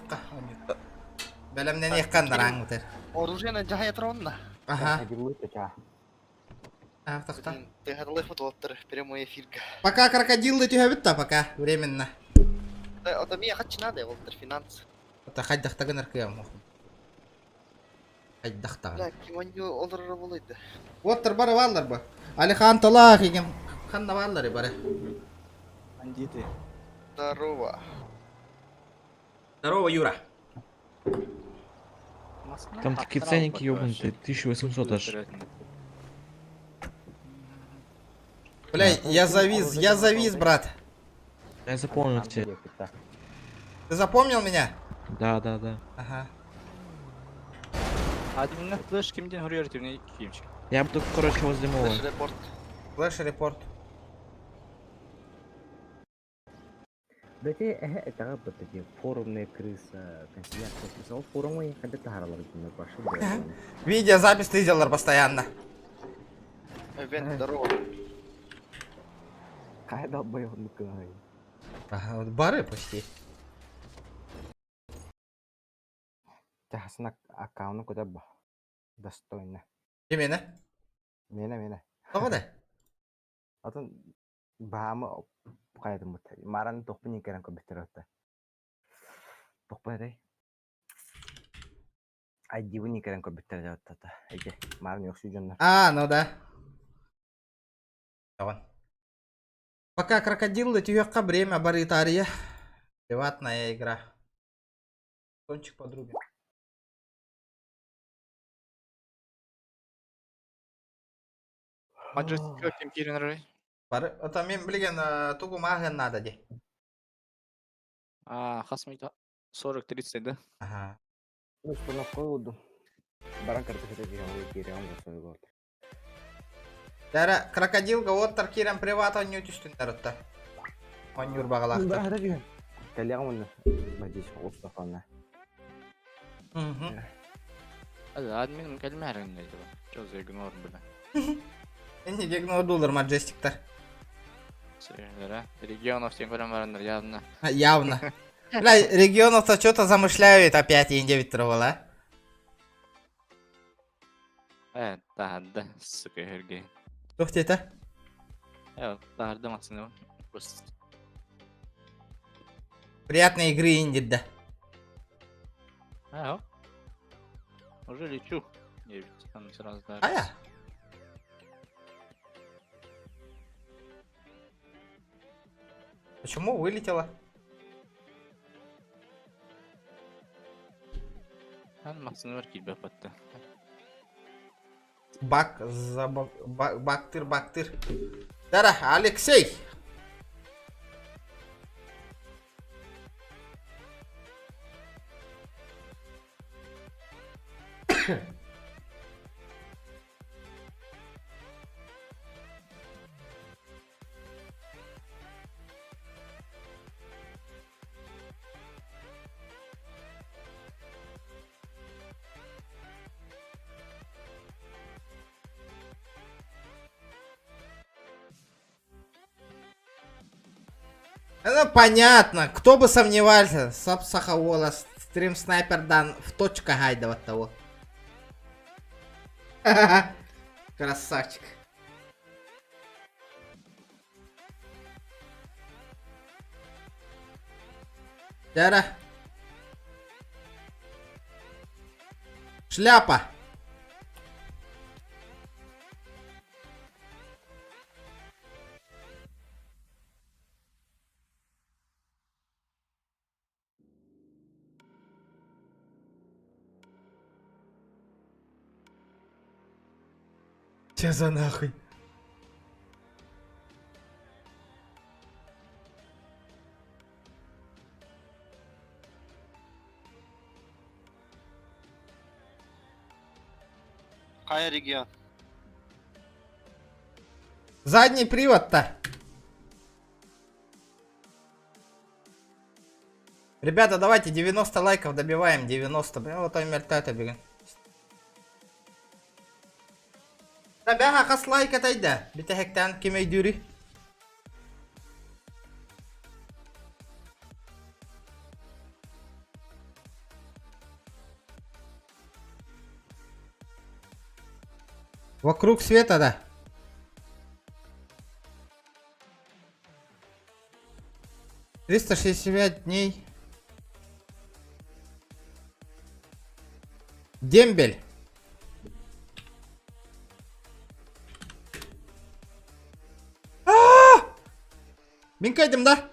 Бәлемнен еккан дараң өтер. Оружие на джахая тронна. Ага. А, тоқта. Блин, ты гадалых вот прямой эфир. Пока крокодилы түһәбит та пока временно. Да, это мне хочу надо, вот финанс. Это хайдахтагын аркыям. Хайдахтагын. Бля, кимоню олорор болойду. Оттар бары баллар бу. Алихан талах еген. Ханна баллары бары. Бандиты. Здорово. Здорово, Юра. Там такие ценники ёбнутые, 1800 аж. Бля, я завис, брат. Я запомнил тебя. Ты запомнил меня? Да. Ага. Админна флеш кимден хөрүөр тимне кимчик. Я буду, короче, возле мола. Флеш репорт. Флеш репорт. Да те это вот такие форумные крыса, канцелярская крыса. Ол форумы когда тахаралар күнү башы. Видеозапись ты делал постоянно. Вен, здорово. Кай долбоёб кай. Ага, вот бары почти. Тахасына аккаунту куда ба. Достойно. Именно. Мена мена. Того да? Атын баамы кайдым бут. Маран тохпун керен көбүттөр атта. Тохпун эрей. Айдибун керен көбүттөр жатта. Эже маран ёксу жоннор. А, ну да. Давай. Пока крокодилы тюхка время баритария. Приватная игра. Тончик подруги. Маджестик ким кирин рой. Бары, это мен билген тугу маген надо де. А, хасмита 40-30, да? Ага. Ну что на коуду. Баран картошка деген керен госой гот. Дара крокодилга оттар кирен приват онню түстүн дарытта. Оннюр бағалақты. Коллегам он надеюсь, Мустафана. Угу. Админ кэлмээрин дейди. Чё за игнор, бля? Энни игнор доллар маджестиктар. Серьезно, Регионов тем көрөн барандар явно. Явно. Бля, регионов-то что-то замышляют опять, и не а? Да, да, сука, Сергей. Тух это? Да, максимум. Просто. Приятной игры, Инди, да. А, уже лечу. Я ведь там сразу да. А я? Почему вылетела? Ан максимум килбе патта. Бак, заба, бактыр, бактыр. Дара, Алексей! Ну, понятно, кто бы сомневался, Сап Сахауола, стрим снайпер дан в точка гайдова того. Красавчик. Дара. Шляпа. Че за нахуй? Хайа регион. Задний привод-то. Ребята, давайте 90 лайков добиваем, 90. Бля, вот он мертвый бегин. Бэҕэ хас лайк этайда? Бүтэһиктэн ким өйдүүрүй? Вокруг света, да. 365 дней. Дембель. Мин кайдым да?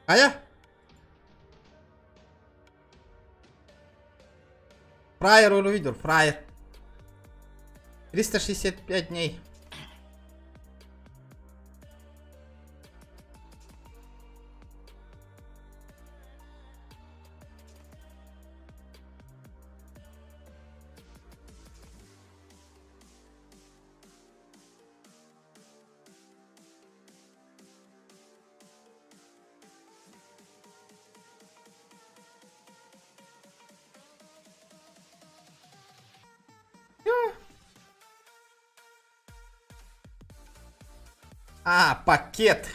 Хайа? Фраер увидел, фраер. 365 дней. А, пакет.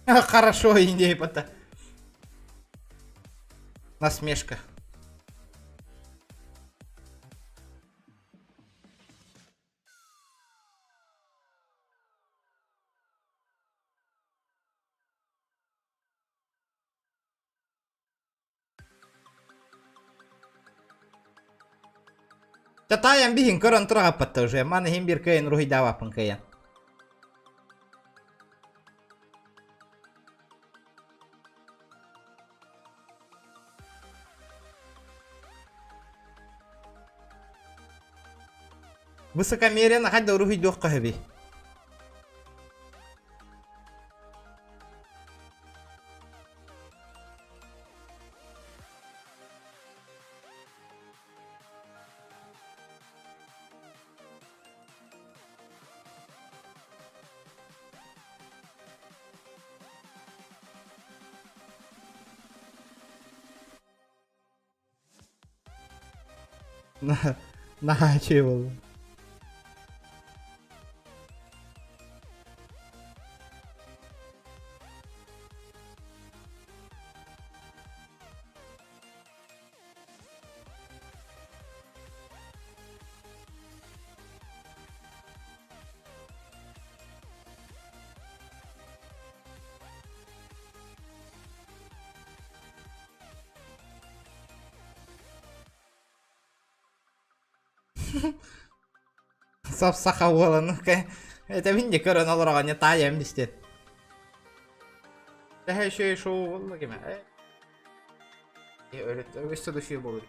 Хорошо, идея пота. Насмешка. Татайан биһин көрөн турагаппатта уже. Маны хин бир кыйын руһуйдаабаппын кыйын. Высокомерие хайда уруһуйдуохха сөбүй? Наһаа үчүгэй буолла. Сап саха уоланы этэбин де көрөн олороҕо не таайам дистет. Тэһэ шөй шоу болла кеме. Э өссө да шөй болur.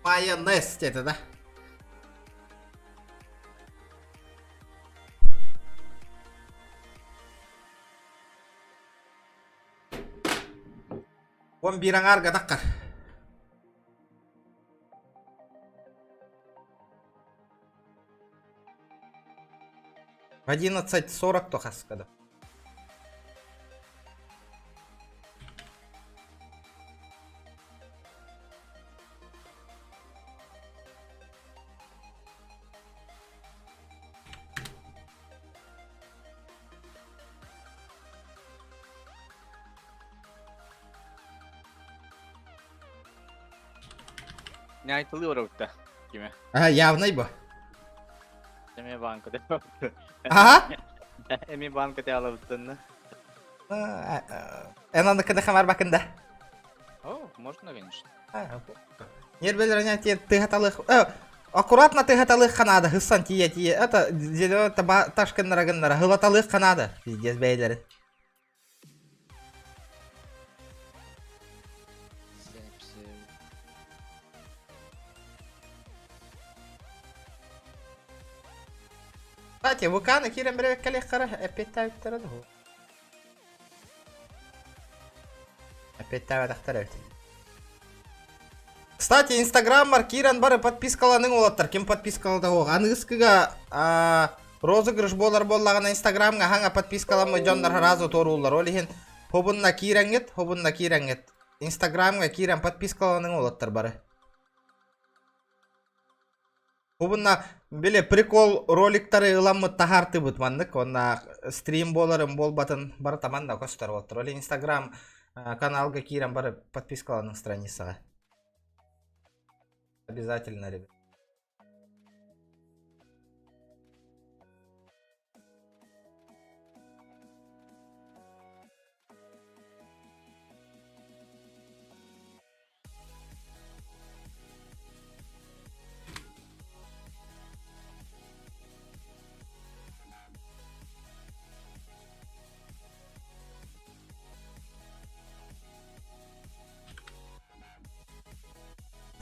Майонез деді да. Он биир аҥаарга таххар. В 11.40 тохаскада. Не айтылы оротта. Киме? А, явный бу. Эми банка деп. Ага. Эми банка те алабыттын. Эн аны кыды хамар бакында. О, можно, конечно. Нербелер тие тыгаталых. Аккуратно тыгаталых ханада, хыссан тие тие. Это зелё таба ташкыннара гыннара, хылаталых ханада. Пиздец бейлерин. Кстати, вулканы кирен бір калех қара, опять тавиттара да. Опять таваттара. Кстати, Инстаграм бар, Киран бары подпискаланың олаттар. Ким подпискалады оқ? Аныгыскыга розыгрыш болар боллағына Инстаграмга хаңа подпискаламы жондар разы торулар. Ол ихин хобунна кирангет, хобунна кирангет. Инстаграмга Киран подпискаланың олаттар бары. Хобунна биле прикол роликтары ыламмы тахарты бут маннык. Онна стрим боларын болбатын бары таманда көстөр олаттар. Ол Инстаграм каналга Киран бары подпискаланың страницаға. Обязательно, ребят.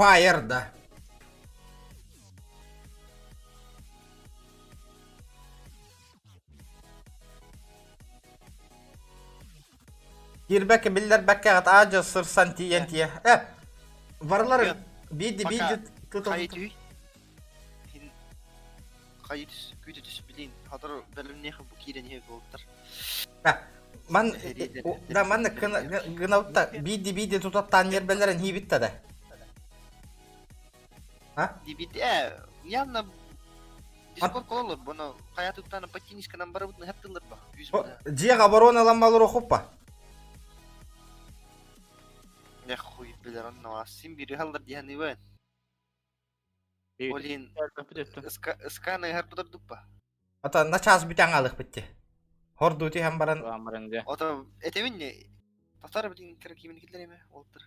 Пайер, да. Кирбәкке биллер бәккә гат ажа сырсан тиен тие. Э, варлар биди биди Хайы Хайы түс, күйді түс билин. Хатыр бәлімнех бу кирен хе болуптар. Ман да ман гынаутта биди биди тутаттан ербелерин хибитте да. А? Дибит, явно Дискорд кололор, бұны қая туттаны подтинисканан барыбытны хаттылар ба. Жег оборона ламбалыр хоппа. Я хуй билер онно син бири халдар дияны бен. Олин сканы харпыдар дуппа. Ата на час бүтән алык битте. Хорду ти һәм баран. Ота этеминне татар билин кирек кимен китлер эме олтыр.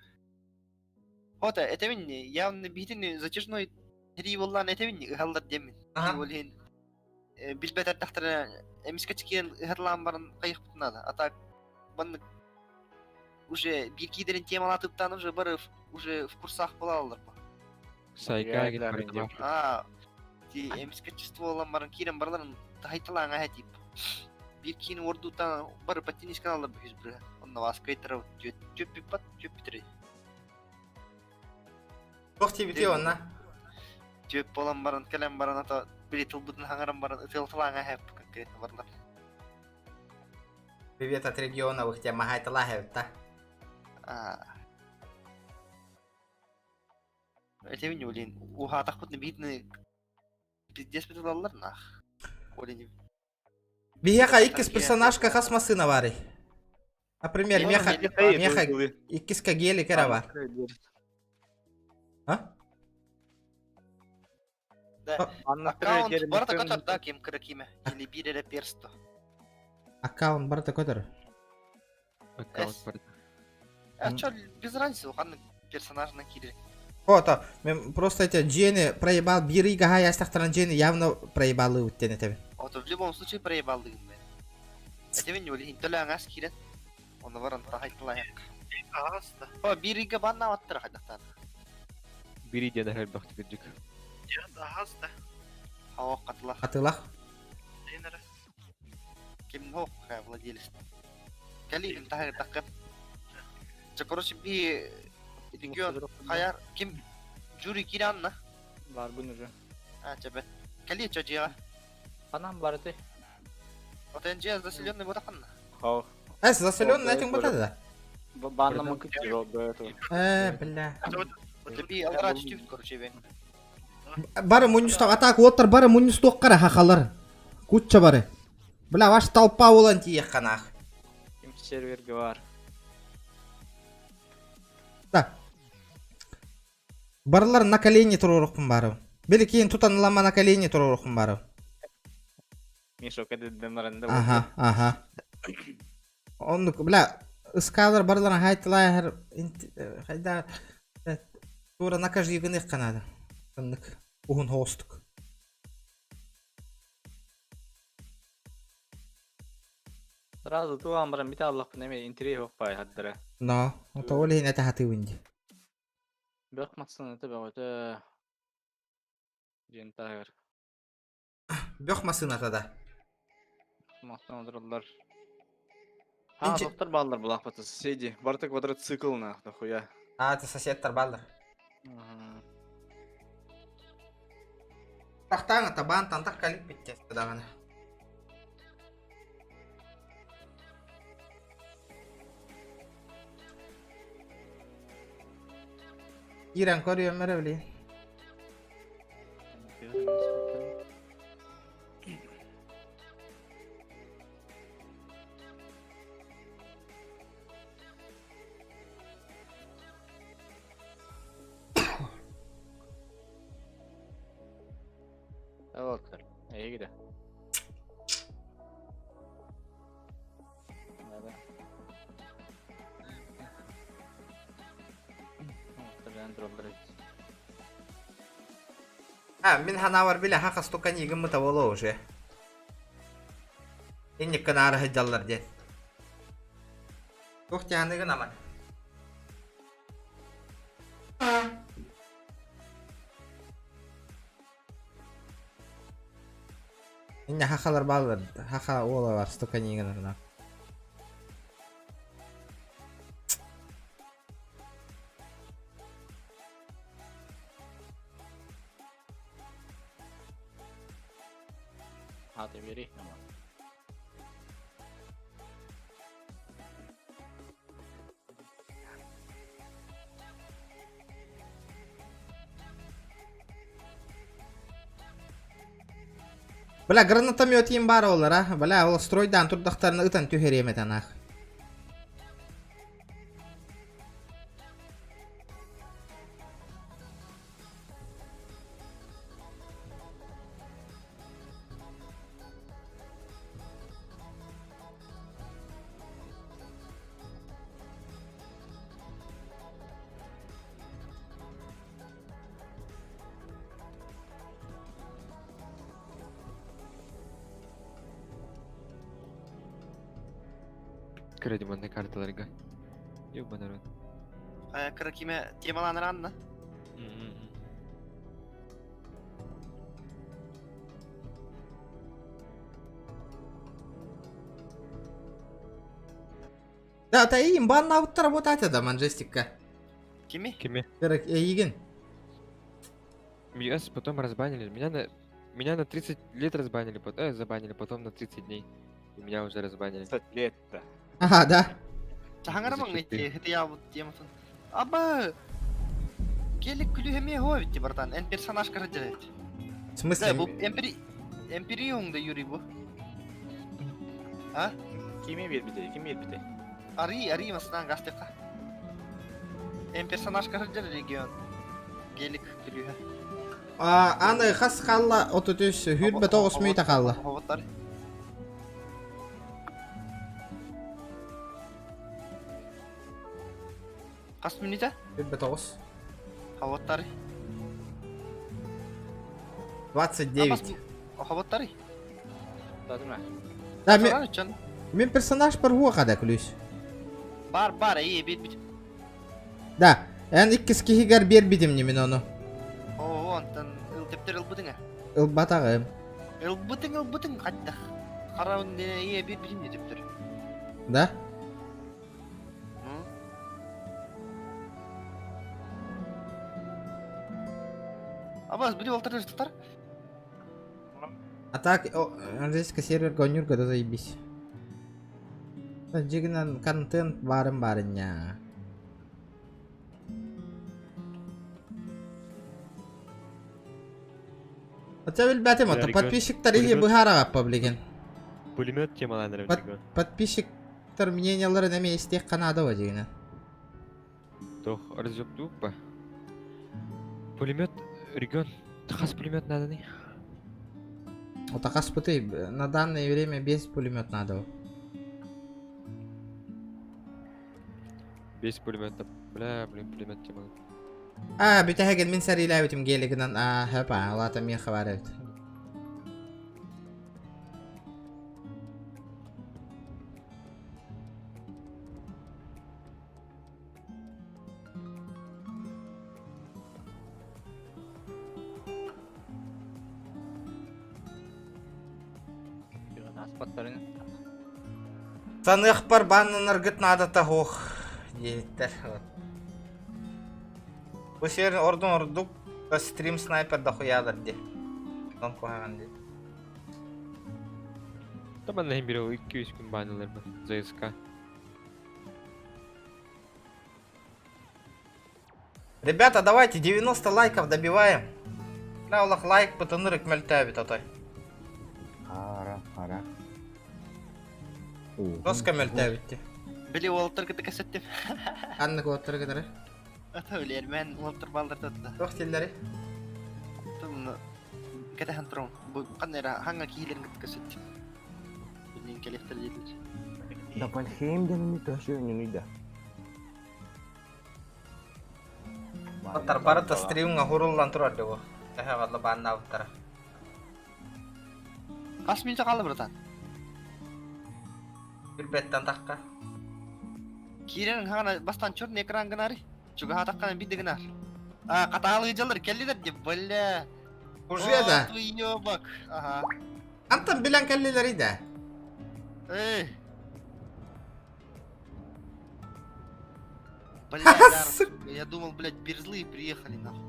Ота этеминне явно битин затяжной три боллан этеминне халдар демин. Олин билбетер тахтара эмиске чикен харлан баран кайык бутнада. Ата банны уже бир кидерин темалатыптан уже барып уже в курсах болалар ба. Сайка А, ти эмиске чувствовалан баран кирен барларын тахайталан ага тип. Бир кин ордутан бар паттинис каналдар бу бир. Онна вас кайтара чөп пат чөп битире. Тох тибити онна. Чөп болан баран келен баран ата били тылбытын хаңаран баран ытылталан ага конкретно барлар. Привет от региона, тебя махайтала хевта. А. Этемин олин ухатах бутны битны Пиздец бытылаллар нах. Коля не... Биһиэхэ иккис персонажка хас массыына баарый? Например, меха, меха иккиска гелик эрэ бар. А? Да. Аккаунт барыта көтөр да ким кыра киме. Или биир эрэ персто. Аккаунт барыта көтөр. Аккаунт барыта. А чё, без разницы, ханнык персонажынан киирэр. Ото, мен просто эти Джени проебал биир ыйга хаайастахтаран Джени явно проебалыбыт диэн этэбин. Ото в любом случае проебалдыгын мен. Этебин олиһин төлөөҥас киирэн. Оны баран тахайтылайак. Ааста. О, биир ыйга баннаабаттара хайдахтаан. Бири диэн элбэхтик кырдьык. Ааста. Хауақ катылах. Атылах. Тенера. Ким хоқ владелец. Кали тахайдакка. Ча, короче, би регион хаяр ким Жюри киранна. Барбын уже. А, тебе. Кали чо жига. Анам барды. Отен жиа заселенный ботаканна. Хау. Эс, заселенный этим вот это да? Банна мыкы до этого. Бля. Би алдыра түстүбүт, короче, бен. Бары муннусток атак оттар бары муннусток кара хахалар. Куча бары. Бля, ваш толпа болан тиек канах. Ким серверге бар. Да. Барылар на колени турурукпун бары. Били кейін тутанылама на колени турурукпун бары. Миша, кәдеден аранда. Ага, ага. Оннук, бля, ыскалар барылар хайтылай хайда тура накажи гынык канада. Оннук уһун хоостук. Сразу туан баран бит Аллах неме интерес yok бай хаддара. Но, ото ол хин это хаты винди. Бök матсын это бөгөтө. Жентагыр. Бөх масына тада. Матсын отырдылар. А, доктор баллар булак бата соседи. Барта квадроцикл на, нахуя. А, это соседтар баллар. Тахтаң табан тантах калип битте даганы. Иран көрүөм эрэ били. Evet. İyi gidi. А, мин ханавар биле хака стукани гыммыта боло уже. Инник кынары хыджаллар ден. Тух тяныгын аман. Инне хахалар баллар, хаха ола бар стукани гынарна. Hadi beri ama. Бля, гранатомет им бар олар, а? Бля, ол стройдан турдахтарына ытан түһереметен ах. Кредит на карталарга. Ёбаный рот. Кыра киме темаланыр анна. Да, та им бан навыттар работать да манжестикка. Кими? Кими? Керек эйген. Меня потом разбанили. Меня на 30 лет разбанили, потом, забанили, потом на 30 дней. И меня уже разбанили. 30 лет-то. Ага, да. Чахаңара маң эти я вот тематын. Аба! Келик күлү хеме хо битти братан. Эн персонаж кара делает. В смысле? Да, бу Эмпири... Эмпириум да Юрий бу. А? Кими биэрбитэй, ким биэрбитэй? Ари, Ари масынан гастыка. Эм персонаж көрдер регион. Гелик күлүүһэ. А, аны хас хаалла 33 хүрбэ 9 мүнүүтэ хаалла. Хоботтар. Хас мүнүүтэ? Хүрбэ 9. Хоботтар. 29. Хоботтар. Да, мен, мен персонаж бар хуа ключ. Бар, бар, эй, бит бит. Да, эн иккис киһигэр биэрбитим не мин ону. Оо, онтон ылтептер ылбытыҥ э. Ылбатаҕым. Ылбытыҥ, ылбытыҥ, хаттах. Харабын ие бир битим не тептер. Да? Абаз, били олтар тутар. А так, английский сервер гонюрга да заебись. Дьигинэн контент барын барыня. Хотя билбэтим, ото подписчиктар иһи быһаарагаппа билигин. Пулемет темаланыр Подписчиктар мненияларын эмиэ истиэх канада ба дьигинэн. Тох разъебтуппа. Пулемет регион. Хас пулемет надо не? Вот хаспыты на данное время без пулемет надо. Без пулемета. Бля, блин, пулемет темалан. А, бүтэһигин мин сэриилээбитим гелигинэн а хөп а лата мин хабар эбит. Саныахпар бааннанаргыт наадата суох диэбиттэр. Бу сиэр ордун ордук стрим снайпер да хуялар ди. Онон куһаҕан ди. Да манна иһин биир 2-3 күн баанылар ЗСК. Ребята, давайте 90 лайков добиваем. Бля, олох лайк бытынырык мөлтөөбүт отой. Хара, хара. Тоска мөлтөөбүт. Били уолтар кытта кэсеттим. Ханнык уоттары кытары? Ата билермен уолтар балдар татта. Туох тиллери? Тумна кэтэһэн турон. Бу ханна эрэ ханга киилерин кытта кэсеттим. Билин кэлиэхтэр диэтилэр. Да Вальхейм диэн төһө да. Оттар барыта стримҥа хуруллан турар дего. Тэһэ валла бааннаабыттара. Хас минутэ хаалла братан? Билбэттэн тахха. Киирэн хагана бастан черный экран гынары. Чугаһаатаххына биир да гынар. А, хатаалыйдьалар кэллилэр дип, бля. Уже да. Уёбок. Ага. Антон билэн кэллилэр да. Эй. Бля, да, я думал, блядь, берзлы приехали нахуй.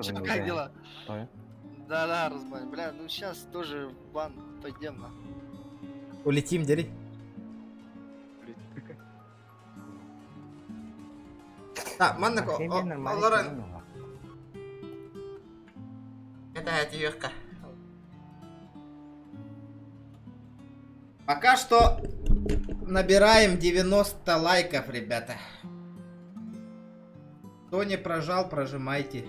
Чё, как дела? Да-да, Разбань, бля, ну сейчас тоже в бан пойдем нахуй. Улетим, дери. Так, маннык олорон Это Пока что набираем 90 лайков, ребята. Кто не прожал, прожимайте.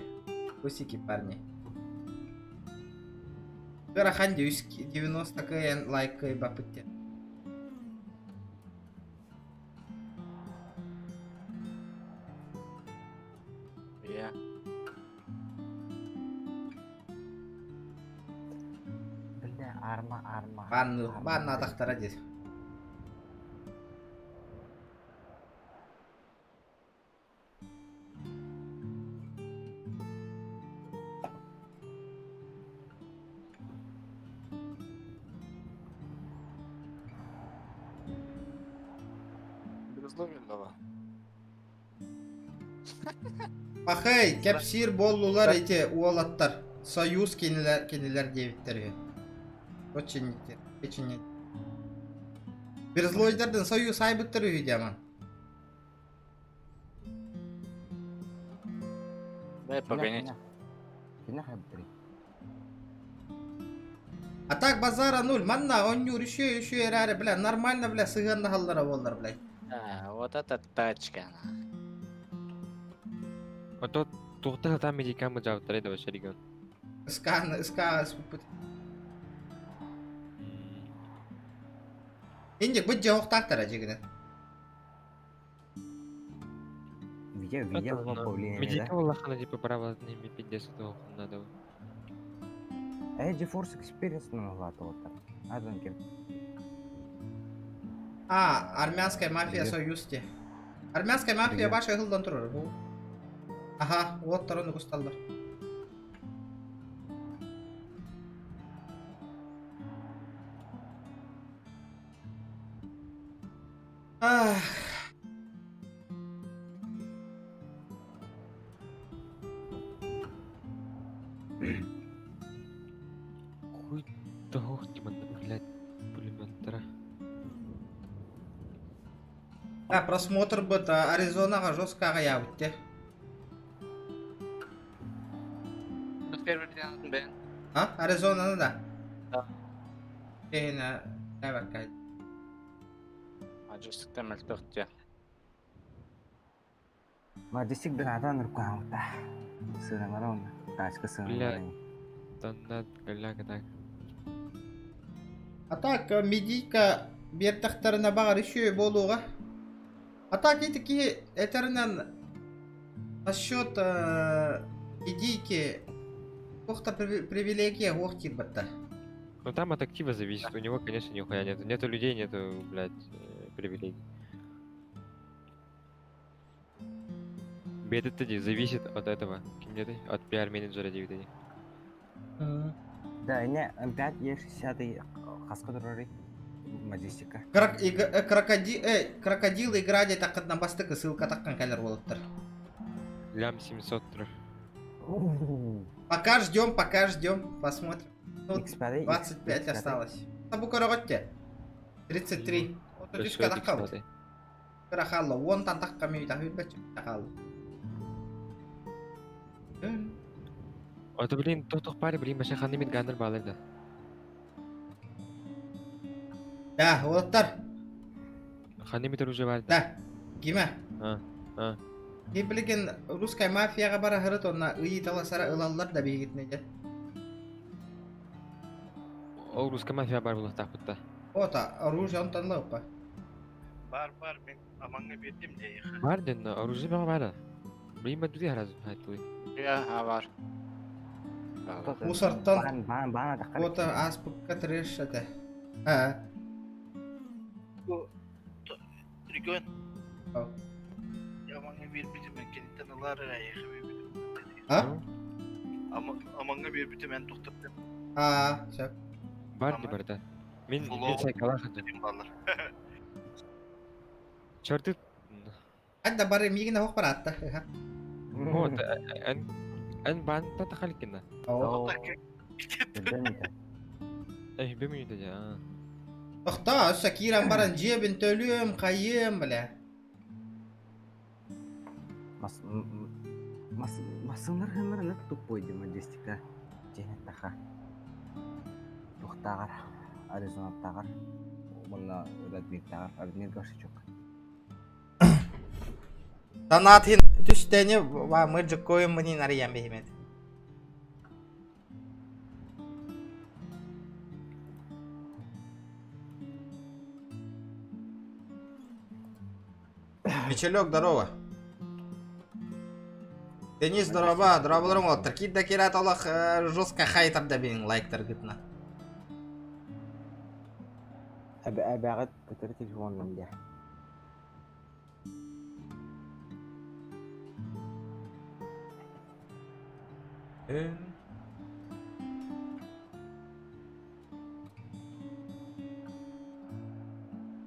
Пусики, парни. Ыарахан 90 кн лайк бапытте. Я. Бля, арма, арма. Банны, банна атахтара дес. Безловинного. Пахай, кэпсиир буоллулар эти уолаттар. Союз кинилэр, кинилэр диэбиттэр үһү. Очень очень Берзлойдардын союз айбыттар үһү диаман. Дай погонять. Кини хайбытырый? А так базара нуль, манна онньуур үчүө үчүө эрээри, бля, нормально, бля, сыһыаннаһаллара буоллар, блядь. А, вот это тачка. А то тухта там медикамы жабыттар еді вообще регион. Ыскааны, ыскаа ыспыппыт. Инник бу дьэ охтаахтара дьигинэ. Видео, видео повлияние, да? Медика Аллахана типа право ними пиздец этого надо. Э, GeForce Experience назвата вот так. Азан кем. А, армянская мафия союз те. Армянская мафия баша ыһыллан турар бу. Аха, уоттарын угусталлар. Ах. Хуй того, блядь, пулеметтара. Да, просмотр быт Аризонаға жестко ағая те. А, Аризонаны да? Да. Эйна, давай Мажестикте мөлтөхтө. Мажестик бен адан рукаунта. Сыналарон, тачка Бля, сыналарон. донат, голяка так. А так, медийка биэртэхтэринэ баҕар үчүгэй буолуоҕа. А так ити киһи этэринэн насчет идейки туох да привилегия уох киирбэттэр. Ну там от актива зависит, у него, конечно, нихуя нету. Нету людей, нету, блядь, привилегий. Беды зависит от этого. Ким ты? От пиар-менеджера DVD. Да, не, М5 Е60 хаска турары. Мажестика. Крок, крокоди, крокодил игра диэтэххитинэ бастакы ссылка таххан кэлэр буолуттар. Лям 700 тур. Пока ждем, посмотрим. Ну, X5, 25 X5. осталось. Табу көрөҕөттө. 33. Отут үс кадаххабыт. Кыра хаалла, уонтан тахха мүйтах үрбэт хаалла. Это, блин, тох паре, блин, баша ханы мит ганнер балыр да. Да, уолаттар. Ханы мит оружие бар да. Да, Гима. А, а. Ти билигин русская мафияҕа бара сырыт онно ыйыталасара ылаллар да биһигитинэ дьэ. Ол русская мафия бар булуохтаахпыт да. Ота, оружие онтон ылыппа. Бар, бар, мен амаңга бердим де. Бар ден, оружие бага бар. Блин, бадуди харазу хайтылы. Я, бар. Мусортан Бан, бан, бан, ота ааспыкка трэш этэ. А, Регион. Ау. Амаңга бербитим мен кенеттен ылар эрэ А? Амаңга бербитим мен токтоп А, сөп. Бар не бар да. Мен мен сайкала хатым. баллар. Черты. Адда бары миигин ох бараатта. Вот, эн эн бан та тахалкина. Оо. Эй, бемүйді де, а. Тохтоо, өссө киирэн баран дьиэбин төлүөм, хайыам, бля. Мас, мас, масынар хынар леп тупой ди Мажестика. Женет таха. Тухтагар, Аризона тагар. Мунна Радмир тагар, Радмир гашычок. Донат хин түстэни ва мы жыккоем мынин арыйан бихимет. Мичелек, здорово. Денис, здорово, здорово, олаттар. Кит да кират олох жестко хайтер да бин лайктар гытна. Әбәгәт көтөр телефоннан дия.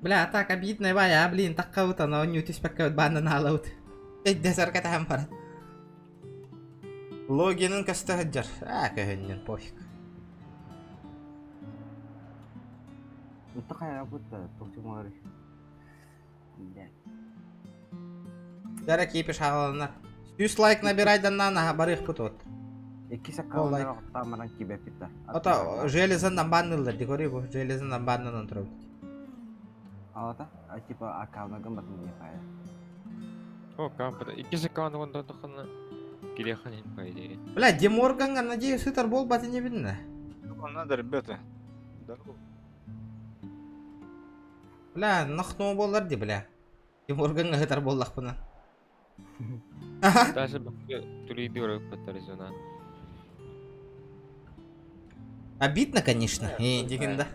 Бля, так обидно, валя, блин, так кого-то, но не утись пока банда налаут. Десер катаһан баран. Логинын көстө сылдьар. А, көһүннүн, пофиг. Утта кая бутта тохтумары. Блядь. Дәрә кипиш хааланар. 100 лайк набирай даннан, аха барых пут вот. Иккис О, лайк. аккауннар оттаамаран кибеппит да. Ото железон намбаннылар ди көрүй бу. Железон намбаннан турабыт. Алата, а типа аккауннаргын батын не пая. О, кампада. Икки аккаунт онда тохана. Кирехан по идее. Бля, Деморганга, надеюсь, сытар бол баты не видно. Вам надо, ребята. Здорово. Бля, нахну болар ди, бля. Деморганга хытар боллах бына. Даже тури дорог под Аризона. Обидно, конечно. И, дигинда.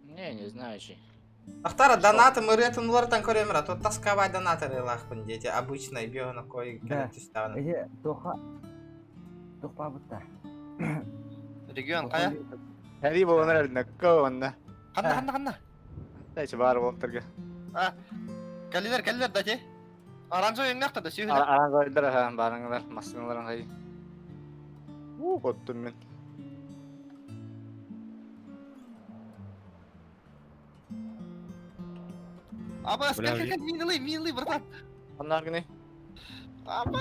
Не, не знаю, чи. Ахтара донаты мы ретен лортан көремер, а то тасковать донаторы лахпын дети. Обычно бьёна кой Да. Эти тоха тохпа бутта. Регион кая? Хәри боланар әлі кауанна. Ханна, ханна, ханна. Дайчы бар болып тұрға. А, кәлилер, кәлилер дати. Оранжевый өңнәк та сүйүлер. Аранжойдар ха, барыңлар, машиналар хай. У, коттум мен. Аба, Бля, кәл, кәл, минылы, минылы, братан. Аннар гыны. Аба.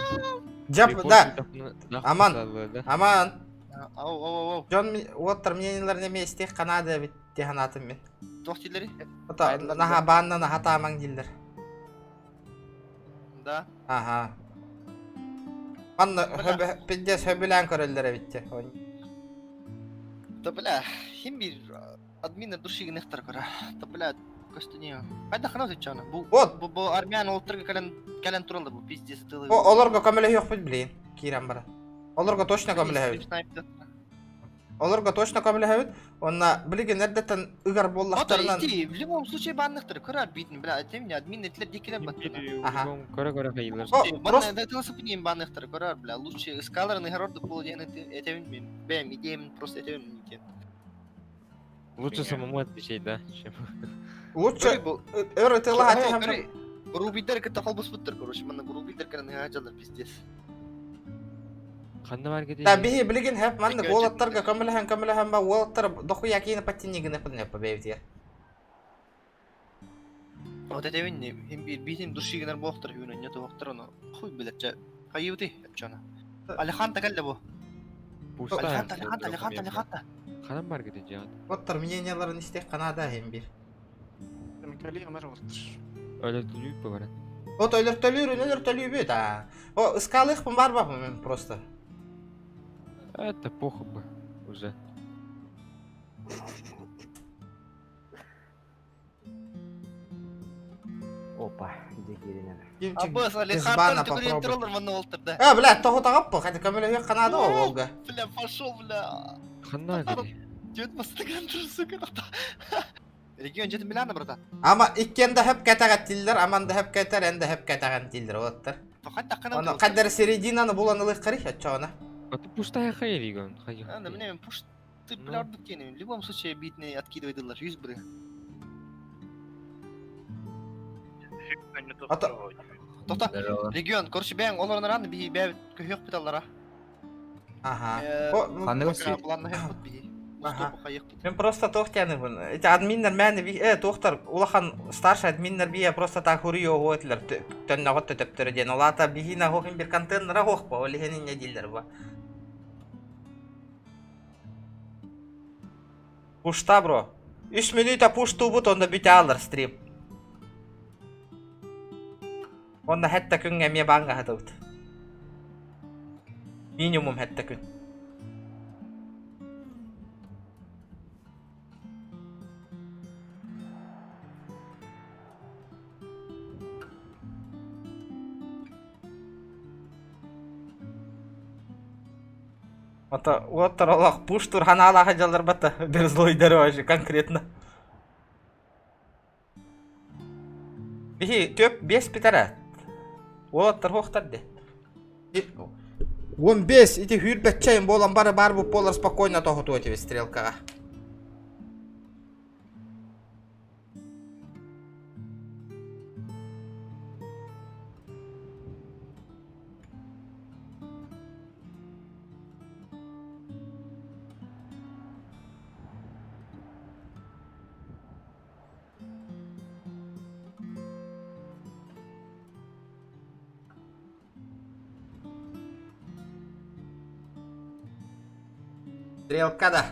Жап, да. Аман. Аман. Ау, ау, ау. Джон, оттар мнениялар неме истех Канада бит теханатым мен. Тох дилери? Ото, наха банна наха тамаң дилдер. Да. Ага. Манна пиздец хөбүлән көрөллөр битте. Да бля, хим бир админ души гынехтар кора. Да бля, костыне. Кайда хана өтчана? Бу бу бу армян олтырга кален кален туралды бу пиздец тылы. О, оларга көмөлө yok бит блин. Кирен бара. Оларга точно көмөлө бит. Оларга точно көмөлө бит. Онна билген нердетен ыгар Ото, боллахтарынан. исти, в любом случае банныхтар көрөр битин, бля, тем не админ этлер дикелер баттына. Ага. Көре көре хайылар. Просто это сыпнем банныхтар көрөр, бля, лучше скалар городду пол ден этем мен. Бэм, идеям просто этем не Лучше самому отвечать, да, чем... Лучше өр тыла хати Грубидер кыта холбус буттар, короче, мана грубидер кырын хаджалар пиздец. Ханна бар кете. Да биһи билген хэп манны голоттарга көмөлөһөн көмөлөһөн ба голоттар дохуя кийин паттинигин пытны побейте. Вот это винни, им бир битим души генер бохтар юна, не то бохтар оно. Хуй билет, хайути, чана. Алеханта калле бу. Алеханта, Алеханта, Алеханта, Алеханта. Ханам бар кете жаат. Оттар мненияларын истех Канада хем бир. Кәли Өмәр болыптыр. Өлөр түлүп бар. От өлөр төлүр, өлөр төлүбүт а. О, ыскалык бар ба мен просто. Это похуй бы уже. Опа, где киринер. Аббас, Без Алеханта, бана ты говорил, попробуй. троллер мана олтыр, да. А, бля, того тагап хотя көмөлөһө Канада о Волга. Бля, пошел, бля. Ханна кете. Дед бастыган тур, сука, Регион жетим билана, братан. Ама иккенде хөп кәтәгәт дилдер, аманда хөп кәтәр, энде хөп кәтәгән дилдер оттар. Оны кадер серединаны буланылык кырых ачана. А ты пустая хай регион. Хай. Да, мне пуш ты бля ордук В любом случае битни откидывай дылар, юз бры. Тоқта, регион, короче, бәң оларын раны би бә көйөк бит аллара. Ага. Би. Ага. Мен просто тохтяныбын. Эти админнер мәне би тохтар улахан старший админнер би просто так хури оғотлар төннөгөт төтөптөр ден. Олата бихина хохин бир контейнера хохпа, олихенин не дилдер ба. Пушта, бро. 3 минута пушту бут, онда бите алыр стрим. Онда хәтта күнгә ме банга хатыбыт. Минимум хәтта күн. Ата оттар Аллах пуштур ханалаха жалар бата бир злой дорожи конкретно. Бихи төп 5 питара. Оттар хохтар де. 15 ити хүрбетчейин болан бары бар бу болар спокойно тохоту өтебе стрелкага. Стрелка да.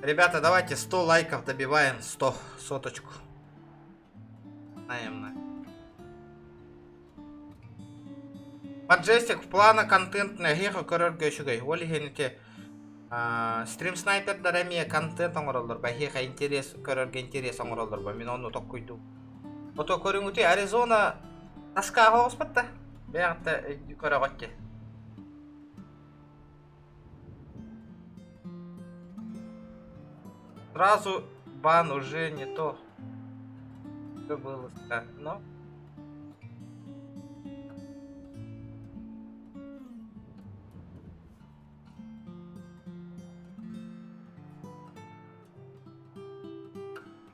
Ребята, давайте 100 лайков добиваем, 100, соточку. Наемно. Маджестик в плана контентная эһиэхэ көрөргө үчүгэй. Ол иһин ити стрим снайпердар эмиэ контент оҥороллор ба эһиэхэ интерес көрөргө интерес оҥороллор ба мин ону токкуйдум. Ото көрүҥүтүй Аризона таскааҕа оҕуспат да бэйэҕиттэ көрөҕөт дии. Сразу бан уже не то. Что было но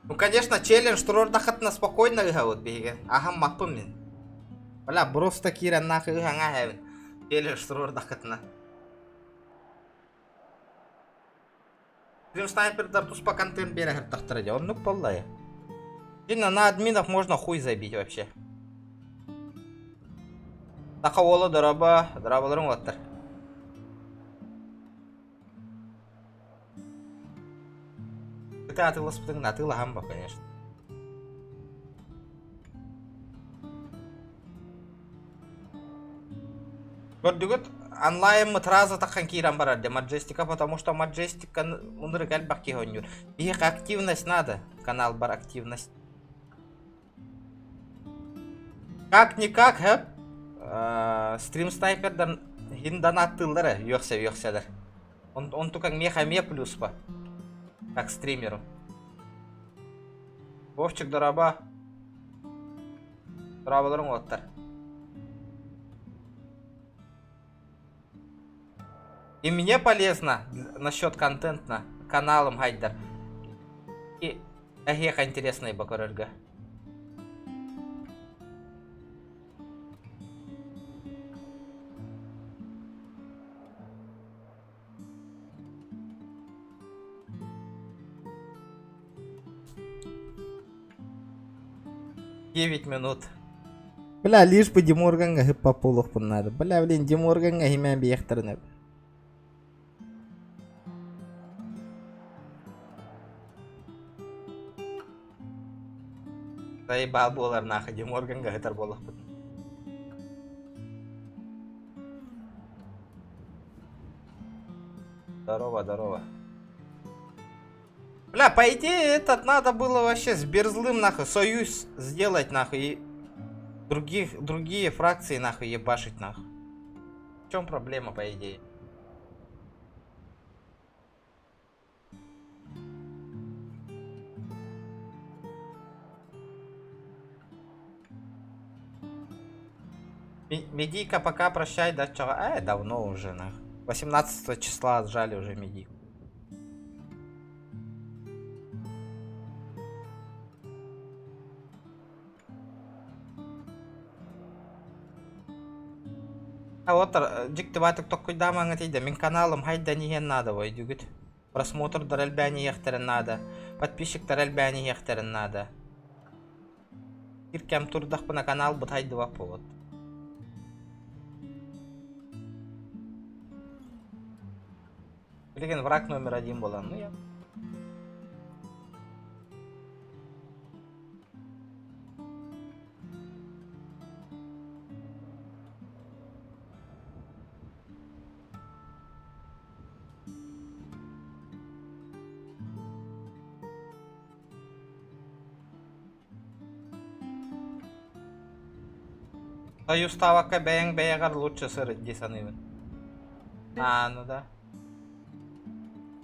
Ну, конечно, челлендж турордахытына спокойно ыһабыт биһиги. Аһам маппым мин. Бля, просто киирэн нахуй ыһаҥа эһэбин. Челлендж турордахытына. Стрим снайпердар туспа контент биэрэ сыртахтара дьэ. Оннук буолла Дина, на админов можно хуй забить вообще. Саха уола дороба, дорабаларың уолаттар. Ты атыыласпытыҥ атыылаһан ба, конечно. Көрдүгүт, онлайн сразу таххан киирэн барар де Маджестика, потому что Маджестика мунырык элбэх киһи оонньуур. Биһиэхэ активность надо, канал бар активность. Как-никак, хэп, стрим снайпердан хин донаттыыллар үөхсэ үөхсэлэр. Он, он только меха ме плюс по, как стримеру. Вовчик, дороба. Дорабаларың уолаттар. И мне полезно насчет контента каналым хайдар. И эһиэхэ интересный бу көрөргө. 9 минут. Бля, лишь бы Диморганга хип-поп надо. Бля, блин, Диморганга химя биэхтэринэ. Заебал буолар нахуй Диморганга хытар буоллахпыт. Здорово, здорово. Бля, по идее, этот надо было вообще с Берзлым нахуй союз сделать нахуй и других, другие фракции нахуй ебашить нахуй. В чем проблема, по идее? Медийка пока прощай, да, чё? Давно уже, нахуй. 18 числа отжали уже медийку. Вот дьиктибатык токкуйдаамаҥҥа тиийдэ мин каналым хайдан иһиэн наада өйдүүгүт просмотрдар элбээн иһиэхтэрин наада подписчиктар элбээн иһиэхтэрин наада Биир кэм турдахпына каналбыт хайдыбат буолуот. Билигин враг номер один буолан, ну я. Союзтаабакка бэйэҥ бэйэҕэр лучше сырыт дии саныыбын. Аа, ну да.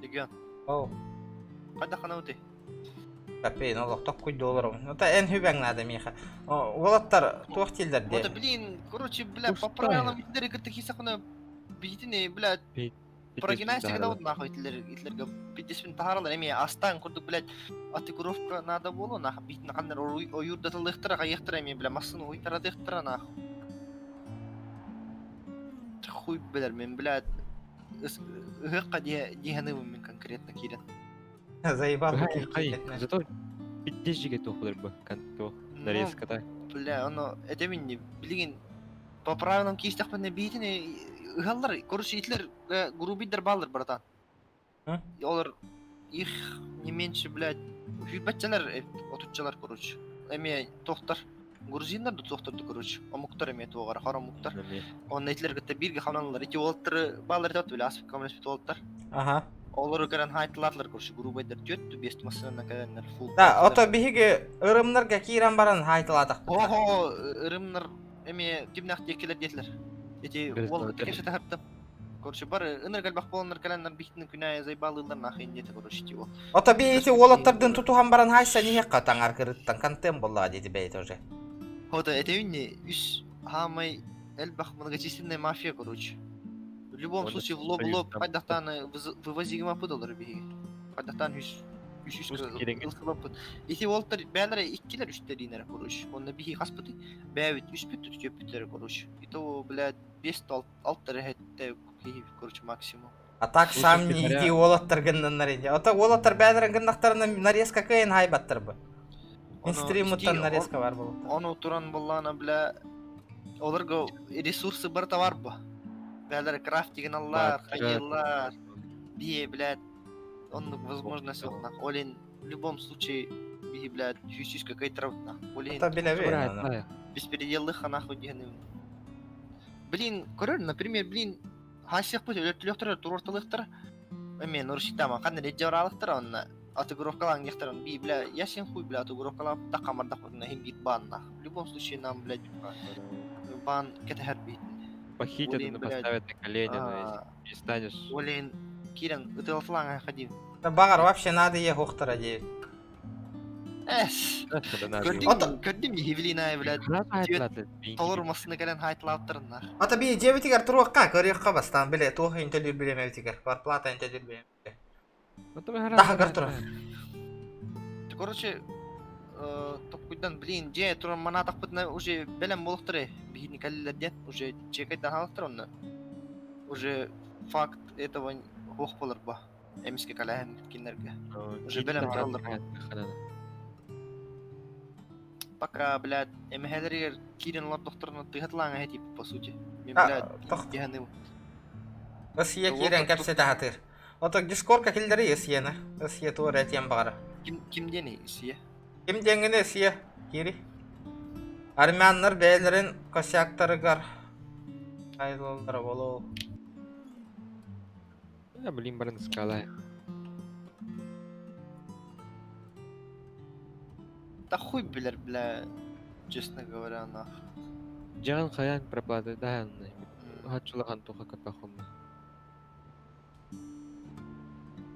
Регион. Оу. Хайдах ханабытый? Капейн, олохтох куйду олоробун. Это эн хүбэҥ наада миэхэ. Уолаттар туох дииллэр Вот, диэ? блин, короче, бля, по правилам итилери кытта киисэххинэ биһитини, бля, прогинайся гынабыт нахуй итилер итилерге пиздеспин таһааралар эмиэ астаан курдук, блядь, отыгровка надо буолуо нахуй биһитини ханна ойуурдатылыахтара хайыахтара эмиэ, бля, массыына уһуйтаратыахтара нахуй. Хуй билэр мин, блядь, ыһыахха диэхэныбын мин конкретно киирэн. Заебал. Хай, зато поддержки тухлар бы, конто, нарезка так. Бля, оно, это минни, билигин по правилам киистэхпинэ биитин ыһаллар, короче, итлер грубийдер бааллар, братан. Олар их не меньше, блядь, сүүрбэччэлэр, отуччалар, короче. Эмиэ тохтар. Грузиннар да тохторду, короче. Омуктар эмиэ туоҕар, хор омуктар. Онно итилер кытта бииргэ ханаллар. Ити уолаттары бааллар этэ бile аспыт коммунист уолаттар. Ага. Олору көрөн хайтылаатылар, короче, грубайдар түөттү, бес массыынанан кэлэннэр фул. Да, ото биһиги ырымнарга киирэн баран хайтылаатах. Охо, ырымнар эмиэ кимнээх диэккилэр диэтилэр. Ити уол кэпсэтэ саттым. Короче, бары ыныр элбэх буоланнар кэлэннэр биһитин күнэ зайбалыыллар нахуй диэтэ, короче, типа. Ото би ити уолаттардын тутуһан баран хайса ниһэххэ таҥар кырыттан контент буоллаҕа диэти бэйэтэ уже. Хода это үс хаамай элбэх многочисленная мафия, короче. В любом случае в лоб лоб хайдахтааны вывозигима пыдалар биһиги. Хайдахтаан үс үс үс ылсыбаппыт. Ити уолтар бээлэрэ иккилэр үстэр короче. Онно биһи хаспыты бээбит үспүт түөппүттэр короче. Ито, блядь, бес алта эрэһэттэ киһи, короче, максимум. А так сам не иди уолаттар гыннаннар иди. Ото уолаттар бээлэрин гыннахтарына нарезка кыайын хайбаттар бы. Инстримуттан нарезка бар болу. Ону туран боллаана, бля, оларга ресурсы бар товар бу. Бээлер крафтигин аллар, хайыллар. Бие, блядь, оннук возможность нах. Олин в любом случае биһи, блядь, сүүс какой нах. Олин Это билеби. Беспределлых нахуй диэн. Блин, көрөр, например, блин, хаасыахпыт өлөртүлүөхтэр, туруорталыахтар. Эме, нуршитама, ханна реджавралыктар онна отыгровкалаан диэхтэр би, бля, я сен хуй, бля, отыгровкалаан так хамардах хим бит бан нах. В любом случае нам, блядь, бан кэтэһэр бит. Похитят, Блин, ну, блядь. поставят на колени, ну, если не станешь. Олин кирен ытылатлаан ходим. Да багар вообще надо е хохтара дейт. Эс. Көрдүм, көрдүм Евелина, блядь. Толор масыны кэлэн хайтлааттарын нах. Ата би дебитигер туруакка көрүөхкө бастан биле туох интеллир билеме битигер. Зарплата интеллир билеме. Таха тура. Короче, токкуйдан, блин, же туран манатахпытына уже белем болуктары бихини калилер уже чекайдан халыктар онно. Уже факт этого хох болор ба. Эмиске калаһын кинерге. Уже белем тураллар. Пока, блядь, эмэхэлэригэр киирэн олор докторuna тыһатлаан типа, по сути. Мен, блядь, дьаһаны. Ысия киирен кэпсэтэ хатыр. Ото дискорка килдери ысияны. Ысия туора этиэн баҕара. Ким ким диэни ысия? Ким диэҥҥини ысия киири. Армяннар бэйэлэрин косяктарыгар айылаллара болоо. Я, блин, баран скала. Да хуй билэр, бля, честно говоря, нах. Жан хаян проплаты, да, хачулахан туха капахум.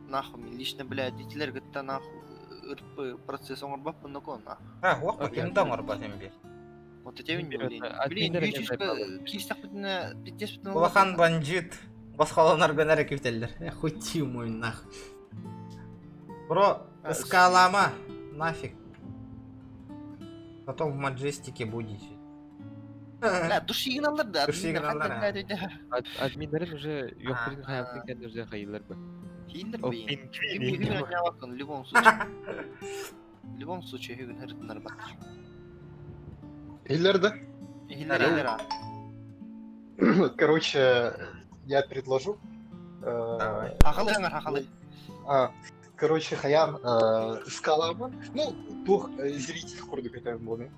Нахуй, мен лично, блядь, итилер гытта нахуй ырпы процесс оҥорбаппын нокон нах. А, уох ким да оҥорбат эмби. Вот эти блин. Блин, киистахпытына пиздец бутына. Улахан бандит. Босхолонор гынар күтеллер. Хути мой нах. Бро, скалама, нафиг. Потом в маджестике будете. Бля, души аллар да. Души аллар. Админнерин уже ёкпутун хаялтын кэннэ уже хайылар бы. Хиллер О, блин. пингвин. В любом случае. В любом случае бүгүн хырытынар бар. Хиллер, да? Хиллер, хиллер. Короче, я предложу. Давай. Хахалы, хахалы. А, короче, Хаян, Скалама, ну, тух зритель курдук это буолуо.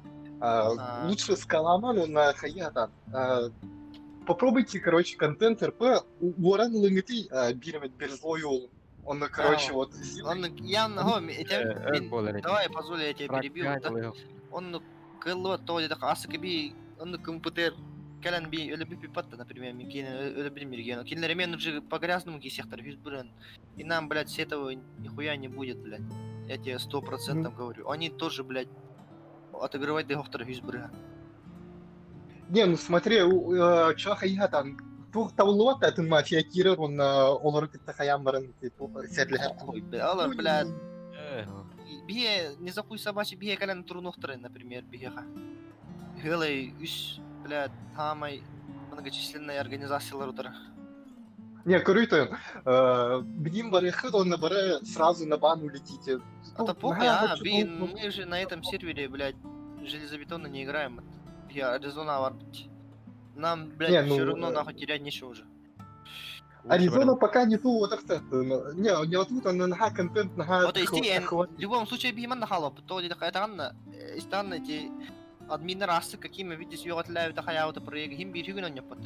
Лучше Скалама, но на Хаяна. Попробуйте, короче, контент РП. Уоран лынгты биремет берзлой ол. Он, короче, вот... Он явно, давай, позволь, я тебя перебью. Он кыллы то дедах асык би, он компьютер кэлэн би өлө би патта, например, мен кейин өлө билмирген. Кинилер мен уже по грязному кисехтар хүз И нам, блядь, с этого нихуя не будет, блядь. Я тебе 100% говорю. Они тоже, блядь, отыгрывать дехохтар хүз Не, ну смотри, чё хая там, тух тавлуат атын мафия кирер, он олору кытта хаян барын серлехер. Алар, блядь. Бие, не за хуй собачий, бие кэлэн турунухтары, например, биеха. Хылай, үс, блядь, тамай. Многочисленные организациялар утары. Не, круто. Бдим барыхыт, он на баре сразу на бан улетите. Это похуй, а, блин, мы же на этом сервере, блядь, железобетонно не играем. Я Аризона варпить. Нам, блядь, Не, ну, все равно нахуй терять нечего уже. Аризона пока не ту вот так Не, не вот тут, он на контент на Вот если в любом случае биман на халоп, то где такая истанна эти админнер асы какими видишь югатлявит хаяута проект хим бир хүгүн оньяппат.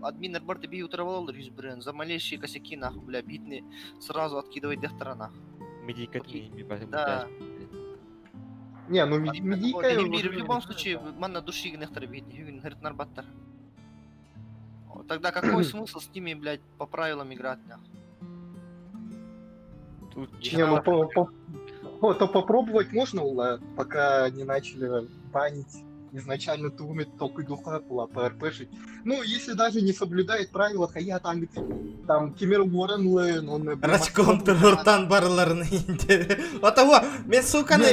Админнер барты би утырып алыр 100 бирин за малейшие косяки нахуй, бля, битни сразу откидывать дехтара нахуй. Медикат ми Да. Не, ну медика... В любом случае, манна души гнехтар битни хүгүн хыртнар баттар. Тогда какой смысл с ними, блядь, по правилам играть, нахуй? Тут Не, ну то попробовать можно, ла, пока не начали банить изначально тумит только духа была ПРПшить. Ну, если даже не соблюдает правила, хая там, там Кимер Уоррен Лэн, он... Рачком туртан барыларын инде. Отого, мен суканы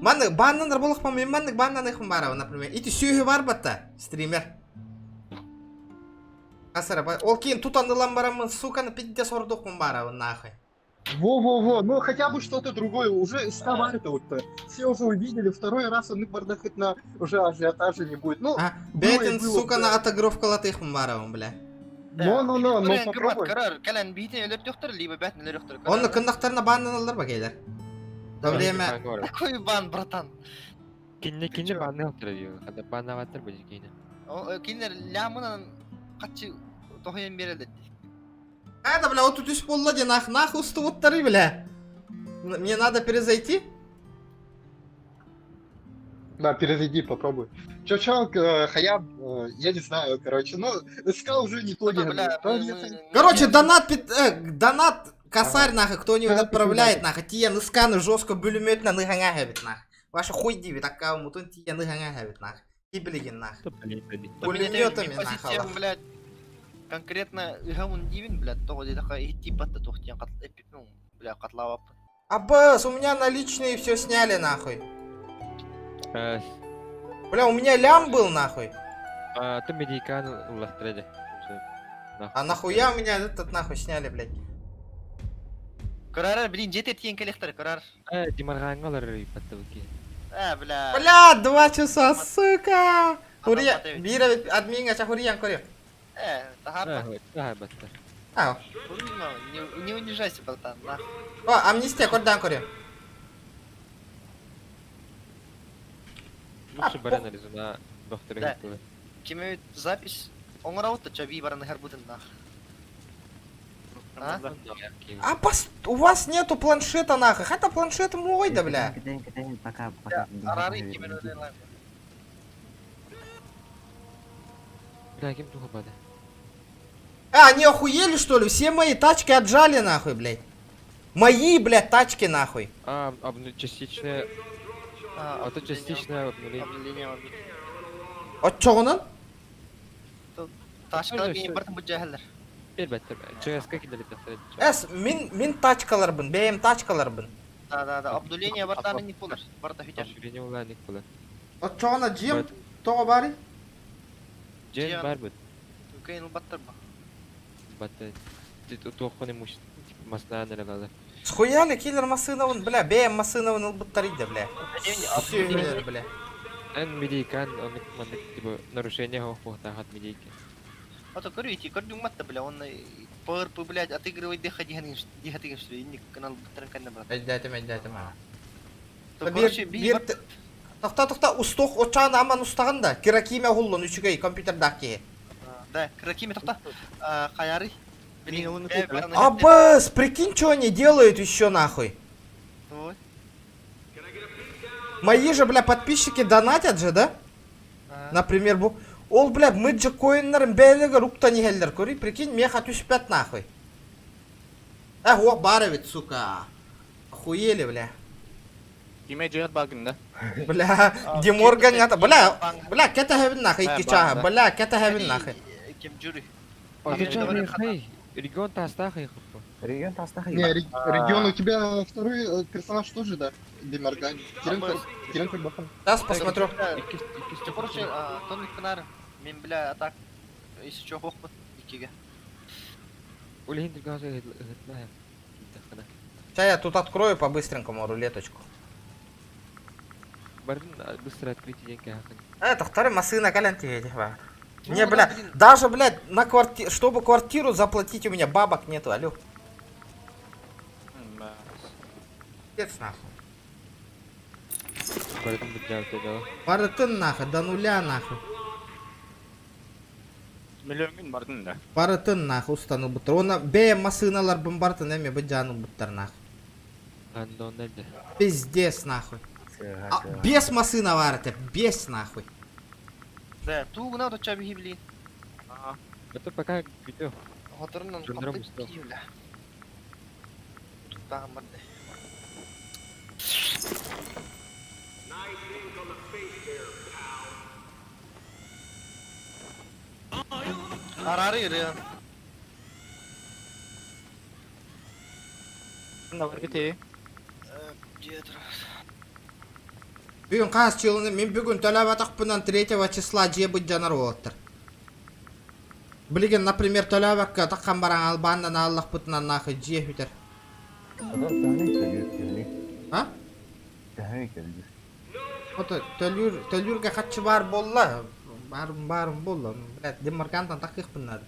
маны баннан болох мен маннык баннан ихм барабы, например. Ити сүйү бар батта, стример. Асара, ол кейін тутанылан барамын, суканы пидде сордукмун барабы, нахуй. Во-во-во, ну хотя бы что-то другое, уже это вот, все уже увидели, второй раз он хоть на уже ажиотажа не будет. Ну, а, Бетин, сука, на отыгровка латыхмун барабын, бля. Но, но, попробуй. Карар, кэлэн битин өлөр төхтөр, либо бәтин өлөр төхтөр. Оны кындактарына баннан алар ба кейлер. Во время... Какой бан, братан? Кинне кинне банны алып Хада баннаваттар бу кине. Киннер лямынан катчы тохоен берелди. Это, бля, вот тут үс болла де нах, нах устуыттары, бля. Мне надо перезайти? Да, перезайди, попробуй. Чё, чё, хая, я не знаю, короче, ну, искал уже не то, не бля, Короче, донат, донат, косарь, нахуй, кто-нибудь отправляет, нахуй, тие нысканы жестко бүлүмөт на ныхаңа хэбит, нахуй. Ваша хуй диви, такая мутун тие ныхаңа хэбит, нахуй. Киблигин, нахуй. Пулеметами, нахуй. блядь, конкретно гамун дивин, блядь, того где такая идти батта тухтен ну, бля, котлава. Аббас, у меня наличные все сняли, нахуй. Бля, у меня лям был, нахуй. А, ты медикан улахтреде. А нахуя у меня этот нахуй сняли, блядь? Карар, блин, где ты тен коллектор, карар? Димаргангалар паттавки. Бля. Бля, 2 часа, сука! Хурия, бира админга чахуриян корю. Тахар. Батта. А. Не унижайся, братан, нахуй. О, амнистия, кордан корю. Лучше баран Аризона доктор Да. Кеме запись. Оңыраутта чаби баран хербутын нах. А? А пос... у вас нету планшета нахуй. Хотя планшет мой, да, бля. Пока, пока. Арары кеме онлайн. Бля, кем туха бада? А, они охуели, что ли? Все мои тачки отжали, нахуй, блядь. Мои, блядь, тачки, нахуй. А, частичное... А, то частичное обнуление. Обнуление. От чоғынан? Ташкалар бейін бартын бұд жахалар. Бер бәттер. ЧСК кидали Эс, мин тачкаларбын, бэйм тачкаларбын. Да. Обнуление бартаны не полар. Барта хитер. Обнуление ула не полар. От чоғына джем, тоғы бари? Джем бар бит. Кейн баттар ба. Батта. Тоққоны муш. Масна нерегала. Схуяли киллер масынавын, бля, бэйм масынавын ылбыттарыйда, бля. Сүйелер, бля. Эн медикан, он типа нарушение хохтахат медики. А то көрү көрдүң матта, бля, он ПРП, блядь, отыгрывать дыха дигән дигән что инник канал бутырын кәнне, брат. Әйдәтем, әйдәтем. То, короче, би Бир Тохта, тохта, устох очааны аман устаган да. Киракиме хуллун үчүгэй компьютердак ки. Да, Киракиме тохта. Хаяры. Аббас, прикинь, что они делают еще нахуй. Вот. Мои же, бля, подписчики донатят же, да? Например, бу... Ол, бля, мы же коиннарын бәйлеге рукта нихеллер, көри, прикинь, меха түспәт нахуй. Эх, о, баровит, сука. Охуели, бля. Киме жият багын, да? Бля, Деморган ата, бля, бля, кета хебин нахуй, икки чаха, бля, кета хебин нахуй. Кем жюри. Регион тастахай. Регион тастахай. Не, регион у тебя второй персонаж тоже, да? Деморган. Кирен Бахан. Сейчас посмотрю. Короче, Тони Канар, мен, бля, а так. Если чё, хохпут иккигэ. Ол иһин түргэн ыһытма киирдэххинэ. Сейчас я тут открою по-быстренькому рулеточку. Бардын быстро открытие диэн кээхин. Это второй машина кэлэн тиһиэти бар. Не, бля, даже, блядь, на квартиру, чтобы квартиру заплатить, у меня бабок нету, алло. Пиздец, нахуй. Бардын бирдээбитэ да. Барытын нахуй, до нуля нахуй. Миллион бардын да. Барытын нахуй устану буттар. Оны бэйэм массыыналарбын барытын эми быдьааны буттар нахуй. Гандон элде. Пиздец нахуй. А, без массына бар это, без нахуй. Да, туугуна оточа биһи билин. Это пока күтө. Хоторунан Жондром хапты устал. киюля. Туттаан барды. Арары ырыа. Бүгүн хас чылыны мен бүгүн төлөп атахпынан 3 числа дьиэ быдьанар уолаттар. Билигин, например, төлөөбөккө таххан баран албааннан ааллахпытынан нахуй дьиэ бүтэр. А? Ото төлүүр төлүүргэ хаччы баар буолла. Баарым баарым буолла. Блядь, Демаркантан такыхпын надо.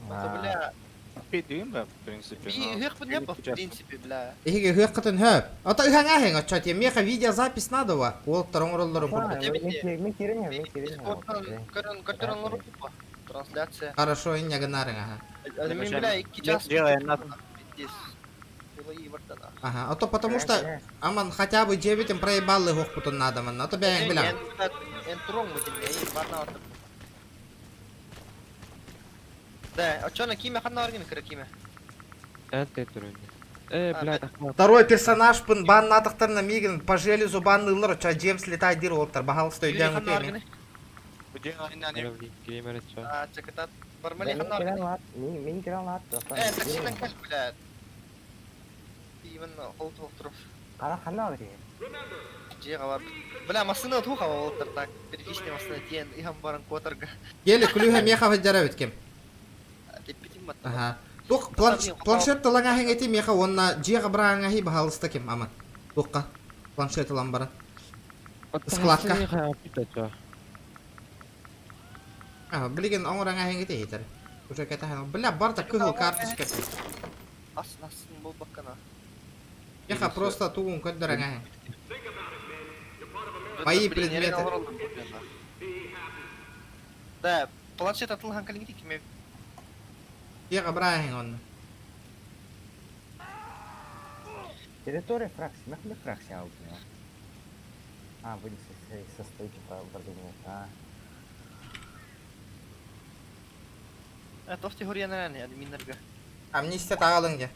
Это, бля, Пидым, в принципе. би ыһыахпын не в принципе, бля. Эһиги ыһыаххытын хөп. Ото ыһаҥа иһиҥ оччо тиэ миэхэ видеозапись надо ва. Уолаттар оҥороллорун курдук. Мен кирен мен кирен. Көрөн көрөн олору тупо. Трансляция. Хорошо, иння гынарың аха. Мен, бля, икки час. Делай на Пиздец. Улай бардана. Ага, а то потому что аман хотя бы дьиэбитин проебал ыһыахпытын надо манна. А то бэйэҥ билэҕин. Эн туруоҥ бу дим, эй, барна атып. Да, а чё на киме ханна баргын кыра киме? Эн турун. Э, бля, Второй персонаж пын баннатахтарына мигин по железу баннылар, ча Джеймс летай дир олтар, бахалысты өйдән өтеме. А, чакатат. Бармали ханна баргын. Мен кирен лат. Э, таксинен каш, бля. Именно холт холтуров. Кара ханна бар. Жега бар. Бля, машина туха олтар так. Первичный машина тен, ихам баран которга. Гели күлүһэ меха фаджара биткем. Теппитим бат. Ага. Тух планшет талаңа хеңети меха онна жега брааңа хи бахалысты кем аман. Тухка планшет алам бара. Складка. А, билген оңораңа хеңети хитер. Уже кета Бля, барта кыгыл карточка. Асын асын бол баккана. Меха просто тугун көддөраңа. Мои предметы. Да, планшет атылган калингити киме. Жега брааңа онна. Территория фракции. Нахуй фракция аут. А, вы не состоите по образованию. А. Э, тофти хорьяна админнерге. Амнистия тагалың же.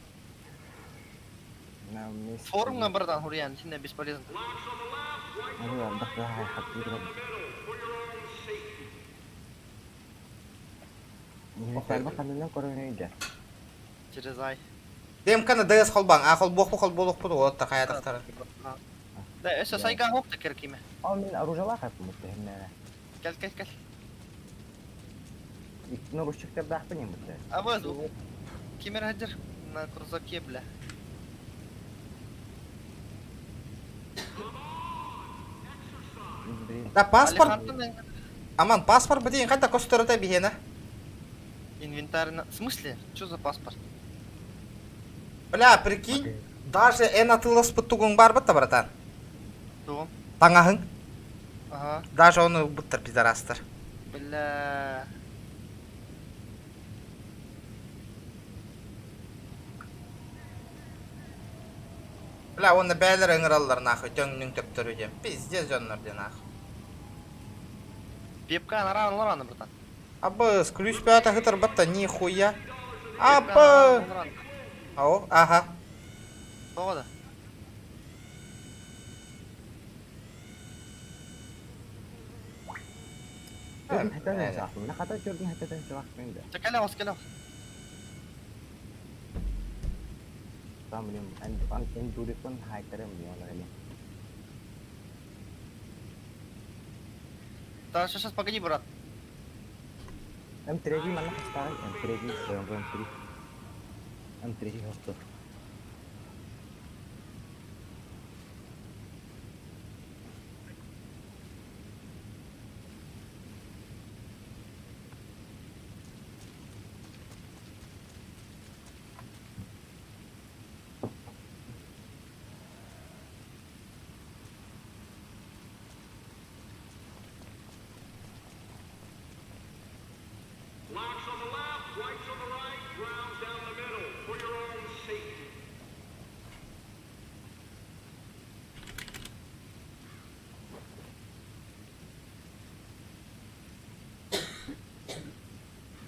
На месте. Форумга бардан хорьян, сине бесполезно. Ну, да, хаппи Через ай. Демканы ДС холбаң, а холбохпу холболохпу олотта хаятахтар. Да, эсэ сайга хокта кер киме. Ал мен оружиялар хаппы Кел, кел, кел. Ну, ручектер дахпы не бутты. А вот, кимер хаджир на крузаке, бля. Да паспорт. Аман паспорт битин кайда костырыта бихена. Инвентарь на... В смысле? Что за паспорт? Бля, прикинь, даже эн атылас тугуң бар бытта, братан. Тугум. Таңаһың. Ага. Даже оны буттар пидорастар. Бля. Бля, оны бәлер ыңыраллар нахуй, төңнүң төптөрү дем. Пиздец жоннор де нахуй. Пепка наран лоран, братан. Абы, ключ пята хытыр батта нихуя. Абы. Ау, ага. Погода. Кэлэ ос, кэлэ ос. Там, блин, эндурикон хайтерем блин, Да, сейчас, погоди, брат. М3 манна хастааҕый? М3, BMW М3. М3 хосту.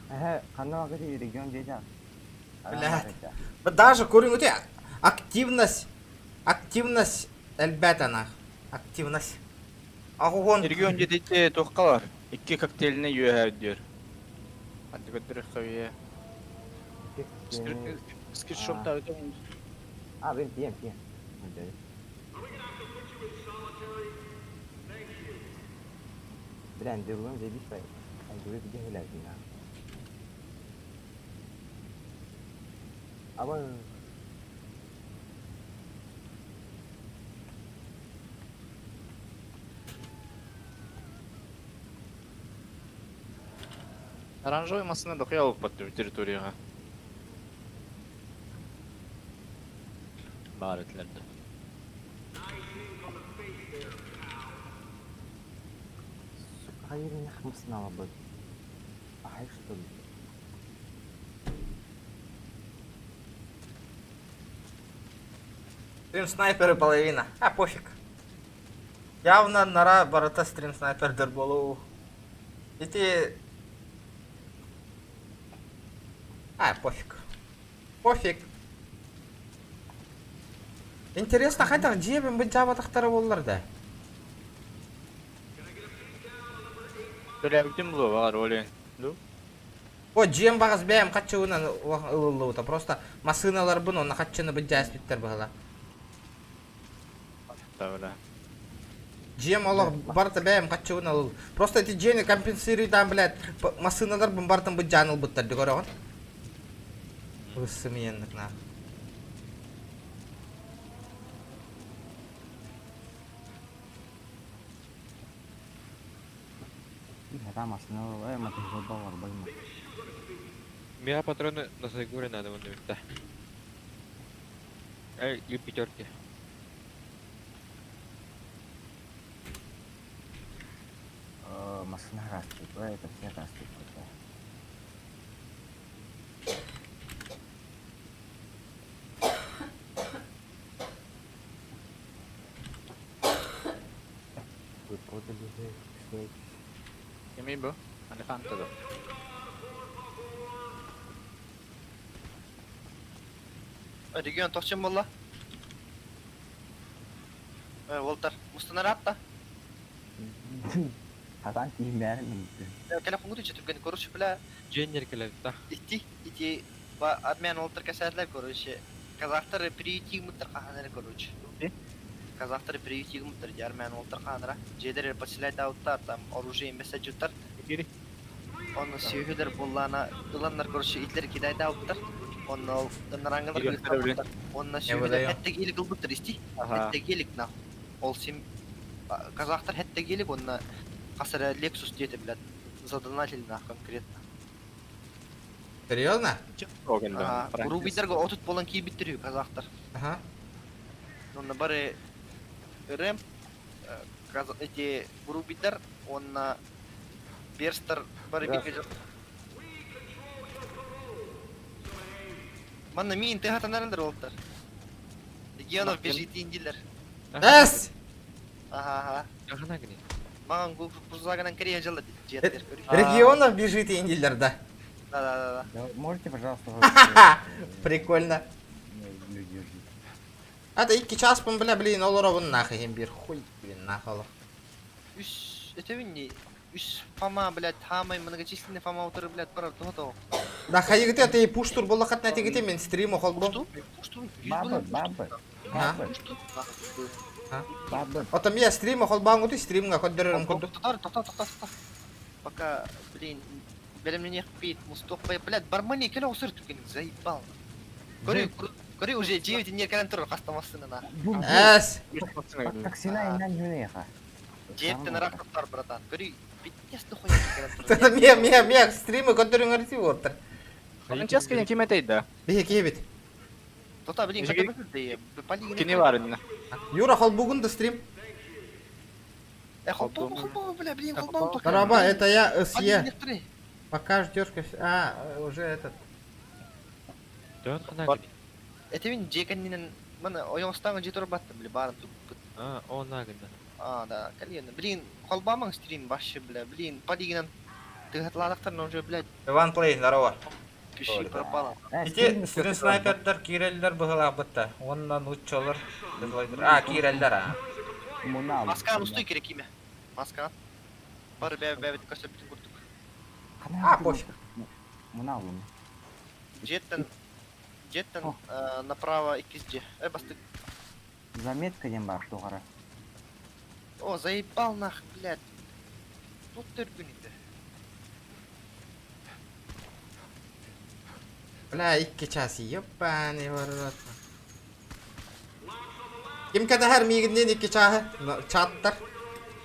Эһэ, ханна вакыты регион дедя? Блядь. Даже көрүҥүтэ активность активность элбэт ана. Активность. Аҕуһун. Регион дьиэтэ туохха бар? Икки коктейльнай үөһэ үрдүөр. Антик өттүрэх үйэ. Скриншот А, блин, пьем, пьем. Бля, Андерлон заебись, Андерлон где гулять, на. А вон... Оранжевый массына дохуя алып территорияға. Бар этилерде. Сука, хайыр нахмыснала бы. Ахай что ли? Стрим снайперы половина. А пофиг. Явно нара барыта стрим снайпердер болуу. Ити... А, пофиг. Пофиг. Интересно, хайдах дьиэбин быдьаабатахтара буоллар да? Төлөөбүтүм булуо баҕар ол иһин. Ду? О, дьиэм баҕас бэйэм хаччыбынан ылыллыбыта. Просто массыыналарбын уонна хаччыны быдьааспыттар быһыла. Тавра. Дьиэм олох барыта бэйэм хаччыбын ылыл. Просто эти дьиэни компенсируйдаан, блядь, массыыналарбын барытын быдьаан ылбыттар дии көрөҕүн. Высымиеннык на. Мега патроны на Сайгуре надо вон да. Эй, и пятерки. Машина растет, это все растет. Вы продали свои Кимий бу? Алехандро да. Регион тохчун буолла? Э, Уолтар, мустан аратта. Хатан тиимээрин Кэлэ хунгу түчэ түргэн короче, бля, Дженнер кэлэр да. ити, ити, ба армян уолтар кэсээтлэр, короче, казахтар приютиг мыттар хаһанары, короче. Казахтар приютиг мыттар, ди армян уолтар хаанара. Дьиэлэр поселять там оружие месседжуттар. Онно сүөһүлэр буоллаана ыланнар, короче, итлер кидайдаабыттар. Онно ол ынараңылар Кириэхтэрэ билин. ыытабыттар. Онно Я сүөһүлэр выдаю. хэтте гелик ылбыттар, исти. Аха. Хэтте гелик нахуй. Ол сим казахтар хэтте гелик, онно хас эрэ Lexus диэтэ, блядь, задонатили нахуй конкретно. Серьезно? Ага, Рубидарга отут болан киирбиттэр үһү казахтар. Ага. Онно бары РМ, эти Грубидар, онно Берстар бары бииргэ Манна миин тыһатанарылар уолтар. Регионов бежит индилер. Эс! Ага, ага. Ахана гни. Маған Курзаганан Корея жылы жеттер. Регионов бежит индилер, да. Да, да, да, Да, можете, пожалуйста, Прикольно. люди А то икки часпын, бля, блин, олоробун нахуй им бир хуй, блин, нахуй. Үс, это не үс фама, блядь, хамай многочисленный фама утыры, блядь, барар то Да хайыгыты ты пуштур боллахат на тегите мен стрим охолбо. Пушту, Бабы, бабы, А? бабы. Отом я стрим охолбаң ты стримга көддөрөрүм курдук. Тоқтар, тоқта, тоқта, тоқта. Пока, блин. Бэлэмнэниэхпит, мустуохпай, блядь, бармани кэлэ осыр түгэн заебал. Көрү, көрү уже 9 иннер кэлэн турар хаста массыынана. Эс. Таксина иннан юнеха. Дьиэттэн ыраах тахтар, братан. Көрү, пиздец нахуя кэлэн турар. Мия, мия, мия, стримы көтөрүҥэр уоттар. Франческо ким этэй да? Биһи киһибит. Тота, блин, көтөбүт да, Кини бар инна. Юра, холбугун да стрим. Э, холбоому, холбоому, бля, блин, холбоому. Тараба, это я СЕ. Пока ждешь, а, уже этот. Это мин жекеннинен, мана ойоңстан же туруп баттым, бля, барын туппут. А, о, нагында. А, да, колено. Блин, холбамың стрим башы, бля, блин, полигинен тыгатладыктар, уже, блядь. Иван Плей, здорово. Пиши пропало. Ити стрим снайпердар киирэллэр быһылаабытта. Уонна нууччалар А, киирэллэр а. Маскан устой керек име. Маскан. Бар бә бә бит көсөп бүтүн курдук. А, пофиг. Муналым. Жеттен жеттен направо 2G. Э, бастык. Заметка дем бар туғара. О, заебал нах, блядь. Тут төргүнүндө. Бля, 2 час, ебаный в рот. Ким катахар мигиннен 2 чаһы чаттар.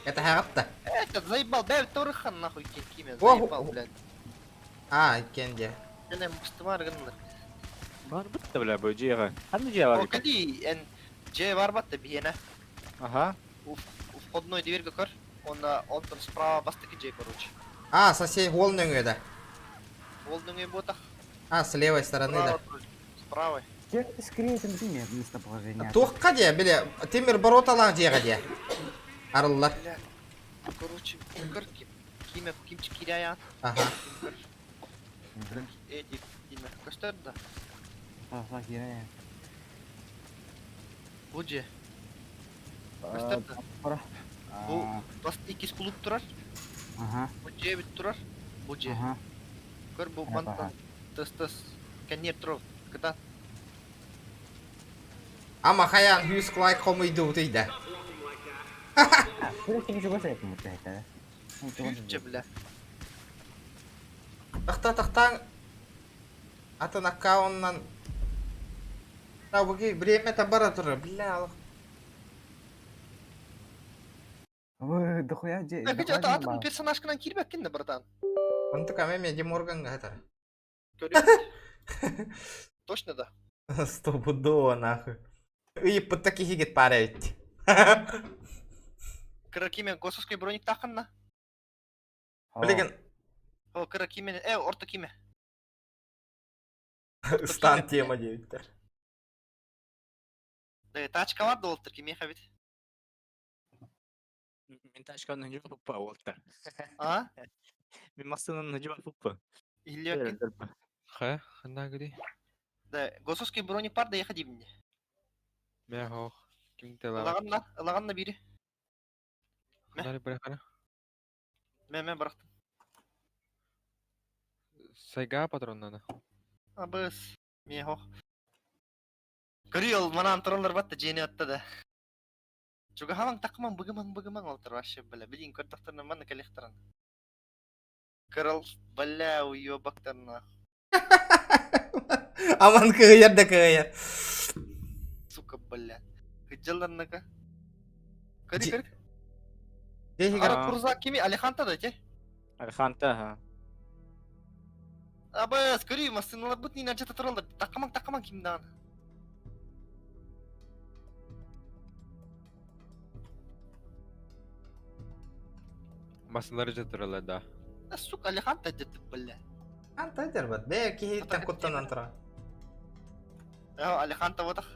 Катахагатта. Этот заебал, бә торхан нахуй кен киме, заебал, блядь. А, иккен де. Мене мустымар гыннар. Бар битте, бля, бу жега. Ханны же бар? О, кади, эн же бар батты биене. Ага. У входной дверь көр. Он он там справа бастыки же, короче. А, сосед гол нөңөдө. Ол дөңө ботах. А, с левой стороны, да. Справа. Скрин местоположение. Туохка де, биле, темир бороталаах дьиэҕэ дьиэ. Арыллар. Короче, көр ким. Киме кимчик киряян. Ага. Эти киме көстөр да. Ага, киряя. Бу же. Көстөр да. Бу бас икис клуб турар. Ага. Бу же бит турар. Бу же. Көр бу мантан тыс тыс кеннер турар. Кыта. Ама хаян хүс клайк хомуйду тыйда. Же бля. Тахта тахтаң атын аккаунтнан Табыги время бара турар, бля, алах. Ой, дохуя де. Э, это атын персонажканан кирбек да, братан. Онту камеме Ди Морганга это. Точно да. Стопудово нахуй. И под таких хигет парить. Кыракимен госовский броник таханна. Блин. О, кыракимен, э, орто киме. Стан тема девиттер. Да, тачка бар долтыр киме хабит. Мин тачканы нөжү фуппа уолтар. А? Мин массыынан нөжү фуппа. Иллекин. Ха, ханна гыди. Да, госовский броник бар да ехать мне. Мә хох. Ким тела. Ылаганна, ылаганна бири. Ханна бара хана. Мә, мә барахтым. Сайга патроннана. Абыс. Ме хох. Көрү манан туралар батта жени атта да. Чуга хаваң такман быгымаң быгымаң олтыр вообще бля. Билин көрдөхтөрнө манна келехтерин. Кырыл бля уёбактарна. Аман кыйар да кыйар. Сука бля. Хыджаларнака. Көрү көрү. Дехига. Ара курза кими Алеханта да те? Алеханта, ха. Абыс, көрү масыналар бут ни начата туралар. Такамаң такамаң кимдан. Масылары жатыралар да. Да сука Алеханта деді бля. Анта дербат. Бе кихиттен куттанан тура. Э, Алеханта вот ах.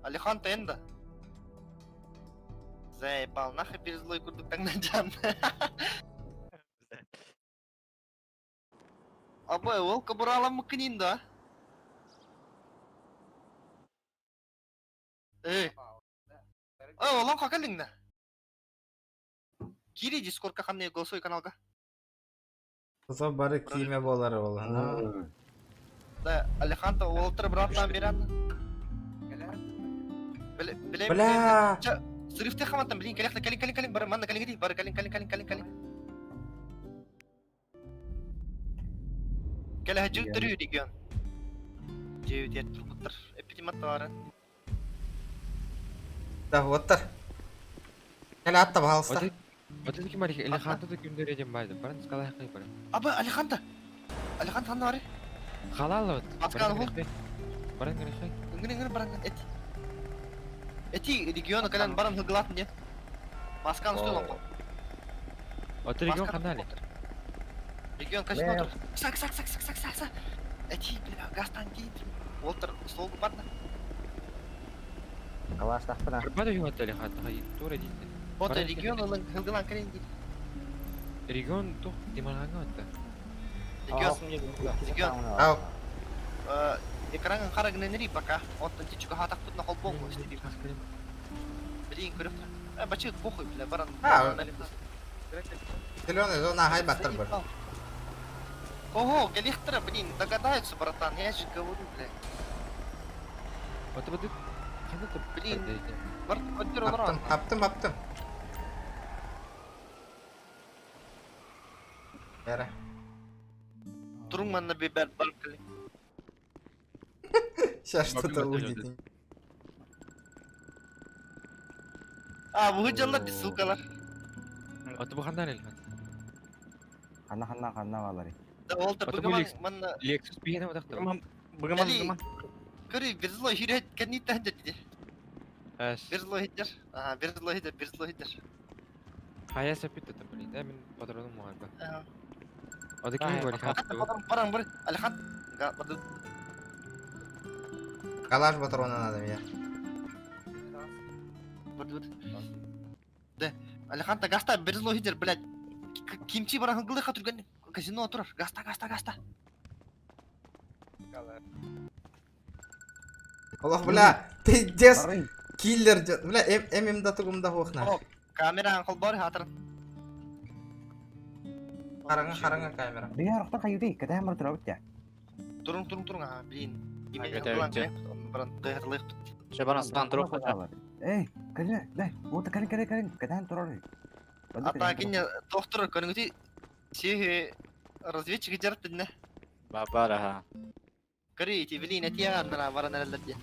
Алеханта энда. Заебал, нахуй перезлой курдук таңнан жан. Абай, ол кабурала мыкынин да. Эй. Эй, олон какалың да. Кири дискордка ханны голосовой каналга. Кыза бары кийме болар ол. Да, Алеханта олтыр братан беран. Биле, биле. Бля. Срывты хаматтан, блин, калехта, калин, калин, калин, бар, манна, калин, бар, калин, калин, калин, калин, калин. Кэлэһдьик төрүү регион. Дьиэбитигэр турбуттар. Эппитим атталарын. Да, вот тар. Кэлэ атта, пожалуйста. Вот это ким Алехандро да күндер едем байды. Баран скала хай баран. Аба, Алехандро! Алехандро ханна бары? Халал вот. Масканы хол. Баран грехай. Үнгүн үнгүн баран эт. Эти региона кэлэн баран хыгылатын диэн. Масканы устун оҥко. Вот регион ханали. Регион казино тур. Сак сак сак сак сак сак сак. Эти, бля, гастан дейт. Уолтер, стол барна. Калаш тахпына. Арбада юат Алехандро хай тура дейт. Вот регион ылын хылгылан кэлэн дейт. Регион тух дималanga отта. Регион. Регион. Ау. Экран хара гынэнери пока. Оттон тичуга хатак путна холбон Блин, көрөп Э, бачы похуй, бля, баран. А, Зеленый зона хай баттар бар. Ого, Галихтера, блин, догадаются, братан, я же говорю, бля. Вот вот Блин, бар Аптым, аптым, аптым. Бәрі. Турун манна бибер бар кали. Сейчас что-то будет. А, бу жаллар ди ссылкалар. Вот бу хандан Алехандро. Ханна ханна ханна балары. Да, Уолтер, Вот бу бүгүн манна Lexus бигене одакта. Бүгүн Көрү, бирзло хүрет кәнитен деди. Әс. Бирзло хитер. Ага, бирзло хитер, бирзло хитер. Хая сапит это, блин, да, мин патроным муарба. Ага. Ода ким бар Алехандро? Баран, баран, бар. Алихан. Га, баду. Калаш патрона надо мне. Баду. Да. Алихан та гаста бирзло хитер, блядь. Кимчи баран гылы хатырган казино турар. Гаста, гаста, гаста. Аллах, бля, пиздец. Киллер, бля, ММ да тугумда хохна. Камера анкол бар хатыр. Хараңа, хараңа камера. Бия рохтар хаюди, кәтәһәм бар турабыт я. Турун, турун, турун, а, блин. Көтәбит. Баран кыйырлык. Шабан астан туруп Эй, кәле, дай, вот кәле кәле кәле, кәтәһәм турар. Ата кине доктор көрүңүти сихи разведчик жарып дедне. Бабар аха. Көрү ити блин этия аннара баран эрелер ди.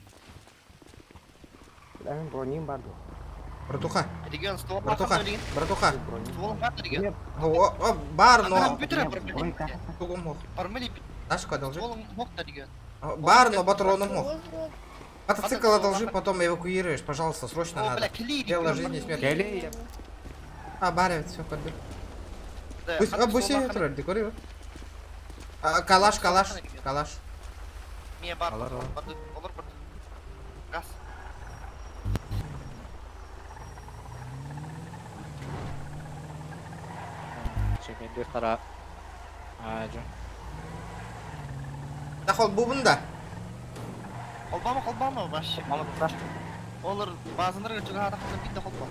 Әмин броним бар ду. Братуха. Регион ствол Братуха, братуха. Ствол бар регион. О, о, бар, но... Тугум мох. Пармали Дашка, одолжи. ствол мох да регион. Бар, но патроном мох. Мотоцикл одолжи, потом эвакуируешь, пожалуйста, срочно О, надо. бля, клей, Дело регион. жизни и смерти. А, баре, все, подбер. Да, Пусть, а, буси, декори. А, калаш, калаш, калаш. Мия бар. Алар, алар. Баду, олар бар. Газ. Чекенди кара. Ажы. Дахол бубун да. Холбама, холбама вообще. Олар базыныр чыга хатакны бит холба.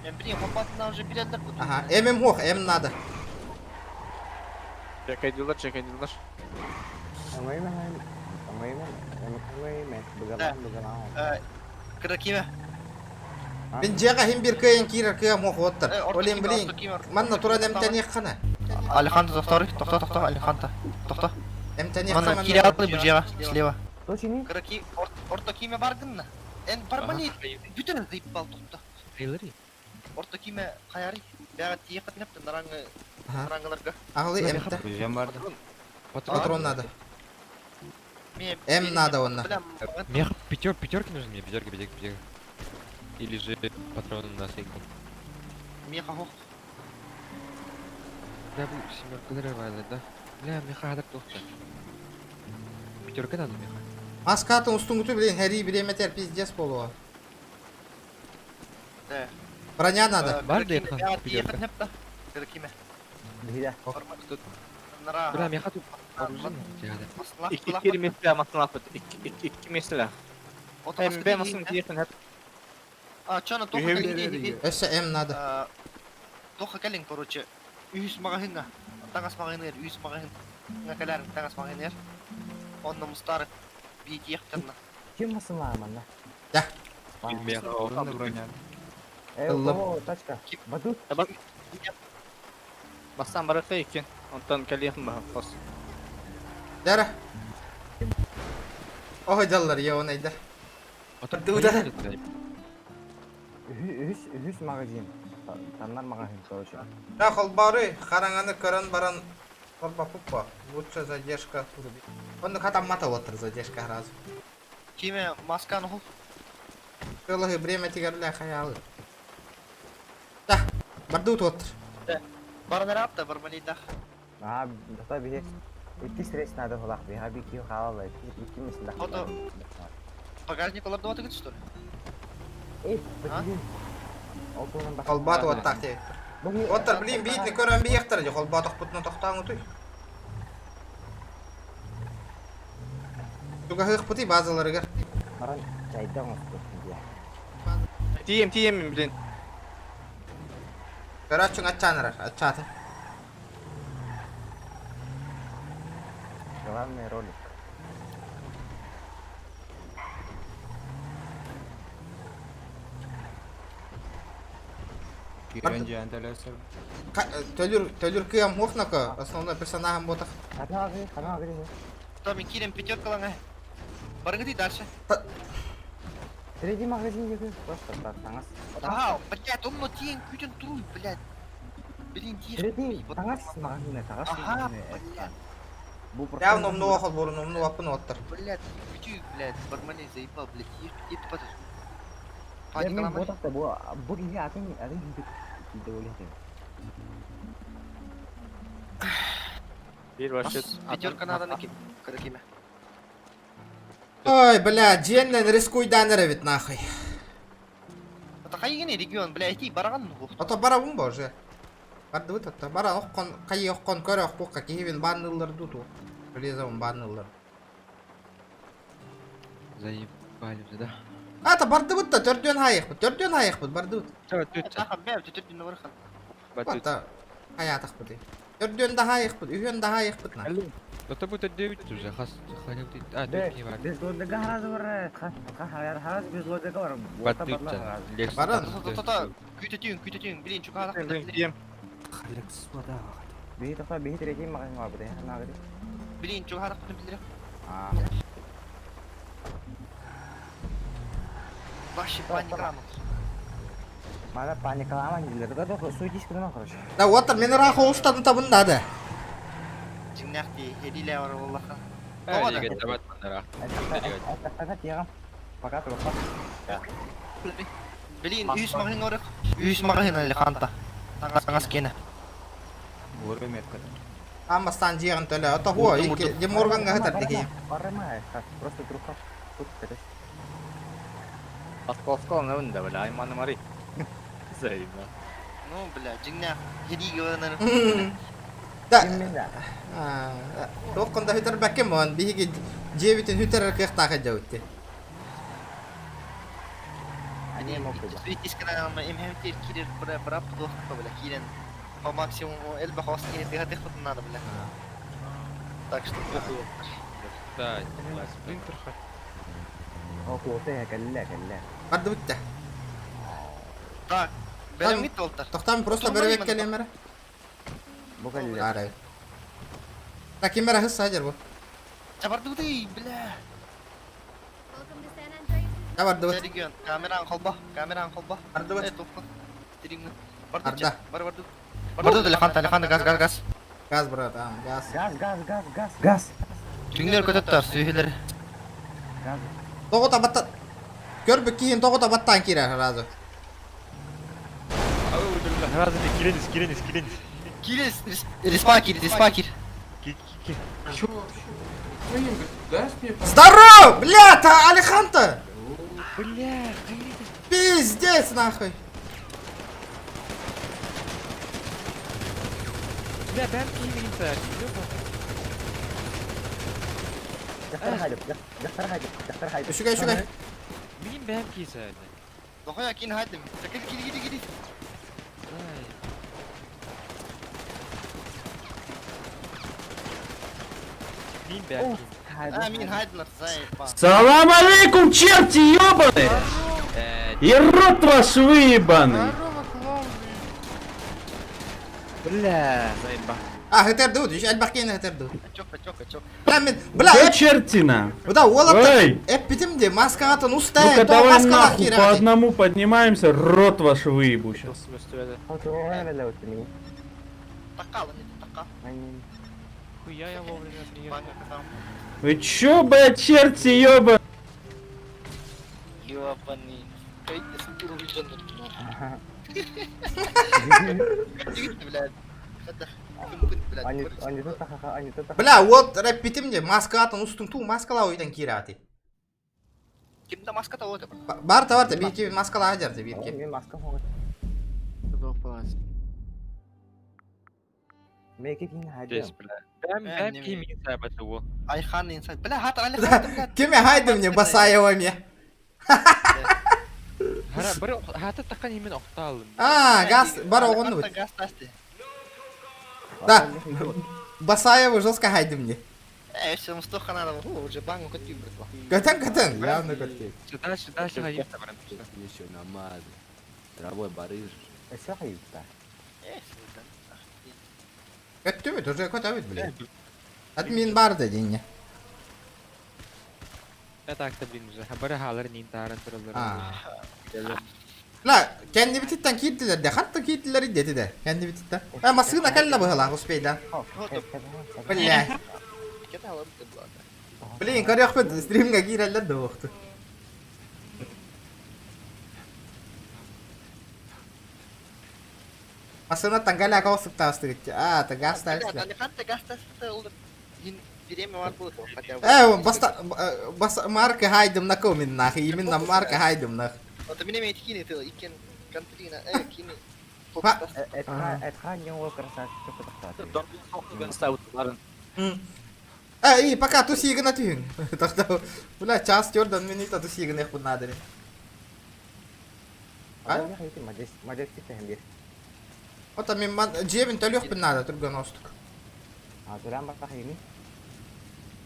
Мен блин, холбасына уже билетлер куту. Ага, ММ хох, М надо. Чекендилер, чекендилер. Да. Кыракиме. Мен жега хим бир кыйын кирер кыя мох оттар. Олен блин. Манна туран эмтен хана. Алехандро тохтор, тохто, тохто, Алехандро. Тохто. Эмтен Манна хана. кире атлы бу жега, слева. Кыраки орто киме баргынна. Эн бармали бүтүн заебал тохто. Хайлари. Орто киме каяри. Бяга тие кытнеп нараңы нараңыларга. Ағылы эмте. Патрон надо. М надо онна. Мех, пятер, пятерки нужны мне, пятерки, пятерки, пятерки. Или же патроны на сейку. Меха хох. Бля, бу семерка дырывала, да? Бля, меха хадак тухта. Пятерка надо меха. Маскатын устуңгуту блин, хәри биреметер пиздец болуа. Да. Броня надо. Бар да это пятерка. Кыракиме. Бия. Бля, меха тут оружие надо. Икки месле маслапыт. Икки икки месле. Эм бе масын диетен хеп. А, чё на тоха калин? Эссе М надо. Тоха калин, короче. Үйс магазинга. Таңас магазинер, үйс магазин. Ngakалар таңас магазинер. Онна мустары битиехтерна. Ким масынла манна? Да. Эй, о, тачка. Бадут. Бастан барыта иккен. Онтан калиехм ба хос. Дара. Ох дьаллар ионайдар. Дуда. Үһүс, үһүс магазин. Таннар магазин, короче. Да холбары хараҥаны көрөн баран холбоппуппа. Лучше задержка вруби. Онно хатаммата оттор задержка сразу. Киме масканы хул. Кылыһы время тигерле хаялы. Да, барду туоттар. Барнарапта бармалейдах. Аа, дота биһи иккис рейс надо булах би, хаби киһи хаалла, икки меслах. Фото. Багажник олар дуатыгыт что ли? Эй, блин. Холбаат уоттаах диэбиттэр. Оттор, блин, биитни көрөн биэхтэр дьэ холбоотохпутуна тохтоон утуй. Тугаһыахпытый базаларыгар. Баран чайда оҥостуох диэ. Тиийем, тиийем, блин. Көрөөччүҥ аччаан эрэр, аччаата. Главный ролик. Кирен дьээн төлөсөр. Төлүр, төлүр кыам хуохнака, основной персонажым ботах. Томми, кирем пятерка лаңа. Баргыты дальше. Третий магазин диэки просто так таҥас. Ага, блядь, он тиен күтен туруй, блядь. Блин, тиен. Третий таҥас магазина, таҥас Ага, магазина. блядь. Бу Явно умнуга холборун, умнуга аппын оттор. Блядь, күтү, блядь, бармалей заебал, блядь, ешь, ешь, потом. Мен ботахта бу бу киһи атын атын киһи киһи более. Бир вообще... Пятерка надо на ким, когда киме. Ой, бля, дьиэннэн рискуйдан эрэбит нахуй. Это хайгини регион, блядь, иди бараган ну. Ото барабын боже. Бардыбыт отто. Бара охкон, кайы охкон көрө охпукка киһибин баанныллар дуту. Железовым баанныллар. Заебали уже, да? Ата бардыбыт да төрдүөн хайыхпыт, төрдүөн хайыхпыт бардыбыт. Таха, бля, түтүр дүнө бархан. Ата хаятахпыт. Төрдүөн да хайыхпыт, үһүөн да хайыхпыт на. Это будет 9 уже, хас, хотя А, тут не бар. Без лодыга хаз бар, хаз хаз без лодыга бар. Батыт, Баран. Та-та-та, күтүтүн, күтүтүн, блин, чука Тиийем. Биһи тоқта биһи третий магазин бар бу хана гри. Блин, чука билдире. Аа. Вообще паника. Мана паникалама дилер. Да да суйтись кына короче. Да оттор мен ыраах оҕустан табын да. Жиңнәхти, хедиле бар Аллаха. Ата тиягам. Пока только. Блин, үс магазин орық. Үс магазин әлі қанта. Таңас кені. Уры метка. Аммастан жиған төлө. Ото хуо, икки Морганга хытар дики. Барама, просто друга. Тут короче. Московского на да, бля, айманы мари. Заебал. Ну, бля, жиңнәх, хедиге баранар. Да. Тоққында хүтер бәкке мон, биһиги жебитин хүтер кыахтаах дьабытты. Суйтись кына имхемтер кирер бра бра плохо, бля, кирен. По максимуму эльба хостки ты хат надо, бля. Так что похуй. Да, спринтер хоть. О, куота кэллэ кэллэ. Бардыбытта. Так, берем мит олтар. Тоқтам просто беребек келемере. Бу кэллэ. Арай. Так кимере хыс сажыр бу. Чабардыбыты, бля. Да бардыбыт. Регион, камеран холба, камеран холба. Бардыбыт. Э, топка. Стримы. Арда. Бар барды. Барды Алехандро, Алехандро, газ, газ, газ. Газ, брат, а, газ. Газ, газ, газ, газ, газ. Түңнер көтөттөр, сүйүлөр. Газ. Тоҕо табатта. Көрбүк киһин тоҕо табаттан киирэр сразу. Сразу киренис, киренис, киренис. Кирис, респа кир, респа кир. Чё вообще? Кто-нибудь даст мне Здорово, бля, та Алехандро! Бля, Пиздец нахуй. Бля, бәм киімін Дактар хайдып, дактар хайдып, дактар хайдып. Үчүгэй, үчүгэй. Мин бәм кийсәді. Дохуя кин хайдым. Кир, кир, кир, кир. Мин бәм А, мин хайдылар, заебал. Салам алейкум, черти ёбаные! И рот ваш выебаный! Бля, заеба. А, хытырдыбыт, үш элбэх киһини хытырдыбыт. Качок, качок, качок. Бля, мен, бля, Че эп, чертина? да, уолаттар, Эй! эппитим де, маскаҕытын устан, Ну-ка то давай маскалаах нахуй киирэҕит. по одному поднимаемся, рот ваш выебу сейчас. Хуя я вовремя приехал. Вы чё, блядь, черти, ёба? Ёбаный. Бля, вот эппитим де, маскаҕытын устуҥ, туу маскалаа уйдан киирэҕитий. Кимде маска того Бар та бар та, биир маскалаа дьарты, биир ки. Мен маска хоҕут. Меки кин Здесь, хайдым. бля. Бэм, бэм ким инсайд батуго. Айхан инсайд. Бля, хат Алихан, бля. Кими хайдым не Басаева ме. Хара, бары, хата такан имен оқталым. А, газ, бар оҕону бут. Газ тасты. Да, Басаева жестко хайдым не. Э, все, мустоха надо, уже бангу көтүй братва. Көтөн көтөн, явно көтөн. Сюда, сюда, сюда, баран. Еще намазы. Травой барыжишь. Өссө хайытта. Э, Көттүбүт, уже көтөбүт, блин. Админ бар да деңе. Я так-то, блин, уже. Бары халар нин таран туралар. А. Ла, kendi bititten киирдилер де, хатта киирдилер деди де. Kendi bititten. Ha, masığına калла быһала, успейдан. Бля. Блин, көрөкпүт, стримге кииреллер да оқту. Масына тангаля каусып тастыгыт. А, та газ тасты. Алихан газ тасты, ол хотя бы. Баста, бас марка хайдым на комин нах, именно марка хайдым нах. Вот меня имеет хини ты, икен контрина, э, кини. И пока тусигына түйін. Тогда, бля, час тердан минута тусигына их надо. А? Вот там джебин төлөх бин надо, түргөн остук.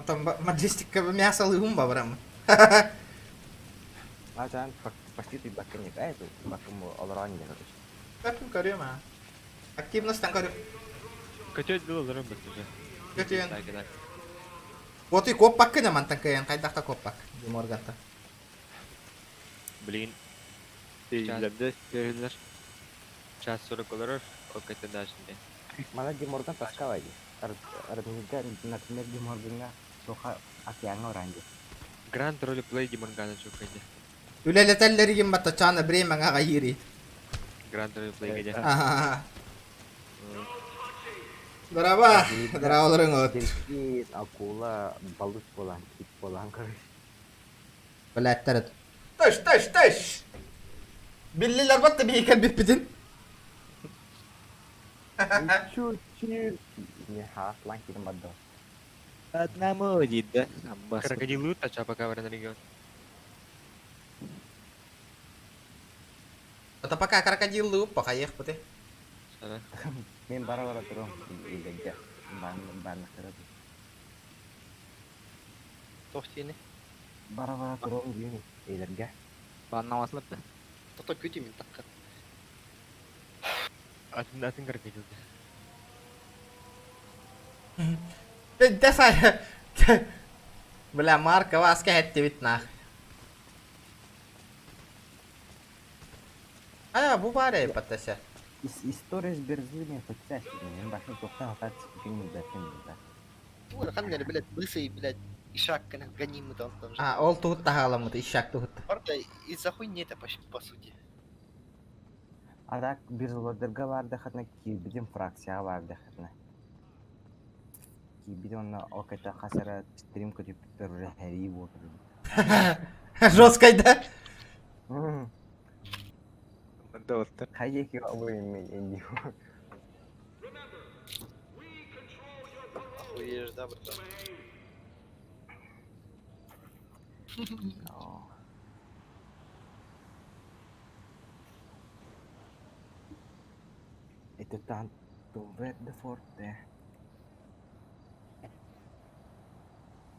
Там маджестика мясо лыгум бабрам. Таким көрем, а. Активностьтан көрем. Көтөт было заработать уже. Көтөйөн. Так, так. Вот и коппак кына мантан кыйын, кайдакта коппак. Морганта. Блин. Час 40 долларов, как это даже не. Мана Диморган таскалай. Армига, например, Диморганга тоха океанга оранжы. Гранд ролеплей Диморгана чукайде. Үлелетеллеригин батта чана бремеңа гайири. Гранд ролеплей где. Здорово, здорово, от. Дельфин, акула, балык болан, кит болан, короче. Блядь, тарат. Тыш, тыш, тыш. Биллилер батта бейкен биппитин. Чу, чу. Не, ха, лан кидим бадда. Одному да? Крокодилы тача пока в регион. Это пока крокодилы пока ехпыты. Мен бара бара турам, илегге. Бан бан кырады. Тохтини. Бара бара турам дейм, илерге. Баннамаслап да. Тото күтү мин такка. Атын атын крокодил. Десай. Бля, Марка васка хетти бит нах. А, бу бар эй паттася. История с Берзуни подтяжки, мен башым тоқтан атат фильм да фильм да. Тура хангар, блядь, лысый, блядь, ишак, гонимый там там же. А, ол туһут тахаламыт, ишак туһут. Правда, из-за хуйни это по сути. А так Берзулардырга барды хатна кирбидин фракция барды хатна. Кирбидин онна оката хасара стрим көтүп уже хәри вот. Жесткой, да? Хайеки обоими инди. Охуешь, да, братан? Это tanto verde forte.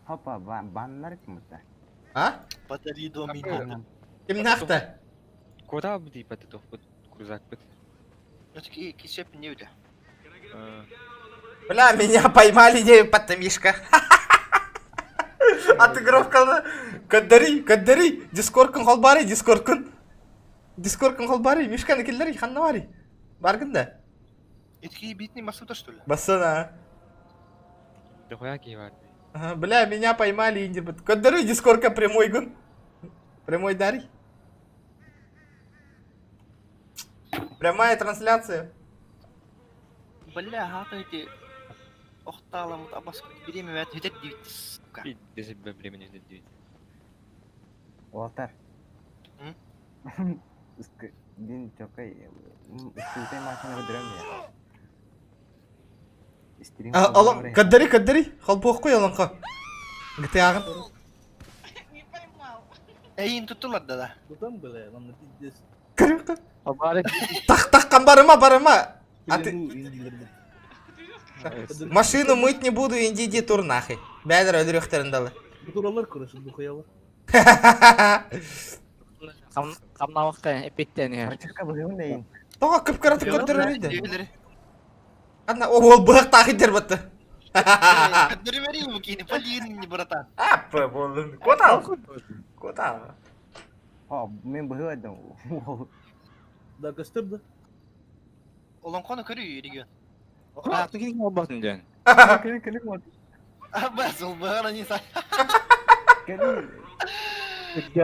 Хопа, баннар ким-то? А? Батареи 2 минуты. Ким нахта? Куда бы ты паты крузак бит? Ну, такие кисеп не видя. Бля, меня поймали, не подтамишка. Отыгровканы көрдөрүй, көрдөрүй. Дискордкун холбаарый, дискордкун. Дискордкун холбаарый, Мишканы киллэрий, ханна барый? Баргын да. Итки битный массута, что ли? Бассана. Дохуя киһи бар. Ага, бля, меня поймали, инди. Көрдөрүй, дискордка прямой гын. Прямой дарий. Прямая трансляция. Бля, хата эти... Охталамыт абас время вәт хүтет дивит, сука. Десять времени хүтет дивит. Уолтар. Дин чокай, скутай машина көдөрөм я. Стрим Алам, көрдөрүй, көрдөрүй. Холбуох куй олоҥхо. GTA-ҕын. Эйин туттулар да да. Бутан бля, нам пиздец. Тах таххан барыма, барыма. А ты... Машину мыть не буду, иди иди тур нахуй. Бәдір өлүрүөхтэрин далы. Бутуралар короче, бухаялар. Камнавыкта эпиттен Тоҕо кып-кыратык көрдөрөр иди. Анна, ол быһах таахы батты. Көрдөрүмэри ему кини, полин не братан. Аппа болдун. Котал. Котал. О, мен быһыадым. Да, костер да. Олоҥхону көрүү регион. Аты кини болбатын ден. Кели кели вот. Абас, ол быһара не са. Кели.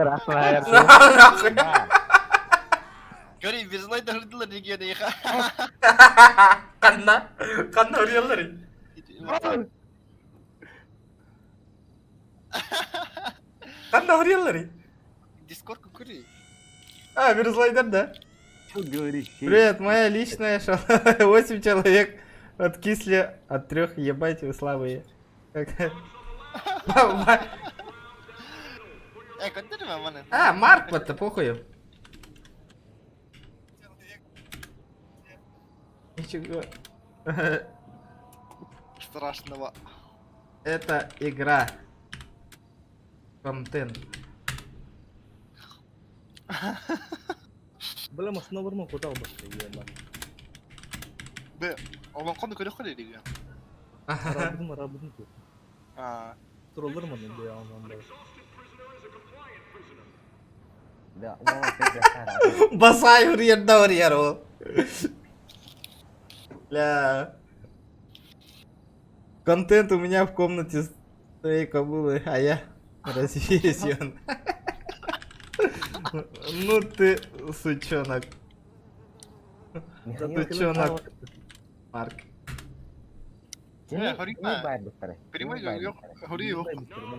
Нахуй. Көрүү безлай да хырдылар регионы еха. Канна. Канна урыяллар. Канна урыяллар. Дискорд көрүү. А, Мирзлайдер, да? Что говоришь? Привет, моя личная шала. 8 человек откисли от трех, ебать, вы слабые. Э, көрдөрүмэ маны. А, Марк, вот-то похуй. Ничего. Страшного. Это игра. Контент. Бля, машина барма, куда башка, ема. Б, олоҥхону көрө көрүү регион. Арабыдым, арабыдым тут. А, Туралар маны, бля, он да. Да, вот Басай урьер да урьер ол. Бля. Контент у меня в комнате с твоей кобылы, а я развесен. Ну ты сучонок. Сучонок. Марк. Э,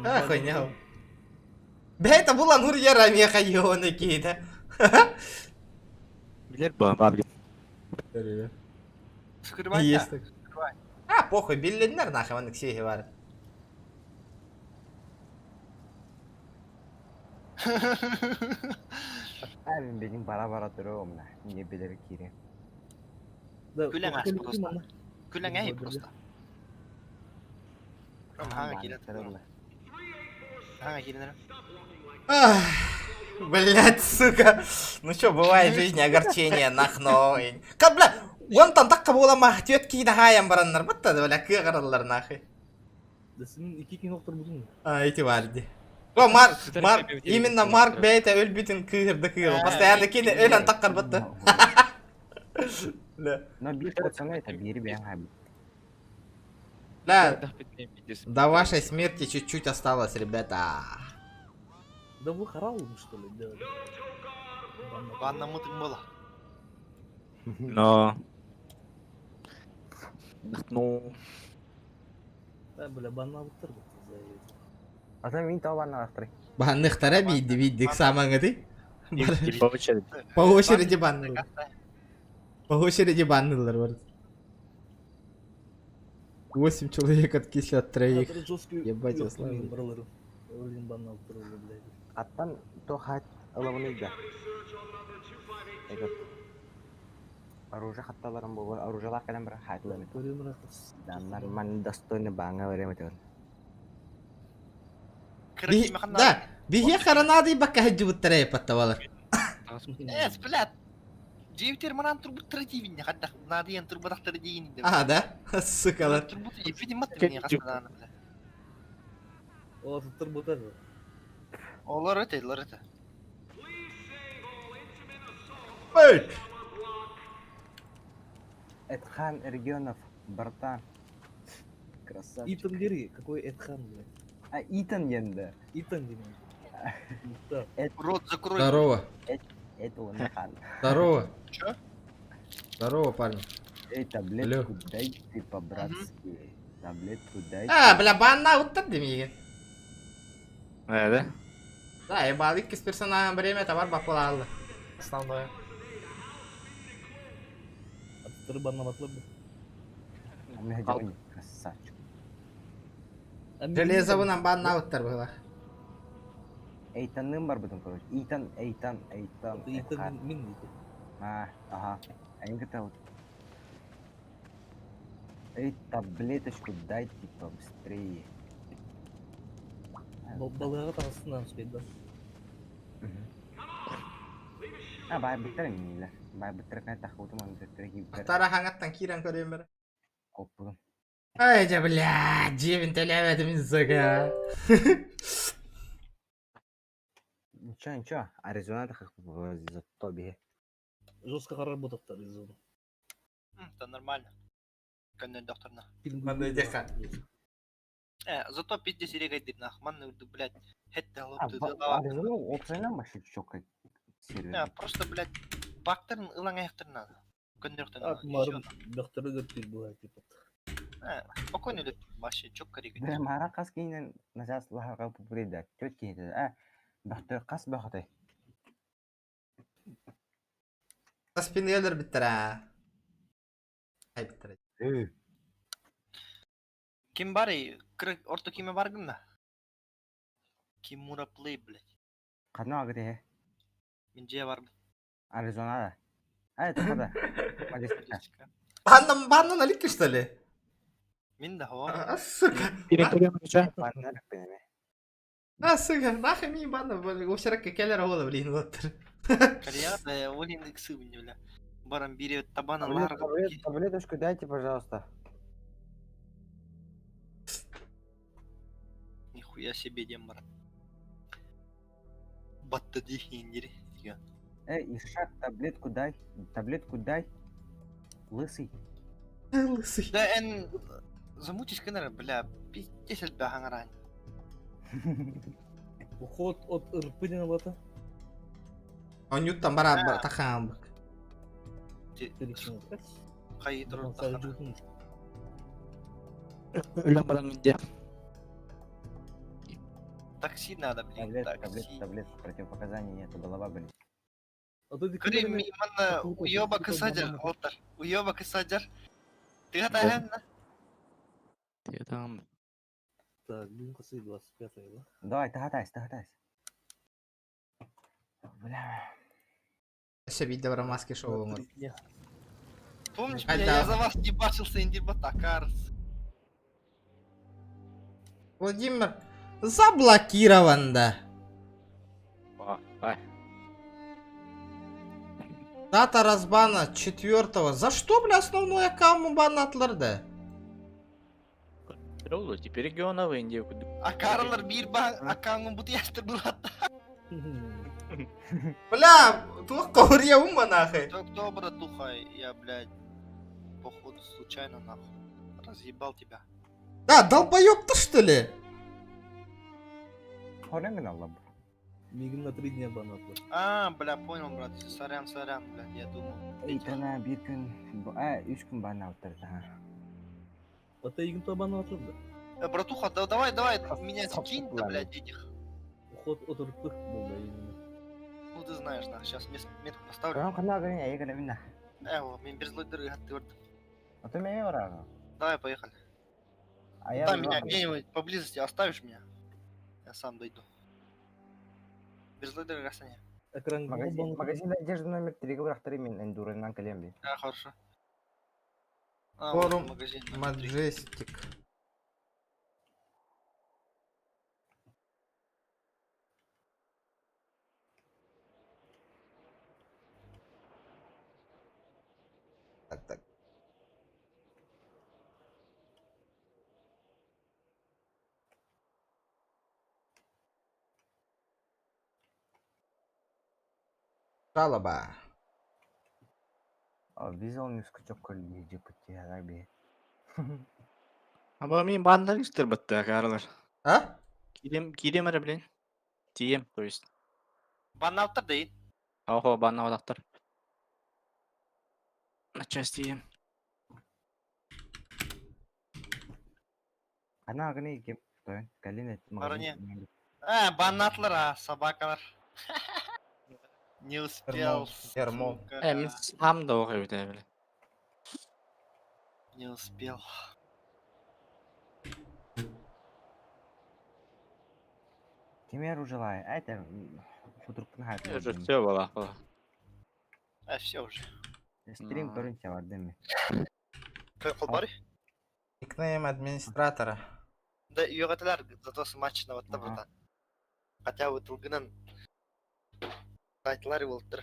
А, хуйня. Бля, это была Нурьера меха ёны какие-то. Билер ба, бабли. Есть так. А, похуй, биллинер нахуй, он к себе говорит. Abi benim bara bara duruyorum la. Ne bilir ki. Күләң ас просто. Күләң әй просто. Хаңа килә. Хаңа килә. Блять, сука. Ну что, бывает в жизни огорчение, нахной. Как, бля, он там так була мах, тетки да хаям бараннар, бутта, бля, кыгыралар нахуй. Да сен iki кин доктор будун. А, эти варди. О, Марк, Марк, именно Марк бейте өлбүтүн кыырды кыыр. Постоянно кини өлөн таккар бутта. Да. Но bir пацаны это bir ben abi. Да. До вашей смерти чуть-чуть осталось, ребята. Да вы харалым, что ли, делали? Ванна мытың бола. Но. Ну. Да, бля, банна быттыр бу. Atan min tabanna bastırı. Банныхтара бидди биддик самаңыды. По очереди. По очереди баннылар. По очереди баннылар бар. 8 человек откисли от троих. Ебать, я слабый. Аттан то хат ылабыныйда. Этот оружие хатталарым бу оружиелар кэлэн бар хатлары. Да нормально достойно баңа берем этен. Да, бихе харанады бакка хаджубуттара епаттавалар. Эс, блядь. Дьиэбитигэр манаан турбуттара диибин хайдах наадыйан турбатахтара диигин да. А, да? Сукалар. Турбут иппитин мат мин хастанааны бile. О, турбута. Олар өте, олар өте. Эй! Эдхан Регионов, братан. Красавчик. Итан Гери, какой Эдхан, блядь? А, Итан енді. Итан деген. Рот закрой. Здорово. Это он хан. Здорово. Чё? Здорово, парни. Эй, таблетку дай ты по-братски. Таблетку дай. А, бля, банна уттар демеген. Да? Да, я балык из персонажа время товар бакулалды. Основное. Аттары баннаматлар бу. Красавчик. Железовынан банна уттар было. Эйтанным бар бутун, короче. Итан, Эйтан, Эйтан. Итан мин дейді. А, ага. Они хотел. Эй, таблеточку дай, типа, быстрее. Балыға тағысынан успеть, да? А, бай быттар миле. Бай быттар кай тахутум он быттар киптер. Тара хаңаттан кирен көрейін бір. Коппудум. Ай, да, бля, дебин төлемедім, сука. Ничего, ничего. Аризона тахах зато бе. Жестко қарар ботақтар Аризона. Это нормально. Көннен докторна. Мандай деха. Зато пиздец регайдыр нах. Манны, блядь, хетте А, лопту. Аризона опсайнан башы чокай. Э, просто, блядь, бактарын ылаң аяқтарын надо. Көннөртөн. Ат марым докторы деп бұлай типа. Э, спокойно деп вообще чокка регайдыр. Бля, мара қас кейінен назас лахарға пупырейді. Төт кейінді. А, бақтыр қас бақытай. Таспинелер биттер, а. Ай, биттер. Ким бар ey? Кырык орто киме бар гында? Кимура плей, блядь. Қана ағыты, Мен же бар. Аризонада. А, это қада. Баннан, баннан аликки, что ли? Мен да хава. А, сука. А, сука, нахуй ми банна, ушарак келер ола, блин, вот. Корея, да, олин иксы бля. Барам бире табана ларга. Таблеточку дайте, пожалуйста. Нихуя себе дем бар. Батты дихиндери. Эй, Ишак, таблетку дай. Таблетку дай. Лысый. Лысый. Да, эн замутишь кенер, бля, пиздец бля хаңаран. Уход от РП бата. Он юттан бара тахамбык. Кай турар Өлөм баран где? Такси надо, блин, Таблетку, такси. таблетку, таблетку. Противопоказаний нету, голова болит. Көрем манна уёба кысаджар, олтар. Уёба кысаджар. Ты хатахан на? Ты там. Так, бүгін қысы 25 да? Давай, тахатайся, тахатайся. Бля. Ще бійде бара маски шоу оңор. Помнишь, Ай, бля, да. я за вас ебашился, индирбатакарс. Владимир заблокирован, да. Ай. Дата разбана 4 За что, бля, основной аккаунт бан атларды? Олу, теперь региона в Индию. А Карлар бир ба аккаунтын буту яштыр булат. Бля, тух ковыря ума нахуй. Кто, кто, братуха, я, блядь, походу случайно нахуй разъебал тебя. Да, долбоёб ты что ли? Хорен алла. Мигін на 3 дня банатлар. А, бля, понял, брат, сорян, сорян, блядь, я думал. Итана bir gün, а, üç gün bana attırdı ha. Ата егін то банатлар да. Э, братуха, да, давай, давай, меня скинь, да, блядь, этих. Уход от РП был, да, именно. Ну, ты знаешь, нах, сейчас метку поставлю. Tamam kana agın ya yegene minna. Э, во, мен без лойдеры гаттырдым. А то меня ора. Давай, поехали. А я Там меня где-нибудь поблизости оставишь меня? Я сам дойду. Без лойдеры гасани. Экран Магазин, магазин одежды номер 3 бырахтыры мен эндурынан келем А, хорошо. А, вот Форум магазин. Маджестик. Жалоба. Визуал ньускучок көллүүдьү путиһалар би. Аба мин бандар истер батта каралар. А? Кидем кидем эрэ блин. Тием, то есть. Баннаабыттар да иин. Охо баннаабатахтар. На части тием. Ана аганы ким тойон калин Барыня. А, баннаатылар, а, собакалар. Не успел, Ермол. сука. Э, мин сам да ох эбит бile. Не успел. Кимер ужелай. Это футуркун хайт. Уже все было. А, все уже. Стрим көрүн чабардым. Колбары? Никнейм администратора. Да, үйөҕөтүлэр, зато смачно вот братан. Хотя бы тылгынан сайтылар болуптар.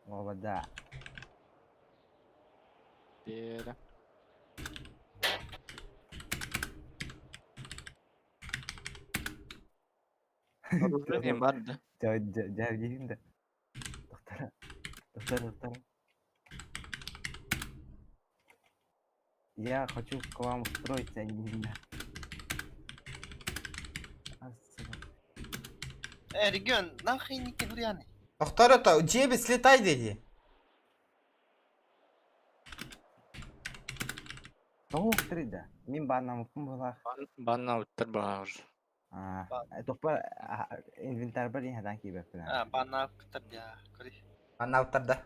Оба да. Бера. Оружие бар да. Жа да. Доктор. Доктор, доктор. Я хочу к вам устроиться, а не меня. А, сука. Э, регион, нахуй не кегуряны. Доктор, это джеби слетай деди. Тоғыз да. Мин баннамыппын булах. Баннаабыттар баа уже. А, тохпар инвентарь бар дин кийбеппин. А, баннаабыттар да. Көрүй. Баннаабыттар да.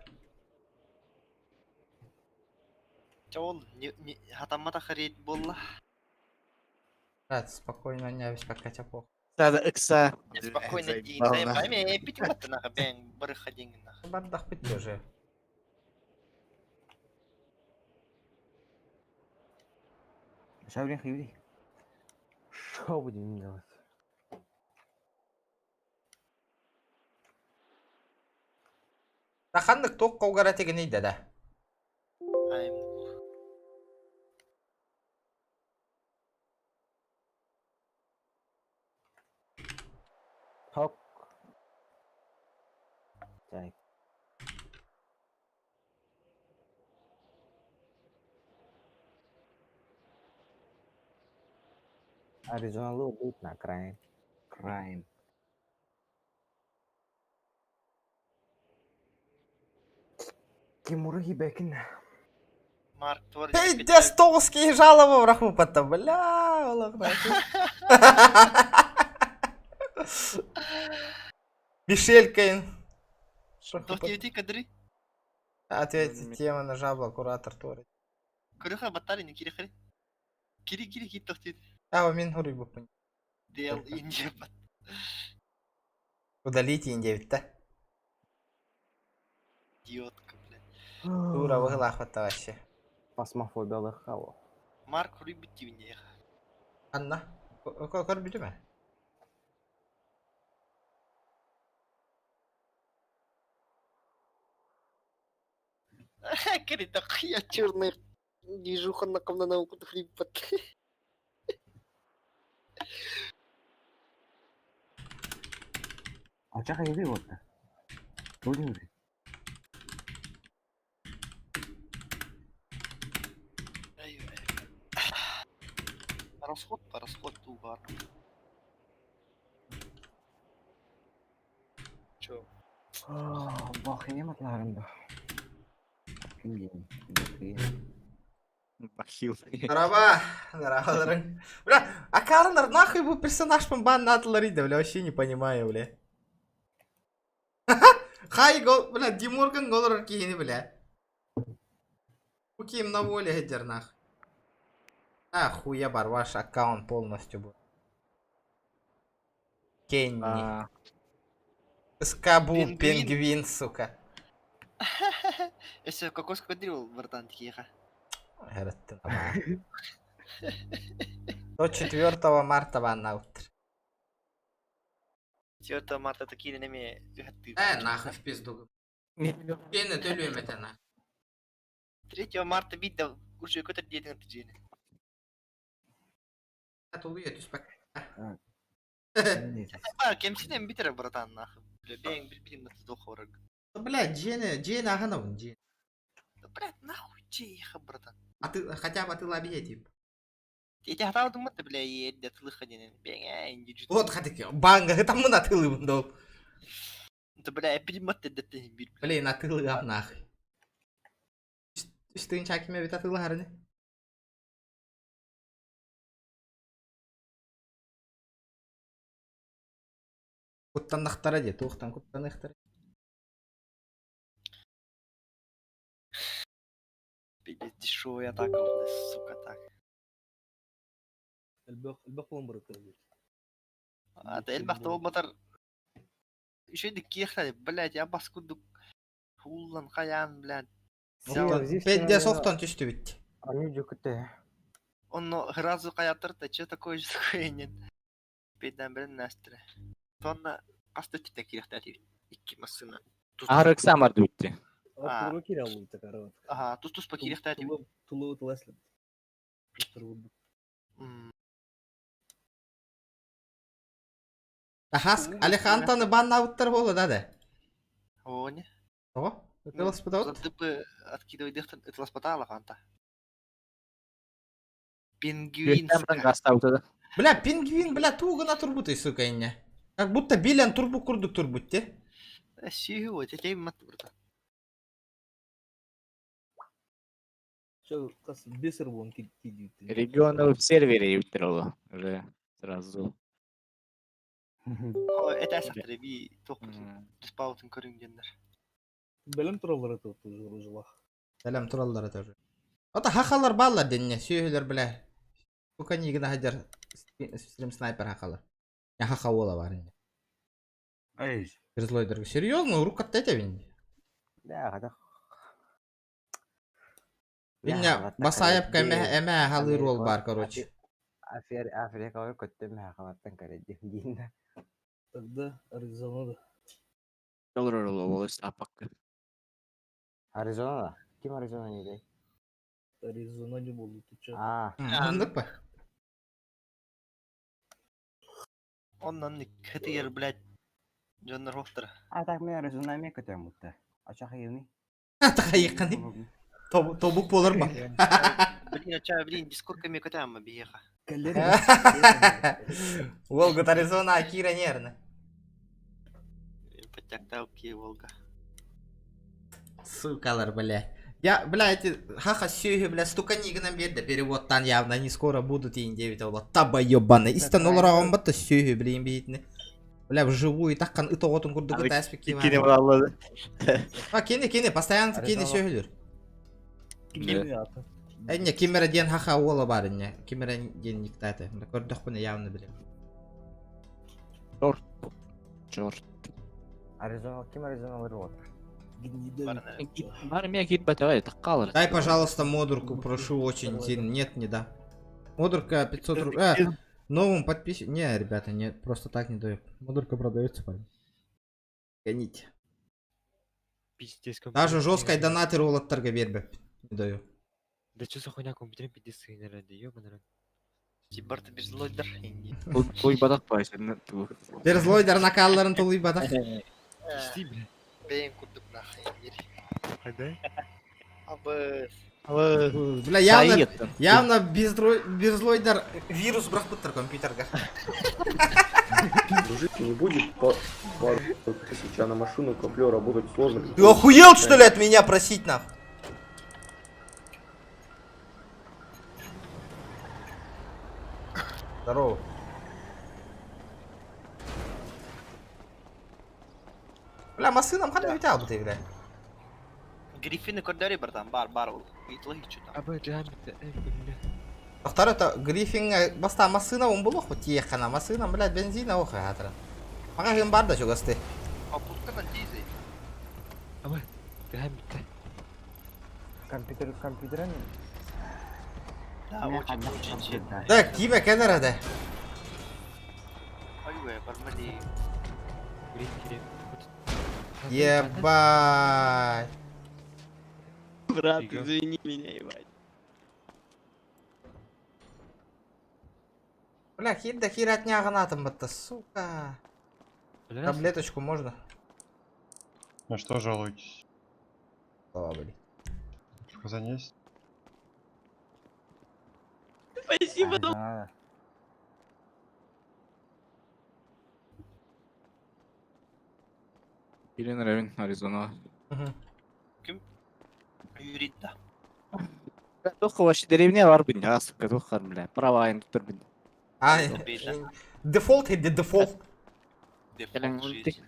Чоол, не не хатаммата харит болла. Брат, спокойно, не беспокойся, плохо. Сада ыкса. Спокойно день. Ай, пить вот нахуй, бен, барыха деньги нахуй. Бардах пить уже. Шаурин хайуди. Что будем делать? Таханнык тоқ қолгара деген ейді да. Ай, Ток. Так. Аризона будет на крайм. Крайм. Кимура Хибекин. Марк Твор. Пиздец, толские жалобы в бля, Аллах нахуй. Мишель Кейн. Тохтиути кадри. Ответьте, тема на жабла, куратор Тори. Көрүхэ батари не кири хари. Кири кири кит тохтиути. А, мен хури бупын. Дел Индия бат. Удалите индевит, да? Идиотка, блядь. Дура, выглахвата вообще. Фасмофобия хао. Марк хури битти Индия. Анна, көр бүтүмэ? Кири такая черная движуха на на науку хрипот. А чаха еби вот. Вроде. Расход по расход тугар. Чё? Бахыне матларында. Ким Бахил. Здорово, здорово, здорово. Бля, а Карнер нахуй был персонаж бан на бля, вообще не понимаю, бля. Хай гол, бля, Димурган голор киини, бля. Куким на воле, гедер нах. А, хуя бар, ваш аккаунт полностью был. Кенни. Скабу, пингвин, сука. Если кокос квадрил, братан, тихо. До 4 марта ваннаутр. 4 марта такие неме. Нахуй в пизду. Кені төлөйм это нах. 3 марта видно, уже какой-то день на тиждень. Тулуя түспәк. А, кемсинен битер, братан, нахуй. Бля, бэйэҥ билбитиҥ бата туох барарга. Бля, дьиэни, дьиэни аһынабын, дьиэни. Да, блядь, нахуй дьиэхэ, братан. Аты, хотя бы атыылаа биһиэ тип. Эти хатаабытым да, бля, эрдэ атылыха диэн. Бэйэҥ ээ, инди Вот хатык, баанга ытаммын атыылыыбын доо. Да, бля, эппитим бат эрдэттэн биир. Блин, атыылыам нахуй. Үс тыһыынча ким эбит атыылаһар ини? Куттаннахтара дии, туохтан куттаныахтара? Пиздец, дешевая атака, сука, так. Элбэх, элбэх буолан барыта эбит. Ата элбэх да буолбатар үчүгэйдик киэхтэ, блядь, я бас курдук хууллан хайаан, блядь. Педде сохтон түстүбүт. Они дьүкүтэ. Онно сразу хайаттар да, че такое же такое нет. Педден билен нэстэрэ. Сонно хас да өттүттэн киириэхтээтибит. Икки массыына. Ары самар дүүтти. А. Артуру киирэ аллыбыта карават. Аха, тус-туспа киириэхтээтибит. Тулу туласлы. Ахас, Алехантаны баннаабыттар буолла да да. О, не. Тоҕо? Ытыласпытабыт? Задыбы откидывайдыхтан ытыласпатаала ханта. Пингвин, сука. Бля, пингвин, бля, тугана турбутай, сука, инне. Как будто билен турбу курдук турбут те. Сүйү, тетей мат братан. Все, кас бесер вон кидит. Регионов в сервере ютероло. Уже сразу. О, это сахтары би тоқ диспаутын көрүнгендер. Белем тураллар это тоже ружлах. Бэлэм тураллар тоже. Ата хахалар баллар денне, сүйүлөр бля. Сука нигина хаджар стрим снайпер хахалар. Я хахаула бар инде. Эй. Злой Серьезно, рука тетя винди. Да, хата. Инне басайып кәмә әмә халыр ол бар, короче. Афер Африкаға көттім хақалаттан көреді дейін. Тогда Аризонада. Апак. Аризонада? Ким Аризона не дей? Аризона не болды, ты чё? А. Андык па? Оннан хытыйыр, блядь, дьоннор хоқтыр. А так мен Аризона мен көтөм бутта. Ача хайыны. Тахайыкканы. Тобук болар ба? Блин, ача, блин, дискордка мен көтөм биеха. Волга Аризона Акира нервно. Подтяктал ки Волга. Сукалар, бля. Я, бля, эти хаха сүйі, бля, стука нигынан берді. Переводтан явно они скоро будут и 9 ола. Таба ебаный. Истан олар батта сүйі, блин, бейтіне. Бля, вживую таккан ыт оғытын курдук ыт әспек Кини баллады. А, кені, кені, постоянно кені сүйілер. Әне, кемера ден хаха ола бар, әне. Кемера ден никтаты. Көрдік бұны явно білем. Черт. Черт. Аризона, ким Аризона вот. Бар меня кит батавай, таккалар. Дай, пожалуйста, модурку, прошу очень сильно. Нет, не да. Модурка 500 рублей. Новым подписчикам. Не, ребята, нет, просто так не даю. Модурка продается, парень. Гоните. Пиздец, Даже жесткой донатер олаттарға бербеп. Не даю. Да чё за хуйня компьютер пиздец сыйнар, ёбаный рот. Барты bir злойдар. Той бадак пайсы. Берзлойдар накалларын толуй бадак. Пизди, бля. Бейін курдук нахай. Хайда? Абы. Бля, явно, явно беззлойдар вирус бұрақ компьютерға. Дружить не будет по пару тысяч, а на машину коплю, работать сложно. Ты охуел, что ли, от меня просить, нах? Здорово. Бля, масынам ханна бит албыт бля. Гриффины көрдөрі братан, бар, бар ол. Итлы что там. Абы, джамбит, бля. Доктор, это Гриффин баста масына он булох вот ехана масына, блядь, бензина ох, хатра. Мага жин бар да чугасты. А пускай дизель. Абы, джамбит. Компьютер, компьютер. Да, очень, очень сильно. Да, киме кенера да. Ой, бармали. Ебать. Брат, извини меня, ебать. Бля, хир да хир от няга натом батта, сука. Таблеточку можно? На что жалуетесь? Слова были. Сказание есть? Спасибо, Надо. Ирина Равин, Аризона. Ким? Юрита. Тух вообще деревня бар бин, а сука, тух хар, бля. Права айн тур бин. А, дефолт или дефолт? Дефолт жизнь.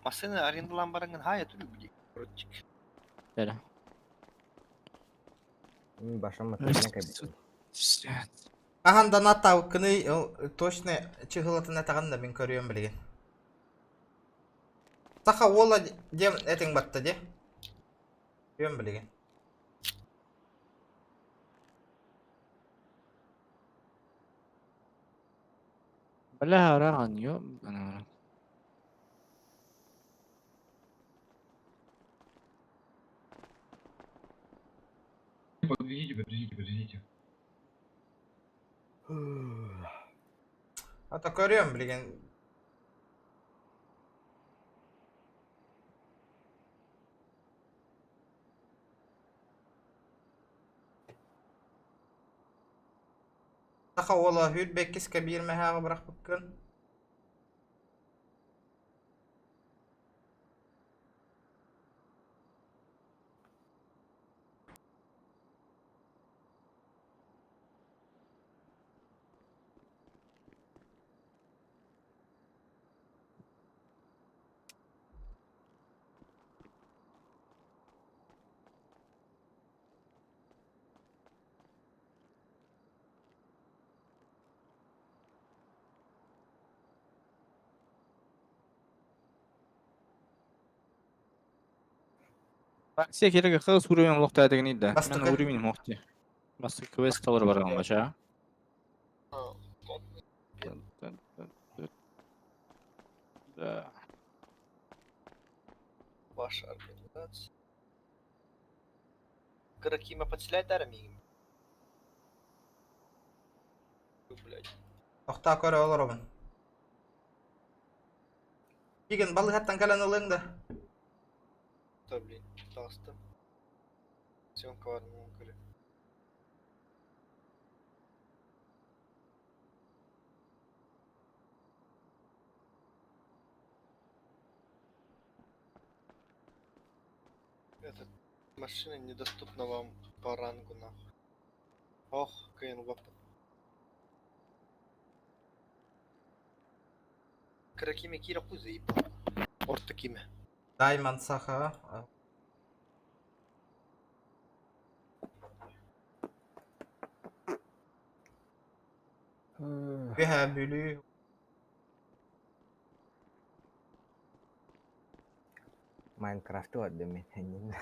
Машина арендалан баранган хая түлү били. Короче. Бля. Башым матына кәбит. Ахан донат табыккыны точно чыгылатын атаган да мин көрүөм билигин. Саха уола диэн этиҥ батта дии. Көрүөм билигин. Бля, ран, ёбана. Подведите, подведите, подведите. Ата көрүөм билигин. Саха уола хүрбэккис кэбиир мэһээҕи бырахпыккын. Все керек хыз уровень лохта деген да. Мен Бастыкы. уровень мохти. Басты квест талар барган бача. Да. Ваша организация. Каракима подселяет армию. Блять. Тохтаа көрө олоробун. Игин балыгаттан кэлэн ылыҥ да. Да, блин, пожалуйста. Съемка var mı? Көрө. Этот машина недоступна вам по рангу нахуй. Ох, Кейн лапа. Каракиме Кира хуй заебал. Орта киме. Даймон Саха. Үһэ Бүлүү. Майнкрафт вот мен.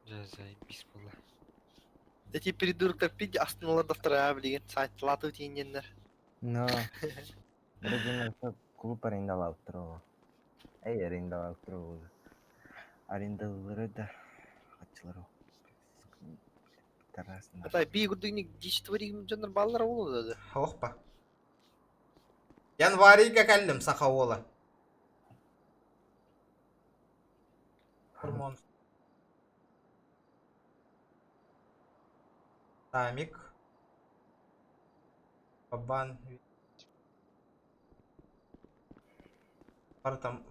Жа заебись была. Эти придурктар пиди астыналар да вторая, блин, сайт лату тиеннер. Но. Вроде клуб арендовал второго. Эй, арендовал второго. Арендовал да. Ачылар. Тарас. Атай би гурдыгник дичтворим жанр баллар болду да. Хохпа. Январьга кэллим Саха уола. Хормон. Тамик. Бабан. Партам.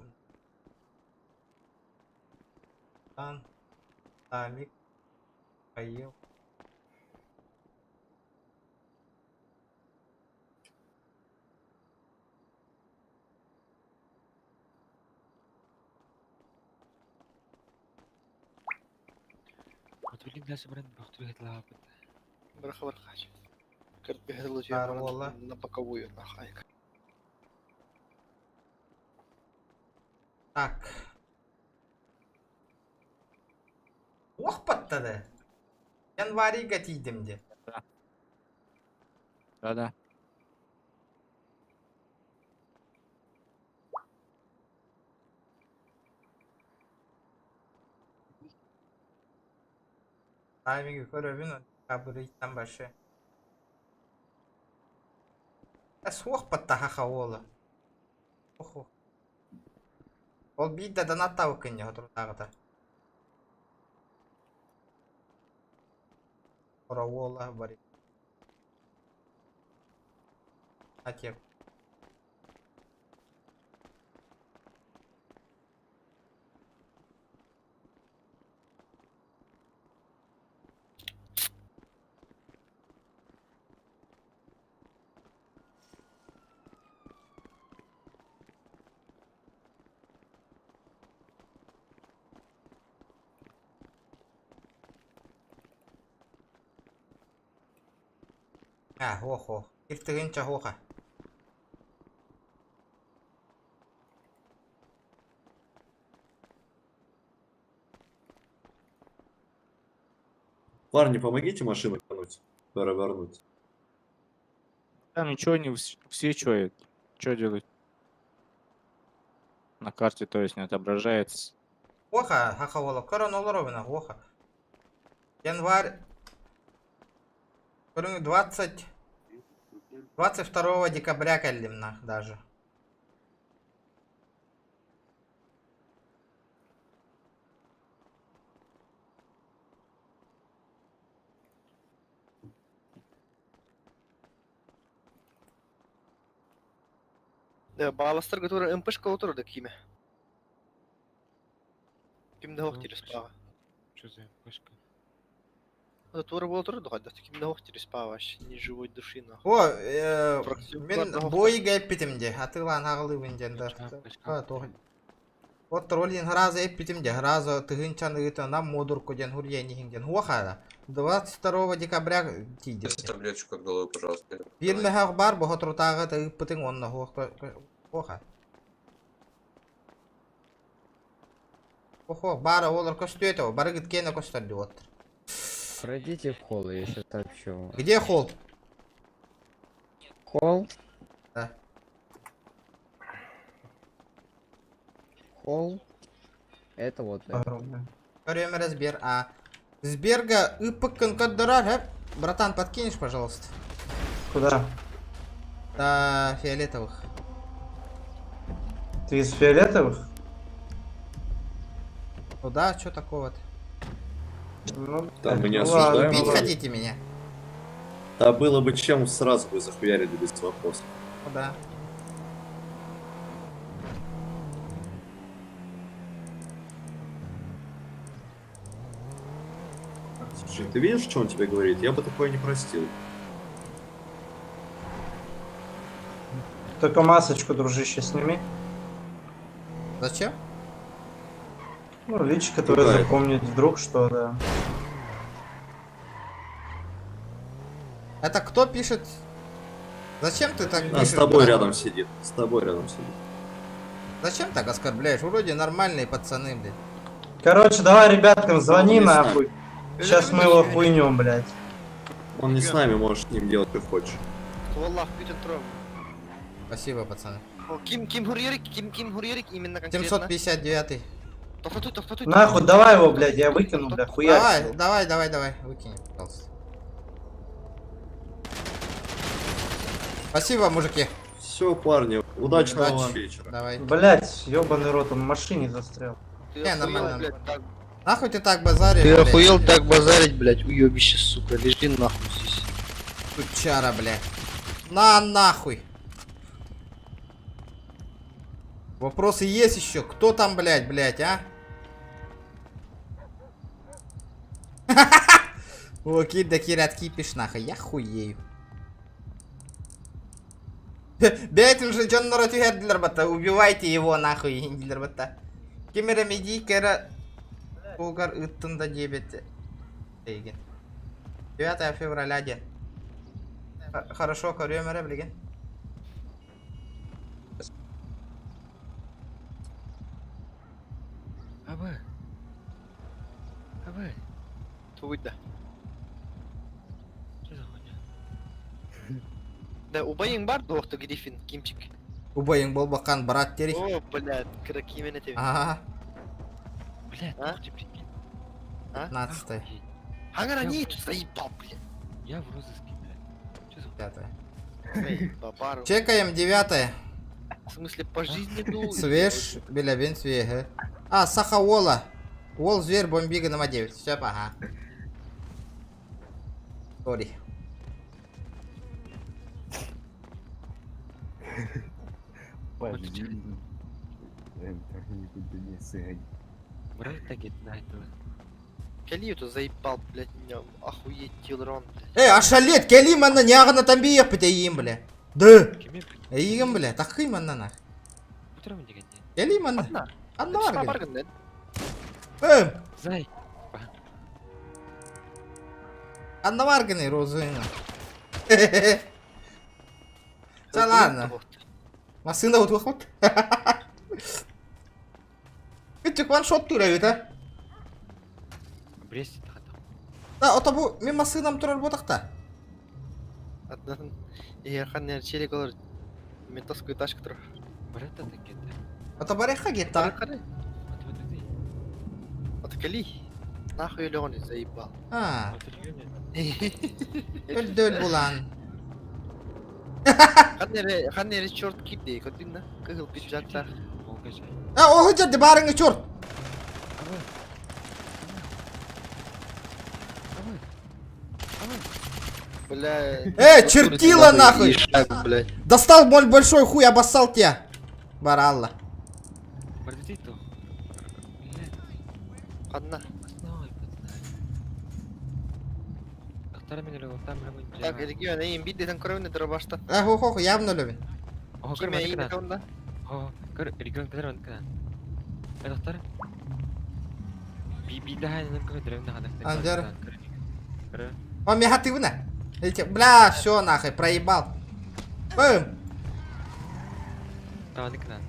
Тан. Тамик. Поел. Отвели для собрания бахтует лапы. Браха бархач. Арвола. На боковую нахайк. Так. Ох, паттады. Январьга тиидим де. Да, да. Тайминги көрөбүн, декабрьтан башы. Суох баттаха уола. Охо. Ол биир да донаттаабыккын дии соторутааҕыта. Хоро уола бар. Атеп. А, ох-ох. Иртыгынча хоха. Парни, помогите машину вернуть, перевернуть. Там ничего не всвечивает. Что делать? На карте, то есть, не отображается. Оха, хаха уола. Көрөн олоробуна, оха. Январь. Көрүҥ 20 22 декабря кэллим нах даже. Да, баластар, который МПшка отырды киме. Кимде хоқ терес паға. Что за МПшка? Тура бол отырды қайда. Кимде хоқ терес паға вообще ни живой души нахуй. О, мин бойга эппитим де, атылан аҕылыыбын диэн да. Оттор ол иһин хараза эппитим де, хараза тыһыынчан ыытынан модурку диэн хуруйан иһин диэн хуохара. 22 декабря тиийдим. Таблеточку от головы, пожалуйста. Биир мөһөөх бар, бу соторутааҕы ыыппытыҥ уонна хуоха. Охо, баара олор көстүө этэ, барыгыт киэнэ көстөр дии оттор. Пройдите в холл, я сейчас сообщу. Где холл? Холл? Да. Холл? Это вот. Көрүөм Сбер, а Сберга ыппыккын көрдөрөр, хэп? Братан, подкинешь, пожалуйста? Куда? Да, фиолетовых. Ты из фиолетовых? Ну да, что такого-то? Ну, Там мы не ну осуждаем. Убить хотите меня? Да было бы чем, сразу бы захуярили без вопросов. Ну да. Слушай, ты видишь, что он тебе говорит? Я бы такое не простил. Только масочку, дружище, сними. Зачем? Ну, личико твое Пугает. запомнить вдруг, что, да. Это кто пишет? Зачем ты так А, пишешь? с тобой брат? рядом сидит. С тобой рядом сидит. Зачем так оскорбляешь? Вроде нормальные пацаны, блядь. Короче, давай ребяткам звони Он не с нами. нахуй. Сейчас мы его хуйнем, блядь. Он не с нами, можешь с ним делать, как хочешь. Валлах, бүтін тұрам. Спасибо, пацаны. О, Ким ким хурьерик, ким ким хурьерик именно конкретно. 759 Тоқтатуй, тоқтатуй. Нахуй, давай его, блядь, я выкину, бля, хуя. Давай, давай, давай, давай, выкинь, пожалуйста. Спасибо, мужики. Все, парни, удачного Удачи. вам вечера. Давай. Блядь, ёбаный рот, он в машине застрял. Ты Не, охуел, нормально. блядь, так. Нахуй ты так базаришь, Ты блядь? охуел так базарить, блядь, уебище, сука, лежи нахуй здесь. Сучара, блядь. На нахуй. Вопросы есть еще? Кто там, блядь, блядь, а? О, кир да кирят кипиш нахуй, я хуею. Бәйтін же жоннор түһэрдилэр батта, убивайте его нахуй дииллэр батта. Ким эрэ медийкера угар ыттын да диэбит. Эйген. 9 февраля ден. Хорошо, көрүөм эрэ билигин. Абы. Абы. Тугуйда. Что за хуйня? Да, убайың бар доқты Гриффин, кимчик. Убайың болбакан брат дери. О, блядь, кыра кимене тебе. Ага, Блядь, А? ты прикинь. А? 15. Хангара не тут заебал, блядь. Я в розыске, блядь. Чё за Пятое. Заебал. Чекаем девятое. В смысле, по жизни дул. Свеж, билэбин свеһы. А, Саха Уола. Уол зверь бомбига номер 9. Все, ага. Сори. По жизни. Так никуда не сыгай. Брат так это на этого. Кали это заебал, блядь, меня охуеть тилрон, блядь. Эй, ашалет, кели манна нягана тамбиях пытаим, бля. Да. Эйигин, бля, тахый манна нах. Утром не Кели манна. Анна Что бар. барган, да? Эм, Зай. Анна Варганы, розына. Да ладно. Масына вот выход. Күтүк ваншот турабит, а? Брести тахата. Да, ото бу мен масынам турар ботакта. Одна... Ерхан челик олар ментовскую тачку тур. Брат так это. Ото бареха гетта. Вот кали. Нахуй Леони заебал. А. Өлдөл булан. Ханнере черт кипде, көтүн на. Кыгыл пиджактар. А, оху жадды барыңы черт. Бля. Э, чертила нахуй! Ишак, блядь. Достал мой большой хуй, обоссал тебя. Баралла. Бардитито. Одна. Ахтар мен эле там мен Так, регион, эйм бидден көрөмүн дробашта. А, хо хо, явно любин. О, көр Ким эйм мен каунда? О, көр регион көр мен кана. Э, доктор. Би би да ханын көр древне хана. Анжар. Көр. О, меха ты вына. Эти, бля, все нахуй, проебал. Бэм. Таваны кана.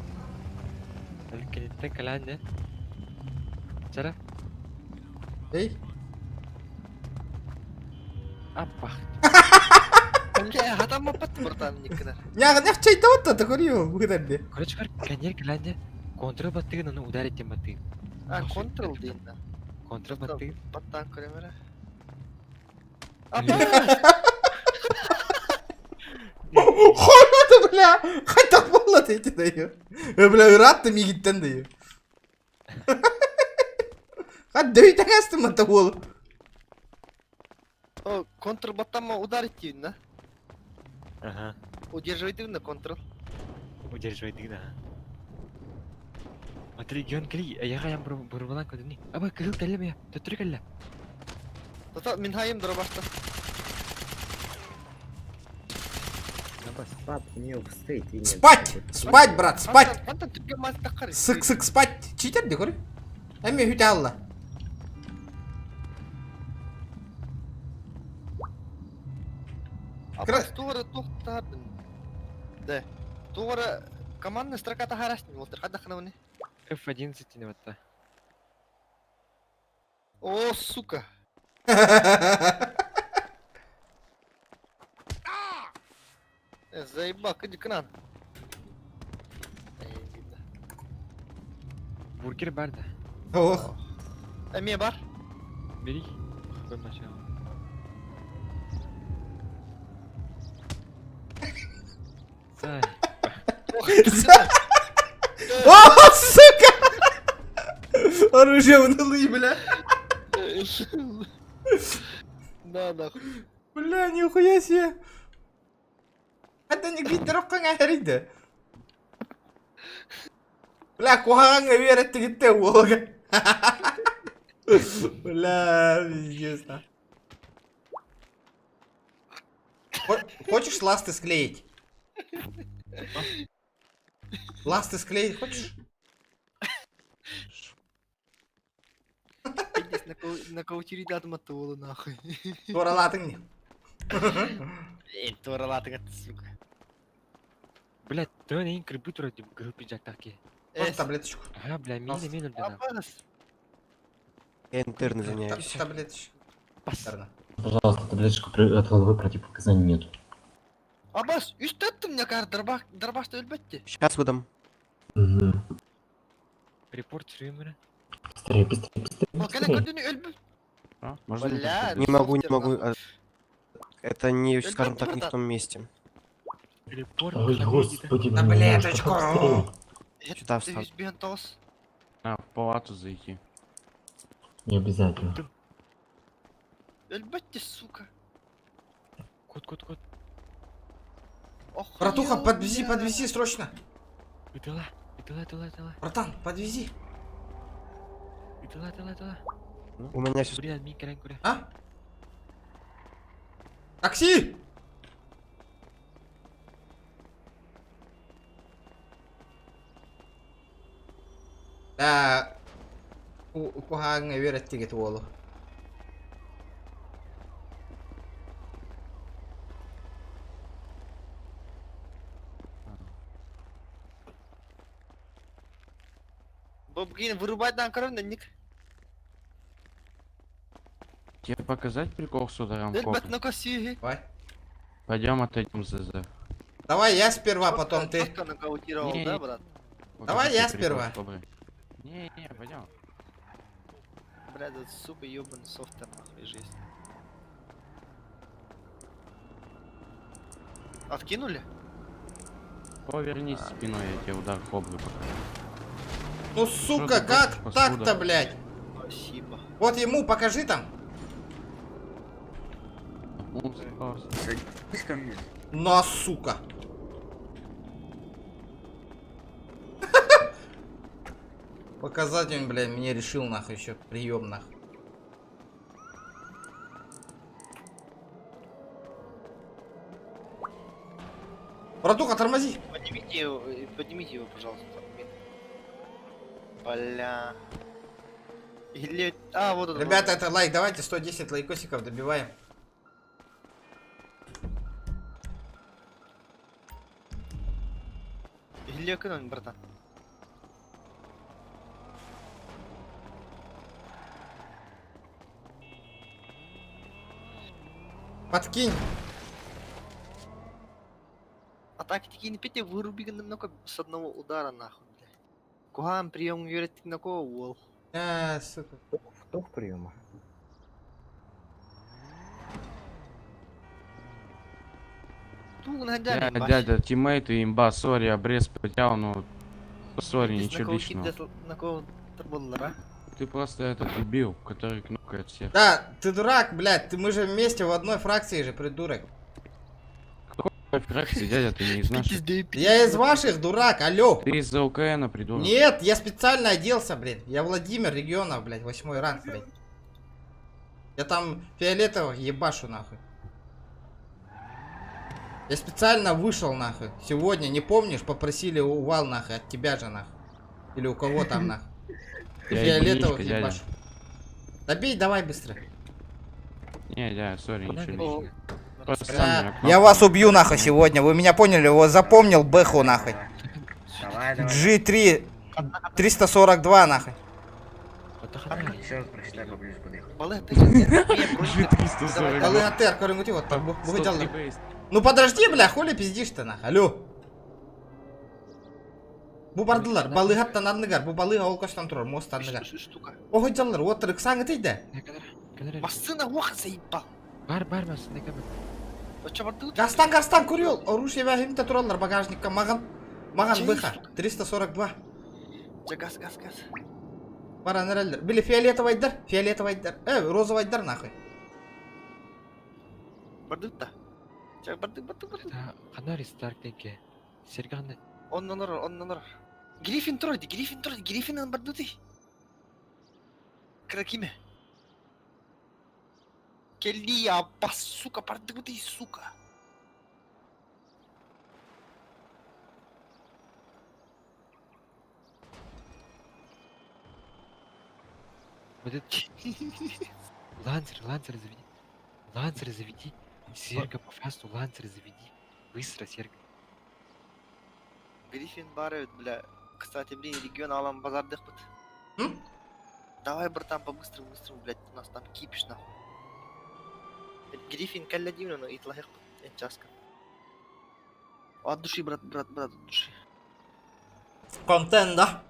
Әлкенеттен калан не? Чара. Эй. Аппах. Бля, хатама пат братан никогда. Няга, няк чайта вот это, көрью, выдали. Короче, көр конер калан не? Контрол баттыгын аны ударить тем баттыгын. А, контрол дейін да. Контрол баттыгын. Баттан көрөмөр. Хуй бля, хотя было ты эти даю. Бля, рад ты мигиттен даю. Хат дөй таңастым ата ол. О, контрол баттама ударить дейін да. Ага. Удерживай дейін да контрол. Удерживай дигна. Ат регион кели, аяга ям бурбалан көдүни. Аба кыл кэлле я. Төттүрү кэлле. Тата мин хайым дробашта. Спать, не встреть. Спать! Спать, брат, спать! Антон түпкө мас таккар. Сык сык спать. Читер де көрі. Әме хүте алла. Апас тугары токтардын. Да. Тугары командная строка тахарастын болтыр. Када хана уни? F11 не ватта. О, сука. Заебал, иди к нам. Бургер бар да. Ох. Эме бар. Бери. Бер машина. Зай. О, сука! Оружие унылы, бля. Да, нахуй. Бля, нихуя себе. Это не гидроққан әриді. Бля, кухағанға веретті кетті олға. Бля, пиздец. на. Хочешь ласты склеить? Ласты склеить хочешь? Пиздец, на каутери датма туолу нахуй. Туралатың не? Э, туралатың это, сука. Бля, тön эң кырбы турат деп кырып пиджактаки. Тоже таблеточку. Ага, бля, мин мен өлдү. Апас. Я интерн извиняюсь. Таблеточку. Пожалуйста, таблеточку от головы противопоказаний нет. Абас, үстәттім мне кар дробаш дробашта өлбәтте. Сейчас выдам. Угу. Репорт сүрөмөрө. Быстрее, быстрее, быстрее. О, кәлә быстрее. көдүнү өлбү. Можно Бля, Не могу, не софтер, могу. нахуй. а, Это не, скажем так, не в том месте. Ой, господи, Таблеточку! Сюда встал. А, в палату зайти. Не обязательно. Ебать ты, сука. Кот, кот, кот. Братуха, подвези, подвези срочно. Итала, итала, итала, итала. Братан, подвези. Итала, итала, итала. У меня все... Блин, мин кэлэн көрө. А? Такси! Да, куһааҥҥа үөрэттигит уолу. Бобгин, вырубай дан кровь, ник. Тебе показать прикол с ударом Ебать, копа? ну-ка, сиги. Давай. Пойдем отойдем за ЗЗ. Давай я сперва, потом ты. Четко нокаутировал, Не, да, не. брат? Давай я сперва. Не, не, пойдем. Бля, этот сука ебаный софтер, нахуй, жизнь. Откинули? Повернись спиной, я тебе удар кобры покажу. Ну Что сука, ты как бросишь, так-то, паскуда? блядь? Спасибо. Вот ему покажи там. Он заебался. На, сука. Показать он, блядь, мне решил нахуй еще прием нахуй. Братуха, тормози. Поднимите его, поднимите его, пожалуйста. админ. Бля. Или... А, вот он. Ребята, это лайк, давайте 110 лайкосиков добиваем. Или экономим, братан. Подкинь. Атаки такие не пейте, выруби намного с одного удара, нахуй, бля. Кугам прием говорит на кого уол. А, сука. Топ приема. Ту Дядя, дядя, тиммейт и имба, сори, обрез потерял, но... Сори, ничего личного. На кого а? Ты просто этот дебил, который кнопкает всех. Да, ты дурак, блядь, ты, мы же вместе в одной фракции же, придурок. Какой фракции, дядя, ты не из наших. Я из ваших, дурак, алло. Ты из ЛКН, придурок. Нет, я специально оделся, блин. Я Владимир регионов, блядь, восьмой ранг, блядь. Я там фиолетовых ебашу, нахуй. Я специально вышел, нахуй. Сегодня, не помнишь, попросили увал, нахуй, от тебя же, нахуй. Или у кого там, нахуй. Я Фиолетовых единичка, дядя. ебашу. Добей, давай быстро. Не, дядя, сори, ничего личного. Просто Бля, сам меня я кнопкой вас убью, нахуй, сегодня. Вы меня поняли? Вот запомнил Бэху, нахуй. Давай, давай. G3 342, нахуй. Еще раз прочитай, поближе подъехал. G342. Алый көрүңүтү вот так, бу 103 жалды. бейс. Ну подожди, бля, хули пиздишь-то нахуй. Алло. Бу бардылар, балыгаттан анныгар, бу балыга ол көстөн турар, мост анныгар. Штука. Охой жаллар, вот ыксаңы тейде. Машина, ох, заебал. Бар, бар, машина кабы. Чё, барды? Гастан, гастан, көрүл, оружие вахимте туралар багажникка, маган, маган быха, 342. Жа, газ, газ, газ. Баран эрелдер. Били фиолетовайдар, фиолетовайдар, розовайдар нахуй. Барды да. Жа, барды, барды, барды. Кана рестарт денке. Серган Оннан ор, оннан ор. Гриффин турар, Гриффин турар, Гриффин барды ты. Кракиме. Келли, апа, сука, барды ты, сука. Вот этот... Лансер, лансер заведи. Лансер заведи. Серга по фасту, лансер заведи. Быстро, Серга. Гриффин барывает, бля. Кстати, блин, регион Алан базардых быт. Давай, братан, по-быстрому, быстрому, блядь, у нас там кипиш, нахуй. Гриффин калля дивно, но итлахих быт, энчаска. От души, брат, брат, брат, от души. Контент, да?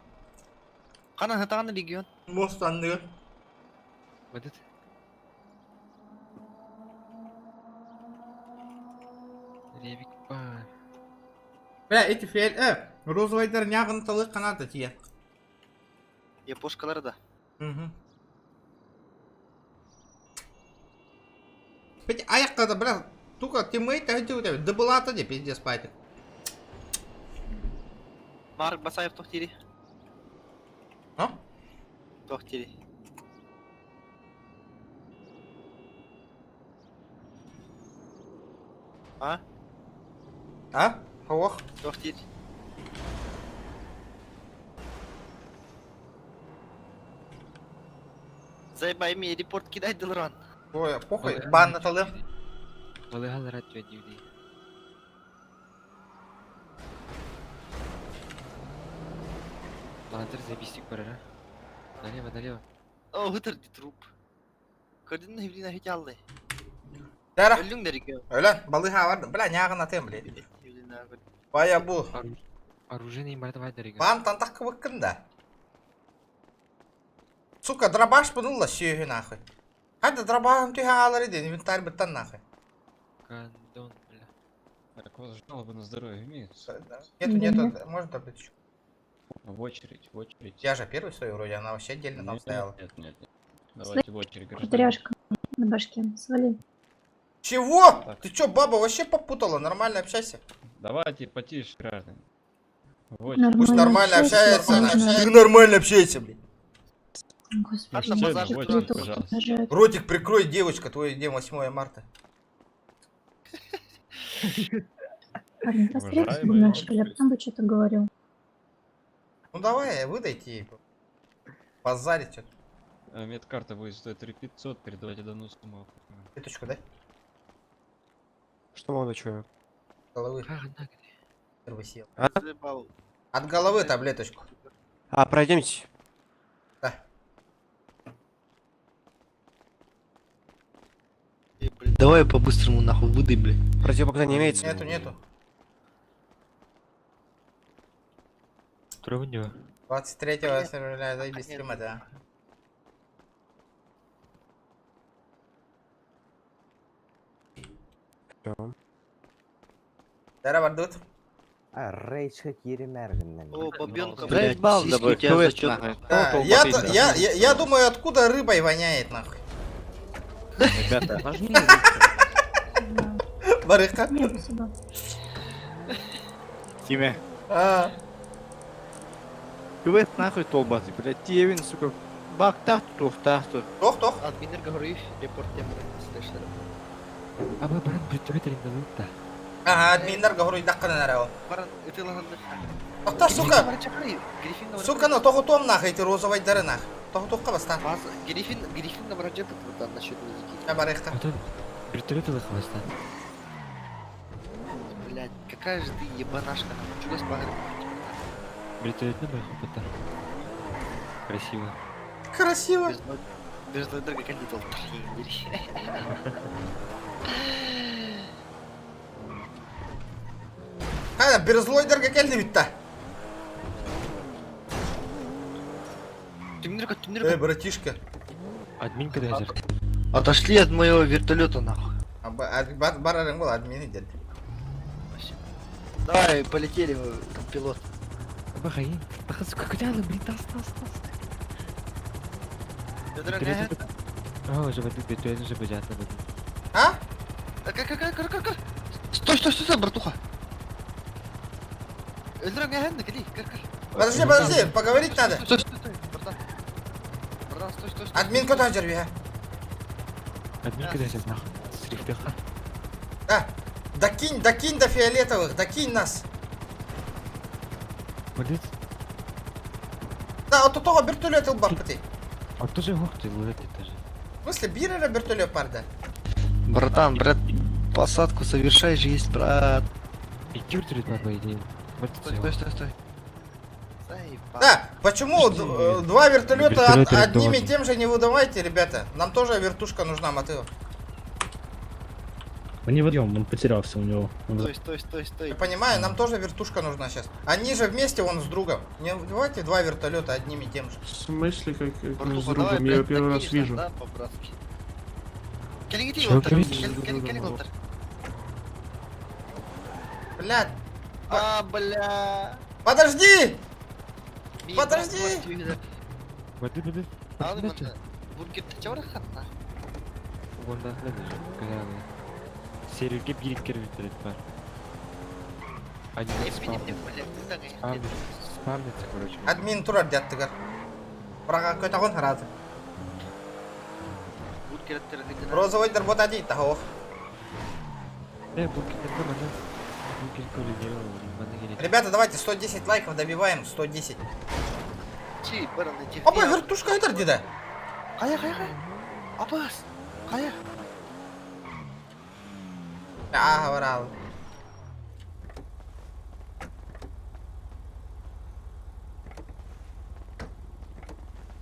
Кана, хатаган регион. Мост анныгар. Вот это... Бля, эти фиэль... розовайдар ньааҕын талык ханаата тиийэн. Япошкалары да. Угу. Пить аяққа да, бля, тука тиммейт әйтеуір дыбылата де пиздец пайтик. Марк Басаев тохтири. А? Тохтири. А? А? Ох. Тохтири. Заебай мне репорт кидать Делран. Ой, похуй, бан наталым. Балыгалар атведивди. Лантер заебистик барара. Налево, налево. О, это труп. Көрдүн Евлина хитялды. Дара. Өлүң дерге. Өлөн, балыға бар. Бля, ньааҕын атыам, блядь. Евлина Бая бу. Оружие им давай дорога. Бан тантах кыбыккын да. Сука, дробаш бунула сүйүһү нахуй. Хайда дробашым түһэ аалар иди, инвентарь быттан нахуй. Гандон, бля. Так, у вас жалобы на здоровье имеются? Нету, нету, можно таблеточку? В очередь, в очередь. Я же первый свою вроде, она вообще отдельно там Нет, стояла. Нет, нет, нет. Давайте в очередь, гражданин. Кудряшка на башке. Свали. Чего? Ты чё, баба, вообще попутала? Нормально общайся. Давайте потише, граждане. В очередь. Пусть нормально общается. Ты нормально общайся, блядь. Господи, Ладно, я в очередь, только пожалуйста. рожаю. Ротик прикрой, девочка, твой день 8 марта. Парень, пострелься бы Уважаемые немножко, я потом бы что-то говорил. Ну давай, выдайте ей. Базарить что-то. Медкарта будет стоить 3500, передавайте данную сумму. Таблеточку дай. Что, молодой человек? Головы. Первый съел. А? Заебал. От головы таблеточку. А, пройдемте. Да. Давай по-быстрому нахуй выдай, блядь. Противопоказания имеется? Нету, нету. Трудно. 23 февраля, заебись стрима, да. Всё. Дара бардут. А, рейчка кири мергеннен. О, бабенка, блядь, Заебал, сиськи да, у тебя квест, зачет. нахуй. Да, я думаю, откуда рыбой воняет, нахуй. Ребята, Барыха. Нет, спасибо. Тиме. А, Квест нахуй толбасы, блядь, Тевин, сука. Бак тахту, тух тахту. Тох, тох. Админер говорит, репорт тем, слышно. А мы баран вертолет да. Ага, админдар говорит, да канара. Баран, это ладно. Тохта, сука. Сука, ну тоху том нахуй, эти розовые дары нахуй. Тоху тохка баста. Гриффин, Гриффин на враге тут вот там насчет музыки. Я барыхта. Потом вертолет хвоста. Блядь, какая же ты ебанашка, нахуй. Чего с Вертолет на бахапата. Красиво. Красиво. Без друга как не Хайда, берзлойдерге келди битта. Эй, братишка. Админ когда зер. Отошли от моего вертолета нахуй. А, Бар был админ идет. Давай, полетели, там пилот. Бахаин. Баха, сука, куда блин, тас, тас, тас. А, уже бадут, вертолет уже бежат на бадут. А? Как, как, как, как, как? Стой, стой, стой, стой, братуха. Подожди, подожди, поговорить надо. Стой, стой, стой, братан. Братан, стой, стой, стой. Админ куда жерби, Админ когда зер, нахуй. Срифтеха. А, докинь, докинь до фиолетовых, докинь нас. Молодец. Да, вот того вертолет ылбаппыты. А тоже гохты, ловит тоже. В смысле, бирера вертолет парда? Братан, брат, посадку совершай же есть, брат. И вертолет по идее. Стой, стой, стой, стой. Да, почему два вертолета Вертолеты одними должен. тем же не выдавайте, ребята? Нам тоже вертушка нужна, Матео. Мы не выдаем, он потерялся у него. Он Стой, стой, стой, стой. Я понимаю, нам тоже вертушка нужна сейчас. Они же вместе, он с другом. Не выдавайте два вертолета одними тем же. В смысле, как с Братуха, другом? давай, Я блядь, его первый раз докинешь вижу. нас, да, по-братски. Келиңити, Чё, Волтер, привет? кел- кел- келиң, Волтер. Блядь. А, бля. Подожди! Подожди! Воды, воды. Ал мында. Бургер чавра хатта. Угонда даже. Серверге бирик кербиттерет бар. Они спавнятся. Спавнятся, короче. Админ турар дяттыгар. Прага көтөгөн харазы. Бургер Розовый дырбот ади тахох. Э, бургер мана. Бургер көрүнөр, мана керек. Ребята, давайте 110 лайков добиваем, 110. Чи, баран эти. Апа, вертушка это деда. Кая, кая, кая. Апас. Кая. А, врал.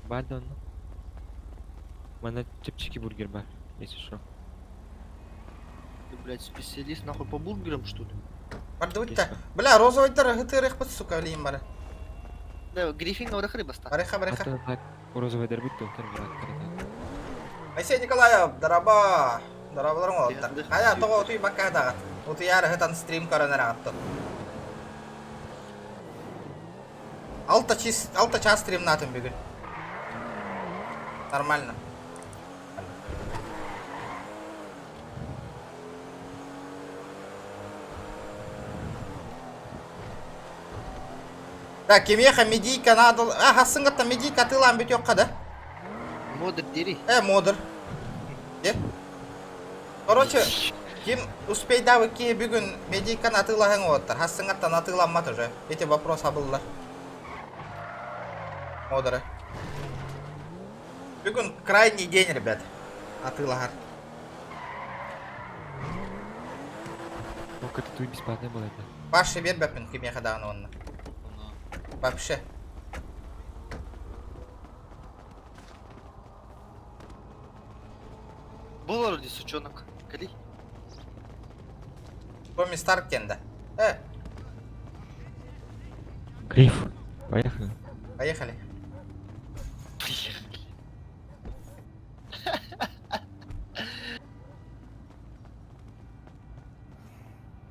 Бадон. Мана чепчики бургер бар, если что. Ты, блядь, специалист нахуй по бургерам, что ли? Бардыбытта. Бля, розовый дар хытырых бит, сука, блин, бары. Да, Гриффин говорит рыба ста. Барыха, барыха. А так, розовый дар бит, доктор, брат, Алексей Николаев, дараба. Дарабаларың олаттар. Кая, тоға утуй бакка дағат. Утуяр хытан стрим коронер ағатты. Алта чис, алта час стрим натын бүгін. Нормально. Так, кемеха медийка надо... А, хасыңғытта медийка тылан бит yoққа да? Модер дери. Э, модер. Де? Короче, ким успейдабы ки бүгүн медийканы атыылаһыҥ уоттар. Хассыҥҥаттан атыыламмат уже. Эти вопрос абыллар. Модеры. Бүгүн крайний день, ребят. Атыылаһар. Ок, это тут бесплатно было это. Паша бербеппин кимиэхэ даҕаны уонна. Вообще. Был вроде сучонок. Кали. Томми Старк кенде. Э, Гриф. Поехали. поехали.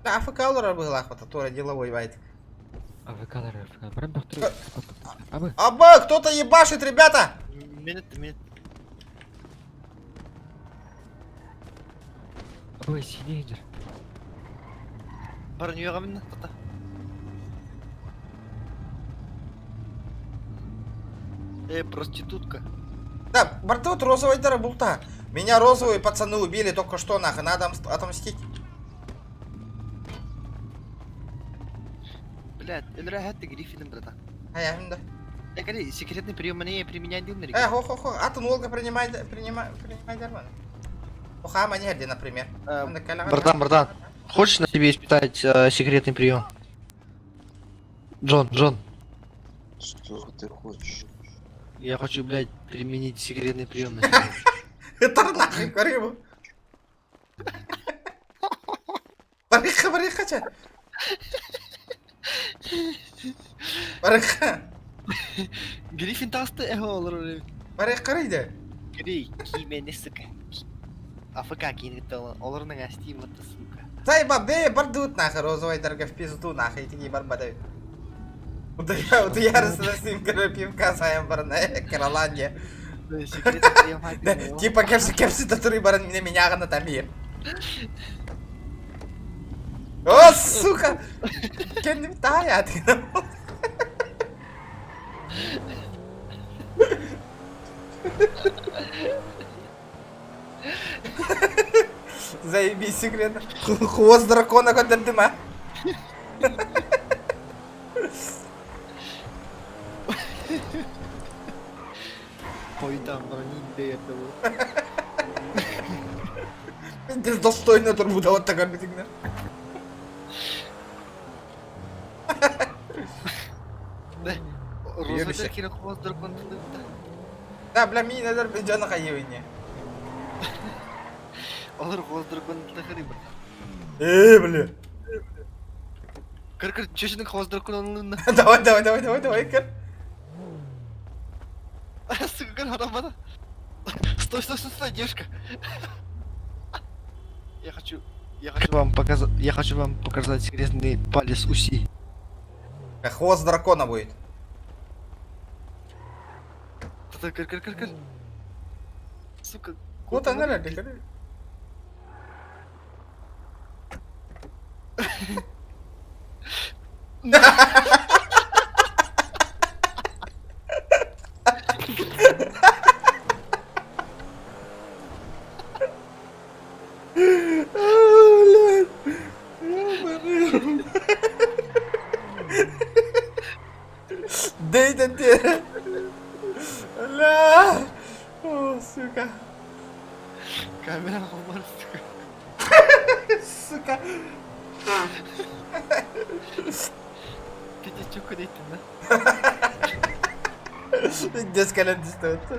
Да, АФК олорор быһыылаах тура деловой байт. АВК, АФК. Барам доктор. Абы. Аба, кто-то ебашит, ребята! Минут, минут. Абы, синейдер. Баран юга минна, тата. Э, проститутка. Да, бартут розовый дара булта. Меня розовые пацаны убили только что, нахуй, надо отомстить. Блядь, Эльра хатты Гриффином, братан. А я да. Э, кали, секретный прием мне применять дым Э, хо-хо-хо, а ты Олга принимай, принимай, принимай нормально. Оха, манерди, например. Братан, братан, хочешь на себе испытать секретный прием? Джон, Джон. Что ты хочешь? Я хочу, блядь, применить секретный прием на себе. Это нахуй, корибу. Барыха, барыха, че. Барыха. Гриффин тасты эхо олар. Барыха карыйды. Гри, кимене, сука. АФК кийин оларның астиматы, сука. Тай ба бе бардут нахуй розовый дорога в пизду нахуй тиги барбадай. Утуяр с ним пивка саям барна Кароланья. Типа кепси кепси татуры баран меня меня на тамир. О, сука! Кенdim тая Заебись, секрет. Хвост дракона көтөрдүм, а? Ой, там брони этого. Пиздец достойно турбуда вот такой битигнер. Розовый кирок хвост дракона. Да, бля, мин эдер бежаны кайыбыне. Олар хвост дракона тахыры, братан. Э, бля. Кыр кыр, чешінің хвост дракона. Давай, давай, давай, давай, давай, кыр. Сука, кыр, харам Стой, стой, стой, стой, девушка. Я хочу. Я хочу вам показать, я хочу вам показать секретный палец УСИ. Хвост дракона будет. Кыр, кыр, кыр, кыр. Сука. Вот она, реально, Дейтен те. Ля. О, сука. Камера холмар, сука. Сука. Ты чё куда да? Дескален дистөттө.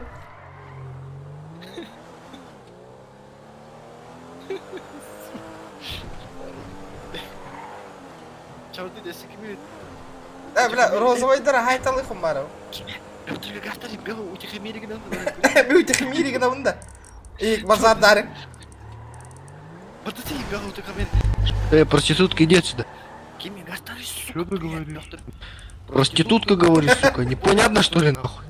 Чё ты десек ми? Э, бля, розовый дара хайталы хумбаров. Ми утихомири гына И базар дарым. Проститутка, иди отсюда. Что ты говоришь? Проститутка, говорит, сука, непонятно что ли, нахуй?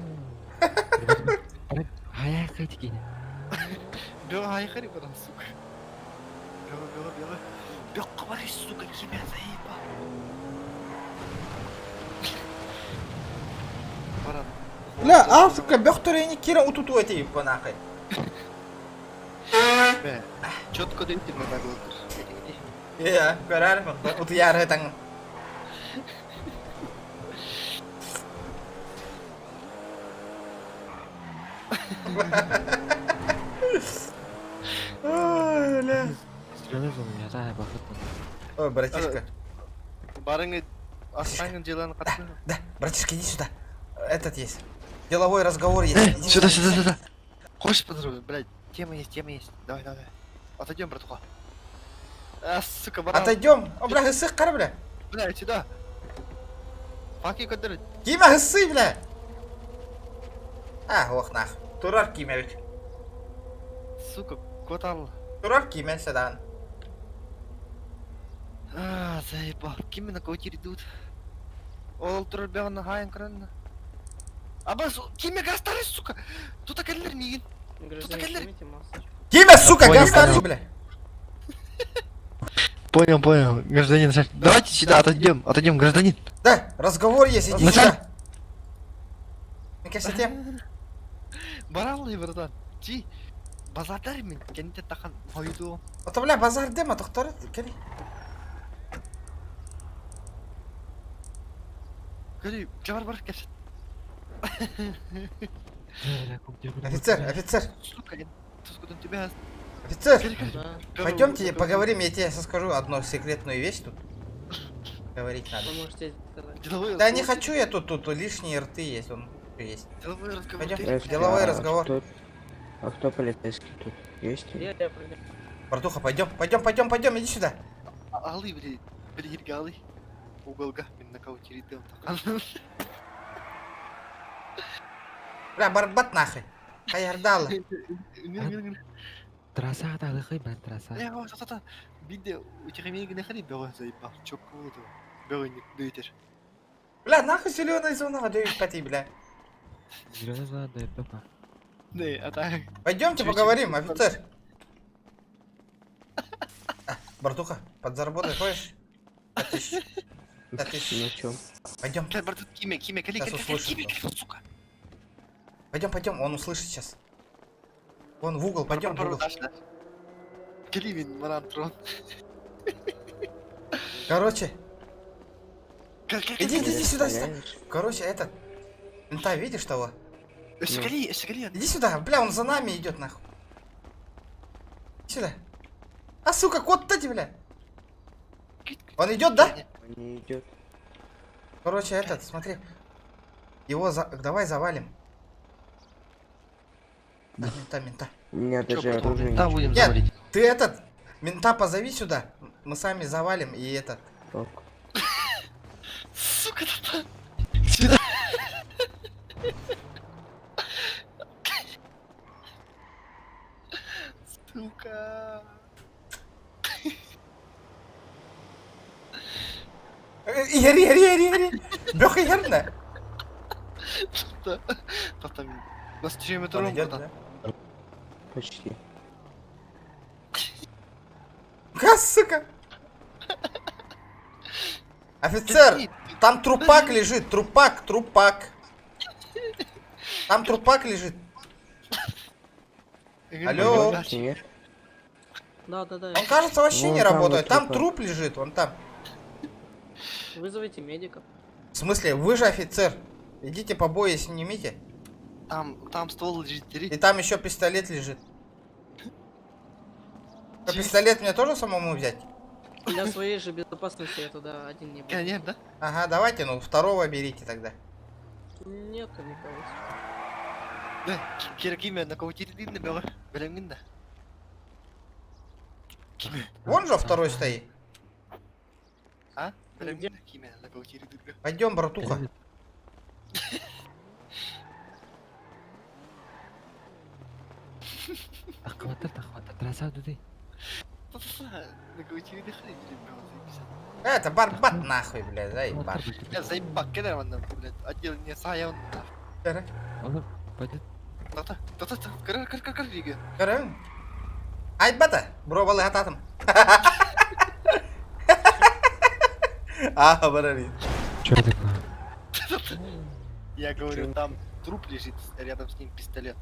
сука. сука, тебя заебал. Бля, а, сука, бөхтөрени кира утуту эти нахуй. Четко дайте на нагло. Иә, көрәрмін. Утуяр этаң. Ой, бля. Ой, братишка. Барыңы астаңын деланы Да, да, братишка, иди сюда. Этот есть. Деловой разговор есть. Иди сюда, сюда, сюда. Хочешь поздравить, блядь? Тема есть, тема есть. Давай, давай. Отойдем, братуха. А, сука, баран. Отойдем. О, бля, ысых, кара, бля. Бля, сюда. Факи көтөр. Киме ысый, бля. А, ох, нах. Турар киме ведь. Сука, котал. Турар киме сюда. А, заебал. Киме на кого идут? Ол турар бягына хайын кран. Абас, киме гастары, сука. Тут акеллер мигин. Тут акеллер. Киме, сука, гастары, бля. Понял, понял, гражданин. Давайте сюда отойдем, отойдем, гражданин. Да, разговор есть, иди сюда. Мне Баралый, братан. Чи, базардар мен, кенте тахан хойду. Ата, бля, базар дема, тоқтар, кели. Кели, жабар бар кепсет. Офицер, офицер. Сука, я тебя. Офицер, пойдемте поговорим, я тебе скажу одну секретную вещь тут. Говорить надо. Да не хочу я тут, тут лишние рты есть, он есть. Деловой разговор. Пойдем, деловой разговор. А кто полицейский тут? Есть? Братуха, пойдем, пойдем, пойдем, пойдем, иди сюда. Алы, блин, блин, галы. Уголга, мен на кого теридел. Бля, барбат нахуй. Хаярдала. Трасса, да, лыхай, бан, трасса. Э, о, та, Биде, утихомири нахали бего заебал. Чок кого-то. Бего не дуйтер. Бля, нахуй зеленая зона, дают пяти, бля. Зеленая зона дает папа. Не, а так. Пойдемте поговорим, офицер. А, братуха, подзаработай, хочешь? 5000. 5000. На чем? Пойдем. Бля, братух, киме, киме, кали, Сейчас кали, услышит. киме, кали, сука. Пойдем, пойдем, он услышит сейчас. Вон в угол, пойдем в угол. Кливин, маран, трон. Короче. Иди, иди, иди сюда, сюда. Короче, этот. Мента, видишь того? Шагали, шагали. Иди сюда, бля, он за нами идет нахуй. Иди сюда. А сука, кот-то бля. Он идет, да? Не идет. Короче, этот, смотри. Его за... давай завалим. Да, мента, мента. У меня даже оружие Мента будем Нет, завалить. ты этот, мента позови сюда. Мы сами завалим и этот. Сука, та Сюда. Сука. Иһэр, иһэр, иһэр, иһэр. Бөх иһэр на. Потом на стриме Он идет, да? Почти. Ха, сука! Офицер, там трупак лежит, трупак, трупак. Там трупак лежит. Алло. Нет. Да, да, да. Он, кажется, вообще Вон не там работает. вот Там трупак. труп лежит, вон там. Вызовите медика. В смысле, вы же офицер. Идите побои снимите. Там ствол лежит, И там еще пистолет лежит. А пистолет мне тоже самому взять? Для своей же безопасности я туда один не буду. Конечно, да? Ага, давайте, ну, второго берите тогда. Нету никого. Да, Киркиме на кого тирдин было? Блин, да. Вон же второй стоит. А? Блин, киме на кого тирдин. Пойдем, братуха. Тахватар, тахватар, траса дуды. На кого тирдин Это барбат нахуй, бля, заебал. Я заебал, кедр вон, блядь, отдел не сая он. Oğlum, пойдет. Та-та, та-та, кыр кыр кыр кыр диге. Көрөҥ. Айбата, бробалы хататым. А, барари. Чё такое? Я говорю, там труп лежит, рядом с ним пистолет.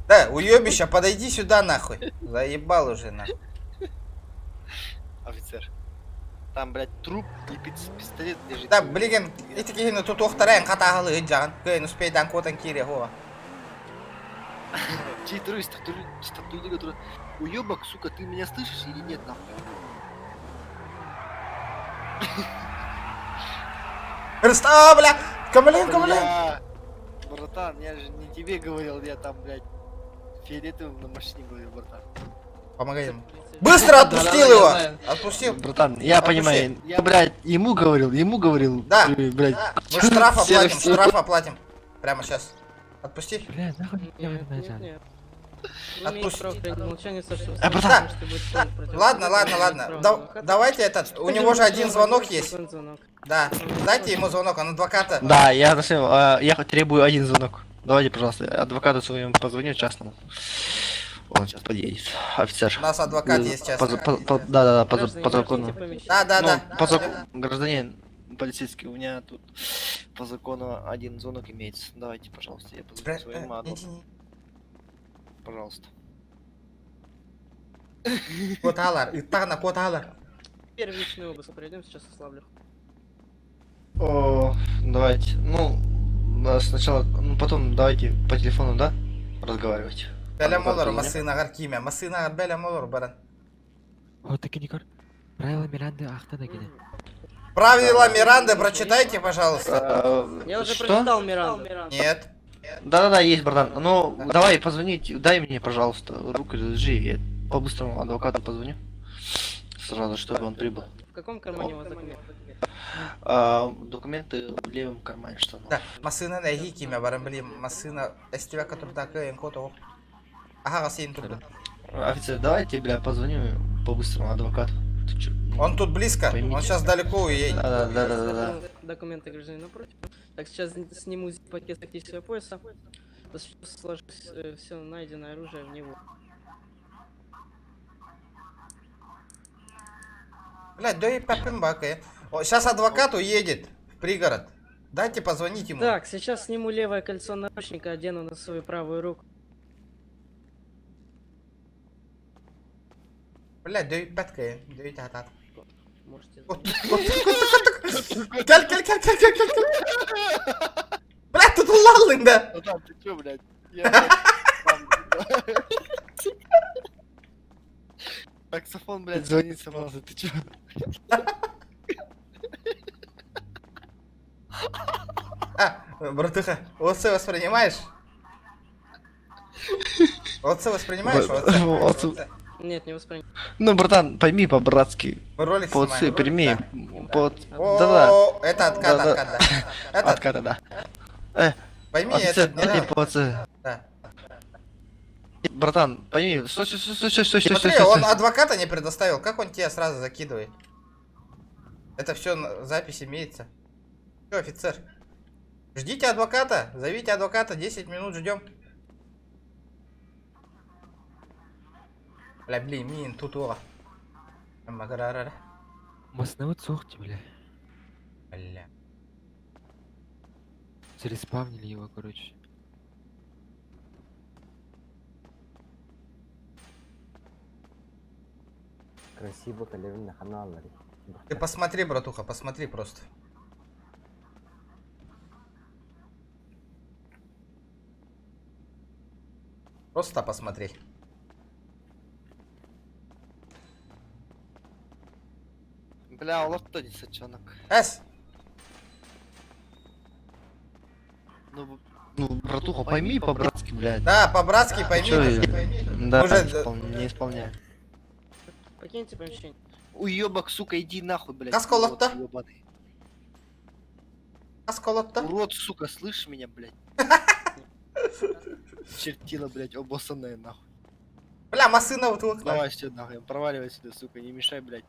Да, уебища, подойди сюда нахуй. Заебал уже нахуй. Офицер. Там, блядь, труп и пистолет лежит. Да, блин, ити киһини тутуохтарайын хатааһылы ыдьаҕын. Кыайын успейдан куотан киире хуа. Чей трой, статуи, который... Уебок, сука, ты меня слышишь или нет, нахуй? Рыста, бля! Камалин, камалин! Бля, Братан, я же не тебе говорил, я там, блядь, фиолетовым на машине говорил, братан. Помогай ему. Быстро отпустил его! Отпустил. Братан, я Отпусти. понимаю, я, блядь, ему говорил, Да. блядь. Мы штраф Серый оплатим, всё. штраф оплатим. Прямо сейчас. Отпусти. Бля, нахуй меня Нет, нажали. нет. Вы имеете Отпусти. право хранить молчание, Саша. А, братан. можете быть полон против. Ладно, ладно, ладно. Давайте этот. У него же один звонок есть. Звонок. Да. Дайте ему звонок, он адвоката. Да, я нашел, я требую один звонок. Давайте, пожалуйста, адвокату своему позвоню частному. Он сейчас подъедет. Офицер. У нас адвокат есть частный. Да, да, да, Граждане, по закону. покиньте помещение. Да, да, Ну, да. по закону, гражданин полицейский, у меня тут по закону один звонок имеется. Давайте, пожалуйста, я позвоню своему адвокату. Пожалуйста. Куоталар, ыттаҕына куоталар. Первичный обыск пройдем, сейчас ослаблю. О, давайте. Ну, сначала, ну потом давайте по телефону, да, разговаривать. Бэлэм Адвокат олор у меня. массыынагар киимэ, массыынагар бэлэм олор баран. Вот таки Никор. Правила Миранды ахта дагине. Правила Миранды прочитайте, пожалуйста. Я уже Что? прочитал Миранду. Нет. Да-да-да, есть, братан. Ну, давай позвонить, дай мне, пожалуйста, руку держи, я по-быстрому адвокату позвоню. Сразу, чтобы он прибыл. В каком кармане у вас документ? А, документы в левом кармане штанов. Да, массыына эһии киимэ баран блин, массыына эстибэккэ турда кыайын куотоҕу. Аха сиин турда. Офицер, давайте, бля, позвоню по-быстрому адвокату. Ты чё, ну, Он тут близко, поймите. он сейчас далеко уедет. Да-да-да-да-да. Документы гражданина напротив. Так, сейчас сниму пакет тактического пояса. Сложу все найденное оружие в него. Блядь, да и папин бака. Сейчас адвокат уедет в пригород. Дайте позвонить ему. Так, сейчас сниму левое кольцо наручника, одену на свою правую руку. Блядь, да и пятка, да и тата. Можете... Кел, кел, кел, кел, кел, кел, кел. Блядь, тут улаллың да. Братан, ты чё, блядь? Я, блядь, сам- Таксофон, блядь, звонит сразу, ты чё? А, братуха, ОЦ воспринимаешь? ОЦ воспринимаешь? ОЦ? ОЦ. Нет, не воспринимаю. Ну, братан, пойми по-братски. Мы ролик По снимаем. ОЦ прими. По... О, Да-да. это откат, Да-да. откат, да. Это- Отката, да. Пойми, офицер, это не дайте надо. по ОЦ. Да. Братан, пойми, стой, стой, стой, стой, стой, стой, Смотри, стой, он стой. адвоката не предоставил, как он тебя сразу закидывает? Это все запись имеется. Все, офицер. Ждите адвоката, зовите адвоката, 10 минут ждем. Бля, блин, мин тут ора. Магарарара. Масноват сохти, бля. Бля. Зареспавнили его, короче. Красиво калерин ханаллары. Ты посмотри, братуха, посмотри просто. Просто посмотри. Бля, олорто не сачонок. Эс! Ну, ну, братуха, пойми по-братски, блядь. Да, по-братски пойми. Чё я? Да, Уже, не исполняю. Покиньте помещение. Уёбок, сука, иди нахуй, блядь. Касколотто? урод ёбаный. Касколотто? Урод, сука, слышишь меня, блядь? Чертила, блядь, обоссанная, нахуй. Бля, масына вот вот. Давай сюда, нахуй, проваливай сюда, сука, не мешай, блядь.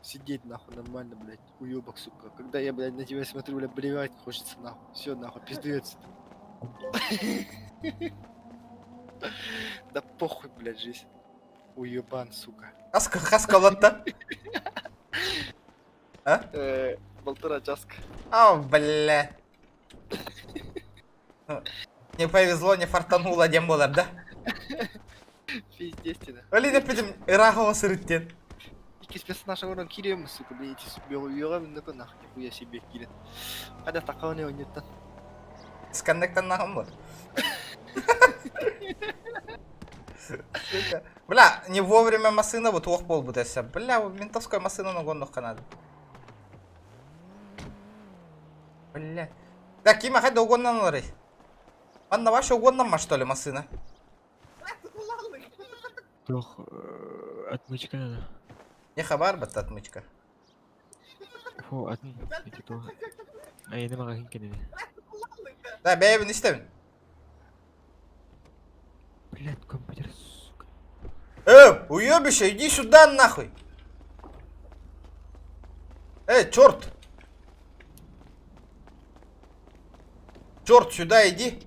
Сидеть, нахуй, нормально, блядь, уёбок, сука. Когда я, блядь, на тебя смотрю, блядь, блевать хочется, нахуй. Все, нахуй, пизды отсюда. Да похуй, блядь, жизнь. Уебан, сука. Хасколотто? А? Полтора часка. О, бля. Не повезло, не фартануло, дем болар, да? Пиздец тебе. Блин, опять Ирахова сырыттен. Икки персонаж орон кирием, сука, блядь, эти уёбан, ну нахуй, нихуя себе кирит. Когда такого не нет Сконнектан нахуй вот. Сука. Бля, не вовремя масына вот ох пол бутеся. Бля, ментовская масына на гонных канады. Бля. Да, кима хайда угоннан лары. Анна ваша угоннан ма что ли масына? Тох, отмычка надо. Не хабар бат отмычка. Фу, атын, эти то. А я не могу кинуть. Да, бэйбин истебин. Блядь, компьютер, сука. Уебище, иди сюда нахуй. Эй, черт. Черт, сюда иди.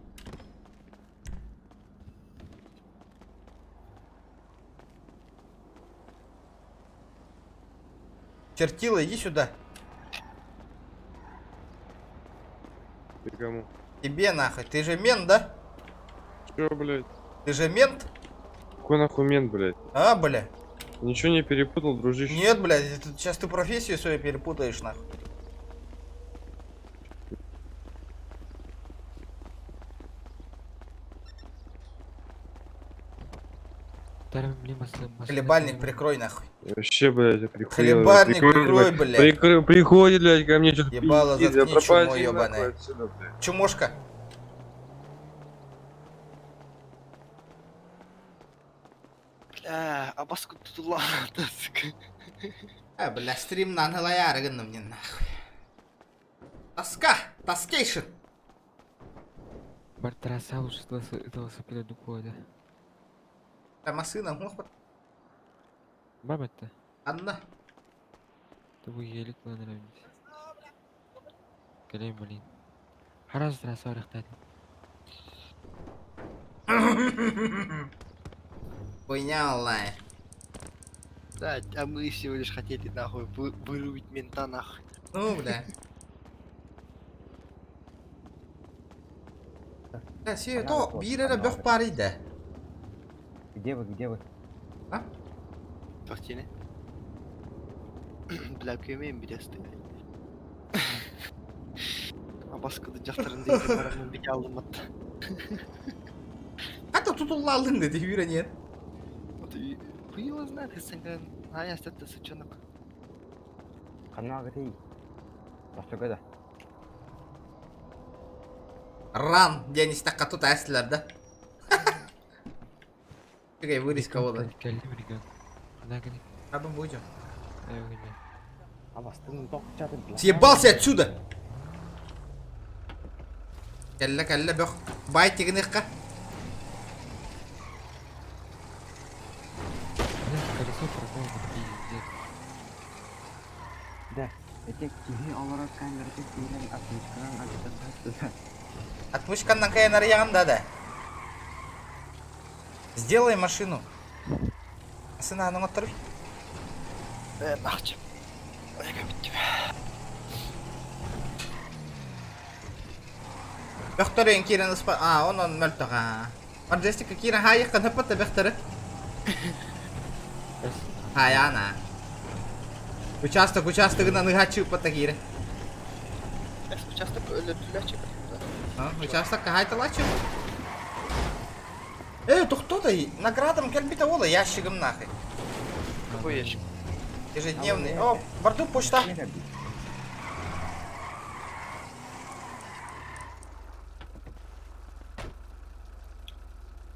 Чертила, иди сюда. Ты кому? Тебе нахуй. Ты же мент, да? Чё, блядь? Ты же мент? Какой нахуй мент, блядь? А, бля. Ничего не перепутал, дружище. Нет, блядь, это сейчас ты профессию свою перепутаешь, нахуй. Хлебальник прикрой, нахуй. Вообще, блядь, я прихуел. Хлебальник прикрой, блядь. Приходит, блядь, ко мне что-то Ебало, пиздит, да заткни, чмо пропади нахуй ебаное. отсюда, блядь. Чумошка. Бля, а баску тут ладно, сука. А, бля, стрим на нахуй мне нахуй. Тоска! Тоскейшн! Бартраса лучше велосипеда дукода. Там сына, мох. Баба-то. Анна. Ты елик нравится. Калей, блин. Хараз траса рахтат. Хуйня онлайн. Да, а мы всего лишь хотели нахуй вырубить мента нахуй. Ну, бля. Бля, си, то бире бөх пары да. Где вы, где вы? А? Тохтини. Бля, көмейм билести. Абаскыды жактарын дейди барамын бит алдым атта. А то тут улалын деди үйренен. Вот и хуй его знает, сен а я это сучонок. Канал ты. Башка да. Ран, я не стакка тут әслер да. Чекай, вырезь кого-то. Абы будем. Съебался отсюда! Кэллэ, кэллэ, бөх. Бай тигныкка. Колесо пропало, пиздец. Да. Ити киһи олорор камерата киирэн отмычканан алдьатар Отмычканнан кайан арыйаҕын да да. Сделай машину. Сынааны оҥотторуй. Э, нахчы. Ой, бүттүм. Бөхтөрүн киирэн ыспа... А, онон мөлтөх аа. Мордестика киирэн хаайыаххын хаппат да бөхтөрү. Хаайаана. Участок участогынан ыһааччы ыппатта киирэн. Участок өлөрдүлэр А, участок хаайталааччы. Э, тохтоо наградам кэлбитэ уола ящигым нахуй. Какой ящик? Ежедневный. О, борту почта.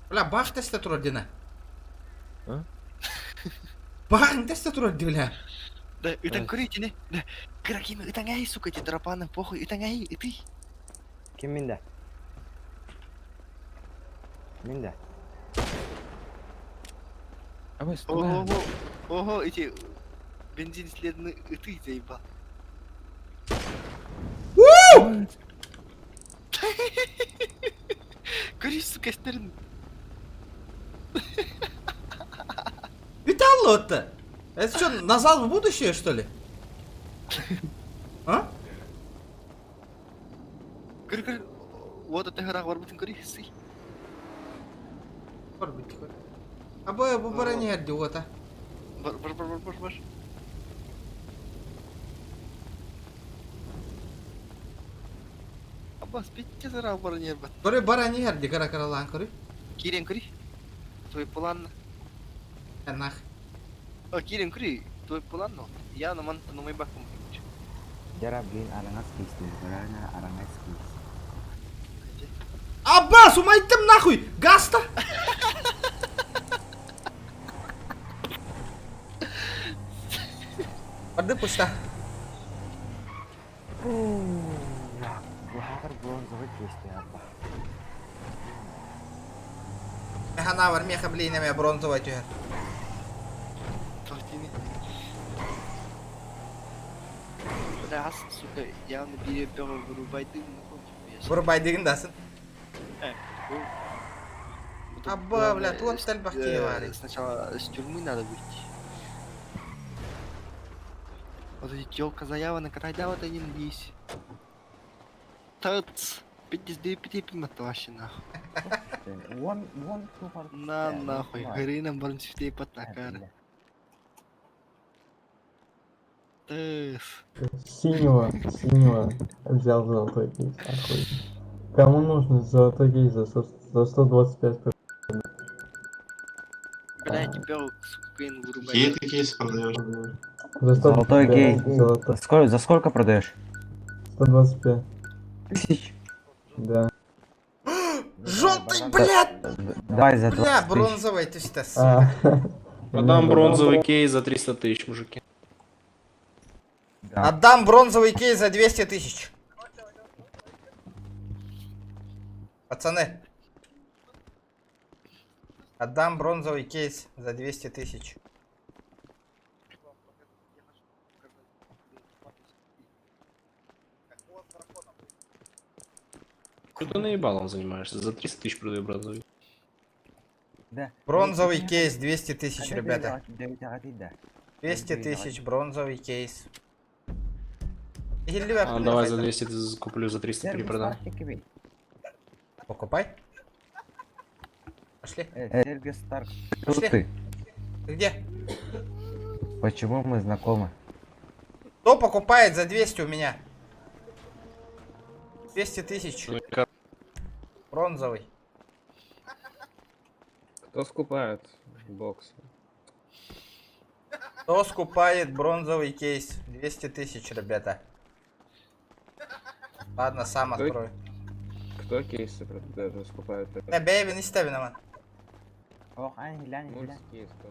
Бля, бах теста турар дина. А? Бах теста турар ди, бля. Да, ытан көрүйтүнэ. Да, Кыракима ытан ай, сука, эти тарапаны, похуй, ытан ай, ыты. Ким минде? Минде. Ого, ого, эти бензин следны ыты заебал. Көрү, сука, стерин. Виталло это? Это что, назад в будущее, что ли? А? Көрү, көрү. Вот это хара барбытын көрү, сый. Абы бу бара не вот а. Бар, бар, бар, бар, бар, бар. Аббас, битте зара бар не бат. Көрү бара не herdi кара каралаан көрү. Кирен көрү. Твой план. Нах. О, Кирен көрү, твой план, но. Я на ман на мой бакум. Жара блин араңас кейсти. Барана араңас кейс. Аббас, умайттым нахуй! Гаста! Барды почта. Бухагар бронзовый кейсти абба. Механа бар, меха блин, эме бронзовый түһэр. Тохтини. Бля, ас, сука, явно бире бөҕө вырубайдың, нахуй. Вырубайдыгын дасын. Э, ну, Абба, бля, туох тэлбэх киһи баарый. Сначала с тюрьмы надо выйти. Вот эти телка заява на когда вот они надеюсь. Тац, 59 вообще нахуй. One, one, two, four. На нахуй, Гарина барн цветей патакара. Тыс. Синего, синего взял золотой кейс, охуеть. Кому нужен золотой кейс за 100 за 125 Бля, тебя, сука, Квин вырубай. Какие ты кейсы продаешь? За 125, Золотой кейс. Золотой. Сколько, за сколько продаешь? 125. Тысяч. Да. Желтый, блядь! Давай за Бля, 20 тысяч. бронзовый ты сука. Продам бронзовый кейс за 300 тысяч, мужики. Отдам бронзовый кейс за 200 тысяч. Пацаны. Отдам бронзовый кейс за 200 тысяч. Что ты наебалом занимаешься? За 300 тысяч продаю бронзовый. Да. Бронзовый кейс 200 тысяч, ребята. 200 тысяч бронзовый кейс. А, давай за 200 ты куплю, за 300 перепродам. Покупай. Пошли. Сергей Старк. Пошли. Кто ты? Ты где? Почему мы знакомы? Кто покупает за 200 у меня? 200 тысяч. Бронзовый. Кто скупает бокс? Кто скупает бронзовый кейс? 200 тысяч, ребята. Ладно, сам Кто- открою. Кто кейсы продает, скупает? Да, бэйби, не стави на Ох, ань, глянь, глянь. Мультикейс кто?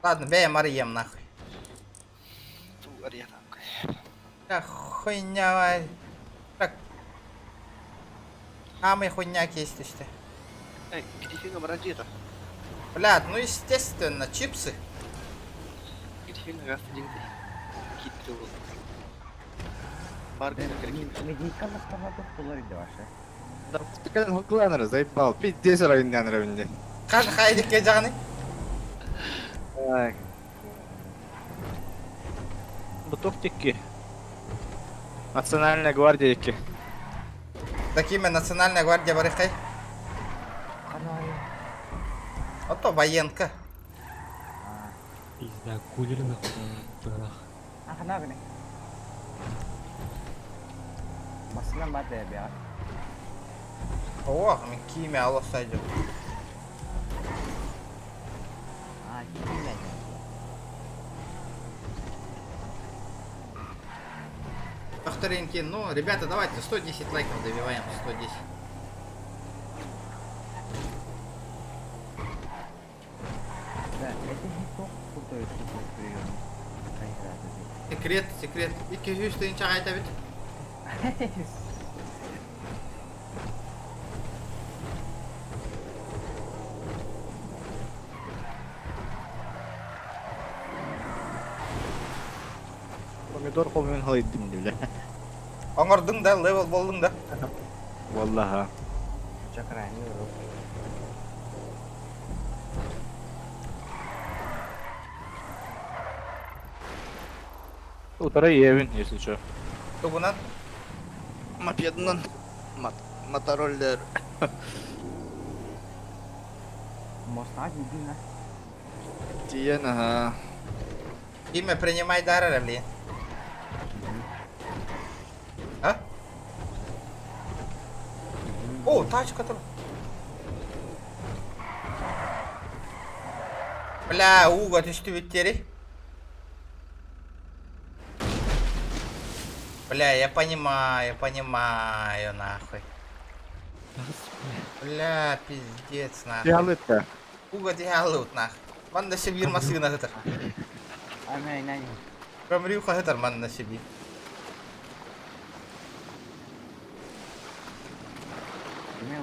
Ладно, бей, Марием, нахуй. Ту, арена. Да хуйня, вай. Так. А мы хуйня кейс ты Эй, где фига бродита? Блядь, ну естественно, чипсы. Где фига газ один ты? Кит. Парк Медийка ластама тулар иде ваша. Да, хукланыр, заебал. Пиздец районнан районде. Қаш қайдықке жағаны? Так. Буток текки. Национальная гвардия ки. Такими Национальная гвардия барыхай. А то военка. Пизда, кулер нахуй. А хана гыны. Масынан бар да бя. О, мен киме алып сайдым. А, киме. Повтореньки, ну, ребята, давайте 110 лайков добиваем, 110. Да, это не то, крутой прием. Секрет, секрет. 200 тыйынча қайта бит. Помидор қолмен халайдым бля. Оңырдың да, левел болдың да. Валлаха. Полтора евен, если чё. Тугунан? Мопедынан. Мот мотороллер. Моста едина. Тиен, ага. Имя принимай дары, блин. А? О, тачка там. Бля, уга түсті беттері. Бля, я понимаю, понимаю, нахуй. Бля, пиздец, нахуй. Ялытка. Уга диалут, нахуй. Ман на себе машина хытыр. Камрюха хытыр ман на себе.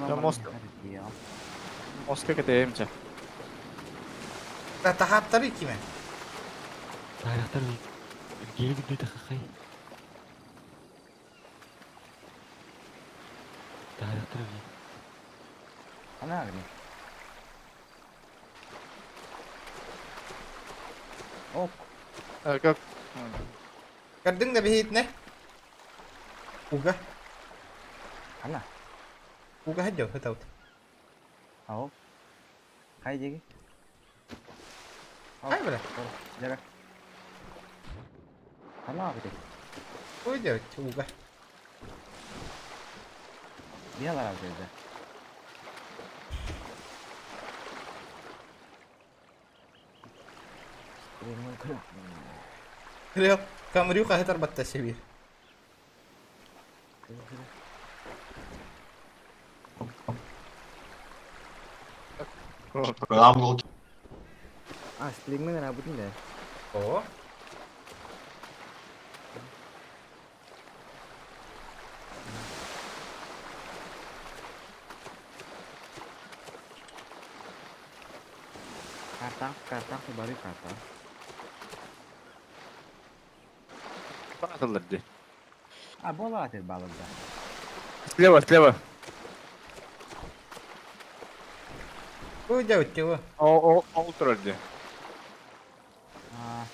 Да мост. Мост как это эмче? Да тахаттары киме? Тарихтар гелик дейді қақай. Тарихтар Ана гыны. Ок. Как? Көрдің да бейітіне? Уга. Ана. Уга хәдеу, хытаут. Ау. Қай деги? Қай бля? Жара. Ана гыны. Ой, делать, уга. Биялар алды. Кирилл, Камрюха хытар батта себе. А, стригмен работает, да? О. Карта, карта, бары карта. Атылыр А, бола атыр балында. Слева, слева. Ой, делать его. О, о, ол турар А,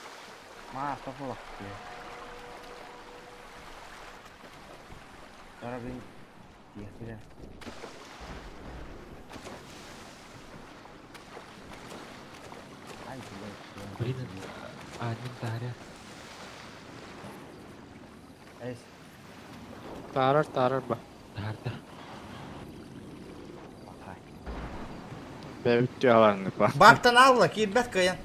ма, тофулак. Тара бин. Тиехтилер. Ай, блядь. Блин, админ таря. Эс. Тарар, тарар ба. Тарда. Бәбіттю аларны па. Баптан алла, кирбет кыян.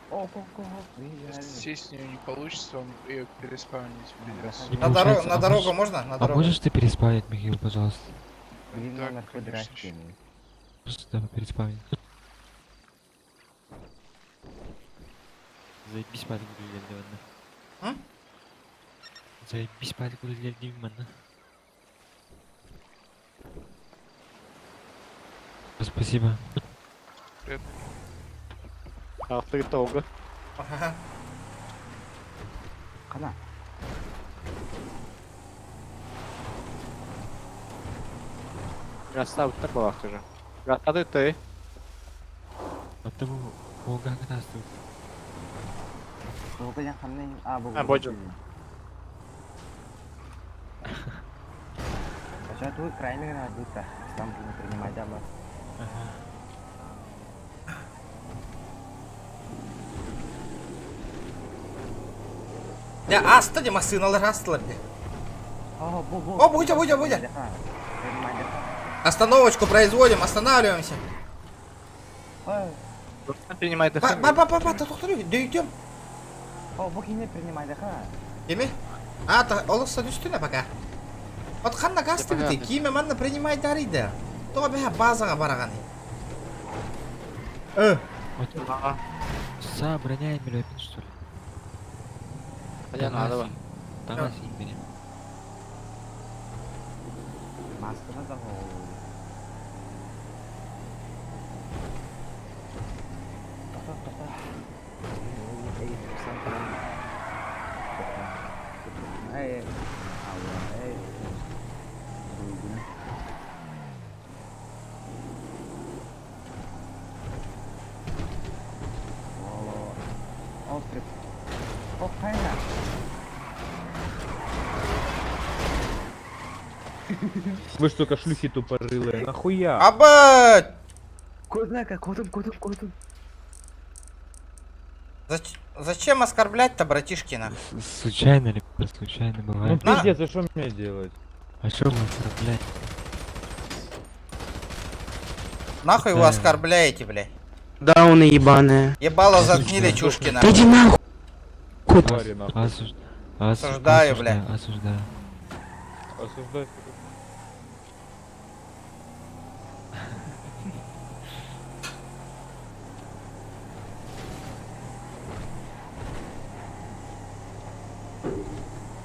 О, о, о, о. Сесть с нее не получится, он ее переспавнить придется. Не На дорогу, получается. на А дорогу можешь- можно? На А дорогу. можешь ты переспавнить, Михаил, пожалуйста? Блин, Да, номер конечно. Просто переспавнить. Заебись палик үлелерді манна. М? Заебись палик үлелерді манна. Спасибо. Ақтығы толғы. Ага. Қана. Красавчик была тоже. Красавчик ты. А ты Волга гнасту. А, бодю. Сейчас тут крайне надо, там не принимать, да, Я аста де машиналар астылар де. О, будя, будя, будя. Остановочку производим, останавливаемся. Принимай Ба, ба, ба, ба, ба, тоқтар, дөйтем. О, бу кини принимай да Кими? А, та, олықса түстүнэ пока. От ханна газ тибити, киме манна принимай дарида. То бэха базаға бараганы. Э. Са, броня имели, что ли? Хотя надо бы. Давай имели. Маскада да Вы что, шлюхи тупорылые, нахуя? Абать! Кознака, кодом, кодом, кодом. Зачем оскорблять-то, братишкина? Случайно ли? Случайно бывает. Ну пиздец, а что мне делать? А что вы оскорблять? Нахуй вы оскорбляете, бля? Дауны ебаные. Ебало заткнили, чушкина. Да иди нахуй. Твари, нахуй. Осуждаю, бля. Осуждаю. Осуждаю.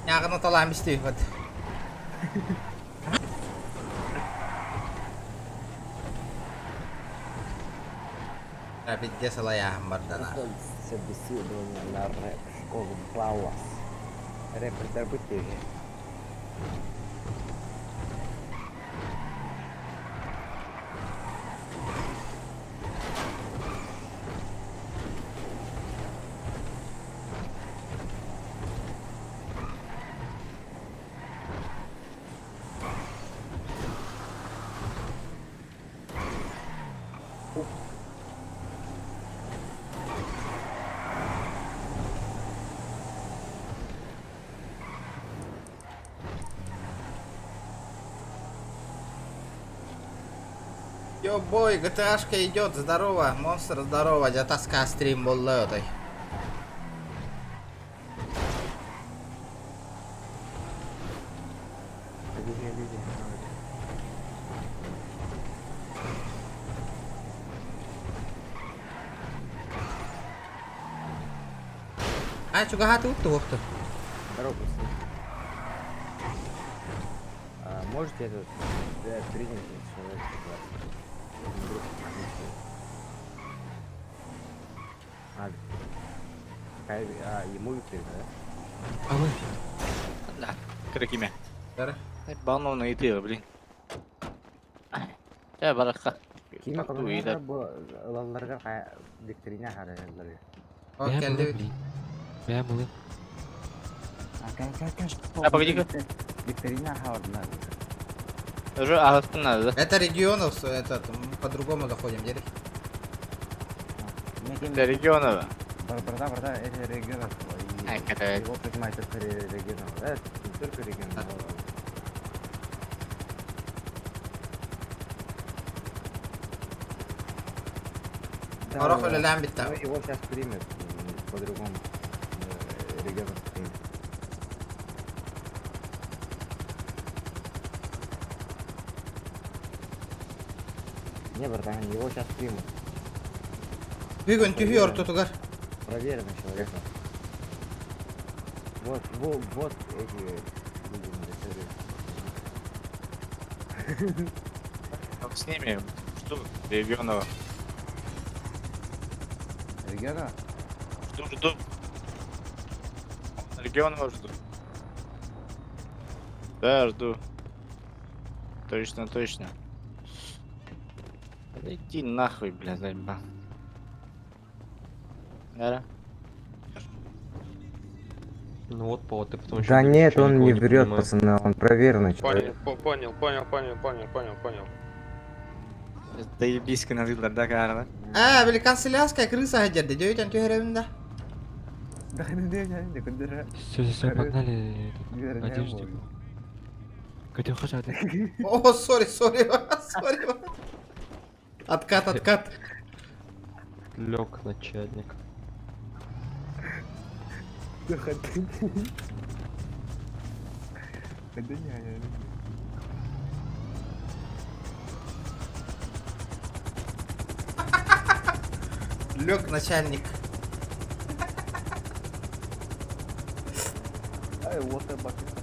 Нягына талам истейбит. Пиздец алаяхым бардана. Собеседование на рэп-школу Бауас. Рэпер Дарбытыги. Йо, бой, ГТАшка идет, здорово, монстр, здорово, дя тоска стрим был этой. А, чугахаты утты уқты. Здорово, пацаны. А, можете этот принять человек 20? А, какая, а, ему викторина, да? А вы? Да, крикими. Да. Бану на идею, блин. Я бараха. Кима команда бу лалларга викторина харайлары. О, келди. Я был. А, погоди-ка. Викторина хаварна. Уже ағыстын надо, да? Это регионов, этот, мы по-другому заходим, дерек. Это регионов. Барда, барда, это регионов. Его принимает только регионов. Это не только регионов. Орох үлелән битте. Ну, его сейчас примет по-другому. Регионов примет. Не, братан, его сейчас примут. Бүгін түхи ортотугар. Проверено человека. Вот, вот, вот эти люди на ресторане. С ними, что регионова. Региона? Жду, жду. Регионова жду. Да, жду. Точно, точно. Да иди нахуй, бля, заебал. Да? Ну вот, повод, ты потом еще Да будешь нет, ничего он никого не не врет, понимает. пацаны, он проверенный человек. Понял, понял, понял, понял, понял, понял, понял. Заебись, каналилар, да, Карла? А, били канцелярская крыса гадерди, дөйтен түһәрәбин да. Все, все, все, погнали. этот, Одежду. Катюха, хожа, О, сори, сори, сори. Откат, откат. Лег начальник. Лег начальник. Ай, вот я бакет.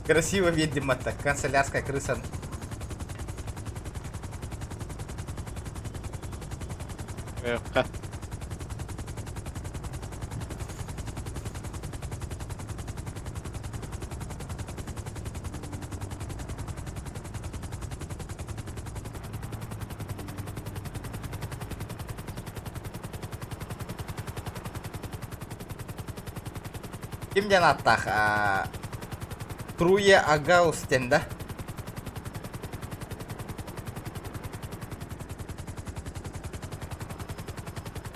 Красиво видимо так. Канцелярская крыса. Эх, Кимден аттах? Труе Агаустен, да?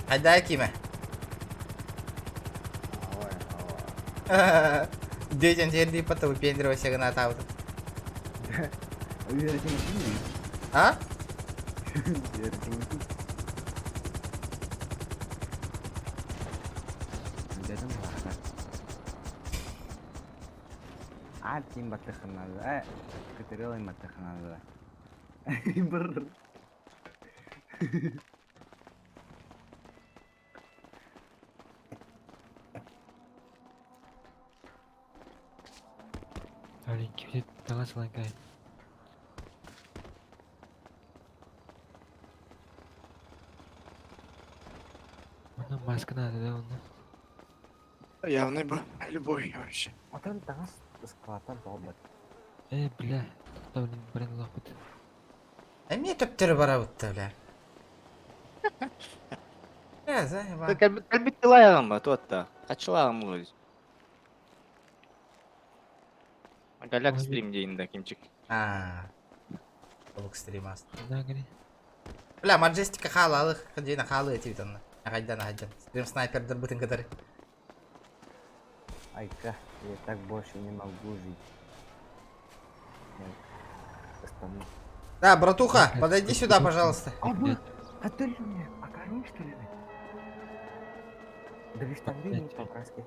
Айда киме? Дөйтен жерди пата выпендривайся гына табыт. А? Артин батыханада, Катерилай матыханада. Бррр. Блин, кипит, давай слагай. Она маска надо, да, он. Явный был, любой вообще. Отан таңас складтан тоғыбат. Э, бля, там, блин, блин, лапот. Эми төптөрү барабытта, бля. Бля, заеба. Кэлбит тылайган ба, туатта. Качылаган бұл. Голяк стрим дейін да, кимчик. А. Толук стрим аст. Да, говори. Бля, Маджестика халалых, хадина халы эти там. Агайдан, агайдан. Стрим снайпер дырбытын кадары. Айка, я так больше не могу жить. Я останусь. Да, братуха, подойди сюда, пожалуйста. А ты ли мне? А корон, что ли? Да ведь там видно по-братски.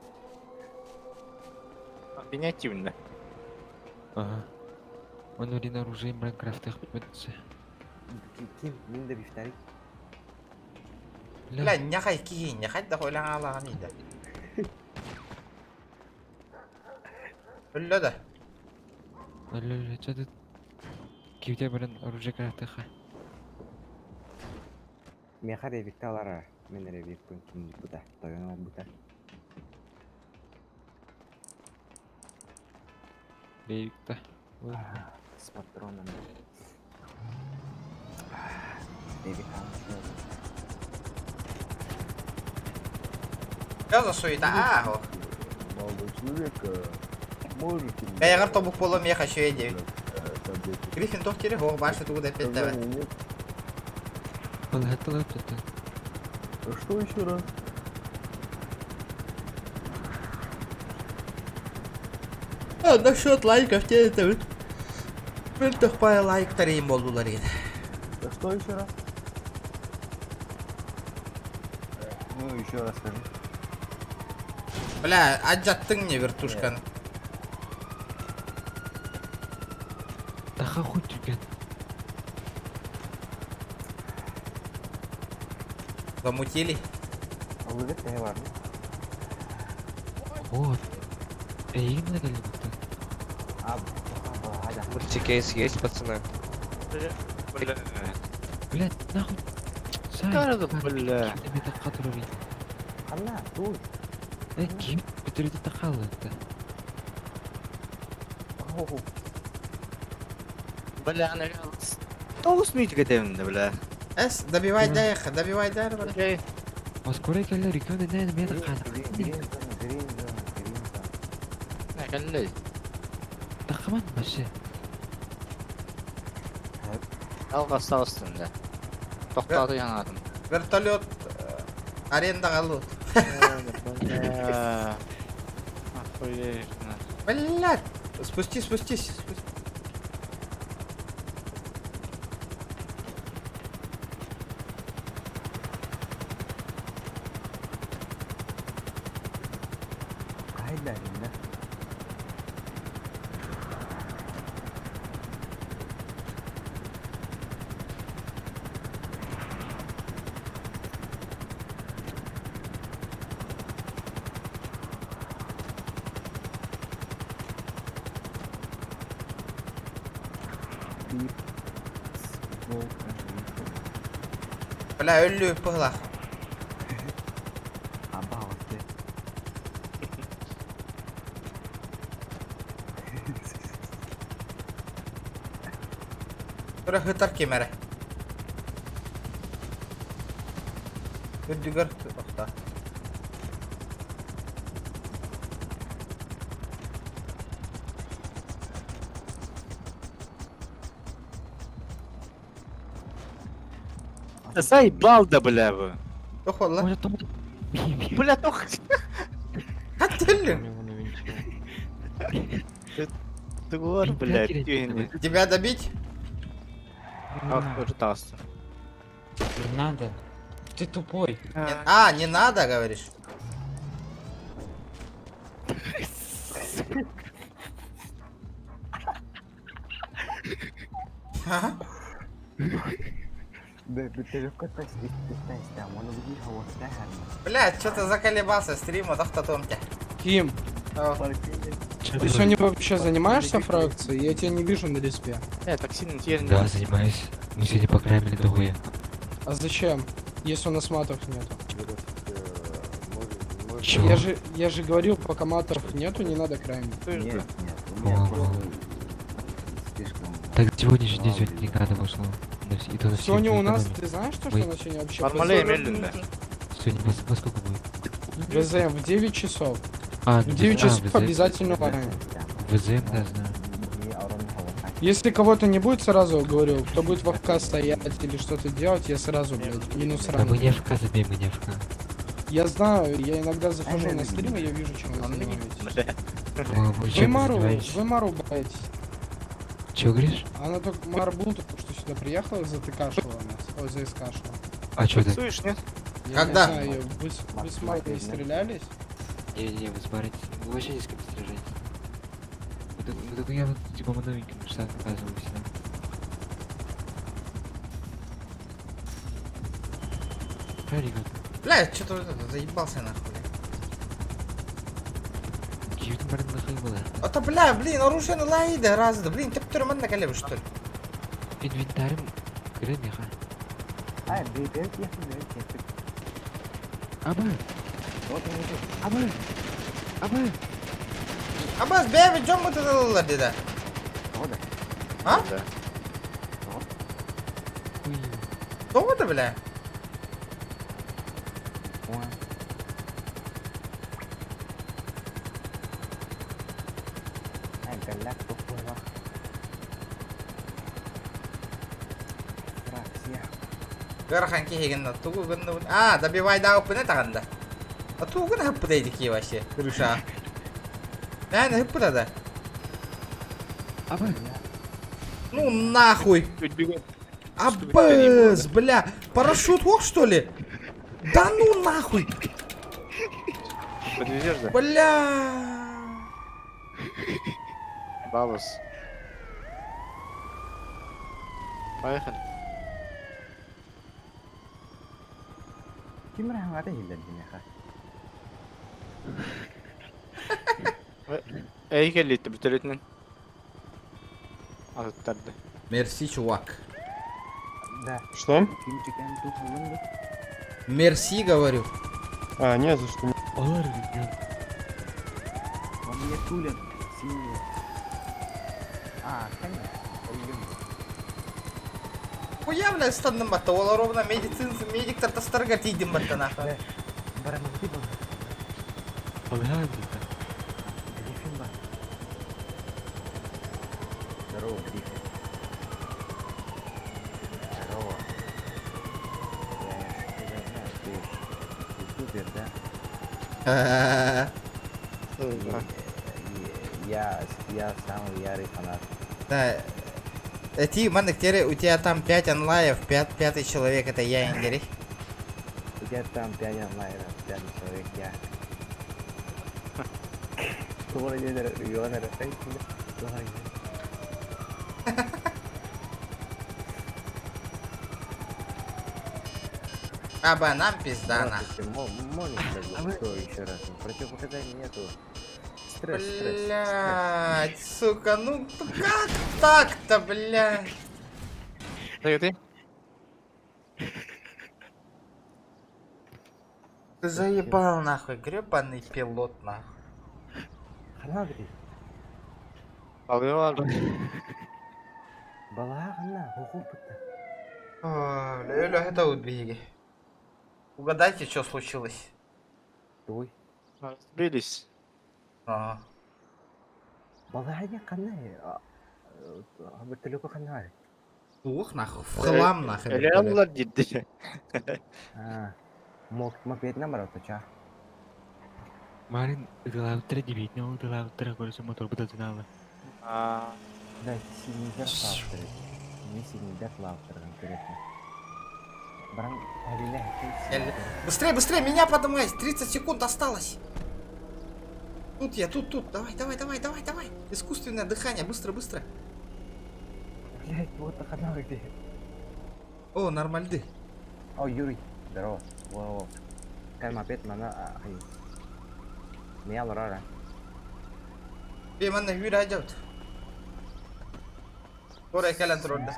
Обвинятивно. Ага. Он блин, оружие Майнкрафта их подписывается. Ким, мин да бифтарик. Бля, няхай киһи, няхай да хойлаң алаган иде. Өллө да. Ле, что ты? Кивде, блин, оружие крафтыха. Меха ревикте алара. Мен ревикпин ким бута. Тойон ол бута. Ревикта. С патронами. Ревик Что за суета? А, ох. Молодой человек, можете мне Бәйгәр тобук болом я хочу я таблетку? Гриффин тох тере хох башы тугуда петтәбә. Сказали, нет. Он это лапот. Что еще раз? А, насчет лайков те это вот. Бер тохпай лайк тарыйм болдулар ген. Что еще раз? Ну, еще раз скажи. Бля, аджаттың не вертушканы. Да хуй тебе. Замутили. Алыгыт не бар. Вот. Эй, именно ли А, Мультикейс есть, пацаны? Бля. Блять, нахуй. Бля. Ханна, туй. Ким көтөрүтэ тахалыта. Бля, она Тоғыз минут кетемін бля. Эс, добивай дай, добивай дай, бля. Оскоре келлер регионы нэн мен кана. Green zone, green zone. Кәллей. Тахаман башы. Алға салыстым да. Тоқтады янадым. Вертолет арендаға лут. Бля. Охуеть. Блядь. Спустись, спустись, спустись. Хайда, да? Бля, өллүү пыһлах. Абаусты. Тура хытар кемере. Үрдүгөр тохта. Заебал да, бля, вы. Тохолла. Бля, тох. Хаттеллин. Ты говор, бля, тюнь. Тебя добить? Ах, уже тасты. Не надо. Ты тупой. А, не надо, говоришь? Ага. Блядь, что-то заколебался стрима, тохтатомте. Ким, ты сегодня вообще занимаешься фракцией? Я тебя не вижу на респе. Так сильно теперь Да, занимаюсь. Мы сегодня покрамили дохуя. А зачем? Если у нас матов нету. Чего? Я же говорил, пока матов нету, не надо краймить. Нет, нет, у меня просто слишком... Так сегодня же день сегодня никогда пошло. И то на всех Сегодня у нас, экономе. ты знаешь, то, Мы- что у нас сегодня вообще? Нормалей, происходит? медленно. Сегодня во сколько будет? ВЗМ в 9 часов. А, В 9 а, часов ВЗМ. обязательно лайн. ВЗМ, да, знаю. Если кого-то не будет, сразу говорю, кто будет в АФК стоять или что-то делать, я сразу, блядь, минус Да рано. мы не АФК забей, мы не АФК. Я знаю, я иногда захожу на стрим, и я вижу, чем вы занимаетесь. Бля. Вы Вы чем Мару, занимаетесь? вы Мару боитесь. Чего говоришь? Она только Марбул только что сюда приехала и затыкашила нас. Ой, заискашила. А чё ты? Слышишь, нет? Я Когда? не знаю, вы с Марой не стрелялись? Не-не, вы смотрите, вы вообще ни с кем не сражаетесь. Вот это я вот типа по новеньким штат показываю всегда. Ребят, Бля, что-то вот это, заебался нахуй. А то, бля, блин, оружие на лаида раз, да, блин, ты на колебе, что ли? Инвентарем кремеха. А, бей. Аба! Вот он идет. Аба! Аба! Абаз, бля, ведем мы туда лади, да? А? Да. Кто это, бля? Верханки хигенна, тугу гынны. А, добивай да опыны таганда. А тугу гына хыппы ки вообще, крыша. Нәне хыппы да. Аба! Ну нахуй. Абыз, бля, парашют ох, что ли? Да ну нахуй. Подвезешь, да? Бля. Балус. Поехали. Ким рахматы хиллер Эй, келлитті бүтелетінен. Атыттарды. Мерси, чувак. Да. Что? Кимчик эн тухаллан да? Мерси, говорю. А, не за что. Алар регион. Он мне тулят. Синий. А, конечно. Регион. Хуя, блядь, станным батта, ол ровно медицин, медиктар тастарга тиидим батта нахуй. Барамагды был. Алар да. Гриффин бар. Здорово, Гриффин. Здорово. Я ж тебя знаю, ты ж ютубер, да? И я самый ярый фанат. Да. Эти, маннык тере, у тебя там 5 онлайев, 5, пятый человек, это я, Ингери. У тебя там 5 онлайнов, пятый человек я. Туора Аба, нам пизда, нахуй. Можешь что еще раз? Противопоказаний нету. Стресс, стресс, стресс. Блять, сука, ну как так-то, блядь? Ты ты? Ты заебал нахуй, гребаный пилот нахуй. Хана бри. Алгы Балаға хана, хуху пытта. О, бля, Лёля, это убили. Угадайте, что случилось? Той. Разбились. Ага. Балаға не қандай? Вертолётка қандай? Ух, нахуй, в хлам нахуй. Реально диди. А, мог мопед на ча. Марин, ытылаабыттара дебитне ол ытылаабыттара көрөсө мотор бутатыналы. А, Да, синийдер лаптыр. Не синийдер лаптыр конкретно. Баран, әліне Быстрее, быстрее, меня поднимай, 30 секунд осталось. Тут я, тут, тут, давай, давай, давай, давай, давай. Искусственное дыхание, быстро, быстро. Блять, вот хана где. О, нормальды. О, Юрий, здорово. Во-во. Кай мопед мана ай. Меня лорара. Бе, манна хүрэ ажабыт. Орай кэлэн турда.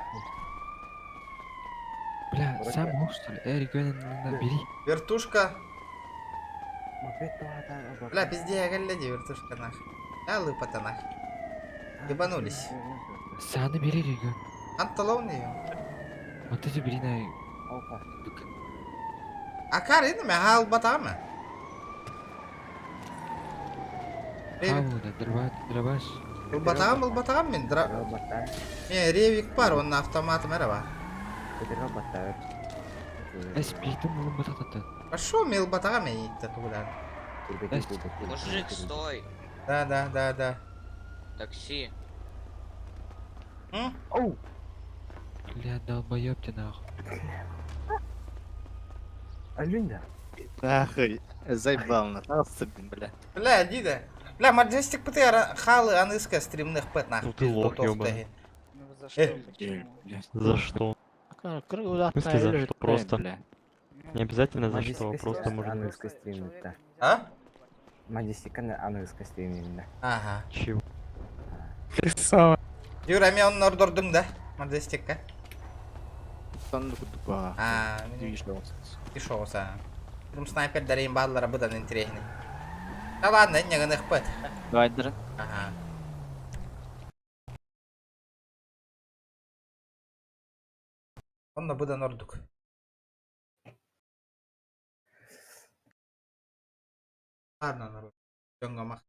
Бля, сам мог что ли? Регион, бери. Вертушка. Мопед то Бля, пизде, гляди, вертушка нах. Да, лыпата нах. Ебанулись. Саны бери регион. Анталовный. Вот эти бери на... Опа. Акар инме хал батамы. Хаву, да, дробаш. Ылбатагам, ылбатагам мен. Дра... Мен ревик бар, onun автоматы мәрі бар. Эс, бейтім улым батататы. Хорошо, мен ылбатагам мен итті тугудан. Мужик, стой! Да, да, да, да. Такси. М? Оу! Бля, долбоёб ты нахуй. Алюнда. Нахуй, заебал на бля. Бля, дида. Бля, Маджестик ПТ халы аныска стримных пэт нахуй. Ну ты лох, ёбаный. За что? За что? В смысле за что? Просто. Не обязательно за что, просто может быть. Английской стримит-то. А? Маджестик английской стримит, Ага. Чего? Красава. Юра, мен onun ордордум да, Маджестикка. А, Пишоуса. Прям снайпер дарим бадлара быдан интересный. Да ладно, не гных пэт. Давай, держи. Ага. Онно быдан ордук. Ладно, народ. Дьоҥҥо мах.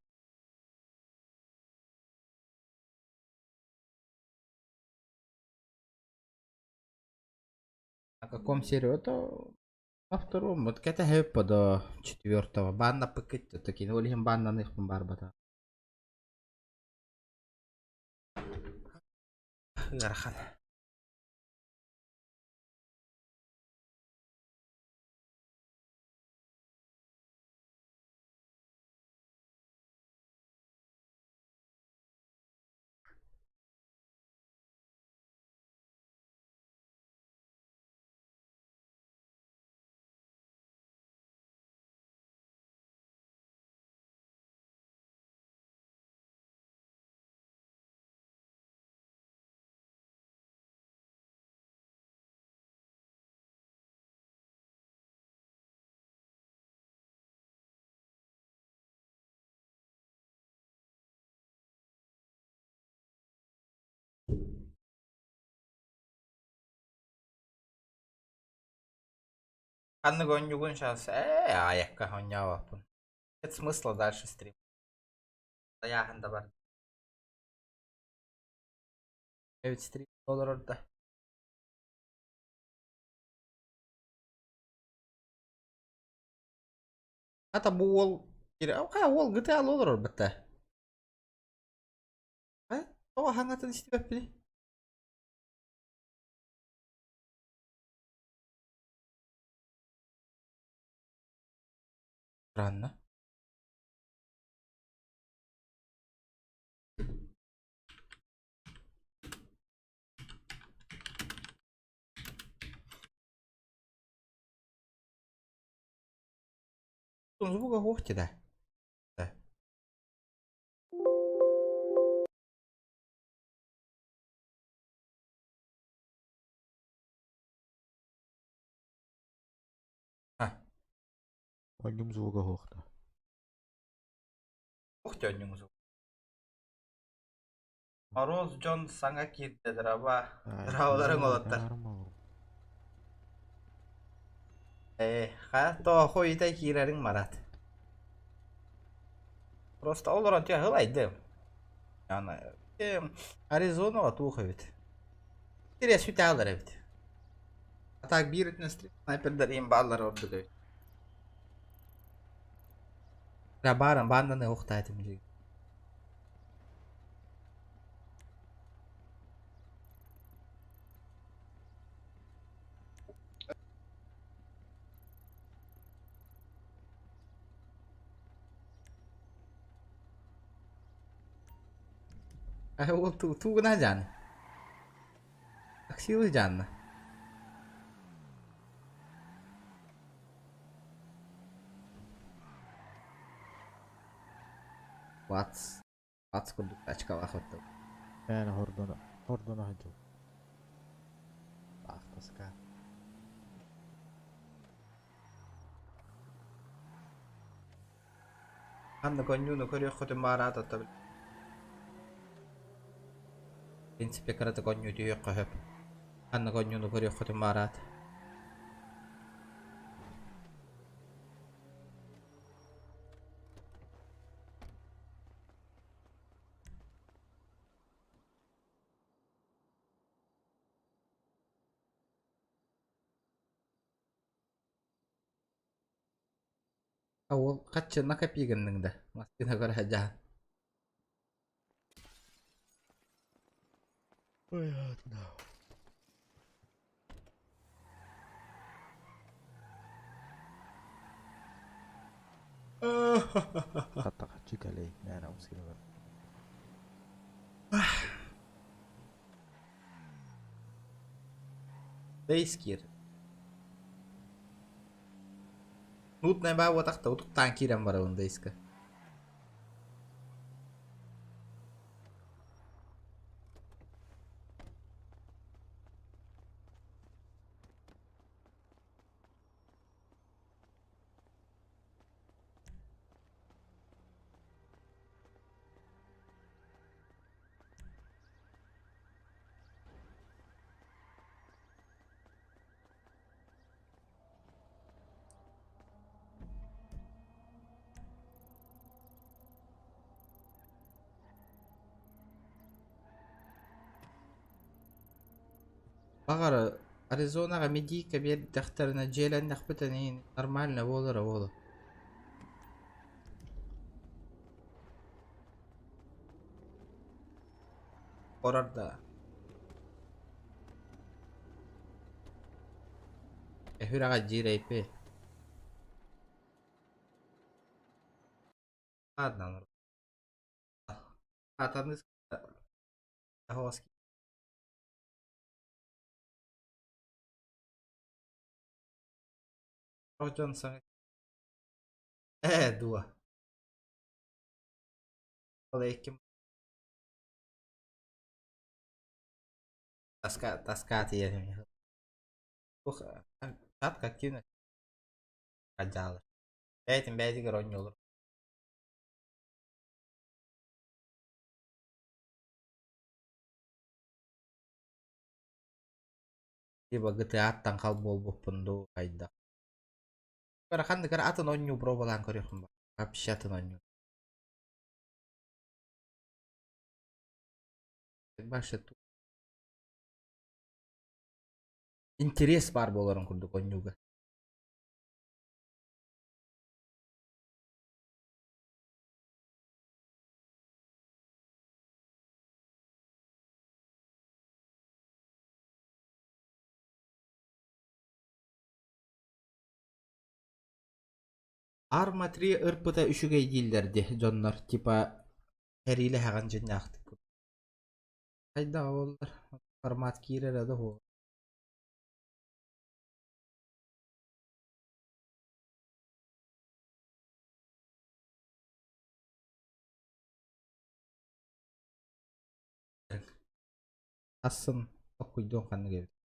На каком серию? Это на втором. Вот это хэппа до четвертого. Банна пыкыть такие. Ну, олихим банна них барбата. Ыарахан. Ханнык оонньуугун сейчас ээ аайакка оонньообоппун. Нет смысла дальше стрим. Тайааһын да бар. Эбит стрим олорор да. Хата бу уол хайа уол GTA олорор бытта. Тоҕо хаҥатын истибэппиний? Странно. Звука когти, да. Да. А. Онньум звуга суохта. Когти онньуҥ звук. Мороз дьон саҥа киирдэ драба. Драbalарыҥ олоттар. Ээ, хайа тооху итэй киирэриҥ Марат. Просто олорон түһэ ылайдым. Аны Аризонаҕа туох эбит. Сире сүтээлэр эбит. А так биир өттүнэн снайпердар имбааллар ордук эбит. Да бааран баанданы охтаатым дии. Ол туугуна дьааны. Таксилы дьаанна. Ватс. Ватс курдук тачкалаах оттон. Мээнэ хордоно, хордоно сылдьабыт. Таахтаска. Ханна конньууну көрүөххүтүн баараат отто В принципе кыратык онньуу түһүөххэ сөп. Ханна конньууну көрүөххүтүн баараат. А уол хаччы накопи гынныҥ да массыына көрө сылдьаһан. Понятно. Хатта хаччы кэлэй, мээнэ массыына Дейскир. Нудная баа тахта утуктаан киирэн барабын дейска. Баҕар Аризонаҕа медийка биэрдэхтэринэ дьиэлэннэхпитинэ нормально буолара буолуо. Корор да. Эһүрэҕэ дьиирэйпи. Ладно, Атаны Дьон саҥа ээ дуо Ол икки тоска тоска тиийэн Чат активно отдала. Бэйэтин бэйэтигэр оонньуулар. Либо GTA-ттан хал буолбуппун дуу хайдах. Ханнык эрэ атын оонньуу пробалаан көрүөххүн баар. Вообще атын оонньуу. Вообще интерес баар буоларын курдук оонньууга. Арма 3 ырпыта үчүгэй дииллэр дии дьоннор типа сэриилэһэҕин дьиҥнээхтик. Хайдаҕа буоллар формат киирэрэ да уһуо. Асын токкуйдуон ханнык эбит.